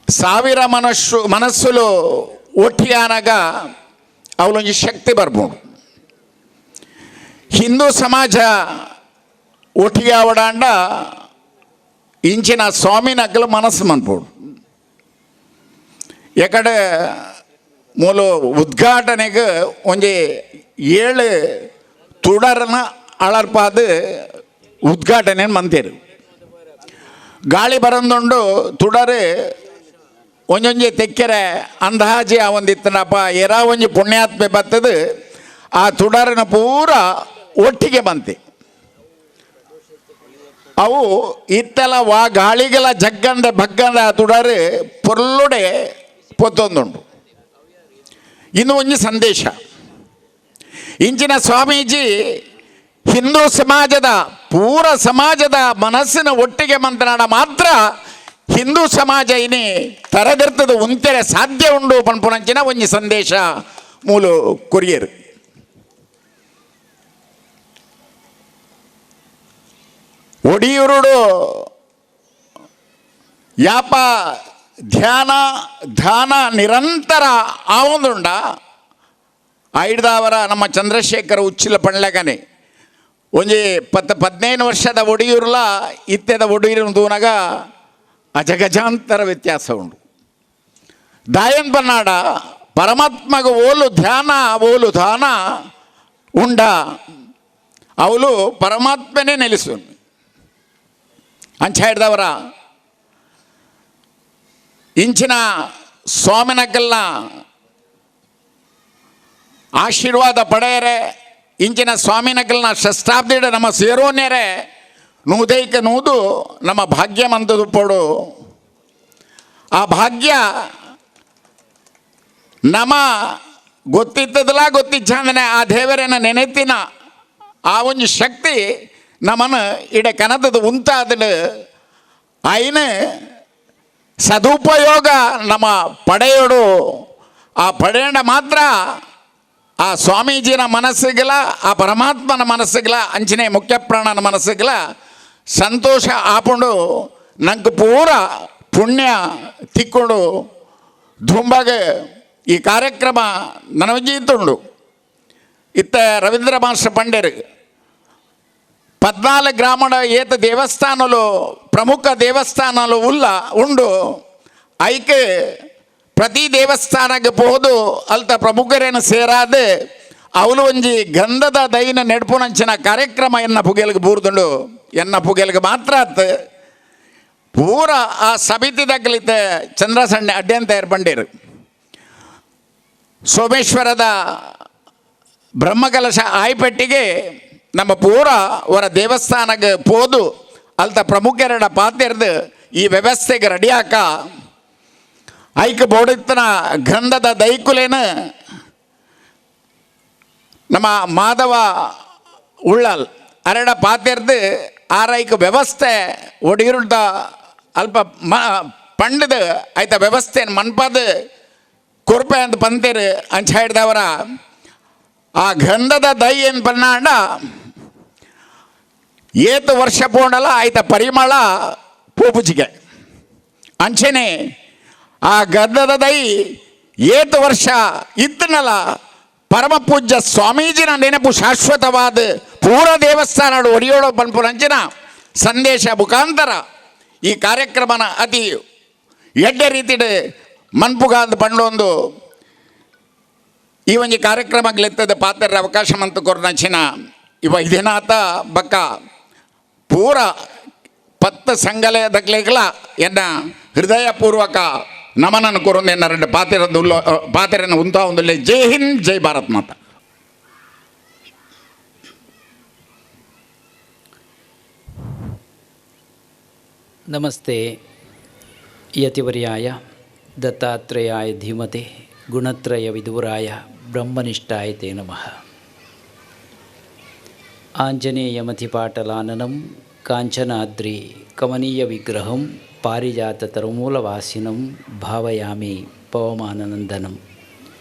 ಸಾವಿರ ಮನಸ್ಸುಲು ಒಟ್ಟಿಯಾನಾಗ ಅವಳೊಂಜಿ ಶಕ್ತಿ ಬರ್ಬೋದು. ಹಿಂದೂ ಸಮಾಜ ಒಟ್ಟಿಗೆ ಅವಡಾಂಡ ಇಂಚಿನ ಸ್ವಾಮಿನಗ್ಗಲು ಮನಸ್ಸು ಮನ್ಪೋಡು. ಎಕಡೆ ಮೂಲು ಉದ್ಘಾಟನೆಗೆ ಒಂಜಿ 7 ತುಡರನ ಅಳರ್ಪಾದ ಉದ್ಘಾಟನೆ ಮಂತೇರು. ಗಾಳಿ ಬರಂದುಂಡು ತುಡರು ಒಂಜೊಂಜಿ ತೆಕ್ಕೆರೆ ಅಂದಾಜಿ ಆ ಒಂದಿತ್ತನಪ್ಪ ಎರ ಒಂಜಿ ಪುಣ್ಯಾತ್ಮೆ ಬತ್ತದು ಆ ತುಡರನ ಪೂರ ಒಟ್ಟಿಗೆ ಬಂತೆ. ಅವು ಇತ್ತೆಲ್ಲ ವಾ ಗಾಳಿಗೆಲ್ಲ ಜಗ್ಗಂದೆ ಬಗ್ಗಂದೆ ಆ ತುಡರು ಪೊರ್ಲುಡೆ ಪೊತ್ತೊಂದುಂಡು. ಇನ್ನು ಒಂಜಿ ಸಂದೇಶ ಇಂಚಿನ ಸ್ವಾಮೀಜಿ ಹಿಂದೂ ಸಮಾಜದ ಪೂರ ಸಮಾಜದ ಮನಸ್ಸಿನ ಒಟ್ಟಿಗೆ ಮಂತ್ರಾಡ ಮಾತ್ರ ಹಿಂದೂ ಸಮಾಜ ಇನಿ ತರದಿರ್ತದ ಉಂತೆರೆ ಸಾಧ್ಯ ಉಂಡು ಪನ್ಪುನಂಚಿನ ಒಂಜಿ ಸಂದೇಶ ಮೂಲು ಕೊರಿಯರ್. ಒಡಿಯೂರುಡು ಯಾಪ ಧ್ಯಾನ ಧ್ಯಾನ ನಿರಂತರ ಆವೊಂದುಂಡ ಐಡ್ದಾವರ ನಮ್ಮ ಚಂದ್ರಶೇಖರ ಉಚ್ಚಿಲ ಪಣ್ಲೆಗನೆ ಒಂಜಿ 10-15 ವರ್ಷದ ಒಡಿಯೂರ್ಲ ಇತ್ತೆದ ಒಡಿಯೂರು ತೂನಗ ಅಜಗಜಾಂತರ ವ್ಯತ್ಯಾಸ ಉಂಡು. ದಾಯನ್ ಬನ್ನಾಡ ಪರಮಾತ್ಮಗ ಓಲು ಧ್ಯಾನ ಓಲು ದಾನ ಉಂಡ ಅವಳು ಪರಮಾತ್ಮನೇ ನೆಲೆಸು ಅಂಚ ಹಿಡ್ದವರ ಇಂಚಿನ ಸ್ವಾಮಿನಕಲ್ನ ಆಶೀರ್ವಾದ ಪಡೆಯರೆ ಇಂಚಿನ ಸ್ವಾಮಿನಕಲ್ನ ಷಷ್ಠಾಬ್ದಿಡ ನಮ್ಮ ಸೇರೋನ್ಯರೆ ನೂದೈಕ ನೂದು ನಮ್ಮ ಭಾಗ್ಯಮಂತದು ಪಡು. ಆ ಭಾಗ್ಯ ನಮ್ಮ ಗೊತ್ತಿತ್ತದಲ್ಲ ಗೊತ್ತಿಚ್ಛಂದನೆ ಆ ದೇವರನ್ನ ನೆನೆತಿನ ಆ ಒಂದು ಶಕ್ತಿ ನಮ್ಮನ್ನು ಇಡ ಕನದದ ಉಂತಾದಲು ಐನ ಸದುಪಯೋಗ ನಮ್ಮ ಪಡೆಯೋಡು. ಆ ಪಡೆಯಂಡ ಮಾತ್ರ ಆ ಸ್ವಾಮೀಜಿನ ಮನಸ್ಸಿಗೆಲ್ಲ ಆ ಪರಮಾತ್ಮನ ಮನಸ್ಸಿಗೆಲ್ಲ ಅಂಚನೆ ಮುಖ್ಯ ಪ್ರಾಣನ ಮನಸ್ಸಿಗೆಲ್ಲ ಸಂತೋಷ ಆಪುಂಡು ನಂಗೆ ಪೂರ ಪುಣ್ಯ ತಿಕ್ಕೊಂಡು ಧುಂಬಾಗ ಈ ಕಾರ್ಯಕ್ರಮ ನನಜೀತುಂಡು. ಇತ್ತ ರವೀಂದ್ರ ಮಾಸ್ಟರ್ ಪಂಡೇರು 14 ಗ್ರಾಮದ ಏತ ದೇವಸ್ಥಾನಲು ಪ್ರಮುಖ ದೇವಸ್ಥಾನಲು ಉಲ್ಲ ಉಂಡು. ಐಕೆ ಪ್ರತಿ ದೇವಸ್ಥಾನಕ್ಕೆ ಪೋದು ಅಲ್ತ ಪ್ರಮುಖರೇನು ಸೇರಾದ ಅವಳು ಒಂಜಿ ಗಂಧದ ದೈನ ನೆಡ್ಪುನಂಚಿನ ಕಾರ್ಯಕ್ರಮ ಎನ್ನ ಪುಗೆಲ್ಗೆ ಬೂರ್ದುಂಡು. ಎನ್ನ ಪುಗೆಲ್ಗೆ ಮಾತ್ರ ಆತ್ ಪೂರ ಆ ಸಮಿತಿ ದಗ್ಲಿತ ಚಂದ್ರಸಣ್ಣ ಅಡ್ಯಂತ ಬಂಡೇರು ಸೋಮೇಶ್ವರದ ಬ್ರಹ್ಮಕಲಶ ಆಯ್ಪೆಟ್ಟಿಗೆ ನಮ್ಮ ಪೂರ ಅವರ ದೇವಸ್ಥಾನಕ್ಕೆ ಪೋದು ಅಲ್ತ ಪ್ರಮುಖರಡ ಪಾತೆರ್ದು ಈ ವ್ಯವಸ್ಥೆಗೆ ರೆಡಿಯಾಕ ಐಕ ಬೋಡಿತ್ತನ ಗಂಧದ ದೈಕುಲೇನ ನಮ್ಮ ಮಾಧವ ಉಳ್ಳಾಲ್ ಅರಡ ಪಾತೆರ್ದು ಆರೈಕ ವ್ಯವಸ್ಥೆ ಒಡಿರುಳ್ದ ಅಲ್ಪ ಮ ಪಂಡದ ಆಯ್ತ ವ್ಯವಸ್ಥೆಯನ್ನು ಮನ್ಪದ ಕೊರ್ಪೆ ಅಂತ ಪಂತೇರು ಅಂಚ ಹಿಡ್ದವರ ಆ ಗಂಧದ ದೈ ಏನು ಪನ್ನಾಂಡ ಏತು ವರ್ಷ ಪೋಂಡಲ ಆಯ್ತ ಪರಿಮಳ ಪೂಪುಜಿಗೆ ಅಂಚೆನೆ ಆ ಗಂಧದ ದೈ ಏತು ವರ್ಷ ಇತ್ತನಲ್ಲ ಪರಮ ಪೂಜ್ಯ ಸ್ವಾಮೀಜಿನ ನೆನಪು ಶಾಶ್ವತವಾದ ಪೂರ ದೇವಸ್ಥಾನ ಒಡಿಯೋಡೋ ಪನ್ಪುನಂಚಿನ ಸಂದೇಶ ಮುಖಾಂತರ ಈ ಕಾರ್ಯಕ್ರಮನ ಅತಿ ಎಡ್ಡೆ ರೀತಿಡ್ ಮನ್ಪುಗಾದ ಪಂಡೊಂದು ಈ ಒಂಜಿ ಕಾರ್ಯಕ್ರಮಗಳಿರ್ತದೆ ಪಾತ್ರ ಅವಕಾಶ ಮಂತು ಕೊರ್ನಂಚಿನ ಇವ ಇದೇನಾತ ಬಕ್ಕ ಪೂರ ಪತ್ತ ಸಂಘಲಯದಕ್ಲೆಗ್ಲ ಎನ್ನ ಹೃದಯಪೂರ್ವಕ ನಮನನ ಕೊರೊಂದು ಎನ್ನ రెండు ಪಾತೆರನ್ನು ಉಂತಾ ಒಂದುಲ್ಲೆ. ಜೈ ಹಿಂದ್, ಜೈ ಭಾರತ್ ಮಾತಾ. ನಮಸ್ತೆ ಯತಿವರ್ಯಾಯ ದತ್ತಾತ್ರೇಯಾಯ ಧೀಮತೆ ಗುಣತ್ರಯ ವಿದೂರಾಯ ಬ್ರಹ್ಮನಿಷ್ಠಾಯ ತೇ ನಮಃ. ಆಂಜನೇಯಮತಿಪಾಟಲಾನನಂ ಕಾಂಚನಾದ್ರಿ ಕಮನೀಯ ವಿಗ್ರಹಂ ಪಾರಿಜಾತತರುಮೂಲವಾಸಿನಂ ಭಾವಯಾಮಿ ಪವಮಾನನಂದನಂ.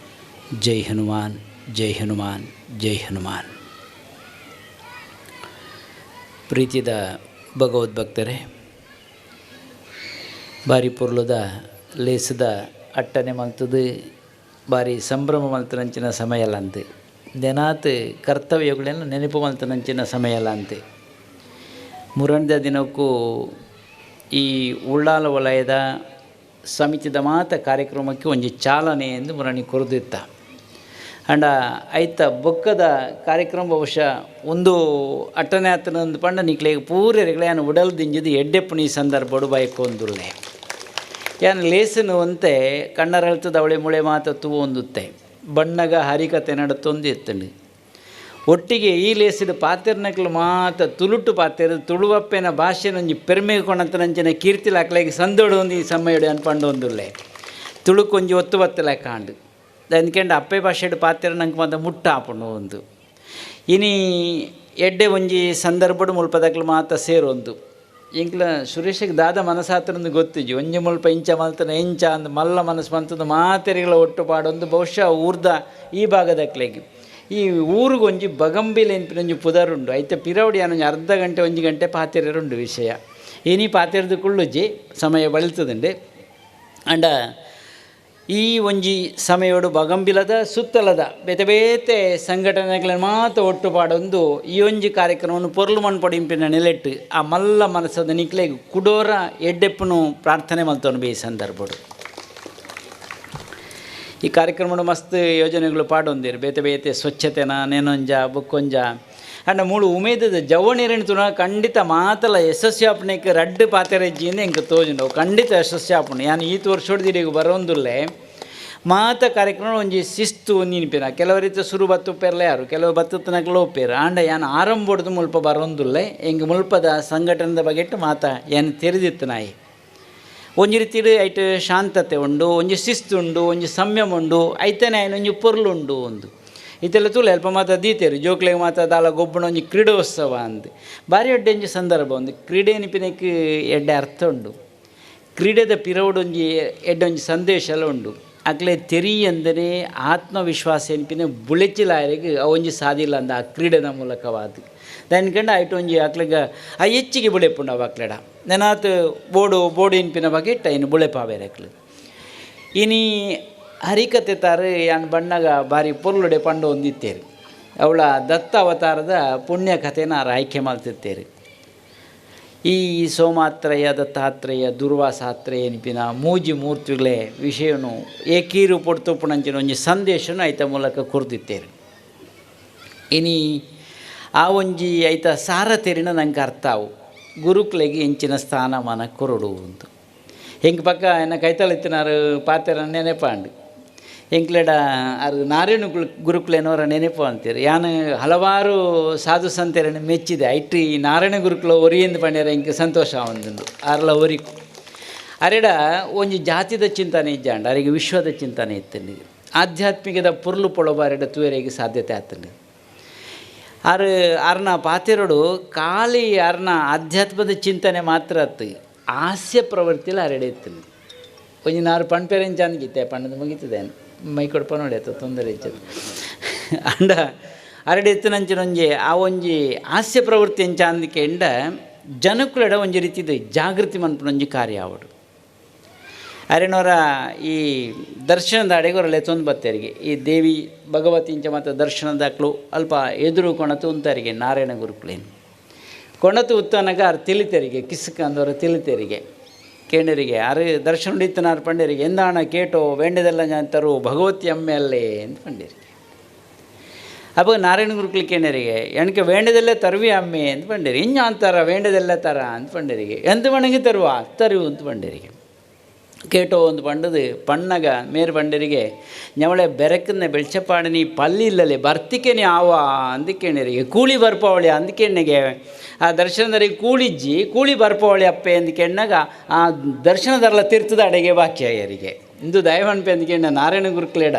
ಜೈ ಹನುಮಾನ್, ಜೈ ಹನುಮಾನ್, ಜೈ ಹನುಮಾನ್. ಪ್ರೀತಿದ ಭಗವದ್ಭಕ್ತರೇ, ಬಾರಿ ಪೊರ್ಲುದ ಲೇಸದ ಅಟ್ಟನೆ ಮಲ್ತದು ಬಾರಿ ಸಂಭ್ರಮ ಮಲ್ತನಂಚಿನ ಸಮಯಲಂತೆ, ದೆನಾತ್ ಕರ್ತವ್ಯಗಳೆಲ್ಲ ನೆನಪು ಮಲ್ತನಂಚಿನ ಸಮಯಲಂತೆ. ಮುರಂದ ದಿನಕ್ಕೂ ಈ ಉಳ್ಳಾಲ ವಲಯದ ಸಮಿತಿದ ಮಾತ ಕಾರ್ಯಕ್ರಮಕ್ಕೆ ಒಂಜಿ ಚಾಲನೆ ಎಂದು ಮುರಣಿ ಕೊರದಿತ್ತ. ಅಂಡ ಐತ ಬೊಕ್ಕದ ಕಾರ್ಯಕ್ರಮ ಬಹುಶಃ ಒಂದು ಅಟ್ಟನೆ ಆತನೊಂದು ಪಂಡ ನಿಕ್ಲೆಗ್ ಪೂರೆರೆಗ್ಲೆ ಯಾನ್ ಉಡಲ್ ದಿಂಜಿದು ಎಡ್ಡೆಪ್ಪುನಿ ಸಂದರ್ಭಡು ಬಯಕೊಂದುಲ್ಲೆ. ಯಾನ್ ಲೇಸನು ಅಂತೆ ಕಣ್ಣರಳ್ತದ ಅವಳೆ ಮುಳೆ ಮಾತ ತೂ ಒಂದುತ್ತೆ ಬಣ್ಣಗ ಹರಿಕತೆ ನಡತೊಂದು ಎತ್ತಂಡು. ಒಟ್ಟಿಗೆ ಈ ಲೇಸಿದ ಪಾತೆರ್ನಕ್ಲು ಮಾತ ತುಳುಟು ಪಾತೆರ್ ತುಳುವಪ್ಪೆನ ಭಾಷೆನೊಂಜಿ ಪೆರ್ಮೆ ಕೊಣಂತನಂಚಿನ ಕೀರ್ತಿಲಾಕ್ಲೆಗ್ ಸಂದೋಡು ಒಂದು ಈ ಸಮಯಡು ಅನ್ಪಂಡು ಒಂದುಲ್ಲೆ. ತುಳುಕೊಂಜಿ ಒತ್ತು ಬತ್ತಲೆ ಕಾಂಡು ಅಂದ್ಕೆಂಡ ಅಪ್ಪೆ ಭಾಷೆಡು ಪಾತೆರ್ ನಂಗೆ ಮಾತ ಮುಟ್ಟ ಆಪುಂಡು ಒಂದು. ಇನಿ ಎಡ್ಡೆ ಒಂಜಿ ಸಂದರ್ಭಡು ಮುಲ್ಪದಕ್ಲು ಮಾತ ಸೇರೊಂದು ಎಂಕ್ಲ ಸುರೇಶಗೆ ದಾದ ಮನಸಾತ್ರಂದು ಗೊತ್ತಿಜ್ಜಿ. ಒಂಜಿ ಮುಲ್ಪ ಇಂಚ ಮಲ್ತನ ಎಂಚ ಅಂದ್ ಮಲ್ಲ ಮನಸ್ಸು ಮಂತದ ಮಾತೆರಿಗಳ ಒಟ್ಟು ಪಾಡೊಂದು ಬಹುಶಃ ಊರ್ದ ಈ ಭಾಗದಕ್ಲೆಗ್ ಈ ಊರುಗೊಂಜಿ ಬಗಂಬಿಲೆ ಒಂಜಿ ಪುದರುಂಡು. ಐತೆ ಪಿರವಡಿ ಒಂಜಿ ಅರ್ಧ ಗಂಟೆ ಒಂಜಿ ಗಂಟೆ ಪಾತೆರುಂಡು ವಿಷಯ. ಇನಿ ಪಾತೆರ್ದು ಕುಳ್ಳುಜ್ಜಿ ಸಮಯ ಬಳಿತದುಂಡು. ಅಂಡ ಈ ಒಂಜಿ ಸಮಯೋಡು ಬಗಂಬಿಲದ ಸುತ್ತಲದ ಬೇತೆ ಬೇತೆ ಸಂಘಟನೆಗಳ ಮಾತ ಒಟ್ಟು ಪಾಡೊಂದು ಈ ಒಂಜಿ ಕಾರ್ಯಕ್ರಮವನ್ನು ಪೊರ್ಲು ಮಣ್ಪೊಡಿಂಪಿನ ನೆಲೆಟ್ಟು ಆ ಮಲ್ಲ ಮನಸ್ಸದ ನಿಕ್ಲೆಗ್ ಕುಡೋರ ಎಡ್ಡೆಪ್ಪನು ಪ್ರಾರ್ಥನೆ ಮಲ್ತೊನು ಬೇ ಸಂದರ್ಭಡು. ಈ ಕಾರ್ಯಕ್ರಮಡು ಮಸ್ತ್ ಯೋಜನೆಗಳು ಪಾಡೊಂದಿರು ಬೇತೆ ಬೇತೆ ಸ್ವಚ್ಛತೆನ ನೆನೊಂಜ ಬುಕ್ಕೊಂಜ ಅಂಡ ಮೂಳು ಉಮೇದದ ಜವಣಿರಣ್ ತುನ ಖಂಡಿತ ಮಾತಲ ಯಶಸ್ವಿ ರಡ್ಡು ಪಾತೆರೆಜ್ಜಿಂದ ಎಂಕ್ ತೋಜುಂಡು. ಖಂಡಿತ ಯಶಸ್ವಿ ಆಪುಂಡು. ಯಾನ್ ಈತ್ ವರ್ಷೊಡ್ದಿರಿಗ್ ಬರೋಂದುಲ್ಲೆ ಮಾತ ಕಾರ್ಯಕ್ರಮ ಒಂಜಿ ಶಿಸ್ತು ನಿನ್ಪಿನ ಕೆಲವರಿತ ಸುರು ಬತ್ತು ಪೆರ್ಲೆ ಯಾರು ಕೆಲವು ಬತ್ತುತ್ತನಕ್ಲು ಒಪ್ಪೇರು. ಆಂಡ ಯಾನ್ ಆರಂಭೊಡ್ದು ಮುಲ್ಪ ಬರೋಂದುಲ್ಲೆ ಎಂಕ್ ಮುಲ್ಪದ ಸಂಘಟನೆದ ಬಗೆಟ್ ಮಾತ ಯಾನ್ ತೆರೆದಿತ್ತು ನಾಯಿ. ಒಂಜಿ ರೀತಿಡ್ ಐಟ್ ಶಾಂತತೆ ಉಂಡು, ಒಂಜಿ ಶಿಸ್ತು ಉಂಡು, ಒಂಜಿ ಸಂಯಮ ಉಂಡು, ಐತನೆ ಆಯ್ನ ಒಂಜಿ ಪೊರ್ಲುಂಡು ಒಂದು. ಇತ್ತೆಲ್ಲ ತೂಲೆ ಅಲ್ಪ ಮಾತ ದೀತೆರು ಜೋಕ್ಲೆಗ್ ಮಾತ ದಾಲ ಗೊಬ್ಬುನ ಒಂಜಿ ಕ್ರೀಡೋತ್ಸವ ಅಂದ್ ಬಾರಿ ಎಡ್ಡೆ ಒಂಜಿ ಸಂದರ್ಭ ಒಂದು. ಕ್ರೀಡೆ ನಿಪಿನಕ್ ಎಡ್ಡೆ ಅರ್ಥ ಉಂಡು. ಕ್ರೀಡೆದ ಪಿರವುಡು ಒಂಜಿ ಎಡ್ಡೆ ಒಂಜಿ ಸಂದೇಶ ಎಲ್ಲ ಉಂಡು. ಅಕ್ಲೆ ತೆರಿ ಅಂದರೆ ಆತ್ಮವಿಶ್ವಾಸ ಎನ್ಪಿನ ಬುಳೆಚಿಲಾಯರಿಗೆ ಅವು ಒಂಜಿ ಸಾದಿಲ್ಲ ಅಂದ ಆ ಕ್ರೀಡೆದ ಮೂಲಕವಾದ. ದೈನ್ಕಂಡ ಐಟ್ ಒಂಜಿ ಅಕ್ಲೆಗ ಆ ಹೆಚ್ಚಿಗೆ ಬುಳೆಪುಂಡು ಅವು ಅಕ್ಲೆಡ ನೆನಾತ್ ಬೋಡು ಬೋಡು ಇನ್ಪಿನ ಬಗ್ಗೆ ಇಟ್ಟ ಇನ್ನು ಬುಳೆಪಾವೇರು ಅಕ್ಲು. ಇನಿ ಹರಿಕತೆ ತಾರು ಯಾನ್ ಬಣ್ಣಗ ಬಾರಿ ಪೊರ್ಲುಡೆ ಪಂಡು ಒಂದಿತ್ತೇರು. ಅವಳ ದತ್ತ ಅವತಾರದ ಪುಣ್ಯ ಕಥೆನ ಆರು ಆಯ್ಕೆ ಮಲ್ತಿತ್ತೇರು. ಈ ಸೋಮಾತ್ರೇಯ ದತ್ತಾತ್ರೇಯ ದುರ್ವಾಸಾತ್ರೇಯ ಎನ್ಪಿನ ಮೂಜಿ ಮೂರ್ತಿಗಳೇ ವಿಷಯನು ಏಕೀರು ಪೊಡ್ತುಪ್ಪುನಂಚಿನ ಒಂಜಿ ಸಂದೇಶನು ಐತ ಮೂಲಕ ಕೊರ್ದಿತ್ತೇರು. ಇನಿ ಆ ಒಂಜಿ ಐತ ಸಾರ ತೆರಿನ ನಂಗೆ ಅರ್ಥ ಅವು ಗುರುಕ್ಲೆಗೆ ಎಂಚಿನ ಸ್ಥಾನಮಾನ ಕೊರಡು ಅಂತ. ಹೆಂಗೆ ಪಕ್ಕ ಎನ್ನ ಕೈತಳಿತ್ತಿನಾರು ಪಾತೆರ ನೆನೆಪಾಂಡು ಎಂಕ್ಲೆಡ ಆರು ನಾರಾಯಣ ಗುರುಕುಲೇನವರ ನೆನಪು ಅಂತೀರಿ. ಯಾನು ಹಲವಾರು ಸಾಧು ಸಂತರನ್ನು ಮೆಚ್ಚಿದೆ ಐಟ್ ಈ ನಾರಾಯಣ ಗುರುಕುಲ ಒರಿಯಂದು ಪಂಡ್ಯಾರ ಎಂಕ್ ಸಂತೋಷ ಆವೊಂದುಂಡು ಆರ್ಲ ಒರಿಕು. ಅರೆಡ ಒಂಜಿ ಜಾತಿದ ಚಿಂತನೆ ಇಜ್ಜಾಂಡ ಅರೆಗೆ ವಿಶ್ವದ ಚಿಂತನೆ ಇತ್ತಂಡು. ಆಧ್ಯಾತ್ಮಿಕದ ಪೊರ್ಲು ಪೊಳಬ ಅರೆಡ ತೂಯರೆಗೆ ಸಾಧ್ಯತೆ ಆತಂಡು. ಆರು ಆರ್ನ ಪಾತೆರಡು ಖಾಲಿ ಆರ್ನ ಆಧ್ಯಾತ್ಮದ ಚಿಂತನೆ ಮಾತ್ರ ಅತ್ತು ಹಾಸ್ಯ ಪ್ರವೃತ್ತಿಲ ಅರೆಡೆ ಇತ್ತಂಡು. ಒಂಜಿ ನಾರು ಪಣ್ಪೆರೆಂಚ ಅಂದ್ಗಿತ್ತೆ ಪಣ್ಣದು ಮುಗಿತದೆ ಮೈ ಕೊಡ್ಪ ನೋಡಿ ಆತ ತೊಂದರೆ ಇಚ್ಚದು ಅಂಡ ಅರಡೆ ಎತ್ತನಂಚಿನ ಒಂಜಿ ಆ ಒಂಜಿ ಹಾಸ್ಯ ಪ್ರವೃತ್ತಿ ಎಂಚ ಅಂದಕೆಂಡ ಜನಕುಲೆಡ ಒಂಜಿ ರೀತಿದ ಜಾಗೃತಿ ಮನ್ಪುನ ಒಂಜಿ ಕಾರ್ಯ ಆವಡು. ಅರೆನೋರ ಈ ದರ್ಶನದ ಅಡೆಗೊರಲೆ ತೊಂದು ಬತ್ತೇರಿಗೆ ಈ ದೇವಿ ಭಗವತಿ ಇಂಚ ಮತ್ತು ದರ್ಶನದಾಕ್ಲು ಅಲ್ಪ ಎದುರು ಕೊಣತು ಉಂತರಿಗೆ ನಾರಾಯಣ ಗುರುಕುಲೇನು ಕೊಣತು ಉತ್ತನಗ ಅರ್ ತಿಳಿತರಿಗೆ ಕಿಸ್ಕ ಅಂದವರ ತಿಳಿತರಿಗೆ ಕೇಂಡರಿಗೆ ಅರೆ ದರ್ಶನ ಇತ್ತನಾರು ಪಂಡರಿಗೆ ಎಂದಾಣ ಕೇಟೋ ವೇಂಡದೆಲ್ಲ ಜಾಂತರು ಭಗವತಿ ಅಮ್ಮೆಯಲ್ಲೇ ಅಂತ ಪಂಡರಿಗೆ. ಅಪ್ಪ ನಾರಾಯಣ ಗುರುಕುಲ ಕೇಂಡರಿಗೆ ಎಣಕೆ ವೇಂಡದಲ್ಲೇ ತರುವಿ ಅಮ್ಮೆ ಅಂತ ಪಂಡರಿ ಇನ್ನು ಅಂತಾರ ವೇಂಡದೆಲ್ಲ ತರ ಅಂತ ಪಂಡರಿಗೆ ಎಂತ ಮಣಂಗೆ ತರುವ ತರು ಅಂತ ಪಂಡರಿಗೆ ಕೇಟೋ ಒಂದು ಪಂಡದು ಪಣ್ಣಗ ಮೇರು ಪಂಡರಿಗೆ ഞവളെ ಬೆರಕನ್ನ ಬೆಳ್ಚಪಾಡ ನೀ ಪಲ್ಲಿ ಇಲ್ಲಲೆ ಬರ್ತಿಕೆನೆ ಆವ ಅಂದಕೇಣರಿಗೆ ಕೂಳಿ ಬರ್ಪವಳಿ ಅಂದಕೆಣ್ಣಗೆ ಆ ದರ್ಶನದರಿಗೆ ಕೂಳಿಜ್ಜಿ ಕೂಳಿ ಬರ್ಪವಳಿ ಅಪ್ಪೆ ಅಂದಕೆಣ್ಣಗ ಆ ದರ್ಶನದಲ್ಲ ತೀರ್ಥದ ಅಡೆಗೆ ಬಾಕಿಯಾಯರಿಗೆ ಇಂದು ದಯವಂಪೆ ಅಂದಕೆಣ್ಣ ನಾರಾಯಣ ಗುರುಕ್ಲೇಡ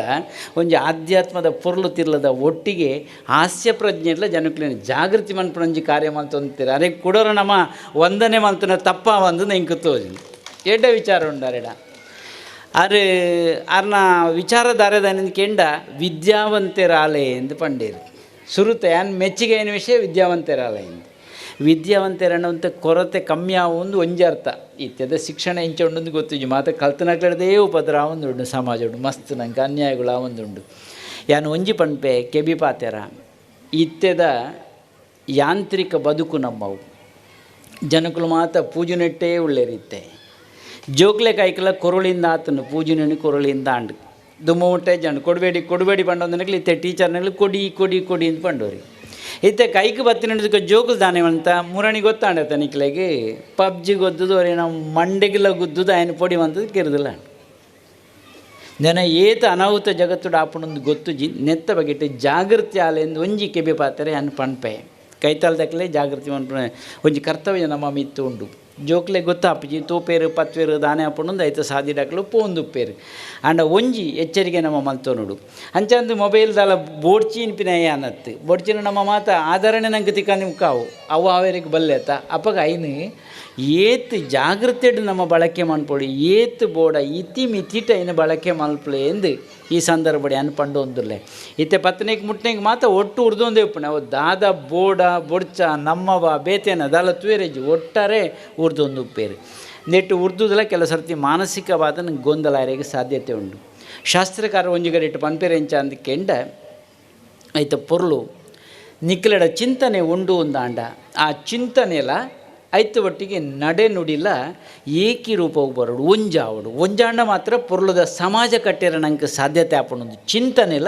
ಒಂಜಿ ಆಧ್ಯಾತ್ಮದ ಪೊರ್ಲು ತಿರ್ಲದ ಒಟ್ಟಿಗೆ ಹಾಸ್ಯ ಪ್ರಜ್ಞೆ ಇಲ್ಲ ಜನಕ್ಲೇನ ಜಾಗೃತಿ ಮನ್ಪುನಂಜಿ ಕಾರ್ಯ ಮಲ್ತೊಂತೀರ ಅರೆ ಕುಡೋರ ನಮ್ಮ ವಂದನೆ ಮಲ್ತನ ತಪ್ಪ ಒಂದು ಇಂಕು ತೋಜಿ ಎಡ್ಡ ವಿಚಾರ ಉಂಡು ಅರೆಡ ಅರೆ ಅರ್ನ ವಿಚಾರಧಾರೆದ ಕೆಂಡ ವಿದ್ಯಾವಂತೆರಾಲೆ ಎಂದು ಪಂಡೇರು. ಸುರುತ ಯಾನ್ ಮೆಚ್ಚುಗೆ ಏನು ವಿಷಯ ವಿದ್ಯಾವಂತೆರಾಲೆ ಎಂದು ವಿದ್ಯಾವಂತೆರಣ್ಣವಂತ ಕೊರತೆ ಕಮ್ಮಿ ಆವೊಂದು ಒಂಜಿ ಅರ್ಥ ಇತ್ಯದ ಶಿಕ್ಷಣ ಇಂಚ ಉಂಡು ಗೊತ್ತಿಜ್ಜಿ ಮಾತ ಕಲ್ತನಕ್ಲೆಡದೇ ಉಪದ್ರ ಆವೊಂದುಂಡು ಸಮಾಜ ಉಂಡು ಮಸ್ತ್ ನಂಗೆ ಅನ್ಯಾಯಗಳು ಆವೊಂದುಂಡು. ಯಾನ್ ಒಂಜಿ ಪನ್ಪೆ ಕೆಬಿ ಪಾತೆರ ಇತ್ಯದ ಯಾಂತ್ರಿಕ ಬದುಕು ನಮ್ಮವು ಜನಕುಲು ಮಾತ ಪೂಜೆನೆಟ್ಟೇ ಉಳ್ಳೇರಿತ್ತೆ ಜೋಕ್ಲೆ ಕಾಯ್ಕಲ ಕೊರಳಿಂದ ಆತನು ಪೂಜೆನಣಿ ಕೊರಳಿಂದ ಆಂಡು ದುಮ್ಮ ಮುಟ್ಟೆ ಜನ ಕೊಡಬೇಡಿ ಕೊಡಬೇಡಿ ಪಂಡೊಂದನಕ್ಲಿ ಇತ್ತೆ ಟೀಚರ್ನಗಳು ಕೊಡಿ ಕೊಡಿ ಕೊಡಿ ಅಂತ ಪಂಡೋರಿ. ಇತ್ತೆ ಕೈಗೆ ಬತ್ತಿನ ಜೋಕುಲು ದಾನೆ ಅಂತ ಮುರಣಿ ಗೊತ್ತಾಂಡ ನಿಕ್ಲೆಗೆ ಪಬ್ಜಿ ಗೊದ್ದುದು ಅವ್ರೆ ನಾವು ಮಂಡೆಗೆಲ್ಲ ಗುದ್ದುದು ఆయన ಪೊಡಿ వంతది కెరుదుಲ ಜನ ಏತ ಅನಾಹುತ ಜಗತ್ತುಡು ಆಪುಣೊಂದು ಗೊತ್ತು ಜಿ ನೆತ್ತ ಬಗೆಟ್ ಜಾಗೃತಿ ಆಲೆಂದು ಒಂಜಿ ಕೆಬಿ ಪಾತ್ರೆ ಅನ್ ಪನ್ಪೆ ಕೈತಾಲ್ದಕ್ಲೆ ಜಾಗೃತಿ ಮನ್ಪುನ ಒಂಜಿ ಕರ್ತವ್ಯ ನಮ್ಮ ಮಿತ್ತು ಉಂಡು. ಜೋಕ್ಲೆ ಗೊತ್ತಾಪುಜಿ ತೋಪೇರು ಪತ್ವೇರು ದಾನೆ ಆಪುಣೊಂದು ಐತ ಸಾದಿಡಕ್ಲು ಪೋಂದುಪ್ಪೇರು ಆಂಡ ಒಂಜಿ ಎಚ್ಚರಿಕೆ ನಮ್ಮ ಮಲ್ತೊನುಡು ಅಂಚಂದು ಮೊಬೈಲ್ ದಾಲ ಬೋಡ್ಚಿ ಇನ್ಪಿನ ಅನ್ನತ್ತು ಬೋಡ್ಚಿನ ನಮ್ಮ ಮಾತ ಆಧರಣೆ ನಂಗೆ ತಿಕ್ಕಂದು ಮುಕ್ಕಾವು ಅವು ಆವೇರಿಗೆ ಬಲ್ಲೆತ್ತ ಅಪ್ಪಗ ಐನು ಏತ್ ಜಾಗೃತೆಡ್ ನಮ್ಮ ಬಳಕೆ ಮನ್ಪೊಳಿ ಏತ್ ಬೋಡ ಇತಿ ಮಿತಿಟ ಐನು ಬಳಕೆ ಮಲ್ಪಲೆ ಎಂದು ಈ ಸಂದರ್ಭಡಿ ಅನ್ಪಂಡು ಒಂದುಲ್ಲೆ. ಇತ್ತೆ ಪತ್ತನೇಕ್ ಮುಟ್ನೇಕ್ ಮಾತ ಒಟ್ಟು ಉರ್ದೊಂದೇ ಉಪ್ಪುಣೆ ಅವು ದಾದ ಬೋಡ ಬೊಡ್ಚ ನಮ್ಮವ ಬೇತೇನ ದಾಲ ತುವೇರೆಜ್ಜಿ ಒಟ್ಟಾರೆ ಉರ್ದೊಂದು ಉಪ್ಪೇರು ನೆಟ್ಟು ಉರ್ದುದಲ ಕೆಲ ಸರ್ತಿ ಮಾನಸಿಕವಾದ ಗೊಂದಲ ಆರೆಗೆ ಸಾಧ್ಯತೆ ಉಂಟು. ಶಾಸ್ತ್ರಕಾರ ಒಂಜಿಗಡಿಟ್ಟು ಪನ್ಪೆರೆಂಚ ಅಂದ ಕೆಂಡ ಐತ ಪೊರ್ಲು ನಿಕ್ಲೆಡ ಚಿಂತನೆ ಉಂಡು ಒಂದಾಂಡ ಆ ಚಿಂತನೆಲ ಐತ ಒಟ್ಟಿಗೆ ನಡೆ ನುಡಿಲ ಏಕಿ ರೂಪವು ಬರೋಡು ಒಂಜಾವಡು ಒಂಜಾಂಡ ಮಾತ್ರ ಪೊರ್ಲುದ ಸಮಾಜ ಕಟ್ಟಿರ ನಂಗೆ ಸಾಧ್ಯತೆ ಆಪಣೊಂದು ಚಿಂತನೆಲ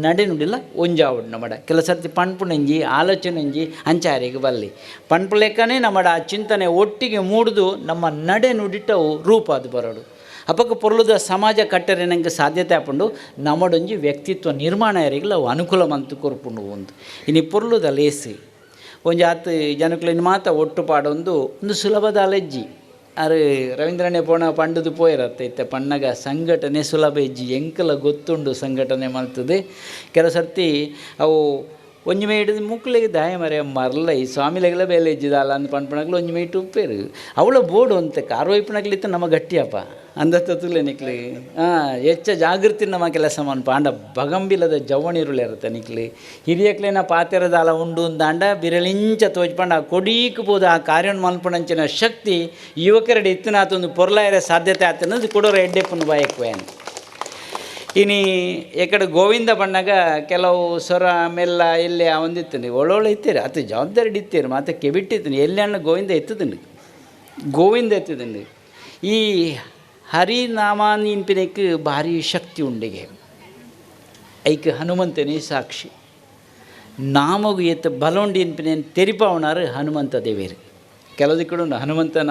ನಡೆ ನುಡಿಲ ಒಂಜಾವಡು ನಮ್ಮಡ ಕೆಲ ಸರ್ತಿ ಪಣ್ಪುಣಂಜಿ ಆಲೋಚನೆಂಜಿ ಅಂಚಾರಿಗೆ ಬಲ್ಲಿ ಪಣ್ಪು ಲೆಕ್ಕನೇ ನಮ್ಮಡ ಆ ಚಿಂತನೆ ಒಟ್ಟಿಗೆ ಮೂಡ್ದು ನಮ್ಮ ನಡೆ ನುಡಿಟವು ರೂಪ ಅದು ಬರೋಡು ಅಪಕ ಪೊರ್ಲುದ ಸಮಾಜ ಕಟ್ಟರೆ ನಂಗೆ ಸಾಧ್ಯತೆ ಆಪುಂಡು ನಮ್ಮಡೊಂಜಿ ವ್ಯಕ್ತಿತ್ವ ನಿರ್ಮಾಣ ಯಾರಿಗಲ ಅವು ಅನುಕೂಲ ಮಂತು ಕೊರ್ಪುಂಡು ಒಂದು ಇನ್ನು ಪೊರ್ಲುದ ಲೇಸಿ ಒಂಜಿ ಆತ್ ಜನಕ್ಲೆನ್ ಮಾತ ಒಟ್ಟು ಪಾಡೊಂದು ಒಂದು ಸುಲಭದ ಅಲೆಜ್ಜಿ ಅರು ರವೀಂದ್ರನೇ ಪೋಣ ಪಂಡುದು ಪೋಯಿರತ್ತೆ ಇತ್ತೆ ಪಣ್ಣಗ ಸಂಘಟನೆ ಸುಲಭ ಇಜ್ಜಿ ಎಂಕಲ ಗೊತ್ತುಂಡು ಸಂಘಟನೆ ಮಲ್ತದೆ ಕೆಲ ಸರ್ತಿ ಅವು ಒಂಜಿ ಮೇಯ್ಡ್ ಮುಕ್ಲೆಗ್ ದಾಯ ಮರೆ ಮರ್ಲ ಈ ಸ್ವಾಮಿಲೆಗ್ಲ ಬೇಲೆ ಇಜ್ಜಿದಾಲ ಅಂದ್ ಪನ್ಪುನಕ್ಲು ಒಂಜಿ ಮೇಯ್ಟ್ ಉಪ್ಪೇರು ಅವಳ ಬೋರ್ಡು ಅಂತ ಕಾರು ಒಯ್ಪುನಕ್ಲು ಇತ್ತು ನಮ್ಮ ಗಟ್ಟಿಯಪ್ಪ. ಅಂದತ್ತ ತುಲೆ ನಿಕ್ಲಿ ಹೆಚ್ಚ ಜಾಗೃತಿ ನಮ್ಮ ಕೆಲಸ ಮನ್ಪ ಆಂಡ ಬಗಂಬಿಲದ ಜವಣಿರುಳಿರುತ್ತೆ ನಿಕ್ಲಿ ಹಿರಿಯಕ್ಲೇನ ಪಾತೆರದಾಲ ಉಂಡು ಅಂದಾಂಡ ಬಿರಳಿಂಚ ತೋಜ್ಪಂಡ ಆ ಕೊಡೀಕ್ ಪೋದು ಆ ಕಾರ್ಯವನ್ನು ಮನ್ಪಣಂಚಿನ ಶಕ್ತಿ ಯುವಕರಡಿ ಇತ್ತಿನಾತೊಂದು ಪೊರ್ಲಾಯರ ಸಾಧ್ಯತೆ ಆತನದು ಕೊಡೋರ ಎಡ್ಡೆಪ್ಪನು ಬಾಯಕ್ವೇನು. ಇನಿ ಎಕಡೆ ಗೋವಿಂದ ಬಣ್ಣಗ ಕೆಲವು ಸ್ವರ ಮೆಲ್ಲ ಎಲ್ಲಿ ಒಂದಿತ್ತು ಒಳ್ಳೊಳ್ಳೆ ಇತ್ತೀರಿ ಅತಿ ಜವಾಬ್ದಾರಿ ಇತ್ತೀರಿ ಮಾತ ಕೆಬಿಟ್ಟಿತ್ತು ಎಲ್ಲಿ ಅಣ್ಣ ಗೋವಿಂದ ಎತ್ತುದುಂಡು ಗೋವಿಂದ ಎತ್ತುದುಂಡು. ಈ ಹರಿನಾಮ ನಿಂಪಿನಕ್ಕೆ ಭಾರಿ ಶಕ್ತಿ ಉಂಡಿಗೆ ಐಕ್ ಹನುಮಂತನೇ ಸಾಕ್ಷಿ. ನಾಮಗು ಎತ್ತ ಬಲೊಂಡಿ ಇನ್ಪಿನ ತೆರಿಪಾವಣಾರು ಹನುಮಂತ ದೇವೇರು. ಕೆಲವು ಕೂಡ ಉಂಡು ಹನುಮಂತನ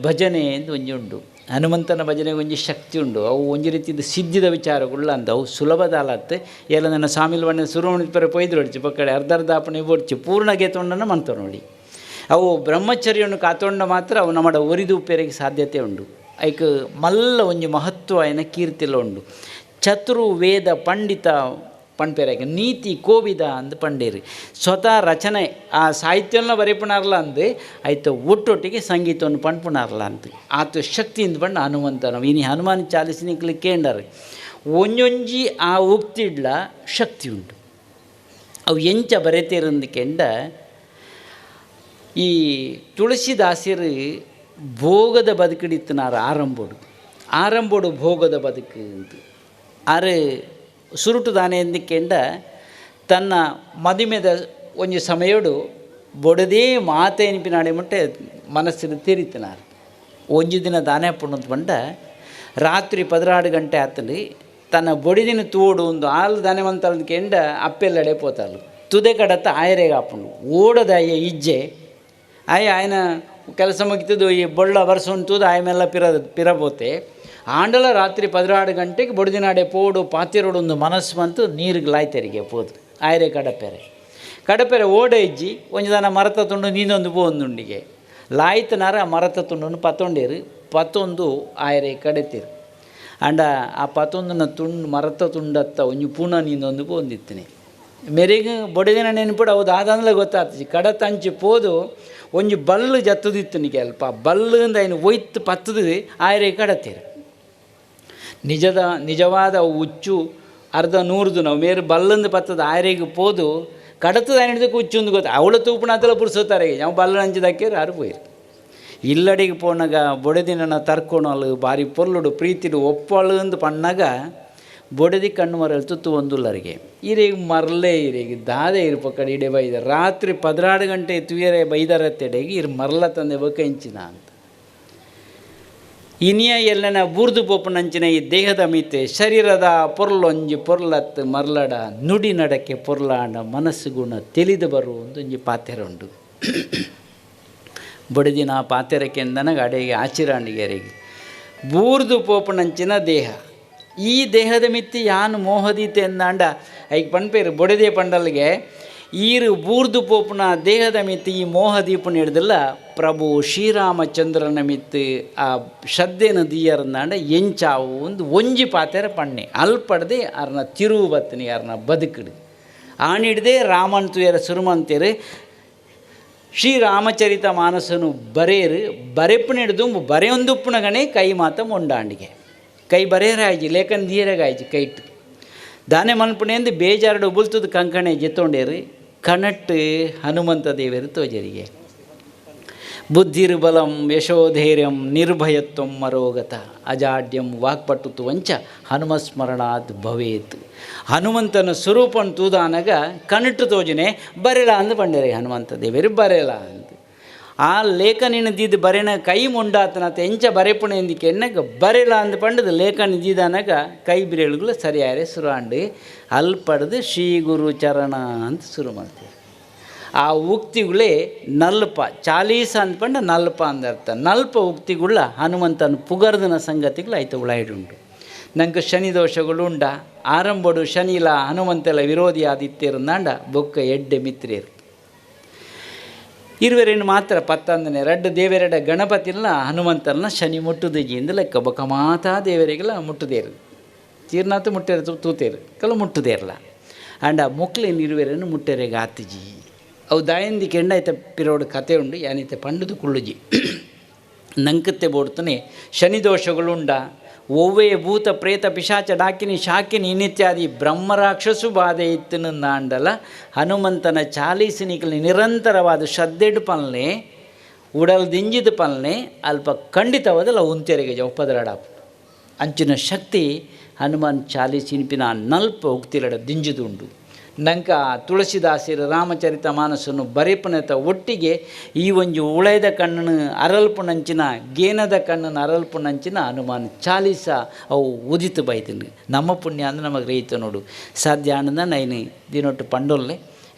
ಭಜನೆ ಎಂದು ಒಂಜಿ ಉಂಡು, ಹನುಮಂತನ ಭಜನೆಗೆ ಒಂಜಿ ಶಕ್ತಿ ಉಂಡು. ಅವು ಒಂಜಿ ರೀತಿಯ ಸಿದ್ಧಿದ ವಿಚಾರಗಳು ಅಂದ ಅವು ಸುಲಭದ ಅಲತ್ತು ಎಲ್ಲ ನನ್ನ ಸಾಮಿಲ್ ಬಣ್ಣ ಸುರುವಣಿ ಪರ ಪೊಯ್ದು ಹೊಡ್ಚಿ ಪಕ್ಕಡೆ ಅರ್ಧ ಅರ್ಧ ಅಪ್ಪಣೆ ಒಡ್ಚಿ ಪೂರ್ಣ ಗೇತೊಂಡನ್ನು ಮಂತ ನೋಡಿ. ಅವು ಬ್ರಹ್ಮಚರ್ಯವನ್ನು ಕಾತೊಂಡ ಮಾತ್ರ ಅವು ನಮ್ಮ ಒರಿದು ಉಪ್ಪೇರಿಗೆ ಸಾಧ್ಯತೆ ಉಂಡು. ಐಕ್ ಮಲ್ಲ ಒಂಜಿ ಮಹತ್ವ ಏನ ಕೀರ್ತಿಲ ಉಂಡು. ಚತುರ್ವೇದ ಪಂಡಿತ ಪಣ್ಪೇರಾಗ ನೀತಿ ಕೋವಿದ ಅಂದ್ ಪಂಡೇರಿ ಸ್ವತಃ ರಚನೆ ಆ ಸಾಹಿತ್ಯನ ಬರೆಪುಣಾರ್ಲ ಅಂದು ಆಯ್ತು ಒಟ್ಟೊಟ್ಟಿಗೆ ಸಂಗೀತವನ್ನು ಪಣ್ಪುಣಾರ್ಲ ಅಂತ ಆತ ಶಕ್ತಿಯಿಂದ ಬಣ್ಣ ಹನುಮಂತನ ಇನಿ ಹನುಮಾನ್ ಚಾಲಿಸಿನಿಕ್ಲಿ ಕೇಂಡರ್ ಒಂಜೊಂಜಿ ಆ ಉಕ್ತಿಡ್ಲ ಶಕ್ತಿ ಉಂಟು. ಅವು ಎಂಚ ಬರೆತೇರಂದು ಕೆಂಡ ಈ ತುಳಸಿದಾಸರು ಭೋಗದ ಬದುಕಿಡಿತ್ತನಾರ ಆರಂಭೋಡು ಆರಂಭೋಡು ಭೋಗದ ಬದುಕು ಅಂತ ಆರು ಸುರುಟು ದಾನೆ ಎಂದಿಕ್ಕೆಂಡ ತನ್ನ ಮದುಮೆದ ಒಂಜಿ ಸಮಯಡು ಬೊಡದೇ ಮಾತೆ ಎನಿಪಿನಾಡೆ ಮುಟ್ಟೆ ಮನಸ್ಸಿನ ತೀರಿತನಾರು. ಒಂಜಿ ದಿನ ದಾನೆ ಪುಣ್ಣದ ಬಂಡ ರಾತ್ರಿ 12 ಗಂಟೆ ಆತಲಿ ತನ್ನ ಬೊಡಿದಿನ ತೋಡು ಒಂದು ಆಲು ದಾನೆ ಮಂತಲ್ದ ಕೆಂಡ ಅಪ್ಪೆಲ್ಲಡೆ ಪೋತಾಳು ತುದೆ ಕಡತ್ತ ಆಯರೆಗೆ ಆಪುಂಡು ಓಡದ ಅಯ್ಯ ಇಜ್ಜೆ ಆಯ ಆಯನ ಕೆಲಸ ಮುಗಿತದ್ದು ಈ ಬೊಳ್ಳ ವರ್ಷ ಉಂಟು ಆಯ ಮೇಲ್ಲ ಪಿರ ಪಿರಬೋತೆ ಆಂಡಲ ರಾತ್ರಿ 12 ಗಂಟೆಗೆ ಬೊಡದಿನಾಡೆ ಪೋಡು ಪಾತಿರೋಡು ಒಂದು ಮನಸ್ಸು ಬಂತು ನೀರಿಗೆ ಲಾಯ್ತರಿಗೆ ಪೋದು ಆಯರೆ ಕಡಪೆರೆ ಕಡಪೆರೆ ಓಡ ಇಜ್ಜಿ ಒಂಜಿ ದಾನ ಮರತ ತುಂಡು ನೀನೊಂದು ಪೋಂದುಂಡಿಗೆ ಲಾಯ್ತನಾರ ಆ ಮರತ ತುಂಡನ್ನು ಪತ್ತೊಂಡೇರು ಪತ್ತೊಂದು ಆಯರೆ ಕಡೆತೀರು ಅಂಡ ಆ ಪತ್ತೊಂದನ ತುಂಡು ಮರತ ತುಂಡತ್ತ ಒಂಜಿ ಪುಣ ನೀನೊಂದು ಪೋಂದಿತ್ತಿನಿ ಮೆರೆಗೆ ಬೊಡದಿನ ನೆನಪುಡು ಅವು ದಾದಂದ್ಲೆ ಗೊತ್ತಾಗ್ತದೆ ಕಡತಂಚಿ ಪೋದು ಒಂಜಿ ಬಲ್ಲು ಜತ್ತದಿತ್ತು ನಿಗೆ ಅಲ್ಪ ಬಲ್ಲುಂದ ಐನು ಒಯ್ತು ಪತ್ತದು ಆಯರೆ ಕಡತೀರು. ನಿಜವಾದ ಹುಚ್ಚು ಅರ್ಧ ನೂರ್ದು ನಾವು ಮೇರು ಬಲ್ಲಂದು ಪತ್ತದ ಆಯರೆಗೆ ಪೋದು ಕಡತದ ಹಿಡಿದಕ್ಕೆ ಹುಚ್ಚು ಒಂದು ಗೊತ್ತು ಅವಳು ತೂಪುಣಾತಲ ಪುರ್ಸೋತಾರೆ ನಾವು ಬಲ್ಲ ಹಂಚಿದಾಕ್ಯಾರ ಆರು ಪೋಯಿರು. ಇಲ್ಲಡಿಗೆ ಪೋನಾಗ ಬೊಡೆದಿನ ತರ್ಕೊಣಲು ಭಾರಿ ಪೊರ್ಲುಡು ಪ್ರೀತಿಡು ಒಪ್ಪಳು ಅಂದು ಪಣ್ಣಾಗ ಬೊಡೆದಿ ಕಣ್ಣು ಮರಲು ತುತ್ತು ಒಂದುಲ್ಲರಿಗೆ ಇರೆಗೆ ಮರಲೇ ಇರೆಗೆ ದಾದೆ ಇರು ಪಕ್ಕಡೆ ಇಡೆ ಬೈದ ರಾತ್ರಿ 12 ಗಂಟೆ ತುಯರೆ ಬೈದಾರ ತೆಡೆಗೆ ಇರು ಮರಲ ತಂದೆ ಬೊಕ್ಕ ಇಂಚಿನ ಅಂತ. ಇನಿಯ ಎಲ್ಲನ ಬೂರ್ದು ಪೋಪುನಂಚಿನ ಈ ದೇಹದ ಮಿತೆ ಶರೀರದ ಪೊರ್ಲೊಂಜಿ ಪೊರ್ಲತ್ತು ಮರ್ಲಡ ನುಡಿ ನಡಕೆ ಪೊರ್ಲಾಂಡ ಮನಸ್ಸು ಗುಣ ತಿಳಿದು ಬರುವಂದು ಒಂಜಿ ಪಾತೆರ ಉಂಡು. ಬಡಿದಿನ ಪಾತೆರಕ್ಕೆಂದನಗ ಅಡೆಗೆ ಆಚಿರಾಣಿಗೆರೆಗೆ ಬೂರ್ದು ಪೋಪುನಂಚಿನ ದೇಹ ಈ ದೇಹದ ಮಿತ್ತಿ ಯಾನು ಮೋಹದೀತೆ ಎಂದಾಂಡ ಐಕ್ ಪಣ್ಪೇರು ಬೊಡೆದೇ ಪಂಡಲ್ಗೆ ಈರು ಬೂರ್ದು ಪೋಪುನ ದೇಹದ ಮಿತ್ತಿ ಈ ಮೋಹದೀಪನ ಹಿಡ್ದಿಲ್ಲ ಪ್ರಭು ಶ್ರೀರಾಮಚಂದ್ರನ ಮಿತ್ತು ಆ ಶ್ರದ್ಧೆನ ದೀಯರಂದಾಂಡ ಎಂಚಾವು ಒಂದು ಒಂಜಿ ಪಾತೆರ ಪಣ್ಣೆ ಅಲ್ಪಡ್ದೆ ಅರ್ನ ತಿರುವು ಬತ್ತನಿ ಅರ್ನ ಬದುಕಿಡು ಆಣಿಡ್ದೆ ರಾಮನ್ ತುಯರ ಸುರುಮಂತೇರು ಶ್ರೀರಾಮಚರಿತ ಮಾನಸನು ಬರೇರು ಬರೆಪ್ಪನಿಡ್ದು ಬರೆಯೊಂದುಪ್ಪುನಗನೇ ಕೈ ಮಾತ ಮೊಂಡಾಂಡಿಗೆ ಕೈ ಬರೇರಾಯ್ಜಿ ಲೇಖನ ದೀರಗಾಯ್ಜಿ ಕೈಟ್ ದಾನೆ ಮನ್ಪುಣೆಂದು ಬೇಜಾರಡು ಬುಲ್ತದ ಕಂಕಣೆ ಜೆತ್ತೊಂಡೇರು ಕಣಟ್ಟು ಹನುಮಂತ ದೇವರು ತೋಜರಿಗೆ ಬುದ್ಧಿರ್ಬಲಂ ಯಶೋಧೈರ್ಯಂ ನಿರ್ಭಯತ್ವಂ ಮರೋಗತ ಅಜಾಡ್ಯಂ ವಾಕ್ಪಟುತು ವಂಚ ಹನುಮಸ್ಮರಣಾತ್ ಭವೇತ್. ಹನುಮಂತನ ಸ್ವರೂಪನ್ ತೂದಾನಗ ಕಣಟ್ಟು ತೋಜನೆ ಬರೆಲ ಅಂದು ಬಂಡೇರಿ ಹನುಮಂತ ದೇವರು ಬರೆಲ ಅಂತ ಆ ಲೇಖನಿನ ದಿದ್ದು ಬರೆನ ಕೈ ಮುಂಡಾತನತ ಎಂಚ ಬರೆಪುಣೆ ಎಂದಿಕೆ ಎನ್ನಗ ಬರೆಲ ಅಂದು ಪಂಡದು ಲೇಖನ ದಿದ್ದಾನಗ ಕೈ ಬಿರೇಳುಗಳು ಸರಿಯಾರೆ ಸುರಾಂಡು ಅಲ್ಪಡ್ದು ಶ್ರೀ ಗುರು ಚರಣ ಅಂತ ಶುರು ಮಾಡ್ತೀವಿ. ಆ ಉಕ್ತಿಗಳೇ ನಲ್ಪ ಚಾಲೀಸ ಅಂದ್ಪಂಡ ನಲ್ಪ ಅಂದರ್ಥ ನಲ್ಪ ಉಕ್ತಿಗುಳ್ಳ ಹನುಮಂತನ ಪುಗರ್ದನ ಸಂಗತಿಗಳು ಆಯ್ತು ಉಳಾಯಿಡುಂಟು. ನಂಗೆ ಶನಿ ದೋಷಗಳು ಉಂಡ ಆರಂಭಡು ಶನಿಲ ಹನುಮಂತೆಲ್ಲ ವಿರೋಧಿ ಆದಿತ್ಯರಂದಾಂಡ ಬೊಕ್ಕ ಎಡ್ಡೆ ಮಿತ್ರೇರು ಇರುವರೇನು ಮಾತ್ರ ಪತ್ತಂದನೆ ರಡ್ಡು ದೇವರೆಡ ಗಣಪತಿಲ್ಲ ಹನುಮಂತನ ಶನಿ ಮುಟ್ಟುದಿಜಿ ಇಂದ ಲೆಕ್ಕ ಬೊಕ್ಕ ಮಾತಾ ದೇವರಿಗೆಲ್ಲ ಮುಟ್ಟುದೇರು ತೀರ್ನಾಥ ಮುಟ್ಟೇರು ತೂತೇರು ಕೆಲವು ಮುಟ್ಟುದೇರ್ಲ ಅಂಡ ಮುಕ್ಲೇನು ಇರುವೆರೇನು ಮುಟ್ಟೆರೆಗೆ ಆತಿಜಿ ಅವು ದಾಯಂದಿ ಕೆಂಡಾಯ್ತ ಪಿರೋಡು ಕತೆ ಉಂಡು ಯಾನೈತೆ ಪಂಡದು ಕುಳ್ಳುಜಿ. ನಂಕತ್ತೆ ಬೋಡ್ತಾನೆ ಶನಿದೋಷಗಳುಂಡ ಒವ್ವೇ ಭೂತ ಪ್ರೇತ ಪಿಶಾಚ ಡಾಕಿನಿ ಶಾಕಿನಿ ಇನ್ನಿತ್ಯಾದಿ ಬ್ರಹ್ಮರಾಕ್ಷಸು ಬಾಧೆ ಇತ್ತನ ನಾಂಡಲ ಹನುಮಂತನ ಚಾಲೀಸಿನಿಕಲಿ ನಿರಂತರವಾದ ಶ್ರದ್ಧೆಡು ಪಲ್ನೆ ಉಡಲ್ ದಿಂಜಿದ ಪಲ್ನೆ ಅಲ್ಪ ಖಂಡಿತವಾದಲ್ಲ ಉಂತೆರೆಗೆ ಜೌಪದರಡಾಪು ಅಂಚಿನ ಶಕ್ತಿ ಹನುಮಾನ್ ಚಾಲೀಸಿನಿಪಿನ ನಲ್ಪ ಹೋಗ್ತಿರಡ ದಿಂಜಿದುಂಡು. ನಂಕ ತುಳಸಿದಾಸರ ರಾಮಚರಿತ ಮಾನಸನ್ನು ಬರೆಪನೆತ ಒಟ್ಟಿಗೆ ಈ ಒಂಜಿ ಉಳೈದ ಕಣ್ಣನು ಅರಲ್ಪುನಂಚಿನ ಗೇನದ ಕಣ್ಣನ್ನು ಅರಲ್ಪುನಂಚಿನ ಹನುಮಾನ್ ಚಾಲೀಸ ಅವು ಉದಿತು ಬೈತೀನಿ. ನಮ್ಮ ಪುಣ್ಯ ಅಂದ್ರೆ ನಮಗೆ ರೈತ ನೋಡು ಸಾಧ್ಯ ಆನಂದ ನೈನು ದಿನೊಟ್ಟು ಪಂಡೊಲ್ಲೆ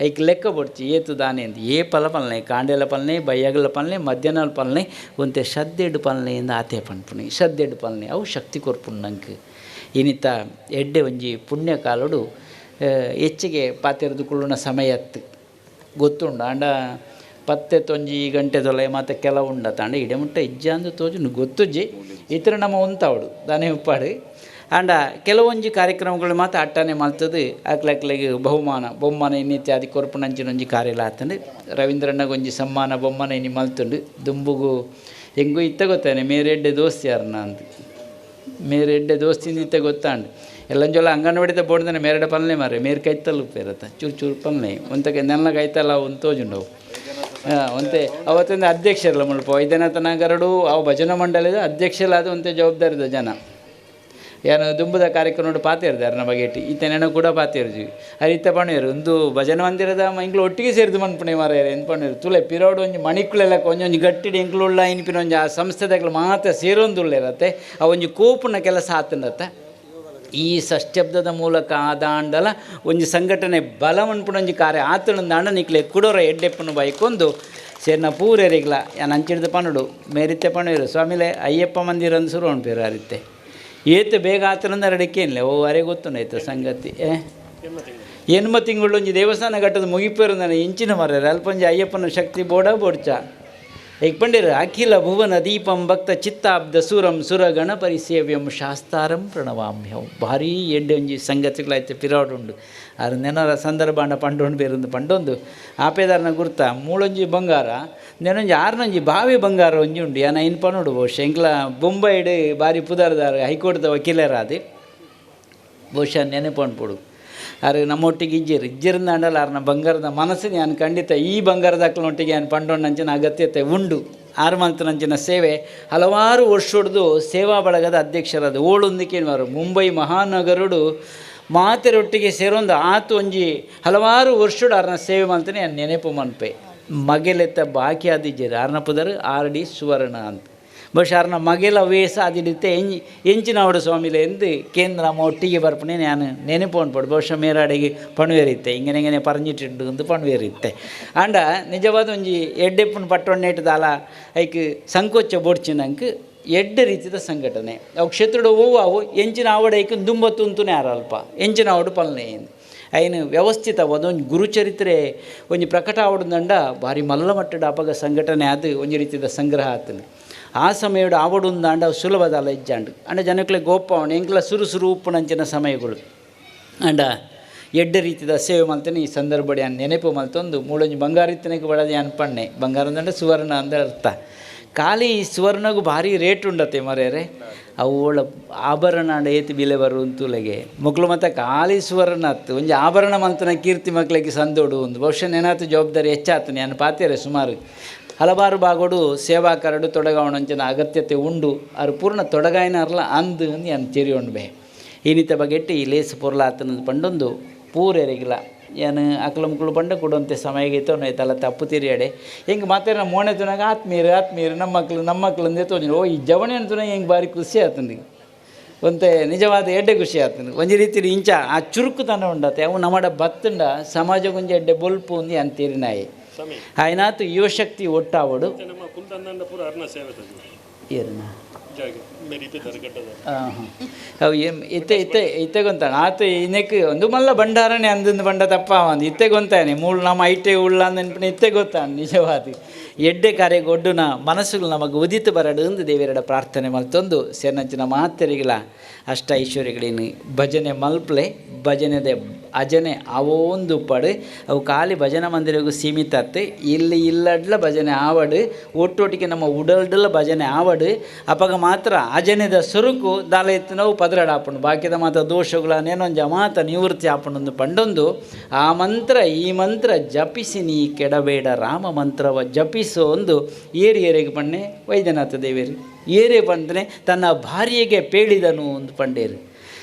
ಐಕ್ ಲೆಕ್ಕ ಬೊಡ್ಚಿ ಏತು ದಾನೆ ಅಂತ ಏ ಪಲ ಪಲ್ನೆ ಕಾಂಡೆಲ ಪಲ್ನೆ ಬಯ್ಯಗಲ ಪಲ್ನೆ ಮಧ್ಯಾಹ್ನ ಪಲ್ನೆ ಒಂತೆ ಶ್ರದ್ಧೆಡು ಪಲ್ನೆ ಇಂದ ಆತೆ ಪನ್ಪುನಿ ಶ್ರದ್ಧೆಡು ಪಲ್ನೆ ಅವು ಶಕ್ತಿ ಕೊರ್ಪುಂಡು ನಂಗೆ. ಇನಿತ ಎಡ್ಡೆ ಒಂಜಿ ಪುಣ್ಯ ಕಾಲೋಡು ಹೆಚ್ಚಿಗೆ ಪಾತೆರೆದುಕೊಳ್ಳುವ ಸಮಯತ್ತು ಗೊತ್ತುಂಡು. ಆಂಡ ಪತ್ತೆ ತೊಂಜಿ ಗಂಟೆ ದೊಲೆ ಮತ್ತು ಕೆಲವು ಉಂಡ ತಾಂಡ ಇಡೆ ಮುಟ್ಟ ಇಜ್ಜಾಂದು ತೋಜುಂಡು ಗೊತ್ತುಜ್ಜಿ ಇತರ ನಮ್ಮ ಉಂತಾವಡು ದಾನೆ ಉಪ್ಪಾಡು. ಆಂಡ ಕೆಲವೊಂಜಿ ಕಾರ್ಯಕ್ರಮಗಳು ಮಾತ್ರ ಅಟ್ಟನೆ ಮಲ್ತದು ಅಕ್ಲಕ್ಲೆಗ್ ಬಹುಮಾನ ಬೊಮ್ಮನ ಇನ್ನಿತ್ಯಾದಿ ಕೊರ್ಪುನಂಚಿನೊಂಜಿ ಕಾರ್ಯಲ ಆತಂಡು. ರವೀಂದ್ರಣ್ಣಗೊಂಜಿ ಸಮ್ಮಾನ ಬೊಮ್ಮನ ಇನ್ನಿ ಮಲ್ತುಂಡು. ದುಂಬುಗು ಹೆಂಗೂ ಇತ್ತ ಗೊತ್ತಾನೆ ಮೇರೆಡ್ಡೆ ದೋಸ್ತಿ ಯಾರನ್ನ ಅಂತ ಮೇರೆಡ್ಡೆ ದೋಸ್ತಿಂದ ಇತ್ತ ಗೊತ್ತಾಂಡು. ಎಲ್ಲಂಜೊಲ್ಲ ಅಂಗನವಾಡಿದ ಬೋಡ್ದಾನೆ ಮೇರೆಡ ಪಲ್ನೆ ಮಾರೆ ಮೇರು ಕೈತಲ್ಲ ಉಪ್ಪೇರತ್ತ ಚೂರು ಚೂರು ಪಲ್ನೆ ಒಂತಕ್ಕೆ ನೆಲ್ಲ ಕೈತಲ್ಲ ಅವು ತೋಜುಂಡವು. ಒಂತೆ ಅವತ್ತೊಂದು ಅಧ್ಯಕ್ಷರಲ್ಲ ಮುಲ್ಪ ವೈದ್ಯನಾಥ ನಗರಡು ಅವು ಭಜನಾ ಮಂಡಳಿದ ಅಧ್ಯಕ್ಷರಾದ ಒಂತೆ ಜವಾಬ್ದಾರಿದ ಜನ ಏನು ದುಂಬುದ ಕಾರ್ಯಕ್ರಮ ಪಾತಿರ್ದಾರೆ ಅರ್ನ ಬಗೆಟಿ ಈತ ನೆನ ಕೂಡ ಪಾತಿರ್ಜಿ ಅರಿತ ಪಣೇರು ಒಂದು ಭಜನೆ ಮಂದಿರದ ಇಂಕ್ಲು ಒಟ್ಟಿಗೆ ಸೇರಿದು ಮನ್ಪುಣೆ ಮಾರಾಯರೆ ಎಂತ ಪಣೇರು ತುಲೆ ಪಿರೋಡು ಒಂಜಿ ಮಣಿಕುಲೆಲ್ಲ ಒಂಜೊಂಜಿ ಗಟ್ಟಿಡಿ ಎಂಕ್ಲುಳ್ಳ ಇನ್ಪಿನ ಒಂಜಿ ಆ ಸಂಸ್ಥೆದಾಗಲು ಮಾತ್ರ ಸೇರೊಂದುಳ್ಳಿರತ್ತೆ ಆ ಒಂಜಿ ಕೋಪುನ ಕೆಲಸ ಆತನತ್ತ. ಈ ಷಷ್ಠಬ್ದದ ಮೂಲಕ ಆದಾಂಡಲ ಒಂಜಿ ಸಂಘಟನೆ ಬಲ ಮನ್ಪುಣೊಂಜಿ ಕಾರ್ಯ ಆತಣಂದಾಂಡ ನಿಕ್ಲೆ ಕುಡೋರ ಎಡ್ಡೆಪ್ಪನು ಬೈಕೊಂದು ಸೇರ್ನ ಪೂರೆರಿಗ್ಲ ಯಾನ್ ಅಂಚಿಡ್ದು ಪನುಡು ಮೇರಿತ್ತೆ ಪಣೇರು ಸ್ವಾಮಿಲೆ ಅಯ್ಯಪ್ಪ ಮಂದಿರ ಅಂದ್ ಶುರು ಅನ್ಪೇರು ಅರಿತ್ತೆ ಏತು ಬೇಗ ಆತನಂದ ಅರಡಿಕೇನಿಲ್ಲ ಓ ಅರೆ ಗೊತ್ತುಂಡಾಯ್ತು ಸಂಗತಿ. ಎನ್ಮ ತಿಂಗಳು ಒಂಜಿ ದೇವಸ್ಥಾನ ಕಟ್ಟದ ಮುಗಿಪೇರು ನಾನು ಇಂಚಿನ ಮರ್ಯಾರೆ ಅಲ್ಪೊಂಜಿ ಅಯ್ಯಪ್ಪನ ಶಕ್ತಿ ಬೋಡ ಬೋಡ್ಚ ಏಕ್ ಪಂಡಿರು ಅಖಿಲ ಭುವನ ದೀಪಂ ಭಕ್ತ ಚಿತ್ತಾಬ್ದ ಸುರಂ ಸುರಗಣ ಪರಿಸೇವ್ಯಂ ಶಾಸ್ತಾರಂ ಪ್ರಣವಾಮ್ಯಂ. ಭಾರೀ ಎಡ್ಡೆ ಒಂಜಿ ಸಂಗತಿಗಳಾಯ್ತು ಪಿರಾಡುಂಡು ಆರು ನೆನರ ಸಂದರ್ಭಾಂಡ ಪಂಡೊಂಡು ಬೇರೊಂದು ಪಂಡೊಂದು ಆಪೇದಾರನ ಗುರ್ತ ಮೂಳೊಂಜಿ ಬಂಗಾರ ನೆನೊಂಜಿ ಆರ್ನೊಂಜಿ ಬಾವಿ ಬಂಗಾರ ಒಂಜಿ ಉಂಡು ಯಾನ ಇನ್ ಪನೋಡು ಬಹುಶಃ ಎಂಕ್ಲ ಬೊಂಬೈಡ್ ಭಾರಿ ಪುದರ್ದಾರ ಹೈಕೋರ್ಟ್ದ ವಕೀಲರಾದಿ ಬಹುಶಃ ನೆನಪು ಅನ್ಪೋಡು ಆರು ನಮ್ಮೊಟ್ಟಿಗೆ ಇಜ್ಜಿರು ಇಜ್ಜಿರಂದಾಂಡಲ ಆರ್ನ ಬಂಗಾರದ ಮನಸ್ಸು ನಾನು ಖಂಡಿತ ಈ ಬಂಗಾರದ ಅಕ್ಲನೊಟ್ಟಿಗೆ ನಾನು ಪಂಡೊಂಡಂಚಿನ ಅಗತ್ಯತೆ ಉಂಡು. ಆರು ಮಂತನಂಚಿನ ಸೇವೆ ಹಲವಾರು ವರ್ಷೊಡ್ದು ಸೇವಾ ಬಳಗದ ಅಧ್ಯಕ್ಷರಾದ ಓಳೊಂದಿಕೇನ್ವಾರು ಮುಂಬೈ ಮಹಾನಗರುಡು ಮಾತೆರೊಟ್ಟಿಗೆ ಸೇರೊಂದು ಆತು ಒಂಜಿ ಹಲವಾರು ವರ್ಷಡು ಆರ್ನ ಸೇವೆ ಮಾಡ್ತಾನೆ ನಾನು ನೆನಪು ಮನ್ಪೆ ಮಗೆಲೆತ್ತ ಬಾಕಿ ಆದಿಜ್ಜರು ಆರ್ನ ಪುದರು ಆರ್ ಡಿ ಸುವರ್ಣ ಅಂತ ಬಹುಶಃ ಆರ್ನ ಮಗೆಲ ವೇಸ ಅದಿಡಿತ್ತೆ ಎಂಚಿನವಡು ಸ್ವಾಮಿಲೆ ಎಂದು ಕೇಂದ್ರ ಒಟ್ಟಿಗೆ ಬರ್ಪಣೆ ನಾನು ನೆನಪು ಅನ್ಪಡು ಬಹುಶಃ ಮೇರಾಡಿಗೆ ಪಣುವೇರಿತ್ತೆ ಹಿಂಗೆ ಹಿಂಗೆ ಪರಂಜಿಟ್ಟಿಂಡು ಅಂತ ಪಣುವೇರಿತ್ತೆ. ಆಂಡ ನಿಜವಾದ ಒಂಜಿ ಎಡ್ಡೆಪ್ಪನ ಪಟ್ಟೊಣ್ಣೆಟ್ಟದಾಲ ಐಕ್ ಸಂಕೋಚ ಬೋಡ್ಚಿನಂಕ್ ಎಡ್ಡೆ ರೀತಿದ ಸಂಘಟನೆ ಅವು ಕ್ಷೇತ್ರದ ಹೂವು ಅವು ಎಂಚಿನ ಆವಡ ಐಕ್ ದುಂಬ ತುಂತುನೆ ಅಲ್ಪ ಎಂಚಿನ ಆವಡು ಪಲ್ನೆ ಐನು ವ್ಯವಸ್ಥಿತ ಒಂದೊಂದು ಗುರುಚರಿತ್ರೆ ಒಂಜಿ ಪ್ರಕಟ ಆವಡದಂಡ ಭಾರಿ ಮಲ್ಲ ಮಟ್ಟದ ಅಪಗ ಸಂಘಟನೆ ಅದು ಒಂಜಿ ರೀತಿಯ ಸಂಗ್ರಹ ಆತನು. ಆ ಸಮಯಡು ಆವಡುಂದಾಂಡ ಅವು ಸುಲಭದಲ್ಲ ಇಜ್ಜಾಂಡು ಅಂಡ ಜನಕ್ಲೆ ಗೋಪಾವಣೆ ಎಂಕ್ಲ ಸುರು ಸುರು ಉಪ್ಪುನಂಚಿನ ಸಮಯಗಳು ಅಂಡ ಎಡ್ಡೆ ರೀತಿಯ ಸೇವೆ ಮಲ್ತೇನೆ ಈ ಸಂದರ್ಭಡಿ ಅನ್ ನೆನಪು ಮಲ್ತೊಂದು ಮೂಳೊಂಜಿ ಬಂಗಾರಿತ್ತನಿಗೆ ಬಡದೆ ಅನ್ಪಣ್ಣೆ ಬಂಗಾರ ಅಂದಂಡ ಸುವರ್ಣ ಅಂದ ಅರ್ಥ. ಖಾಲಿ ಈ ಸುವರ್ಣಗೂ ಭಾರಿ ರೇಟ್ ಉಂಡತೆ ಮರ್ಯಾರೆ ಅವು ಒಳ ಆಭರಣ ಅಂಡ ಏತಿ ಬಿಲೆ ಬರುವಂತುಲೆಗೆ ಮಕ್ಕಳು ಮತ್ತು ಖಾಲಿ ಸುವರ್ಣ ಅತ್ತು ಒಂಜಿ ಆಭರಣ ಮಂತನ ಕೀರ್ತಿ ಮಕ್ಕಳಿಗೆ ಸಂದೋಡು ಒಂದು ಬಹುಶಃ ನೆನಾತು ಜವಾಬ್ದಾರಿ ಹೆಚ್ಚಾತನೆ ಅನ್ ಪಾತೇರೆ ಸುಮಾರು ಹಲವಾರು ಭಾಗೋಡು ಸೇವಾಕರಡು ತೊಡಗಾವಣಂಚಿನ ಅಗತ್ಯತೆ ಉಂಡು ಅರು ಪೂರ್ಣ ತೊಡಗಾಯಿನಾರಲ್ಲ ಅಂದು ಅನ್ ತೆರಿಯೊಂಡು ಬೇ ಈನಿತ ಬಗೆಟ್ಟಿ ಈ ಲೇಸು ಪೊರ್ಲಾತನದು ಪಂಡೊಂದು ಪೂರೆರಿಗಿಲ್ಲ ಏನು ಅಕ್ಲ ಮುಕ್ಳು ಪಂಡ ಕೊಡುವಂತೆ ಸಮಯ ತಲ್ಲ ತಪ್ಪು ತಿರಿಯಾಡೆ ಹಿಂಗೆ ಮಾತಾಡ ನಮ್ಮ ಮೋಣೆ ತುನಾಗ ಆತ್ಮೀಯರು ಆತ್ಮೀಯರು ನಮ್ಮ ಮಕ್ಳು ನಮ್ಮ ಮಕ್ಳು ಅಂದೇ ತೋಜಿ ಓ ಈ ಜವಣಿ ಅಂತುನಾಗ ಹಿಂಗೆ ಭಾರಿ ಖುಷಿ ಆತನಿಗೆ ಒಂತೆ ನಿಜವಾದ ಎಡ್ಡೆ ಖುಷಿ ಆತನ ಒಂಜಿ ರೀತಿ ಇಂಚ ಆ ಚುರುಕುತನ ಉಂಡತೆ ಅವು ನಮ್ಮಡ ಬತ್ತುಂಡ ಸಮಾಜಗೊಂಜಿ ಎಡ್ಡೆ ಬೊಲ್ಪು ಒಂದು ಅಂತೀರಿ ನಾಯಿ ಆಯ್ನಾತು ಯುವಶಕ್ತಿ ಒಟ್ಟಾವಡು. ಅವು ಇತ್ತೆ ಇತ್ತೆ ಇತ್ತೆ ಗೊಂತಾಣ ಆತ ಇನ್ನಕ್ಕೆ ಒಂದು ಮಲ್ಲ ಭಂಡಾರನೆ ಅಂದಂದು ಬಂಡ ತಪ್ಪ ಒಂದು ಇತ್ತೆ ಗೊಂತಾನೆ ಮೂಳು ನಮ್ಮ ಐಟೆ ಉಳ್ಳ ಅಂದ ಇತ್ತೆ ಗೊತ್ತಾಣ ನಿಜವಾದ ಎಡ್ಡೆ ಕಾರ್ಯ ಗೊಡ್ಡುನ ಮನಸ್ಸುಗಳು ನಮಗೆ ಉದಿತ ಬರಡು ಎಂದು ದೇವರಡ ಪ್ರಾರ್ಥನೆ ಮಲ್ತೊಂದು ಸೇನಂಚಿನ ಮಾತೆರಿಗಳ ಅಷ್ಟ ಐಶ್ವರ್ಯಗಳೇನು ಭಜನೆ ಮಲ್ಪ್ಲೆ ಭಜನೆದೆ ಅಜನೆ ಅವೊಂದು ಪಡು ಅವು ಖಾಲಿ ಭಜನಾ ಮಂದಿರಗೂ ಸೀಮಿತ ಅತ್ತೆ ಇಲ್ಲಿ ಇಲ್ಲಡ್ಲ ಭಜನೆ ಆವಡು ಒಟ್ಟೊಟ್ಟಿಗೆ ನಮ್ಮ ಉಡಲ್ಡಲ ಭಜನೆ ಆವಡು ಅಪಗ ಮಾತ್ರ ಅಜನೆದ ಸುರುಕು ದಾಲ ಎತ್ತು ನಾವು ಪದರಡ ಆಪುಂಡು ಬಾಕಿದ ಮಾತ್ರ ದೋಷಗಳ ನೇನೊಂಜ ಮಾತ ನಿವೃತ್ತಿ ಆಪುಂಡು ಪಂಡೊಂದು ಆ ಮಂತ್ರ ಈ ಮಂತ್ರ ಜಪಿಸಿ ನೀ ಕೆಡಬೇಡ ರಾಮ ಮಂತ್ರವ ಜಪಿಸೋ ಒಂದು ಏರಿ ಏರಿಗೆ ಪಣ್ಣೆ ವೈದ್ಯನಾಥ ದೇವೇರಿ ಏರೇ ಬಂದರೆ ತನ್ನ ಭಾರ್ಯೆಗೆ ಪೇಳಿದನು ಒಂದು ಪಂಡೇರು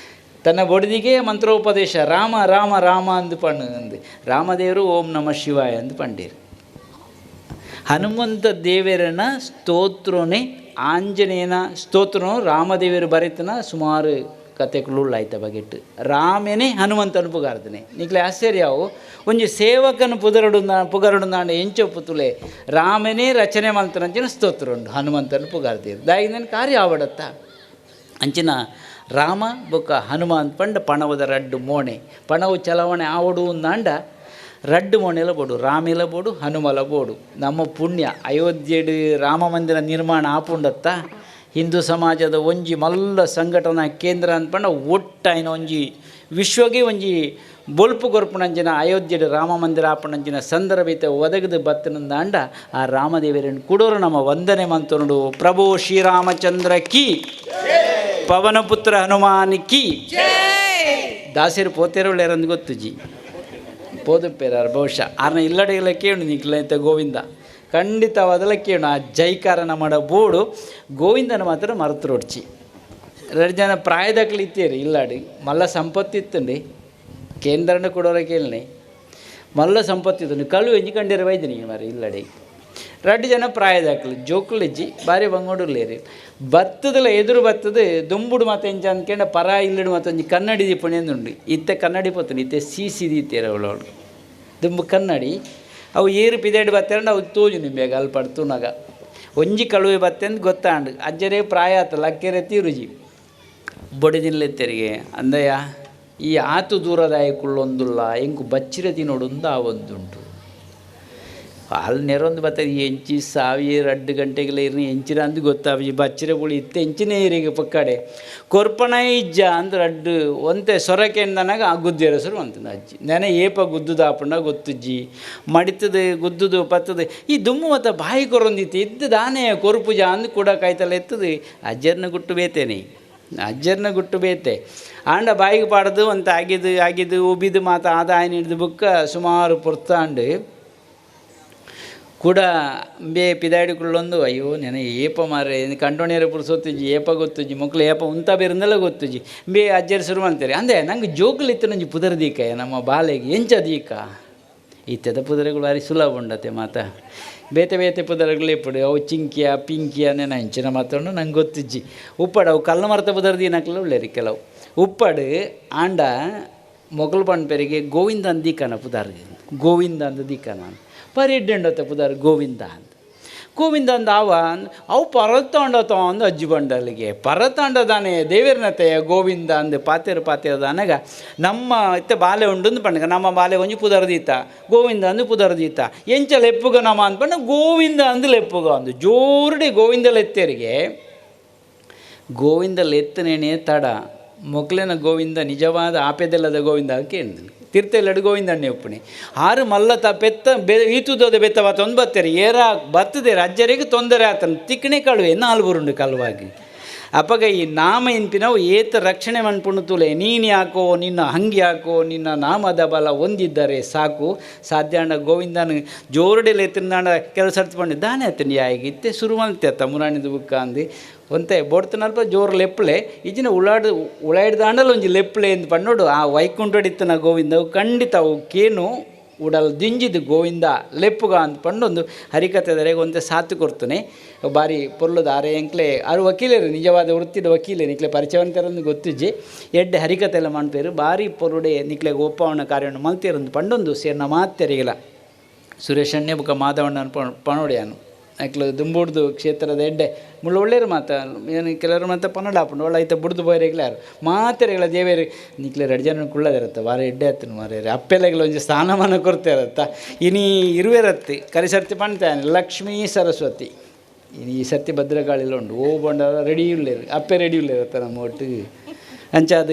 ತನ್ನ ಬೊಡದಿಗೆ ಮಂತ್ರೋಪದೇಶ ರಾಮ ರಾಮ ರಾಮ ಅಂದು ಪಣ್ಣು ಅಂದು ರಾಮದೇವರು ಓಂ ನಮ ಶಿವಾಯ ಅಂದು ಪಂಡೇರು. ಹನುಮಂತ ದೇವರನ ಸ್ತೋತ್ರನೇ ಆಂಜನೇಯನ ಸ್ತೋತ್ರನು ರಾಮದೇವರು ಬರೆತನ ಸುಮಾರು ಕತೆಗಳು ಬಗೆಟ್ಟು ರಾಮೇನೆ ಹನುಮಂತನು ಪುಗಾರ್ದನೆ ನಿಕ್ಲೆ ಆಶ್ಚರ್ಯವು ಒಂಜಿ ಸೇವಕನು ಪುದರಡು ಪುಗರಡು ಎಂಚ ಪುತುಲೆ ರಾಮನೇ ರಚನೆ ಮಂತನಂಚಿನ ಸ್ತೋತ್ರ ಉಂಡು ಹನುಮಂತನು ಪುಗಾರ್ದೀರು ದಾಯಿನ ಕಾರ್ಯ ಆವಡತ್ತ ಅಂಚಿನ ರಾಮ ಬೊಕ್ಕ ಹನುಮಾನ್ ಪಂಡ ಪಣವದ ರಡ್ಡು ಮೋಣೆ ಪಣವು ಚಲಾವಣೆ ಆವಡು ಅಂದಾಂಡ ರಡ್ಡು ಮೋಣೆಲ ಬೋಡು ರಾಮೆಲ ಬೋಡು ಹನುಮಲ ಬೋಡು. ನಮ್ಮ ಪುಣ್ಯ ಅಯೋಧ್ಯೆಡು ರಾಮ ಮಂದಿರ ನಿರ್ಮಾಣ ಆಪುಂಡತ್ತ ಹಿಂದೂ ಸಮಾಜದ ಒಂಜಿ ಮಲ್ಲ ಸಂಘಟನಾ ಕೇಂದ್ರ ಅನ್ಪಂಡ ಒಟ್ಟಾಯಿನ ಒಂಜಿ ವಿಶ್ವಗೆ ಒಂಜಿ ಬೊಲ್ಪು ಕೊರ್ಪುನಂಚಿನ ಅಯೋಧ್ಯೆಡು ರಾಮ ಮಂದಿರ ಆಪುನಂಚಿನ ಸಂದರ್ಭ ಒದಗದು ಬತ್ತನಂದಾಂಡ ಆ ರಾಮದೇವರನ್ನು ಕುಡೋರು ನಮ್ಮ ವಂದನೆ ಮಂತನುಡು. ಪ್ರಭು ಶ್ರೀರಾಮಚಂದ್ರ ಕಿ ಪವನಪುತ್ರ ಹನುಮಾನ್ ಕಿ. ದಾಸರು ಪೋತೇರುಳ್ಳೇರಂದು ಗೊತ್ತುಜಿ ಪೋದುಪೇರಾರು ಬಹುಶಃ ಆರ್ನ ಇಲ್ಲಡೆಗೆಲ್ಲ ಕೇಳು ನಿಕ್ಲ ಗೋವಿಂದ ಖಂಡಿತವಾದಲ್ಲ ಕೇಳು ಆ ಜೈಕಾರನ ಮಾಡ ಬೋಡು ಗೋವಿಂದನ ಮಾತ್ರ ಮರೆತು ಎರಡು ಜನ ಪ್ರಾಯದಕ್ಲು ಇತ್ತೀರಿ ಇಲ್ಲಾಡಿ ಮಲ್ಲ ಸಂಪತ್ತಿತ್ತಂడి ಕೇಂದ್ರನ ಕೊಡೋರ ಕೇಳನೆ ಮಲ್ಲ ಸಂಪತ್ತಿತ್ತು ಕಳು ಎಂಜಿ ಕಂಡಿರ ವೈದ್ಯನಿ ಮರ ಇಲ್ಲಡಿ ಎರಡು ಜನ ಪ್ರಾಯದಾಕ್ಲು ಜೋಕುಲಿಜ್ಜಿ ಬಾರಿ ಬಂಗೋಡುಲೇರಿ ಬತ್ತದಲ್ಲ ಎದುರು ಬತ್ತದ ದುಂಬುಡು ಮಾತ ಎಂಚ ಅಂದ್ಕೊಂಡ ಪರ ಇಲ್ಲಡು ಮತ್ತೊಂಜಿ ಕನ್ನಡಿ ದೀಪಣೆಂದುಂಡು ಇತ್ತೆ ಕನ್ನಡಿ ಪೋತುಂಡು ಇತ್ತೆ ಸಿ ಸಿ ದೀತೇರ ಅವಳು ದುಂಬು ಕನ್ನಡಿ ಅವು ಏರು ಪಿದೇಡು ಬತ್ತೇರಂಡ ಅವು ತೋಜು ನಿಂಬೇಗ ಅಲ್ಪ ತುನಗ ಒಂಜಿ ಕಳುವೆ ಬತ್ತೆಂದು ಗೊತ್ತಾಂಡು ಅಜ್ಜರೇ ಪ್ರಾಯ ಆತಲ್ಲ ಅಕ್ಕೆರೆ ತೀರುಜಿ ಬೊಡಿದಿನ್ಲೆತ್ತೆರಿಗೆ ಅಂದಯ್ಯ ಈ ಆತು ದೂರದಾಯಕುಳ್ಳೊಂದುಲ್ಲ ಎಂಕು ಬಚ್ಚಿರ ತಿನ್ನೋಡೊಂದು ಆ ಒಂದುಂಟು ಅಲ್ಲಿ ನೆರೊಂದು ಬರ್ತದೆ ಎಂಚಿ ಸಾವಿ ರಡ್ಡು ಗಂಟೆಗೆಲ್ಲ ಇರ್ನಿ ಎಂಚಿನ ಅಂದು ಗೊತ್ತಾವಿ ಬಚ್ಚಿರ ಪುಳಿ ಇತ್ತೆ ಎಂಚಿನ ಏರಿಗೆ ಪಕ್ಕಡೆ ಕೊರ್ಪಣ ಇಜ್ಜ ಅಂದ್ರೆ ಅಡ್ಡು ಒಂತೆ ಸೊರಕೆಂದನಾಗ ಆ ಗುದ್ದು ಹೆಸರು ಅಂತಂದು ಅಜ್ಜಿ ನೆನೆ ಏಪ ಗುದ್ದುದಾಪಣ್ಣ ಗೊತ್ತುಜ್ಜಿ ಮಡಿತದೆ ಗುದ್ದುದು ಪತ್ತದೆ ಈ ದುಮ್ಮು ಮತ್ತ ಬಾಯಿ ಕೊರೊಂದಿತ್ತು ಇದ್ದು ದಾನೆ ಕೊರುಪುಜ ಅಂದು ಕೂಡ ಕಾಯ್ತಲ್ಲ ಎತ್ತದು ಅಜ್ಜರ್ನ ಗುಟ್ಟು ಬೇತೇನೆ ಅಜ್ಜರ್ನ ಗುಟ್ಟು ಬೇತೆ ಆಂಡ ಬಾಯಿಗೆ ಪಾಡ್ದು ಅಂತ ಆಗಿದ್ದು ಆಗಿದ್ದು ಉಬಿದು ಮಾತ ಆದಾಯ ಹಿಡಿದು ಬುಕ್ಕ ಸುಮಾರು ಪೊರ್ತಾಂಡು ಕೂಡ ಬೇ ಪಿದಾಡಿಕೊಳ್ಳೊಂದು ಅಯ್ಯೋ ನೆನೆ ಏಪ ಮಾರೆ ಕಂಡೋಣಿಯರ ಪುರ್ಸೊತ್ತುಜಿ ಏಪ ಗೊತ್ತುಜಿ ಮಕ್ಕಳು ಏಪ ಉಂತ ಬೇರಂದೆಲ್ಲ ಗೊತ್ತುಜಿ ಬೇ ಅಜ್ಜರು ಶುರು ಮಾಡ್ತಾರೆ ಅಂದೆ ನಂಗೆ ಜೋಕುಲಿತ್ತು ನಂಜಿ ಪುದರ್ ದೀಕ ನಮ್ಮ ಬಾಲೆಗೆ ಎಂಚ ದೀಕ ಇತ್ತೆದ ಪುದರೆಗಳು ಭಾರಿ ಸುಲಭ ಉಂಡತೆ ಮಾತ ಬೇತೆ ಬೇತೆ ಪುದರ್ಗಳು ಇಪ್ಪಡು ಅವು ಚಿಂಕಿಯ ಪಿಂಕಿಯ ನೆನ ಎಂಚಿನ ಮಾತನ್ನು ನಂಗೆ ಗೊತ್ತುಜ್ಜಿ ಉಪ್ಪಡು ಅವು ಕಲ್ಲು ಮರತ ಪುದರ್ ದೀನಕ್ಲ ಉಳ್ಳೇರಿ ಕೆಲವು ಉಪ್ಪಡು ಆಂಡ ಮೊಗಲು ಪಣ್ಪೆರಿಗೆ ಗೋವಿಂದ ಅಂದೀಕನ ಪುದರ್ ಗೋವಿಂದ ಅಂದ ದೀಕನ ಪರಿಡ್ಡಂಡತ ಪುದರ್ ಗೋವಿಂದ ಅಂತ ಗೋವಿಂದ ಅಂದ ಅವ ಅವು ಪರತಾಂಡತ ಅಂದು ಅಜ್ಜಿ ಬಂಡಲಿಗೆ ಪರತಾಂಡದಾನೆ ದೇವೇರ್ನತೆಯ ಗೋವಿಂದ ಅಂದು ಪಾತೇರು ಪಾತೇರು ನಮ್ಮ ಇತ್ತ ಬಾಲೆ ಉಂಡು ಪಂಡಗ ನಮ್ಮ ಬಾಲೆ ಒಂಜಿ ಪುದರ್ದೀತ ಗೋವಿಂದ ಅಂದು ಪುದರ್ದೀತ ಎಂಚ ಲೆಪ್ಪುಗ ನಮ್ಮ ಅಂದ್ಪಂಡ ಗೋವಿಂದ ಅಂದು ಲೆಪ್ಪುಗ ಅಂದು ಜೋರುಡಿ ಗೋವಿಂದ ಲೆತ್ತೇರಿಗೆ ಗೋವಿಂದ ಲೆತ್ತನೇನೆ ತಡ ಮೊಕ್ಲೆನ ಗೋವಿಂದ ನಿಜವಾದ ಆಪೆದೆಲ್ಲದ ಗೋವಿಂದ ಕೇಳಿದನು ತೀರ್ಥೆಲ್ಲಡು ಗೋವಿಂದಣ್ಣೆ ಒಪ್ಪಣೆ ಆರು ಮಲ್ಲ ತ ಪೆತ್ತ ಬೆ ಈತುದೋದ ಬೆತ್ತ ಬಾತ ಒಂದು ಬತ್ತೇರಿ ಏರ ಬತ್ತದೇರು ಅಜ್ಜರಿಗೆ ತೊಂದರೆ ಆತನ ತಿಕ್ಕಣೆ ಕಳುವೆ ನಾಲ್ಬುರುಂಡು ಕಳುವಾಗಿ ಅಪಗ ಈ ನಾಮ ಎನ್ಪಿನವು ಏತ ರಕ್ಷಣೆ ಮನ್ಪುಣು ತುಲೆ ನೀನು ಯಾಕೋ ನಿನ್ನ ಹಂಗೆ ಯಾಕೋ ನಿನ್ನ ನಾಮದ ಬಲ ಹೊಂದಿದ್ದರೆ ಸಾಕು ಸಾಧ್ಯಾಂಡ ಗೋವಿಂದನ ಜೋರುಡೆಲೆ ತಿಂದಾಂಡ ಕೆಲಸ ಅರ್ಥ ದಾನೆ ಆತನ ಯಾಯಿಗೆ ಇತ್ತೆ ಶುರು ಮಂತೆ ಮುರಾಣಿದ ಬುಕ್ಕ ಅಂದು ಒಂತೆ ಬೋಡ್ತನಲ್ಪ ಜೋರು ಲೆಪ್ಪಲೆ ಇಜಿನ ಉಳಾಡು ಉಳಾಡ್ದಾಂಡಲ ಒಂಜಿ ಲೆಪ್ಪಲೆ ಎಂದು ಪಣ್ಣೋಡು ಆ ವೈಕುಂಠಡಿತ್ತನ ಗೋವಿಂದ ಖಂಡಿತ ಅವು ಕೇನು ಉಡಲ್ ದಿಂಜಿದು ಗೋವಿಂದ ಲೆಪ್ಪುಗ ಅಂತ ಪಂಡೊಂದು ಹರಿಕತೆ ಒಂತೆ ಸಾತು ಕೊಡ್ತಾನೆ ಬಾರಿ ಪೊರ್ಲುದ ಆರೆ ಎಂಕ್ಲೆ ಆರು ವಕೀಲರು ನಿಜವಾದ ವೃತ್ತಿದ ವಕೀಲೆ ನಿಕ್ಲೆ ಪರಿಚಯವಂತರಂದು ಗೊತ್ತಿಜ್ಜಿ ಎಡ್ಡೆ ಹರಿಕತೆ ಎಲ್ಲ ಮಾಡ್ಪೇರು ಬಾರಿ ಪೊರುಡೆ ನಿಕ್ಲೆ ಒಪ್ಪವಣ ಕಾರ್ಯವನ್ನು ಮಲ್ತೇರಂದು ಪಂಡೊಂದು ಸೇರ್ನ ಮಾತೆರಿಗಿಲ್ಲ ಸುರೇಶಣ್ಣೆ ಬುಕ್ಕ ಮಾಧವಣ್ಣ ಪಣೋಡಿಯಾನು ಅಕ್ಲು ದುಂಬುಡ್ದು ಕ್ಷೇತ್ರದ ಎಡ್ಡೆ ಮುಳ್ಳು ಒಳ್ಳೇರು ಮಾತ ಏನು ಕೆಲವರು ಮಾತ ಪನ್ನಡ ಆಪುಂಡು ಒಳ್ಳೆ ಐತ ಬುಡ್ದು ಪೋಯೆರೆಗ್ಲ ಯಾರು ಮಾತೆರೆಗಳ ದೇವೇರು ನಿಕ್ಲೆ ರಡ್ಡ್ ಜನ ಕುಳ್ಳದಿರತ್ತ ವಾರ ಎಡ್ಡೆ ಆತನು ಮಾರ್ರೆ ಅಪ್ಪೆಲೆಗ್ಲ ಒಂಜಿ ಸ್ಥಾನಮಾನ ಕೊರ್ತಿರತ್ತ ಇನಿ ಇರುವೆರತ್ತಿ ಕರಿಸರ್ತಿ ಪಣ್ತಾನೆ ಲಕ್ಷ್ಮೀ ಸರಸ್ವತಿ ಇನಿ ಈ ಸರ್ತಿ ಭದ್ರಕಾಳಿಲ ಉಂಡು ಓ ಬಂಡ ರೆಡಿ ಉಳ್ಳೇರು ಅಪ್ಪೆ ರೆಡಿ ಉಳ್ಳೇರತ್ತ ನಮ್ಮ ಒಟ್ಟು ಅಂಚಾದ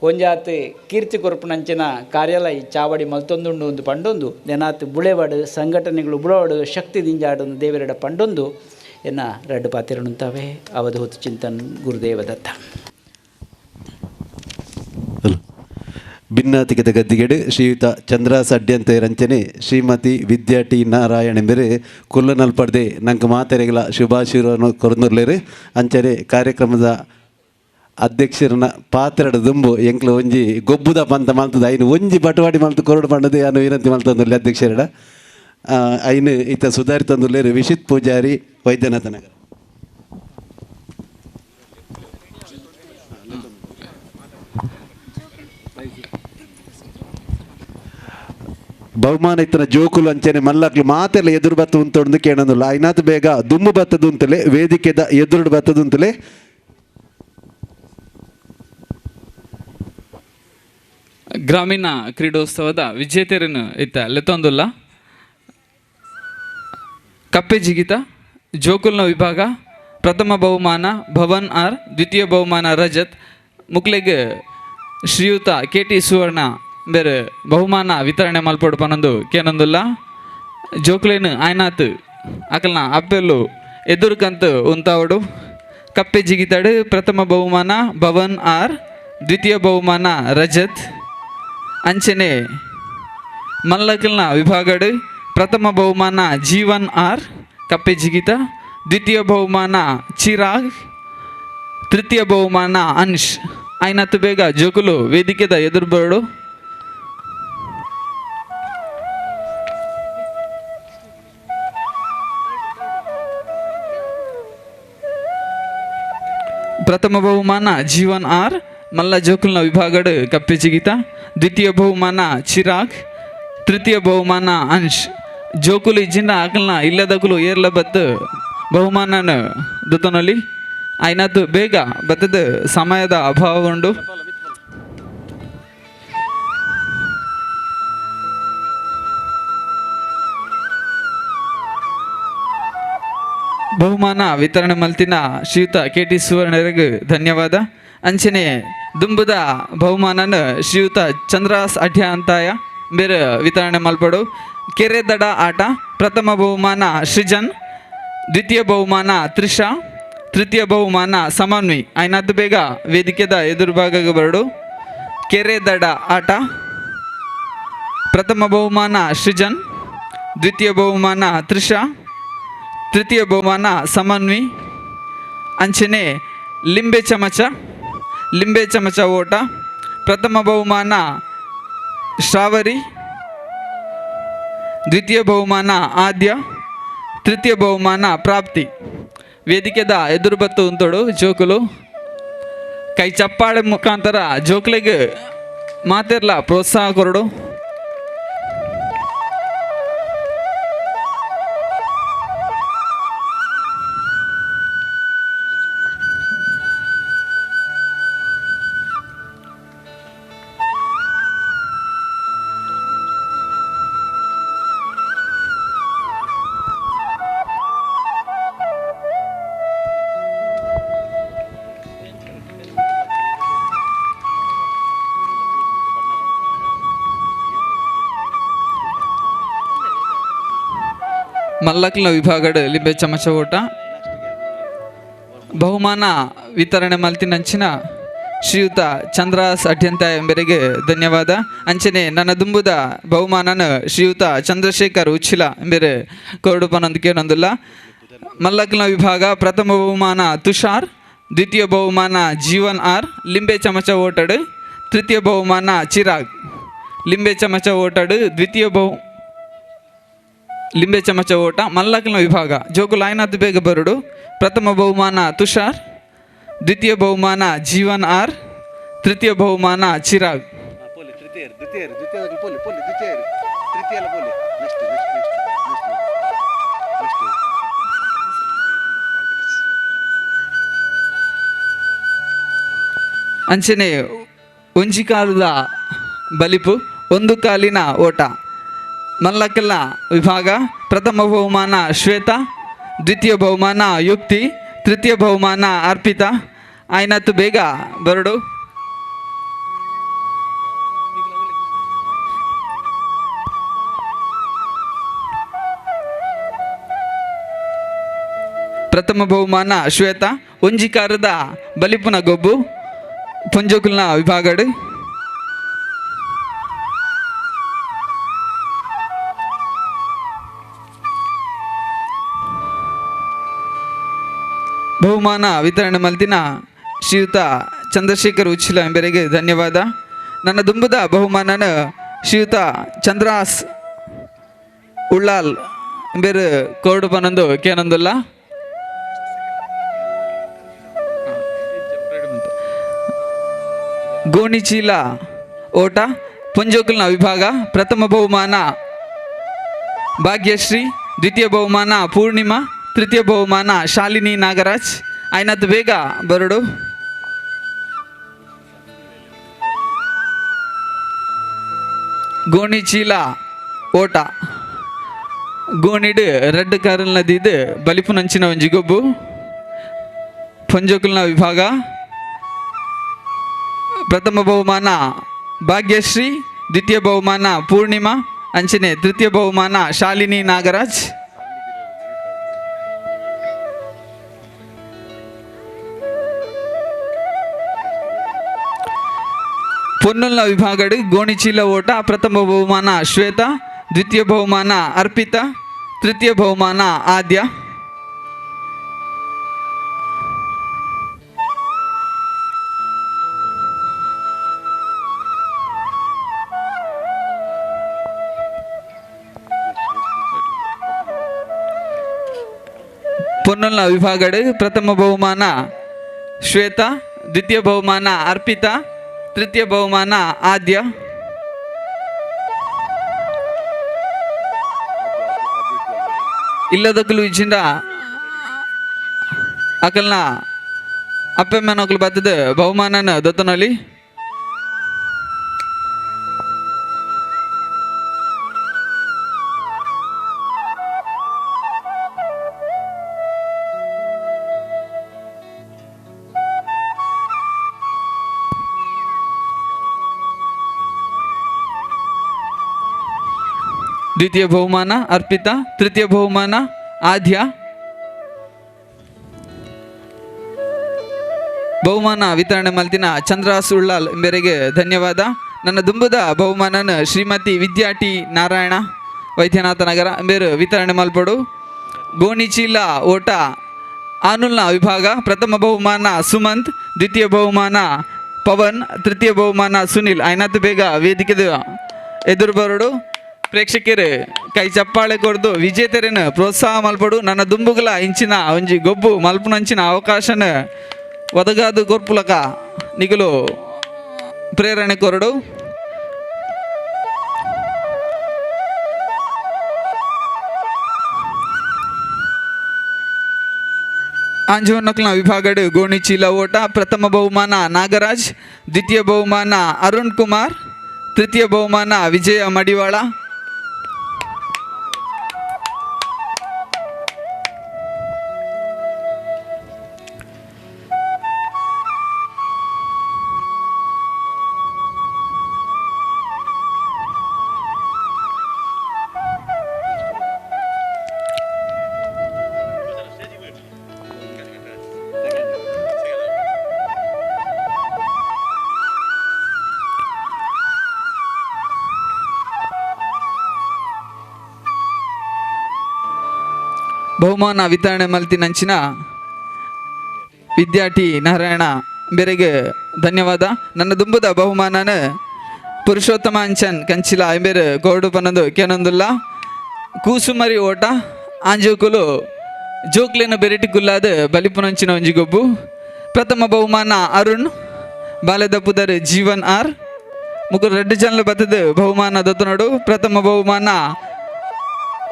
ಒಂಜಾತ್ ಕೀರ್ತಿ ಕೊರ್ಪುನಂಚಿನ ಕಾರ್ಯಾಲಯ ಚಾವಡಿ ಮಲ್ತೊಂದುಂಡು ಒಂದು ಪಂಡೊಂದು ನೆನಾತ್ ಬುಳೆವಾಡು ಸಂಘಟನೆಗಳು ಬುಳವಾಡು ಶಕ್ತಿ ದಿಂಜಾಡೊಂದು ದೇವರೆಡ ಪಂಡೊಂದು ಎನ್ನ ರಡ್ಡು ಪಾತಿರನುಂತಾವೆ ಅವಧೂತ ಚಿಂತನ್ ಗುರುದೇವ ದತ್ತ. ಭಿನ್ನಾತಿಕದ ಗದ್ದಿಗೆಡು ಶ್ರೀಯುತ ಚಂದ್ರ ಸಡ್ಯಂತೆ ರಂಚನೆ ಶ್ರೀಮತಿ ವಿದ್ಯಾ ಟಿ ನಾರಾಯಣ ಎಂಬೆರೆ ಕುಲ್ಲನಲ್ಪಡ್ದೆ ನಂಗೆ ಮಾತೆರೆಗಳ ಶುಭಾಶಯವನ್ನು ಕೊರನುರ್ಲೇರು. ಅಂಚನೆ ಕಾರ್ಯಕ್ರಮದ ಅಧ್ಯಕ್ಷರನ್ನ ಪಾತ್ರೆಡ ದುಂಬು ಎಂಕ್ಲ ಒಂಜಿ ಗೊಬ್ಬುದ ಪಂತ ಮಲ್ತದ ಐನು ಒಂಜಿ ಬಟವಾಡಿ ಮಲ್ತು ಕೊರಡು ಪಂಡದೆ ಅನ್ನು ವಿನಂತಿ ಮಲ್ತಂದುರ್ಲಿ ಅಧ್ಯಕ್ಷರಡ. ಐನು ಈತ ಸುಧಾರಿತಂದುರ್ಲೇರು ವಿಶಿತ್ ಪೂಜಾರಿ ವೈದ್ಯನಾಥ ನಗರ. ಬಹುಮಾನ ಇತ್ತನ ಜೋಕುಲು ಅಂಚನೆ ಮಲ್ಲಕ್ಲು ಮಾತೆಲ್ಲ ಎದುರು ಬತ್ತ ಉಂತೊಂದು ಕೇಳಂದುಲ್ಲ ಐನಾತ್ ಬೇಗ ದುಮ್ಮು ಬತ್ತದುಂತಲೆ ವೇದಿಕೆದ ಎದುರು ಬತ್ತದುಂತಲೆ. ಗ್ರಾಮೀಣ ಕ್ರೀಡೋತ್ಸವದ ವಿಜೇತರನ್ನು ಇತ್ತ ಲೆತ್ತೊಂದುಲ್ಲ ಕಪ್ಪೆ ಜಿಗಿತ ಜೋಕುಲ್ನ ವಿಭಾಗ ಪ್ರಥಮ ಬಹುಮಾನ ಭವನ್ ಆರ್, ದ್ವಿತೀಯ ಬಹುಮಾನ ರಜತ್, ಮುಕ್ಲೆಗ್ ಶ್ರೀಯುತ ಕೆ ಟಿ ಸುವರ್ಣ ಬೇರೆ ಬಹುಮಾನ ವಿತರಣೆ ಮಲ್ಪೊಡು ಪನೊಂದು ಕೇನೊಂದುಲ್ಲ. ಜೋಕ್ಲೇನು ಆಯ್ನಾತ್ ಅಕಲ್ನ ಅಪ್ಪೆಲ್ಲು ಎದುರುಕಂತ ಉಂತಾವಡು. ಕಪ್ಪೆ ಜಿಗಿತಾಡು ಪ್ರಥಮ ಬಹುಮಾನ ಭವನ್ ಆರ್, ದ್ವಿತೀಯ ಬಹುಮಾನ ರಜತ್. ಅಂಚನೆ ಮಲ್ಲಕಲ್ನ ವಿಭಾಗಡು ಪ್ರಥಮ ಬಹುಮಾನ ಜೀವನ್ ಆರ್ ಕಪ್ಪೆ ಜಿಗಿತ, ದ್ವಿತೀಯ ಬಹುಮಾನ ಚಿರಾಗ್, ತೃತೀಯ ಬಹುಮಾನ ಅಂಶ್. ಆಯ್ನತ್ತು ಬೇಗ ಜೋಕುಲು ವೇದಿಕೆದ ಎದುರು ಬರಡು. ಪ್ರಥಮ ಬಹುಮಾನ ಜೀವನ್ ಆರ್ ಮಲ್ಲ ಜೋಕುಲ್ನ ವಿಭಾಗಡು ಕಪ್ಪೆ ಜಿಗಿತ, ದ್ವಿತೀಯ ಬಹುಮಾನ ಚಿರಾಗ್, ತೃತೀಯ ಬಹುಮಾನ ಅಂಶ್. ಜೋಕುಲು ಇಜ್ಜಿಂಡ ಅಕಲ್ನ ಇಲ್ಲದಕುಲು ಏರ್ಲ ಬತ್ತು ಬಹುಮಾನನ ದುತನಲ್ಲಿ ಆಯ್ನತ್ತು ಬೇಗ ಬತ್ತದ ಸಮಯದ ಅಭಾವ ಉಂಡು. ಬಹುಮಾನ ವಿತರಣೆ ಮಲ್ತಿನ ಶ್ರೀಯುತ ಕೆ ಟಿ ಸುವರ್ಣರಿಗೆ ಧನ್ಯವಾದ. ಅಂಚನೆ ದುಂಬುದ ಬಹುಮಾನನ ಶ್ರೀಯುತ ಚಂದ್ರಾಸ್ ಅಠ್ಯಾಂತಾಯ ಬೇರೆ ವಿತರಣೆ ಮಲ್ಪಡು. ಕೆರೆ ದಡ ಆಟ ಪ್ರಥಮ ಬಹುಮಾನ ಸೃಜನ್, ದ್ವಿತೀಯ ಬಹುಮಾನ ತ್ರಿಷಾ, ತೃತೀಯ ಬಹುಮಾನ ಸಮನ್ವಿ. ಆಯ್ನದ್ದು ಬೇಗ ವೇದಿಕೆದ ಎದುರು ಭಾಗಕ್ಕೆ ಬರಡು. ಕೆರೆ ದಡ ಆಟ ಪ್ರಥಮ ಬಹುಮಾನ ಸೃಜನ್, ದ್ವಿತೀಯ ಬಹುಮಾನ ತ್ರಿಷಾ, ತೃತೀಯ ಬಹುಮಾನ ಸಮನ್ವಿ. ಅಂಚನೆ ಲಿಂಬೆ ಚಮಚ, ಲಿಂಬೆ ಚಮಚ ಓಟ ಪ್ರಥಮ ಬಹುಮಾನ ಶ್ರಾವರಿ, ದ್ವಿತೀಯ ಬಹುಮಾನ ಆದ್ಯ, ತೃತೀಯ ಬಹುಮಾನ ಪ್ರಾಪ್ತಿ. ವೇದಿಕೆದ ಎದುರು ಬತ್ತು ಉಂತೋಡು ಜೋಕುಲು ಕೈ ಚಪ್ಪಾಳೆ ಮುಖಾಂತರ ಜೋಕ್ಲೆಗ್ ಮಾತಿರ್ಲ ಪ್ರೋತ್ಸಾಹ ಕೊರಡು. ಮಲ್ಲಕ್ಲ ವಿಭಾಗಡ್ ಲಿಂಬೆ ಚಮಚ ಓಟ ಬಹುಮಾನ ವಿತರಣೆ ಮಲ್ತಿನಂಚಿನ ಶ್ರೀಯುತ ಚಂದ್ರಾಸ್ ಅಡ್ಯಂತ ಎಂಬರಿಗೆ ಧನ್ಯವಾದ. ಅಂಚನೆ ನನ್ನ ದುಂಬುದ ಬಹುಮಾನನ ಶ್ರೀಯುತ ಚಂದ್ರಶೇಖರ್ ಉಚ್ಚಿಲ ಎಂಬೆರೆ ಕೊರಡುಪನೊಂದಿಗೆ ನೊಂದುಲ್ಲ. ಮಲ್ಲಕ್ಲ ವಿಭಾಗ ಪ್ರಥಮ ಬಹುಮಾನ ತುಷಾರ್, ದ್ವಿತೀಯ ಬಹುಮಾನ ಜೀವನ್ ಆರ್ ಲಿಂಬೆ ಚಮಚ ಓಟಡು, ತೃತೀಯ ಬಹುಮಾನ ಚಿರಾಗ್ ಲಿಂಬೆ ಚಮಚ ಓಟಡು, ದ್ವಿತೀಯ ಬಹು ಲಿಂಬೆ ಚಮಚ ಓಟ. ಮಲ್ಲಕ್ಲ ವಿಭಾಗ ಜೋಕು ಲಾಯ್ನಾಥ್ ಬೇಗ ಬರುಡು. ಪ್ರಥಮ ಬಹುಮಾನ ತುಷಾರ್, ದ್ವಿತೀಯ ಬಹುಮಾನ ಜೀವನ್ ಆರ್, ತೃತೀಯ ಬಹುಮಾನ ಚಿರಾಗ್. ಅಂಚನೆ ಒಂಜಿ ಕಾಲದ ಬಲಿಪು ಒಂದು ಕಾಲಿನ ಓಟ ಮಲ್ಲಕಲ್ಲ ವಿಭಾಗ ಪ್ರಥಮ ಬಹುಮಾನ ಶ್ವೇತಾ, ದ್ವಿತೀಯ ಬಹುಮಾನ ಯುಕ್ತಿ, ತೃತೀಯ ಬಹುಮಾನ ಅರ್ಪಿತಾ. ಆಯ್ನತ್ತು ಬೇಗ ಬರಡು. ಪ್ರಥಮ ಬಹುಮಾನ ಶ್ವೇತಾ, ಒಂಜಿಕಾರದ ಬಲಿಪುನ ಗೊಬ್ಬು ಪೊಂಜೋಕುಲ್ನ ವಿಭಾಗಡು. ಬಹುಮಾನ ವಿತರಣೆ ಮಲ್ತಿನ ಶ್ರೀಯುತ ಚಂದ್ರಶೇಖರ್ ಉಚ್ಚಿಲ ಎಂಬರಿಗೆ ಧನ್ಯವಾದ. ನನ್ನ ದುಂಬುದ ಬಹುಮಾನನ ಶ್ರೀಯುತ ಚಂದ್ರಾಸ್ ಉಳ್ಳಾಲ್ ಎಂಬೇರು ಕೋಡು ಪನೊಂದು ಕೇನೊಂದುಲ್ಲ. ಗೋಣಿಚೀಲ ಓಟ ಪೊಂಜೋಕುಲ್ನ ವಿಭಾಗ ಪ್ರಥಮ ಬಹುಮಾನ ಭಾಗ್ಯಶ್ರೀ, ದ್ವಿತೀಯ ಬಹುಮಾನ ಪೂರ್ಣಿಮಾ, ತೃತೀಯ ಬಹುಮಾನ ಶಾಲಿನಿ ನಾಗರಾಜ್. ಆಯ್ನತ್ತು ಬೇಗ ಬರಡು. ಗೋಣಿಚೀಲ ಓಟ ಗೋಣಿಡು ರೆಡ್ ಕಾರಲ್ ನದಿದು ಬಲಿಪುನಂಚಿನ ಒಂಜಿ ಗೊಬ್ಬು ಪೊಂಜೋಕುಲ್ನ ವಿಭಾಗ ಪ್ರಥಮ ಬಹುಮಾನ ಭಾಗ್ಯಶ್ರೀ, ದ್ವಿತೀಯ ಬಹುಮಾನ ಪೂರ್ಣಿಮಾ, ಅಂಚನೆ ತೃತೀಯ ಬಹುಮಾನ ಶಾಲಿನಿ ನಾಗರಾಜ್. ಪೊನ್ನುಲ್ನ ವಿಭಾಗಡು ಗೋಣಿಚೀಲ ಓಟ ಪ್ರಥಮ ಬಹುಮಾನ ಶ್ವೇತಾ, ದ್ವಿತೀಯ ಬಹುಮಾನ ಅರ್ಪಿತಾ, ತೃತೀಯ ಬಹುಮಾನ ಆದ್ಯ. ಪೊನ್ನುಲ್ನ ವಿಭಾಗಡು ಪ್ರಥಮ ಬಹುಮಾನ ಶ್ವೇತಾ, ದ್ವಿತೀಯ ಬಹುಮಾನ ಅರ್ಪಿತಾ, ತೃತೀಯ ಬಹುಮಾನ ಆದ್ಯ. ಇಲ್ಲದಕ್ಕಲು ಇಜ್ಜಿಂದ ಅಕಲ್ನ ಅಪ್ಪೆಮ್ಮನೊಕ್ಲು ಬತ್ತದ ಬಹುಮಾನನ ದತ್ತನಲ್ಲಿ. ದ್ವಿತೀಯ ಬಹುಮಾನ ಅರ್ಪಿತಾ, ತೃತೀಯ ಬಹುಮಾನ ಆದ್ಯ. ಬಹುಮಾನ ವಿತರಣೆ ಮಲ್ತಿನ ಚಂದ್ರಾಸ್ ಉಳ್ಳಾಲ್ ಎಂಬರಿಗೆ ಧನ್ಯವಾದ. ನನ್ನ ದುಂಬುದ ಬಹುಮಾನನ ಶ್ರೀಮತಿ ವಿದ್ಯಾ ಟಿ ನಾರಾಯಣ ವೈದ್ಯನಾಥ ನಗರ ಎಂಬೇರು ವಿತರಣೆ ಮಲ್ಪಡು. ಗೋಣಿಚೀಲ ಓಟ ಆನುಲ್ನ ವಿಭಾಗ ಪ್ರಥಮ ಬಹುಮಾನ ಸುಮಂತ್, ದ್ವಿತೀಯ ಬಹುಮಾನ ಪವನ್, ತೃತೀಯ ಬಹುಮಾನ ಸುನಿಲ್. ಐನಾತ್ ಬೇಗ ವೇದಿಕೆದ ಎದುರು ಬರಡು. ಪ್ರೇಕ್ಷಕರು ಕೈ ಚಪ್ಪಾಳೆ ಕೊಡ್ದು ವಿಜೇತರೇನು ಪ್ರೋತ್ಸಾಹ ಮಲ್ಪಡು. ನನ್ನ ದುಂಬುಗಲ ಇಂಚಿನ ಒಂಜಿ ಗೊಬ್ಬು ಮಲ್ಪುನಂಚಿನ ಅವಕಾಶನ ಒದಗಾದು ಕೊರ್ಪುಲಕ ನಿಗಲು ಪ್ರೇರಣೆ ಕೊರಡು. ಆಂಜೋನಕ್ಲ ವಿಭಾಗಡು ಗೋಣಿಚೀಲ ಓಟ ಪ್ರಥಮ ಬಹುಮಾನ ನಾಗರಾಜ್, ದ್ವಿತೀಯ ಬಹುಮಾನ ಅರುಣ್ ಕುಮಾರ್, ತೃತೀಯ ಬಹುಮಾನ ವಿಜಯ ಮಡಿವಾಳ. ಬಹುಮಾನ ವಿತರಣೆ ಮಲ್ತಿನಂಚಿನ ವಿದ್ಯಾ ಟಿ ನಾರಾಯಣ ಬೇರೆಗೆ ಧನ್ಯವಾದ. ನನ್ನ ದುಂಬುದ ಬಹುಮಾನನ ಪುರುಷೋತ್ತಮ ಅಂಚನ್ ಕಂಚಿಲ ಎಂಬೇರು ಕೋಡು ಪನ್ನೊಂದು ಕೇನೊಂದುಲ್ಲ. ಕೂಸುಮರಿ ಓಟ ಆಂಜೋಕುಲು ಜೋಕ್ಲೆನ ಬೆರೆಟಿ ಕುಲ್ಲಾದ ಬಲಿಪುನಂಚಿನ ಒಂಜಿ ಗೊಬ್ಬು. ಪ್ರಥಮ ಬಹುಮಾನ ಅರುಣ್, ಬಾಲೆದ ಪುದರ್ ಜೀವನ್ ಆರ್, ಮುಕುರು ರೆಡ್ಡು ಜನಲು ಬತ್ತದ ಬಹುಮಾನ ದತ್ತನೋಡು. ಪ್ರಥಮ ಬಹುಮಾನ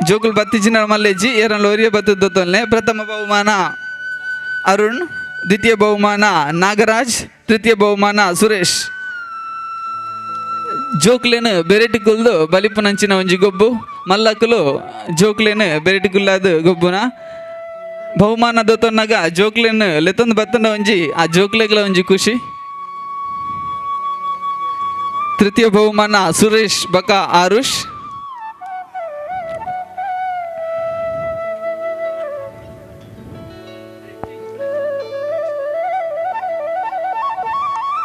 ಜೋಕುಲ್ ಬತ್ತಿಜಿನ ಮಲ್ಲೇಜಿ ಏರನ್ ಲೋರಿಯ ಬತ್ತದ ದತ್ತೊಲ್ನೆ. ಪ್ರಥಮ ಬಹುಮಾನ ಅರುಣ್, ದ್ವಿತೀಯ ಬಹುಮಾನ ನಾಗರಾಜ್, ತೃತೀಯ ಬಹುಮಾನ ಸುರೇಶ್. ಜೋಕ್ಲೇನು ಬೆರೆಟಿಕುಲ್ದು ಬಲಿಪುನಂಚಿನ ಒಂಜಿ ಗೊಬ್ಬು. ಮಲ್ಲಕುಲು ಜೋಕ್ಲೇನು ಬೆರೆಟಿಕುಲ್ಲಾದ ಗೊಬ್ಬುನ ಬಹುಮಾನ ದೊತ್ತೊನ್ನಗ ಜೋಕ್ಲೇನು ಲೆತ್ತೊಂದು ಬತ್ತಂಡ ಒಂಜಿ ಆ ಜೋಕ್ಲೆಗಳ ಒಂಜಿ ಖುಷಿ. ತೃತೀಯ ಬಹುಮಾನ ಸುರೇಶ್ ಬಕ ಆರುಷ್.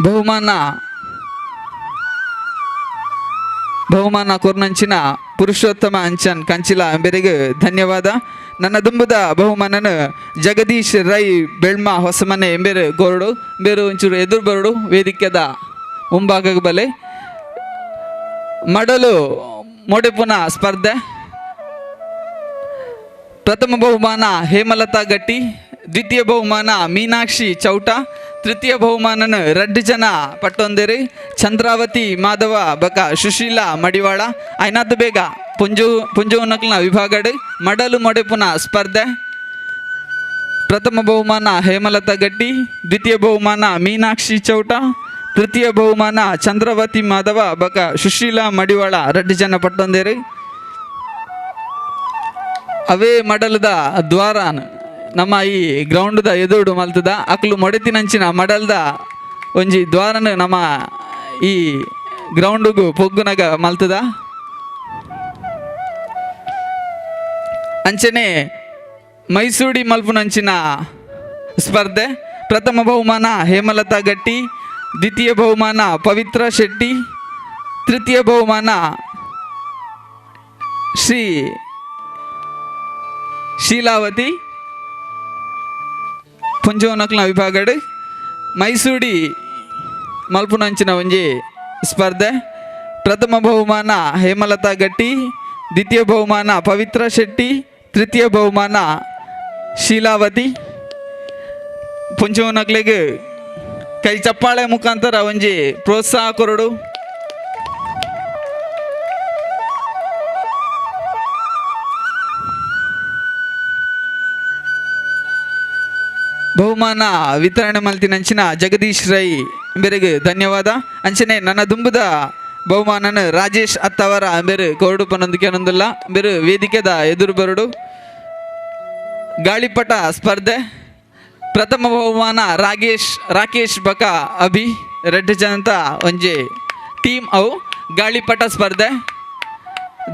ಬಹುಮಾನ ಬಹುಮಾನ ಕೊರ್ನಂಚಿನ ಪುರುಷೋತ್ತಮ ಅಂಚನ್ ಕಂಚಿಲ ಎಂಬರಿಗೆ ಧನ್ಯವಾದ. ನನ್ನ ದುಂಬುದ ಬಹುಮಾನನ ಜಗದೀಶ್ ರೈ ಬೆಳ್ಮ ಹೊಸಮನೆ ಎಂಬೇರು ಗೋರಡು ಬೇರು ಒಂಚೂರು ಎದುರು ಬರಡು ವೇದಿಕೆದ ಮುಂಭಾಗಕ್ಕೆ ಬಲೆ. ಮಡಲು ಮೊಡೆಪುನ ಸ್ಪರ್ಧೆ. ಪ್ರಥಮ ಬಹುಮಾನ ಹೇಮಲತಾ ಗಟ್ಟಿ, ದ್ವಿತೀಯ ಬಹುಮಾನ ಮೀನಾಕ್ಷಿ ಚೌಟ, ತೃತೀಯ ಬಹುಮಾನನ ರಡ್ಡು ಜನ ಪಟ್ಟೊಂದಿರಿ ಚಂದ್ರಾವತಿ ಮಾಧವ ಬಕ ಸುಶೀಲಾ ಮಡಿವಾಳ. ಐನಾತ್ ಬೇಗ ಪುಂಜು ಪುಂಜುನಕ್ಲಿನ ವಿಭಾಗಡ್ ಮಡಲು ಮೊಡೆಪುನ ಸ್ಪರ್ಧೆ. ಪ್ರಥಮ ಬಹುಮಾನ ಹೇಮಲತಾ ಗಟ್ಟಿ, ದ್ವಿತೀಯ ಬಹುಮಾನ ಮೀನಾಕ್ಷಿ ಚೌಟ, ತೃತೀಯ ಬಹುಮಾನ ಚಂದ್ರಾವತಿ ಮಾಧವ ಬಕ ಸುಶೀಲಾ ಮಡಿವಾಳ ರಡ್ಡು ಜನ ಪಟ್ಟೊಂದಿರಿ. ಅವೇ ಮಡಲದ ದ್ವಾರಾನ್ ನಮ್ಮ ಈ ಗ್ರೌಂಡ್ದ ಎದುರುಡು ಮಲ್ತದ ಅಕ್ಲು ಮೊಡೆತಿನಂಚಿನ ಮಡಲ್ದ ಒಂಜಿ ದ್ವಾರನು ನಮ್ಮ ಈ ಗ್ರೌಂಡುಗು ಪೊಗ್ಗುನಗ ಮಲ್ತದ. ಅಂಚನೆ ಮೈಸೂಡಿ ಮಲ್ಪುನಂಚಿನ ಸ್ಪರ್ಧೆ. ಪ್ರಥಮ ಬಹುಮಾನ ಹೇಮಲತಾ ಗಟ್ಟಿ, ದ್ವಿತೀಯ ಬಹುಮಾನ ಪವಿತ್ರ ಶೆಟ್ಟಿ, ತೃತೀಯ ಬಹುಮಾನ ಶ್ರೀ ಶೀಲಾವತಿ. ಪುಂಜೋನಕ್ಲ ವಿಭಾಗಡ್ ಮೈಸೂಡಿ ಮಲ್ಪುನಂಚಿನ ಒಂಜಿ ಸ್ಪರ್ಧೆ. ಪ್ರಥಮ ಬಹುಮಾನ ಹೇಮಲತಾ ಗಟ್ಟಿ, ದ್ವಿತೀಯ ಬಹುಮಾನ ಪವಿತ್ರ ಶೆಟ್ಟಿ, ತೃತೀಯ ಬಹುಮಾನ ಶೀಲಾವತಿ. ಪುಂಜೋನಕ್ಲೆಗ್ ಕೈ ಚಪ್ಪಾಳೆ ಮುಖಾಂತರ ಒಂಜಿ ಪ್ರೋತ್ಸಾಹ ಕೊರಡು. ಬಹುಮಾನ ವಿತರಣೆ ಮಲ್ತಿನಂಚಿನ ಜಗದೀಶ್ ರೈ ಬೇರೆಗೆ ಧನ್ಯವಾದ. ಅಂಚನೆ ನನ್ನ ದುಂಬುದ ಬಹುಮಾನನ ರಾಜೇಶ್ ಅತ್ತವರ ಬೇರೆ ಕೊರಡು ಪನ್ನೊಂದಿಗೆ ನೊಂದಿಲ್ಲ ಬೇರೆ ವೇದಿಕೆದ ಎದುರು ಬರಡು. ಗಾಳಿಪಟ ಸ್ಪರ್ಧೆ. ಪ್ರಥಮ ಬಹುಮಾನ ರಾಕೇಶ್ ಬಕ ಅಭಿ ರೆಡ್ಡಿ ಜನತ ಒಂಜಿ ಟೀಮ್ ಅವು ಗಾಳಿಪಟ ಸ್ಪರ್ಧೆ.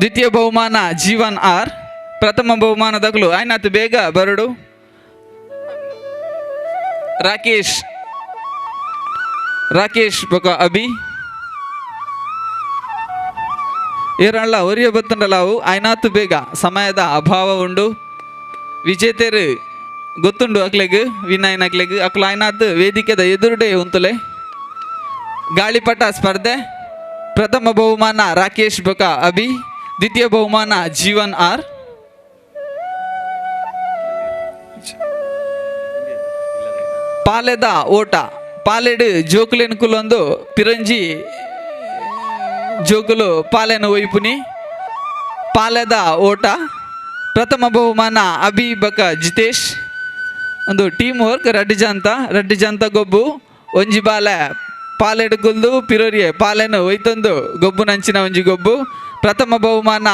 ದ್ವಿತೀಯ ಬಹುಮಾನ ಜೀವನ್ ಆರ್. ಪ್ರಥಮ ಬಹುಮಾನದಗಳು ಆಯ್ನಾತ್ ಬೇಗ ಬರಡು. ರಾಕೇಶ್ ರಾಕೇಶ್ ಬೊಕ ಅಭಿ ಏರಲ್ಲ ಒರಿಯ ಬತ್ತಂಡಲ ಅವು ಆಯ್ನಾತು ಬೇಗ ಸಮಯದ ಅಭಾವ ಉಂಡು. ವಿಜೇತರು ಗೊತ್ತುಂಡು ಅಕ್ಲೆಗ್ ವಿನಾಯನ ಅಕ್ಲೆಗ್ ಅಕ್ಲು ಆಯ್ನಾತ್ ವೇದಿಕೆದ ಎದುರುಡೆ ಉಂತುಲೆ. ಗಾಳಿಪಟ ಸ್ಪರ್ಧೆ. ಪ್ರಥಮ ಬಹುಮಾನ ರಾಕೇಶ್ ಬೊಕ ಅಭಿ, ದ್ವಿತೀಯ ಬಹುಮಾನ ಜೀವನ್ ಆರ್. ಪಾಲೆದ ಓಟ. ಪಾಲೆಡು ಜೋಕುಲೆನ್ ಕುಲೊಂದು ಪಿರಂಜಿ ಜೋಕುಲು ಪಾಲೆನ ಒಯ್ಪುನಿ. ಪಾಲೆದ ಓಟ. ಪ್ರಥಮ ಬಹುಮಾನ ಅಭಿ ಬಕ ಜಿತೇಶ್. ಒಂದು ಟೀಮ್ ವರ್ಕ್ ರಡ್ಡು ಜಂತ ಗೊಬ್ಬು. ಒಂಜಿ ಬಾಲೆ ಪಾಲೆಡು ಕುಲ್ದು ಪಿರೋರಿಯೆ ಪಾಲೆನು ಒಯ್ತೊಂದು ಗೊಬ್ಬು ನಂಚಿನ ಒಂಜಿ ಗೊಬ್ಬು. ಪ್ರಥಮ ಬಹುಮಾನ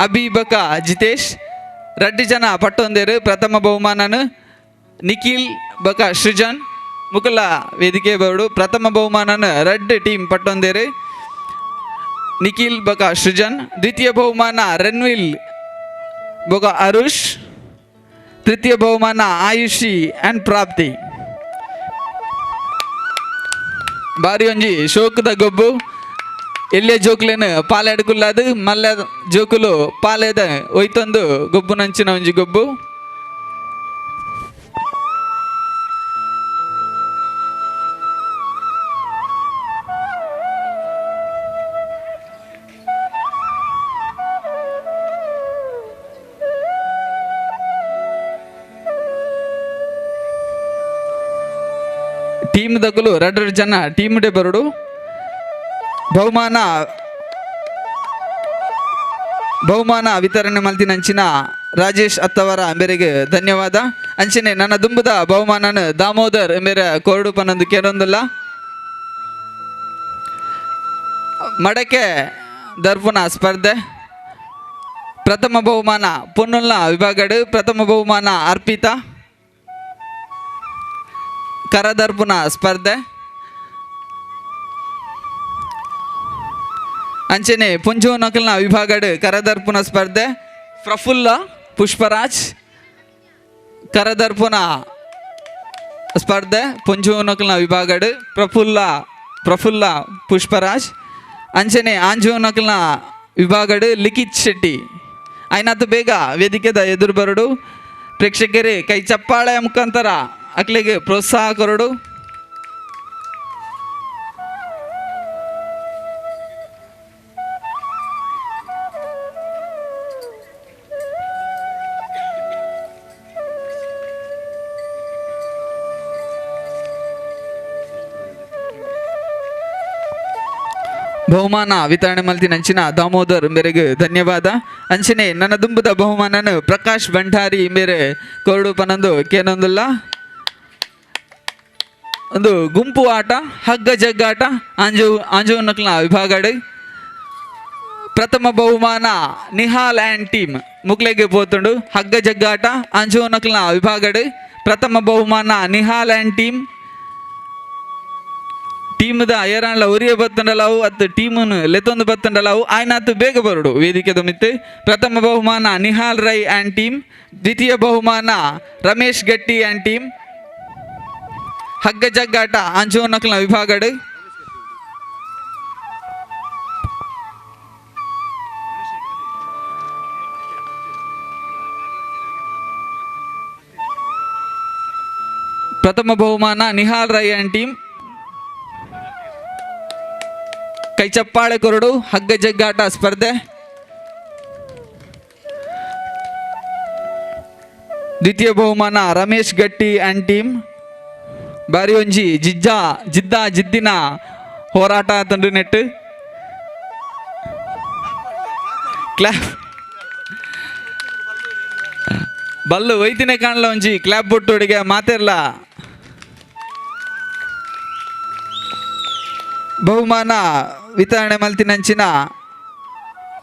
ಅಭಿ ಬಕ ಜಿತೇಶ್. ರಡ್ಡು ಜನ ಪಟ್ಟೊಂದೇರು ಪ್ರಥಮ ಬಹುಮಾನನು ನಿಖಿಲ್ ಬಕ ಸೃಜನ್ ಮುಕುಲ ವೇದಿಕೆ ಬರಡು. ಪ್ರಥಮ ಬಹುಮಾನನ ರಡ್ಡು ಟೀಮ್ ಪಟ್ಟೊಂದೇರು ನಿಖಿಲ್ ಬಕ ಸೃಜನ್. ದ್ವಿತೀಯ ಬಹುಮಾನ ರನ್ವಿಲ್ ಬೊಕ ಅರುಷ್. ತೃತೀಯ ಬಹುಮಾನ ಆಯುಷಿ ಆ್ಯಂಡ್ ಪ್ರಾಪ್ತಿ. ಬಾರಿ ಒಂಜಿ ಶೋಕದ ಗೊಬ್ಬು. ಎಲ್ಲಿಯ ಜೋಕುಲೇನು ಪಾಲೆಡ್ಕುಲ್ಲಾದು ಮಲ್ಲ ಜೋಕುಲು ಪಾಲೆದ ಒಯ್ತೊಂದು ಗೊಬ್ಬುನಂಚಿನ ಒಂಜಿ ಗೊಬ್ಬು. ಟೀಮ್ ದಕುಲು ರಡ್ಡು ಜನ ಟೀಮ್ ಡೇ ಬರಡು. ಬಹುಮಾನ ಬಹುಮಾನ ವಿತರಣೆ ಮಲ್ತಿನಂಚಿನ ರಾಜೇಶ್ ಅತ್ತವರ ಅಂಬೆರಿಗೆ ಧನ್ಯವಾದ. ಅಂಚನೆ ನನ್ನ ದುಂಬುದ ಬಹುಮಾನನ ದಾಮೋದರ್ ಮೇರೆ ಕೊರಡು ಪನ್ನೊಂದು ಕೇರೊಂದುಲ್ಲ. ಮಡಕೆ ದರ್ಪುನ ಸ್ಪರ್ಧೆ ಪ್ರಥಮ ಬಹುಮಾನ ಪೊನ್ನುಲ್ನ ವಿಭಾಗಡು ಪ್ರಥಮ ಬಹುಮಾನ ಅರ್ಪಿತಾ. ಕರದರ್ಪುನ ಸ್ಪರ್ಧೆ ಅಂಚನೆ ಪುಂಜೋನಕಲ್ನ ವಿಭಾಗಡು ಕರದರ್ಪುನ ಸ್ಪರ್ಧೆ ಪ್ರಫುಲ್ಲ ಪುಷ್ಪರಾಜ್. ಕರದರ್ಪುನ ಸ್ಪರ್ಧೆ ಪುಂಜೋನಕಲ್ನ ವಿಭಾಗಡು ಪ್ರಫುಲ್ಲ ಪ್ರಫುಲ್ಲ ಪುಷ್ಪರಾಜ್. ಅಂಚನೆ ಆಂಜೋನಕಲ್ನ ವಿಭಾಗಡು ಲಿಖಿತ್ ಶೆಟ್ಟಿ. ಆಯ್ನಾತ್ ಬೇಗ ವೇದಿಕೆದ ಎದುರು ಬರಡು. ಪ್ರೇಕ್ಷಕರೇ ಕೈ ಚಪ್ಪಾಳೆ ಮುಖಾಂತರ ಅಕ್ಲೆಗೆ ಪ್ರೋತ್ಸಾಹ ಕೊರಡು. ಬಹುಮಾನ ವಿತರಣೆ ಮಲ್ತಿನ ಅಂಚಿನ ದಾಮೋದರ್ ಮೇರೆಗೆ ಧನ್ಯವಾದ. ಅಂಚನೆ ನನ್ನ ದುಂಬುದ ಬಹುಮಾನನು ಪ್ರಕಾಶ್ ಭಂಡಾರಿ ಮೇರೆ ಕೊರಡು ಪನಂದು ಕೇನೊಂದುಲ್ಲ. ಒಂದು ಗುಂಪು ಆಟ ಹಗ್ಗ ಜಗ್ಗಾಟ ಆಂಜು ಆಂಜುನಕ್ಲ ವಿಭಾಗಡು ಪ್ರಥಮ ಬಹುಮಾನ ನಿಹಾಲ್ ಆ್ಯಂಡ್ ಟೀಮ್ ಮುಕ್ಲೆಗೆ ಪೋತುಂಡು. ಹಗ್ಗ ಜಗ್ಗಾಟ ಆಂಜುನಕ್ಲ ವಿಭಾಗಡು ಪ್ರಥಮ ಬಹುಮಾನ ನಿಹಾಲ್ ಆ್ಯಂಡ್ ಟೀಮ್. ಟೀಮ್ದ ಏರಾಂಡ್ಲ ಒರಿಯ ಬತ್ತುಂಡಲಾವು ಅತ್ತು ಟೀಮನ್ನು ಲೆತ್ತೊಂದು ಬತ್ತುಂಡಲಾವು ಆಯ್ನಾತು ಬೇಗ ಬರುಡು ವೇದಿಕೆ ಮಿತ್ತು. ಪ್ರಥಮ ಬಹುಮಾನ ನಿಹಾಲ್ ರೈ ಆ್ಯಂಡ್ ಟೀಮ್, ದ್ವಿತೀಯ ಬಹುಮಾನ ರಮೇಶ್ ಗಟ್ಟಿ ಆ್ಯಂಡ್ ಟೀಮ್. ಹಗ್ಗ ಜಗ್ಗಾಟ ಆಂಜೋನಕ್ಲ ವಿಭಾಗಡು ಪ್ರಥಮ ಬಹುಮಾನ ನಿಹಾಲ್ ರೈ ಆ್ಯಂಡ್ ಟೀಮ್. ಕೈ ಚಪ್ಪಾಳೆ ಕೊರಡು. ಹಗ್ಗ ಜಗ್ಗಾಟ ಸ್ಪರ್ಧೆ ದ್ವಿತೀಯ ಬಹುಮಾನ ರಮೇಶ್ ಗಟ್ಟಿ ಆ್ಯಂಡ್ ಟೀಮ್. ಬಾರಿ ಒಂಜಿ ಜಿಜ್ಜಾ ಜಿದ್ದ ಜಿದ್ದಿನ ಹೋರಾಟ ತಂಡು ನೆಟ್ಟು ಕ್ಲಾಪ್ ಬಲ್ಲು ಒಯ್ತಿನ ಕಾಣಲ ಒಂಜಿ ಕ್ಲಾಪ್ ಬೊಟ್ಟುಡಿಗೆ ಮಾತೆರ್ಲ. ಬಹುಮಾನ ವಿತರಣೆ ಮಲ್ತಿನಂಚಿನ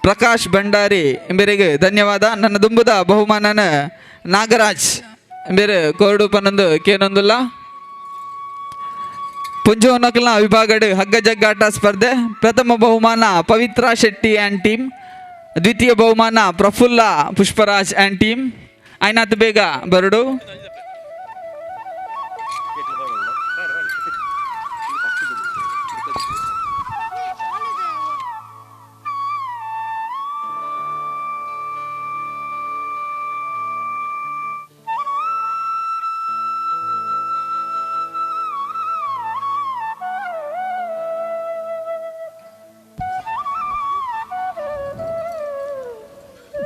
ಪ್ರಕಾಶ್ ಭಂಡಾರಿ ಎಂಬರಿಗೆ ಧನ್ಯವಾದ. ನನ್ನ ದುಂಬುದ ಬಹುಮಾನನ ನಾಗರಾಜ್ ಎಂಬೇರು ಕೋರ್ಡು ಪನ್ನೊಂದು ಕೇನೊಂದುಲ್ಲ. ಪುಂಜೋನಕಲ್ನ ವಿಭಾಗಡು ಹಗ್ಗ ಜಗ್ಗಾಟ ಸ್ಪರ್ಧೆ ಪ್ರಥಮ ಬಹುಮಾನ ಪವಿತ್ರ ಶೆಟ್ಟಿ ಆ್ಯಂಡ್ ಟೀಮ್, ದ್ವಿತೀಯ ಬಹುಮಾನ ಪ್ರಫುಲ್ಲ ಪುಷ್ಪರಾಜ್ ಆ್ಯಂಡ್ ಟೀಮ್. ಆಯ್ನಾತ್ ಬೇಗ ಬರಡು.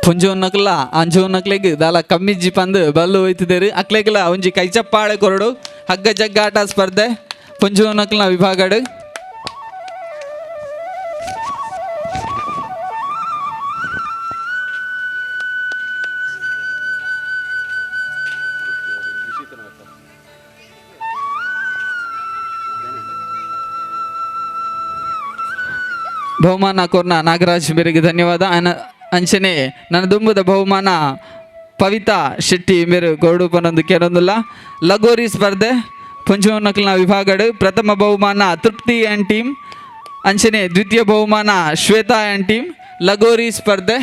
ಪುಂಜೋನಕ್ಲ ಅಂಜೋನಕ್ಲೆಗ್ ದಾಲ ಕಮ್ಮಿಜ್ಜಿ ಪಂದ್ ಬಲ್ಲು ಹೋಯ್ತಿದ್ದೇರು. ಅಕ್ಲೆಗ್ಲ ಒಂಜಿ ಕೈ ಚಪ್ಪಾಳೆ ಕೊರಡು. ಹಗ್ಗ ಜಗ್ಗಾಟ ಸ್ಪರ್ಧೆ ಪುಂಜೋನಕ್ಲ ವಿಭಾಗಡು. ಬಹುಮಾನ ಕೋರ್ನ ನಾಗರಾಜ್ ಮೇರೆಗೆ ಧನ್ಯವಾದ. ಅಂಚನೆ ನನ್ನ ದುಂಬುದ ಬಹುಮಾನ ಪವಿತಾ ಶೆಟ್ಟಿ ಮೇರು ಗೌಡು ಪನ್ನೊಂದು ಕೇರೊಂದುಲ್ಲ. ಲಗೋರಿ ಸ್ಪರ್ಧೆ ಪುಂಜೋನಕ್ಲಿನ ವಿಭಾಗಡು ಪ್ರಥಮ ಬಹುಮಾನ ತೃಪ್ತಿ ಆ್ಯಂಡ್ ಟೀಮ್, ಅಂಚನೆ ದ್ವಿತೀಯ ಬಹುಮಾನ ಶ್ವೇತಾ ಆ್ಯಂಡ್ ಟೀಮ್. ಲಗೋರಿ ಸ್ಪರ್ಧೆ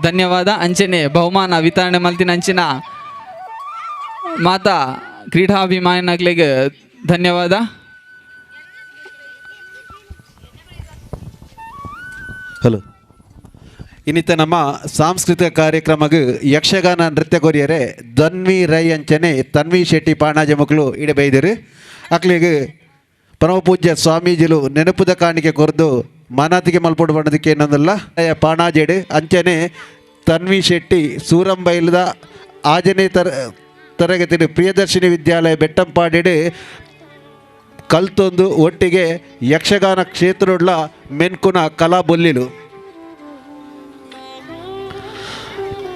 ಧನ್ಯವಾದ. ಅಂಚನೆ ಬಹುಮಾನ ವಿತರಣೆ ಮಲ್ತಿನ ಅಂಚಿನ ಮಾತಾ ಕ್ರೀಡಾಭಿಮಾನಿಗಳಿಗೆ ಧನ್ಯವಾದ. ಹಲೋ, ಇನ್ನಿತ ನಮ್ಮ ಸಾಂಸ್ಕೃತಿಕ ಕಾರ್ಯಕ್ರಮಕ್ಕೆ ಯಕ್ಷಗಾನ ನೃತ್ಯ ಕೊರಿಯರೆ ಧನ್ವಿ ರೈ ಅಂಚನೆ ತನ್ವಿ ಶೆಟ್ಟಿ ಪಾಣಾಜೆ ಮಕ್ಕಳು ಇಡಬೈದಿರು. ಅಕ್ಲಿಗೆ ಪರಮಪೂಜ್ಯ ಸ್ವಾಮೀಜಿಲು ನೆನಪುದ ಕಾಣಿಕೆ ಕೊರ್ದು ಮಾನಾತಿಗೆ ಮಲ್ಪೊಡು ಬಣ್ಣದಕ್ಕೆ ಏನಂದಲ್ಲ ಪಾಣಾಜೆಡು ಅಂಚನೆ ತನ್ವಿ ಶೆಟ್ಟಿ ಸೂರಂಬೈಲದ ಆಜನೇ ತರಗತಿ ಪ್ರಿಯದರ್ಶಿನಿ ವಿದ್ಯಾಲಯ ಬೆಟ್ಟಂಪಾಡಿಡು ಕಲ್ತೊಂದು ಒಟ್ಟಿಗೆ ಯಕ್ಷಗಾನ ಕ್ಷೇತ್ರಡ್ಲ ಮೆನ್ಕುನ ಕಲಾ ಬೊಲ್ಲಿಲು.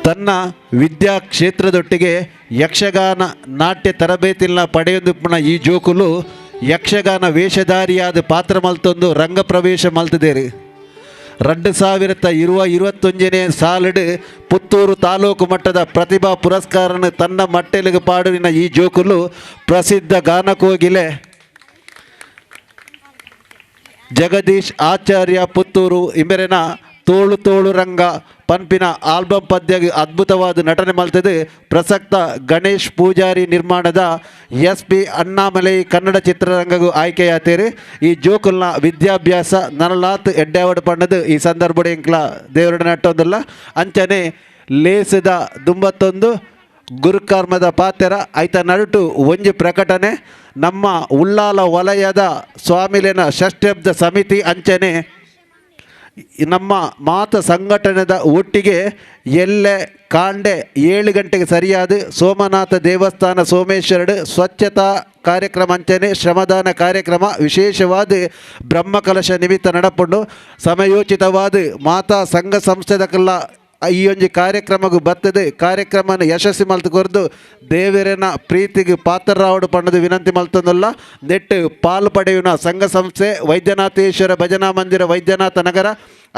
ತನ್ನ ವಿದ್ಯಾ ಕ್ಷೇತ್ರದೊಟ್ಟಿಗೆ ಯಕ್ಷಗಾನ ನಾಟ್ಯ ತರಬೇತಿನ ಪಡೆಯೊಂದು ಈ ಜೋಕುಲು ಯಕ್ಷಗಾನ ವೇಷಧಾರಿಯಾದ ಪಾತ್ರ ಮಲ್ತೊಂದು ರಂಗಪ್ರವೇಶ ಮಲ್ತದೇರು. 2021 ಸಾಲಿಡು ಪುತ್ತೂರು ತಾಲೂಕು ಮಟ್ಟದ ಪ್ರತಿಭಾ ಪುರಸ್ಕಾರನ ತನ್ನ ಮಟ್ಟೆಲಿಗೆ ಪಾಡುವಿನ ಈ ಜೋಕುಲು ಪ್ರಸಿದ್ಧ ಗಾನಕೋಗಿಲೆ ಜಗದೀಶ್ ಆಚಾರ್ಯ ಪುತ್ತೂರು ಇಂಬೆರೆನ ತೋಳು ತೋಳು ರಂಗ ಪನ್ಪಿನ ಆಲ್ಬಮ್ ಪದ್ಯ ಅದ್ಭುತವಾದ ನಟನೆ ಮಲ್ತದೆ. ಪ್ರಸಕ್ತ ಗಣೇಶ್ ಪೂಜಾರಿ ನಿರ್ಮಾಣದ ಎಸ್ ಪಿ ಅಣ್ಣಾಮಲೈ ಕನ್ನಡ ಚಿತ್ರರಂಗಗೂ ಆಯ್ಕೆಯಾತೇರಿ. ಈ ಜೋಕುಲ್ನ ವಿದ್ಯಾಭ್ಯಾಸ ನನಲಾತ್ ಎಡ್ಡಾವಡ್ ಪಣ್ಣದು ಈ ಸಂದರ್ಭ ಎಂಕ್ಲ ದೇವರಡ ನಟ್ಟೊಂದಲ್ಲ. ಅಂಚನೆ ಲೇಸದ ದುಂಬತ್ತೊಂದು ಗುರುಕರ್ಮದ ಪಾತೆರ ಐತ ನಡುಟು ಒಂಜಿ ಪ್ರಕಟಣೆ. ನಮ್ಮ ಉಳ್ಳಾಲ ವಲಯದ ಸ್ವಾಮಿಲಿನ ಷಷ್ಠಬ್ದ ಸಮಿತಿ ಅಂಚನೆ ನಮ್ಮ ಮಾತ ಸಂಘಟನೆದ ಒಟ್ಟಿಗೆ ಎಲ್ಲೆ ಕಾಂಡೆ 7 ಗಂಟೆಗೆ ಸರಿಯಾದ ಸೋಮನಾಥ ದೇವಸ್ಥಾನ ಸೋಮೇಶ್ವರಡು ಸ್ವಚ್ಛತಾ ಕಾರ್ಯಕ್ರಮ ಅಂಚನೆ ಶ್ರಮದಾನ ಕಾರ್ಯಕ್ರಮ ವಿಶೇಷವಾದ ಬ್ರಹ್ಮಕಲಶ ನಿಮಿತ್ತ ನಡಪುಂಡು. ಸಮಯೋಚಿತವಾದ ಮಾತಾ ಸಂಘ ಸಂಸ್ಥೆದಕ್ಕೆಲ್ಲ ಈ ಒಂಜಿ ಕಾರ್ಯಕ್ರಮಕ್ಕೆ ಬರ್ತದೆ. ಕಾರ್ಯಕ್ರಮನ ಯಶಸ್ವಿ ಮಲ್ತು ಕೊರ್ದು ದೇವರನ ಪ್ರೀತಿಗೆ ಪಾತ್ರರಾವಡು ಪಣ್ಣದು ವಿನಂತಿ ಮಲ್ತಂದಲ್ಲ. ನೆಟ್ಟು ಪಾಲು ಪಡೆಯುವ ಸಂಘ ಸಂಸ್ಥೆ ವೈದ್ಯನಾಥೇಶ್ವರ ಭಜನಾ ಮಂದಿರ ವೈದ್ಯನಾಥ ನಗರ,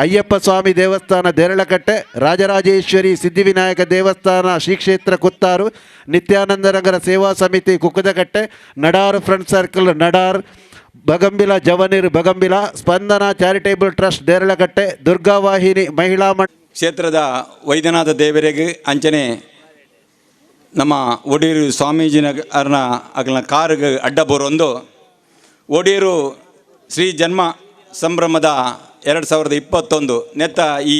ಅಯ್ಯಪ್ಪ ಸ್ವಾಮಿ ದೇವಸ್ಥಾನ ದೇರಳಕಟ್ಟೆ, ರಾಜರಾಜೇಶ್ವರಿ ಸಿದ್ಧಿವಿನಾಯಕ ದೇವಸ್ಥಾನ ಶ್ರೀ ಕ್ಷೇತ್ರ Kuttaru, Nithyanandanagar Seva Samiti Kukkudakatte, Nadar friend circle Nadar, Bagambila Javanir Bagambila, Spandana charitable trust Deralakatte, Durgavahini Mahila Mandala ಕ್ಷೇತ್ರದ ವೈದ್ಯನಾಥ ದೇವರಿಗೆ ಅಂಚನೆ ನಮ್ಮ ಒಡೀರು ಸ್ವಾಮೀಜಿನ ಅರ್ನ ಅಗಲ ಕಾರಿಗೆ ಅಡ್ಡ ಬರೊಂದು ಒಡೀರು ಶ್ರೀ ಜನ್ಮ ಸಂಭ್ರಮದ 2021 ನೆತ್ತ ಈ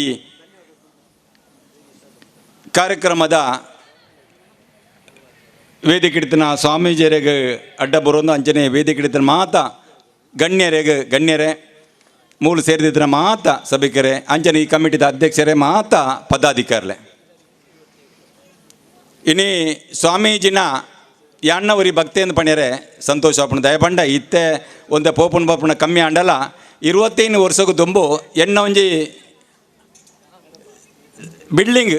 ಕಾರ್ಯಕ್ರಮದ ವೇದಿಕೆಡಿತನ ಸ್ವಾಮೀಜಿಯರಿಗೆ ಅಡ್ಡ ಬರೋದು ಅಂಚನೆ ವೇದಿಕೆಡಿತನ ಮಾತ ಗಣ್ಯರಿಗೆ ಗಣ್ಯರೇ ಮೂಲ ಸೇರಿದಿದ್ರ ಮಾತ ಸಭಿಕರೇ ಅಂಚನೆ ಈ ಕಮಿಟಿದ ಅಧ್ಯಕ್ಷರೇ ಮಾತ ಪದಾಧಿಕಾರಿಲೆ. ಇನಿ ಸ್ವಾಮೀಜಿನ ಯಾಣ್ಣವರಿ ಭಕ್ತಿಯನ್ನು ಪಣ್ಯರೆ ಸಂತೋಷ ಆಪುಣ ದಯಪಂಡ ಇತ್ತೆ ಒಂದೇ ಪೋಪುನ ಪಾಪುನ ಕಮ್ಮಿ ಆಂಡಲ 25 ವರ್ಷಕ್ಕೂ ದುಂಬು ಎಣ್ಣ ಒಂಜಿ ಬಿಲ್ಡಿಂಗ್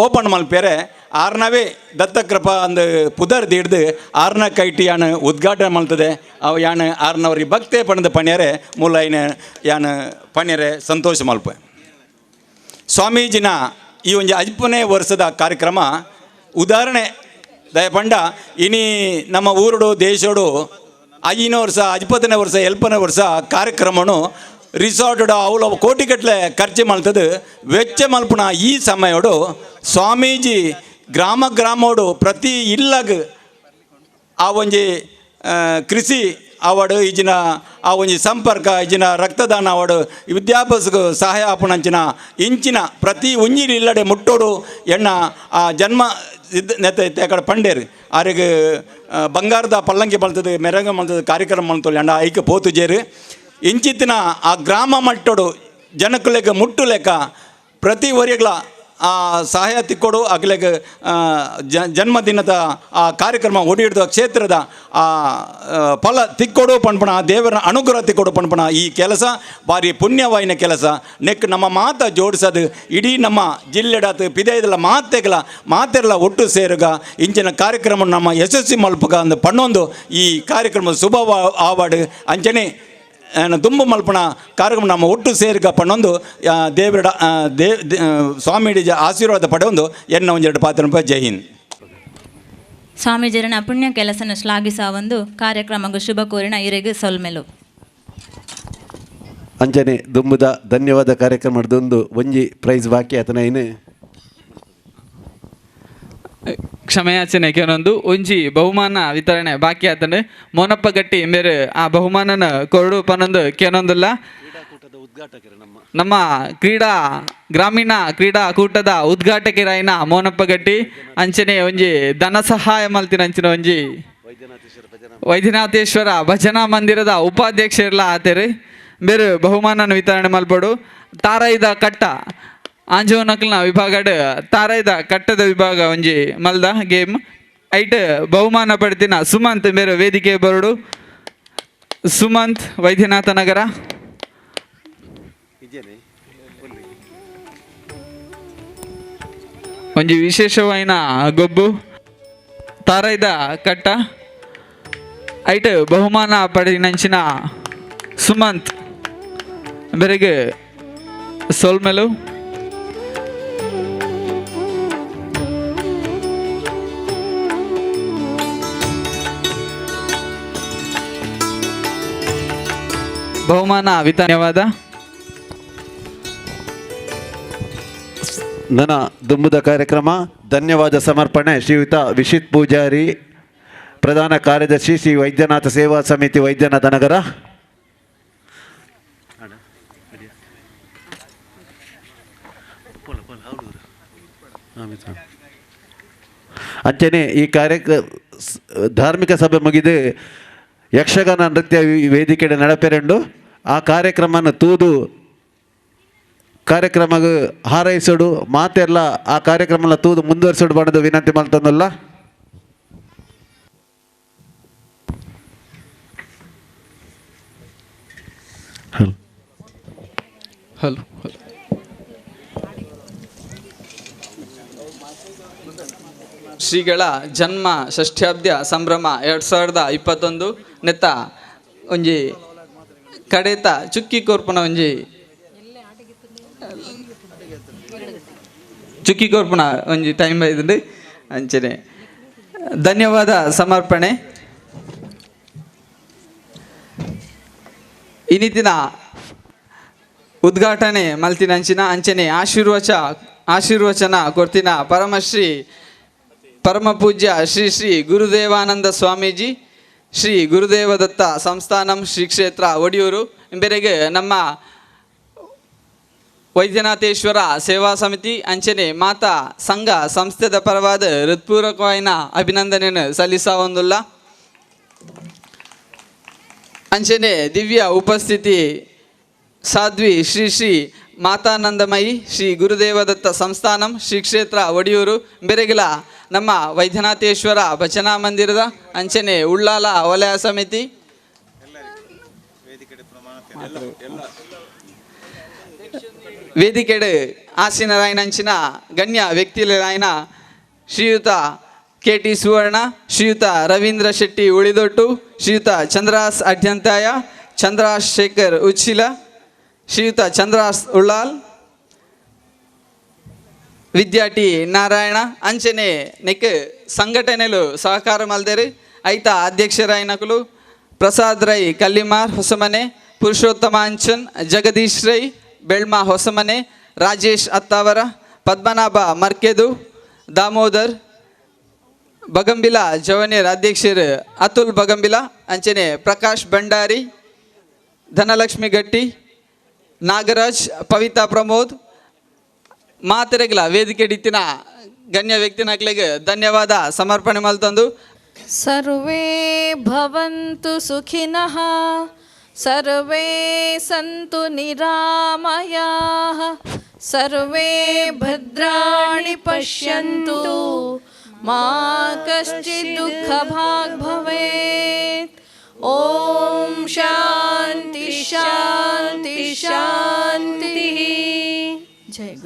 ಓಪನ್ ಮಲ್ಪೇರೆ ಆರ್ನವೇ ದತ್ತಕೃಪಾ ಅಂದು ಪುದರ್ ದೀಡ್ದು ಆರ್ನ ಕೈಟಿ ಯಾನ್ ಉದ್ಘಾಟನೆ ಮಲ್ತದೆ. ಅವು ಯಾನ್ ಆರ್ನವರಿ ಭಕ್ತೆ ಪಣದ ಪಣ್ಯರೆ ಮೂಲ ಐನ ಯಾನ್ ಪಣ್ಯರೆ ಸಂತೋಷ ಮಲ್ಪ. ಸ್ವಾಮೀಜಿನ ಈ ಒಂಜಿ 5ನೇ ವರ್ಷದ ಕಾರ್ಯಕ್ರಮ ಉದಾಹರಣೆ ದಯಪಂಡ ಇನಿ ನಮ್ಮ ಊರುಡು ದೇಶೋಡು 5ನೇ ವರ್ಷ 20ನೇ ವರ್ಷ 7ನೇ ವರ್ಷ ಕಾರ್ಯಕ್ರಮನು ರಿಸಾರ್ಟ್ ಅವಳು ಕೋಟಿಗಟ್ಟಲೆ ಖರ್ಚು ಮಲ್ತದೆ ವೆಚ್ಚ ಮಲ್ಪುನ ಈ ಸಮಯಡು ಸ್ವಾಮೀಜಿ ಗ್ರಾಮ ಗ್ರಾಮೋಡು ಪ್ರತಿ ಇಲ್ಲಗ್ ಆ ಒಂಜಿ ಕೃಷಿ ಅವಾರ್ಡು ಈಜಿನ ಆ ಒಂಜಿ ಸಂಪರ್ಕ ಈಜಿನ ರಕ್ತದಾನ ಅವಾರ್ಡು ವಿದ್ಯಾಭ್ಯಾಸಕ್ಕೆ ಸಹಾಯ ಆಪುನಂಚಿನ ಇಂಚಿನ ಪ್ರತಿ ಒಂಜಿಲಿ ಇಲ್ಲಡೆ ಮುಟ್ಟೋಡು ಎಣ್ಣ ಆ ಜನ್ಮ ಇದ್ದ ನೆತ್ತ ಕಡೆ ಪಂಡೇರು ಆರಿಗೆ ಬಂಗಾರದ ಪಲ್ಲಂಗಿ ಮಲ್ತದೆ ಮೆರಂಗ ಮಲ್ತದೆ ಕಾರ್ಯಕ್ರಮ ಮಲ್ತೊಳ್ಳಿ ಅಂಡ ಐಕ ಪೋತು ಜೇರು ಇಂಚಿತ್ತಿನ ಆ ಗ್ರಾಮ ಮಟ್ಟೋಡು ಜನಕುಲೆಗ್ ಮುಟ್ಟು ಲೆಕ್ಕ ಪ್ರತಿ ಒರಿಗಳ ಆ ಸಹಾಯ ತಿಕ್ಕೊಡು ಅಗಲೆಗ್ ಜನ್ಮದಿನದ ಆ ಕಾರ್ಯಕ್ರಮ ಒಡಿಹಿಡ್ದ ಕ್ಷೇತ್ರದ ಆ ಫಲ ತಿಕ್ಕೊಡು ಪಣ್ಪಣ ದೇವರ ಅನುಗ್ರಹ ತಿಕ್ಕೊಡು ಪಣ್ಪಣ ಈ ಕೆಲಸ ಭಾರಿ ಪುಣ್ಯವಾಯಿನ ಕೆಲಸ. ನೆಕ್ ನಮ್ಮ ಮಾತ ಜೋಡಿಸೋದು ಇಡೀ ನಮ್ಮ ಜಿಲ್ಲೆಡಾತು ಪಿದೈದಲ ಮಾತೆಗಳ ಮಾತೆಲ್ಲ ಒಟ್ಟು ಸೇರುಗ ಇಂಚಿನ ಕಾರ್ಯಕ್ರಮ ನಮ್ಮ ಯಶಸ್ವಿ ಮಲ್ಪಗ ಅಂದ್ ಪಣ್ಣೊಂದು ಈ ಕಾರ್ಯಕ್ರಮ ಶುಭ ಆವಾಡು ಅಂಚನೆ ದುಂಬು ಮಲ್ಪಣ ಕಾರ್ಯಕ್ರಮ ನಮ್ಮ ಒಟ್ಟು ಸೇರಿಗ ಪಣ್ಣೊಂದು ದೇವರ ಸ್ವಾಮಿ ಆಶೀರ್ವಾದ ಪಡೆಯೊಂದು ಎನ್ನ ಒಂದೆರಡು ಪಾತ್ರ. ಜೈ ಹಿಂದ್. ಸ್ವಾಮೀಜಿಯರನ ಪುಣ್ಯ ಕೆಲಸನ ಶ್ಲಾಘಿಸ ಒಂದು ಕಾರ್ಯಕ್ರಮಗೂ ಶುಭ ಕೋರಿನ ಇರೆಗೆ ಸೊಲ್ಮೆಲು. ಅಂಜನೆ ದುಂಬುದ ಧನ್ಯವಾದ ಕಾರ್ಯಕ್ರಮದೊಂದು ಒಂಜಿ ಪ್ರೈಸ್ ಬಾಕಿ ಆತನ ಏನು ಕ್ಷಮೆಯಾಚನೆ ಕೆಲವೊಂದು ಒಂಜಿ ಬಹುಮಾನ ವಿತರಣೆ ಬಾಕಿ ಆತಂಡೆ ಮೋನಪ್ಪ ಗಟ್ಟಿ ಮೇರೆ ಆ ಬಹುಮಾನನ ಕೊರಡು ಪನ್ನೊಂದು ಕೇನೊಂದಿಲ್ಲ. ನಮ್ಮ ಕ್ರೀಡಾ ಗ್ರಾಮೀಣ ಕ್ರೀಡಾಕೂಟದ ಉದ್ಘಾಟಕರಾಯಿನ ಮೋನಪ್ಪ ಗಟ್ಟಿ ಅಂಚನೆ ಒಂಜಿ ಧನ ಸಹಾಯ ಮಲ್ತಿನ ಅಂಚಿನ ಒಂಜಿ Vaidyanatheshwara ಭಜನಾ ಮಂದಿರದ ಉಪಾಧ್ಯಕ್ಷರ್ಲ ಆತೆರ್. ಬೇರು ಬಹುಮಾನ ವಿತರಣೆ ಮಲ್ಪಡು. ತಾರೈದ ಕಟ್ಟ ಆಂಜೋನಕ್ಲ್ನ ವಿಭಾಗಡ್ ತಾರೈದ ಕಟ್ಟದ ವಿಭಾಗ ಒಂಜಿ ಮಲ್ದ ಗೇಮ್ ಐಟ್ ಬಹುಮಾನ ಪಡ್ತಿನ ಸುಮಂತ್ ಬೇರು ವೇದಿಕೆ ಬರಡು. ಸುಮಂತ್, ವೈದ್ಯನಾಥ ನಗರ. ಒಂಜಿ ವಿಶೇಷವಾಯಿನ ಗೊಬ್ಬು ತಾರೈದ ಕಟ್ಟ ಐಟ್ ಬಹುಮಾನ ಪಡೆದಿನಂಚಿನ ಸುಮಂತ್ ಬೆರೆಗ್ ಸೊಲ್ಮೆಲು. ಬಹುಮಾನ ಧನ್ಯವಾದ. ನನ್ನ ದುಂಬುದ ಕಾರ್ಯಕ್ರಮ ಧನ್ಯವಾದ ಸಮರ್ಪಣೆ ಶ್ರೀಯುತ ವಿಶಿತ್ ಪೂಜಾರಿ, ಪ್ರಧಾನ ಕಾರ್ಯದರ್ಶಿ, ಶ್ರೀ ವೈದ್ಯನಾಥ ಸೇವಾ ಸಮಿತಿ, ವೈದ್ಯನಾಥ ನಗರ. ಅಂಚನೆ ಈ ಕಾರ್ಯಕ್ರಮ ಧಾರ್ಮಿಕ ಸಭೆ ಮುಗಿದು ಯಕ್ಷಗಾನ ನೃತ್ಯ ವೇದಿಕೆ ನಡಪೆರೆಂಡು ಆ ಕಾರ್ಯಕ್ರಮನ ತೂದು ಕಾರ್ಯಕ್ರಮ ಹಾರೈಸೋಡು ಮಾತೆಲ್ಲ ಆ ಕಾರ್ಯಕ್ರಮ ತೂದು ಮುಂದುವರಿಸೋಡು ಬಣ್ಣದ ವಿನಂತಿ ಮಾಡ್ತಂದಲ್ಲ. ಹಲೋ ಹಲೋ, ಶ್ರೀಗಳ ಜನ್ಮ ಷಷ್ಠ್ಯಾಬ್ದ ಸಂಭ್ರಮ 2021 ನೆತ್ತ ಒಂಜಿ ಕಡೇತ ಚುಕ್ಕಿ ಕೋರ್ಪುನ ಒಂಜಿ ಚುಕ್ಕಿ ಕೋರ್ಪುನ ಒಂಜಿ ಟೈಮ್ ಇದ್ರಿ. ಅಂಚನೆ ಧನ್ಯವಾದ ಸಮರ್ಪಣೆ. ಇನ್ನಿತಿನ ಉದ್ಘಾಟನೆ ಮಲ್ತಿನಂಚಿನ ಅಂಚನೆ ಆಶೀರ್ವಚನ ಕೊರ್ತಿನ ಪರಮಶ್ರೀ ಪರಮಪೂಜ್ಯ ಶ್ರೀ ಶ್ರೀ ಗುರುದೇವಾನಂದ ಸ್ವಾಮೀಜಿ, ಶ್ರೀ ಗುರುದೇವದತ್ತ ಸಂಸ್ಥಾನಂ, ಶ್ರೀ ಕ್ಷೇತ್ರ ಒಡಿಯೂರು ಇಂಬೆರೆಗೆ ನಮ್ಮ ವೈದ್ಯನಾಥೇಶ್ವರ ಸೇವಾ ಸಮಿತಿ ಅಂಚನೆ ಮಾತಾ ಸಂಘ ಸಂಸ್ಥೆದ ಪರವಾದ ಹೃತ್ಪೂರ್ವಕವಾಯಿನ ಅಭಿನಂದನೆಯನ್ನು ಸಲ್ಲಿಸವಂದುಲ್ಲ. ಅಂಚನೆ ದಿವ್ಯ ಉಪಸ್ಥಿತಿ ಸಾಧ್ವಿ ಶ್ರೀ ಶ್ರೀ ಮಾತಾನಂದಮಯಿ ಶ್ರೀ ಗುರುದೇವದತ್ತ ಸಂಸ್ಥಾನಂ, ಶ್ರೀ ಕ್ಷೇತ್ರ ಒಡಿಯೂರು ಬೆರೆಗಿಲ ನಮ್ಮ ವೈದ್ಯನಾಥೇಶ್ವರ ಭಜನಾ ಮಂದಿರದ ಅಂಚನೆ ಉಳ್ಳಾಲ ವಲಯ ಸಮಿತಿ ವೇದಿಕೆಡು ಆಸೀನರಾಯನಂಚಿನ ಗಣ್ಯ ವ್ಯಕ್ತಿಗಳಾಯನ ಶ್ರೀಯುತ ಕೆ ಟಿ ಸುವರ್ಣ, ಶ್ರೀಯುತ ರವೀಂದ್ರ ಶೆಟ್ಟಿ ಉಳಿದೊಟ್ಟು, ಶ್ರೀಯುತ ಚಂದ್ರಾಸ್ ಅಡ್ಯಂತಾಯ, ಚಂದ್ರಶೇಖರ್ ಉಚ್ಚಿಲ, ಶ್ರೀಯುತ ಚಂದ್ರಾಸ್ ಉಳ್ಳಾಲ್, ವಿದ್ಯಾ ಟಿ ನಾರಾಯಣ ಅಂಚನೆ ನೆಕ್ ಸಂಘಟನೆಲು ಸಹಕಾರ ಮಲ್ದೇರು. ಐತ ಅಧ್ಯಕ್ಷರಾಯನಕುಲು ಪ್ರಸಾದ್ ರೈ ಕಲ್ಲಿಮಾರ್ ಹೊಸಮನೆ, ಪುರುಷೋತ್ತಮ ಅಂಚನ್, ಜಗದೀಶ್ ರೈ ಬೆಳ್ಮ ಹೊಸಮನೆ, ರಾಜೇಶ್ ಅತ್ತಾವರ, ಪದ್ಮನಾಭ ಮರ್ಕೆದು, ದಾಮೋದರ್ ಬಗಂಬಿಲ ಜವನೇರ್ ಅಧ್ಯಕ್ಷರು ಅತುಲ್ ಬಗಂಬಿಲ ಅಂಚನೆ ಪ್ರಕಾಶ್ ಭಂಡಾರಿ, ಧನಲಕ್ಷ್ಮಿ ಗಟ್ಟಿ, ನಾಗರಾಜ್, ಪವಿತಾ ಪ್ರಮೋದ್ ಮಾತೆರೆಗ್ಲ ವೇದಿಕೆ ಡಿತ್ತಿನ ಗಣ್ಯ ವ್ಯಕ್ತಿನಕ್ಲೆಗ್ ಧನ್ಯವಾದ ಸಮರ್ಪಣೆ ಮಲ್ತಂದು. ಸರ್ವೇ ಭವಂತು ಸುಖಿನಃ, ಸರ್ವೇ ಸಂತು ನಿರಾಮಯಾಃ, ಸರ್ವೇ ಭದ್ರಾಣಿ ಪಶ್ಯಂತು, ಮಾ ಕಶ್ಚಿತ್ ದುಃಖಭಾಗ್ ಭವೇತ್. ಓಂ ಶಾಂತಿ ಶಾಂತಿ ಶಾಂತಿ. ಜಯ ಗುರು.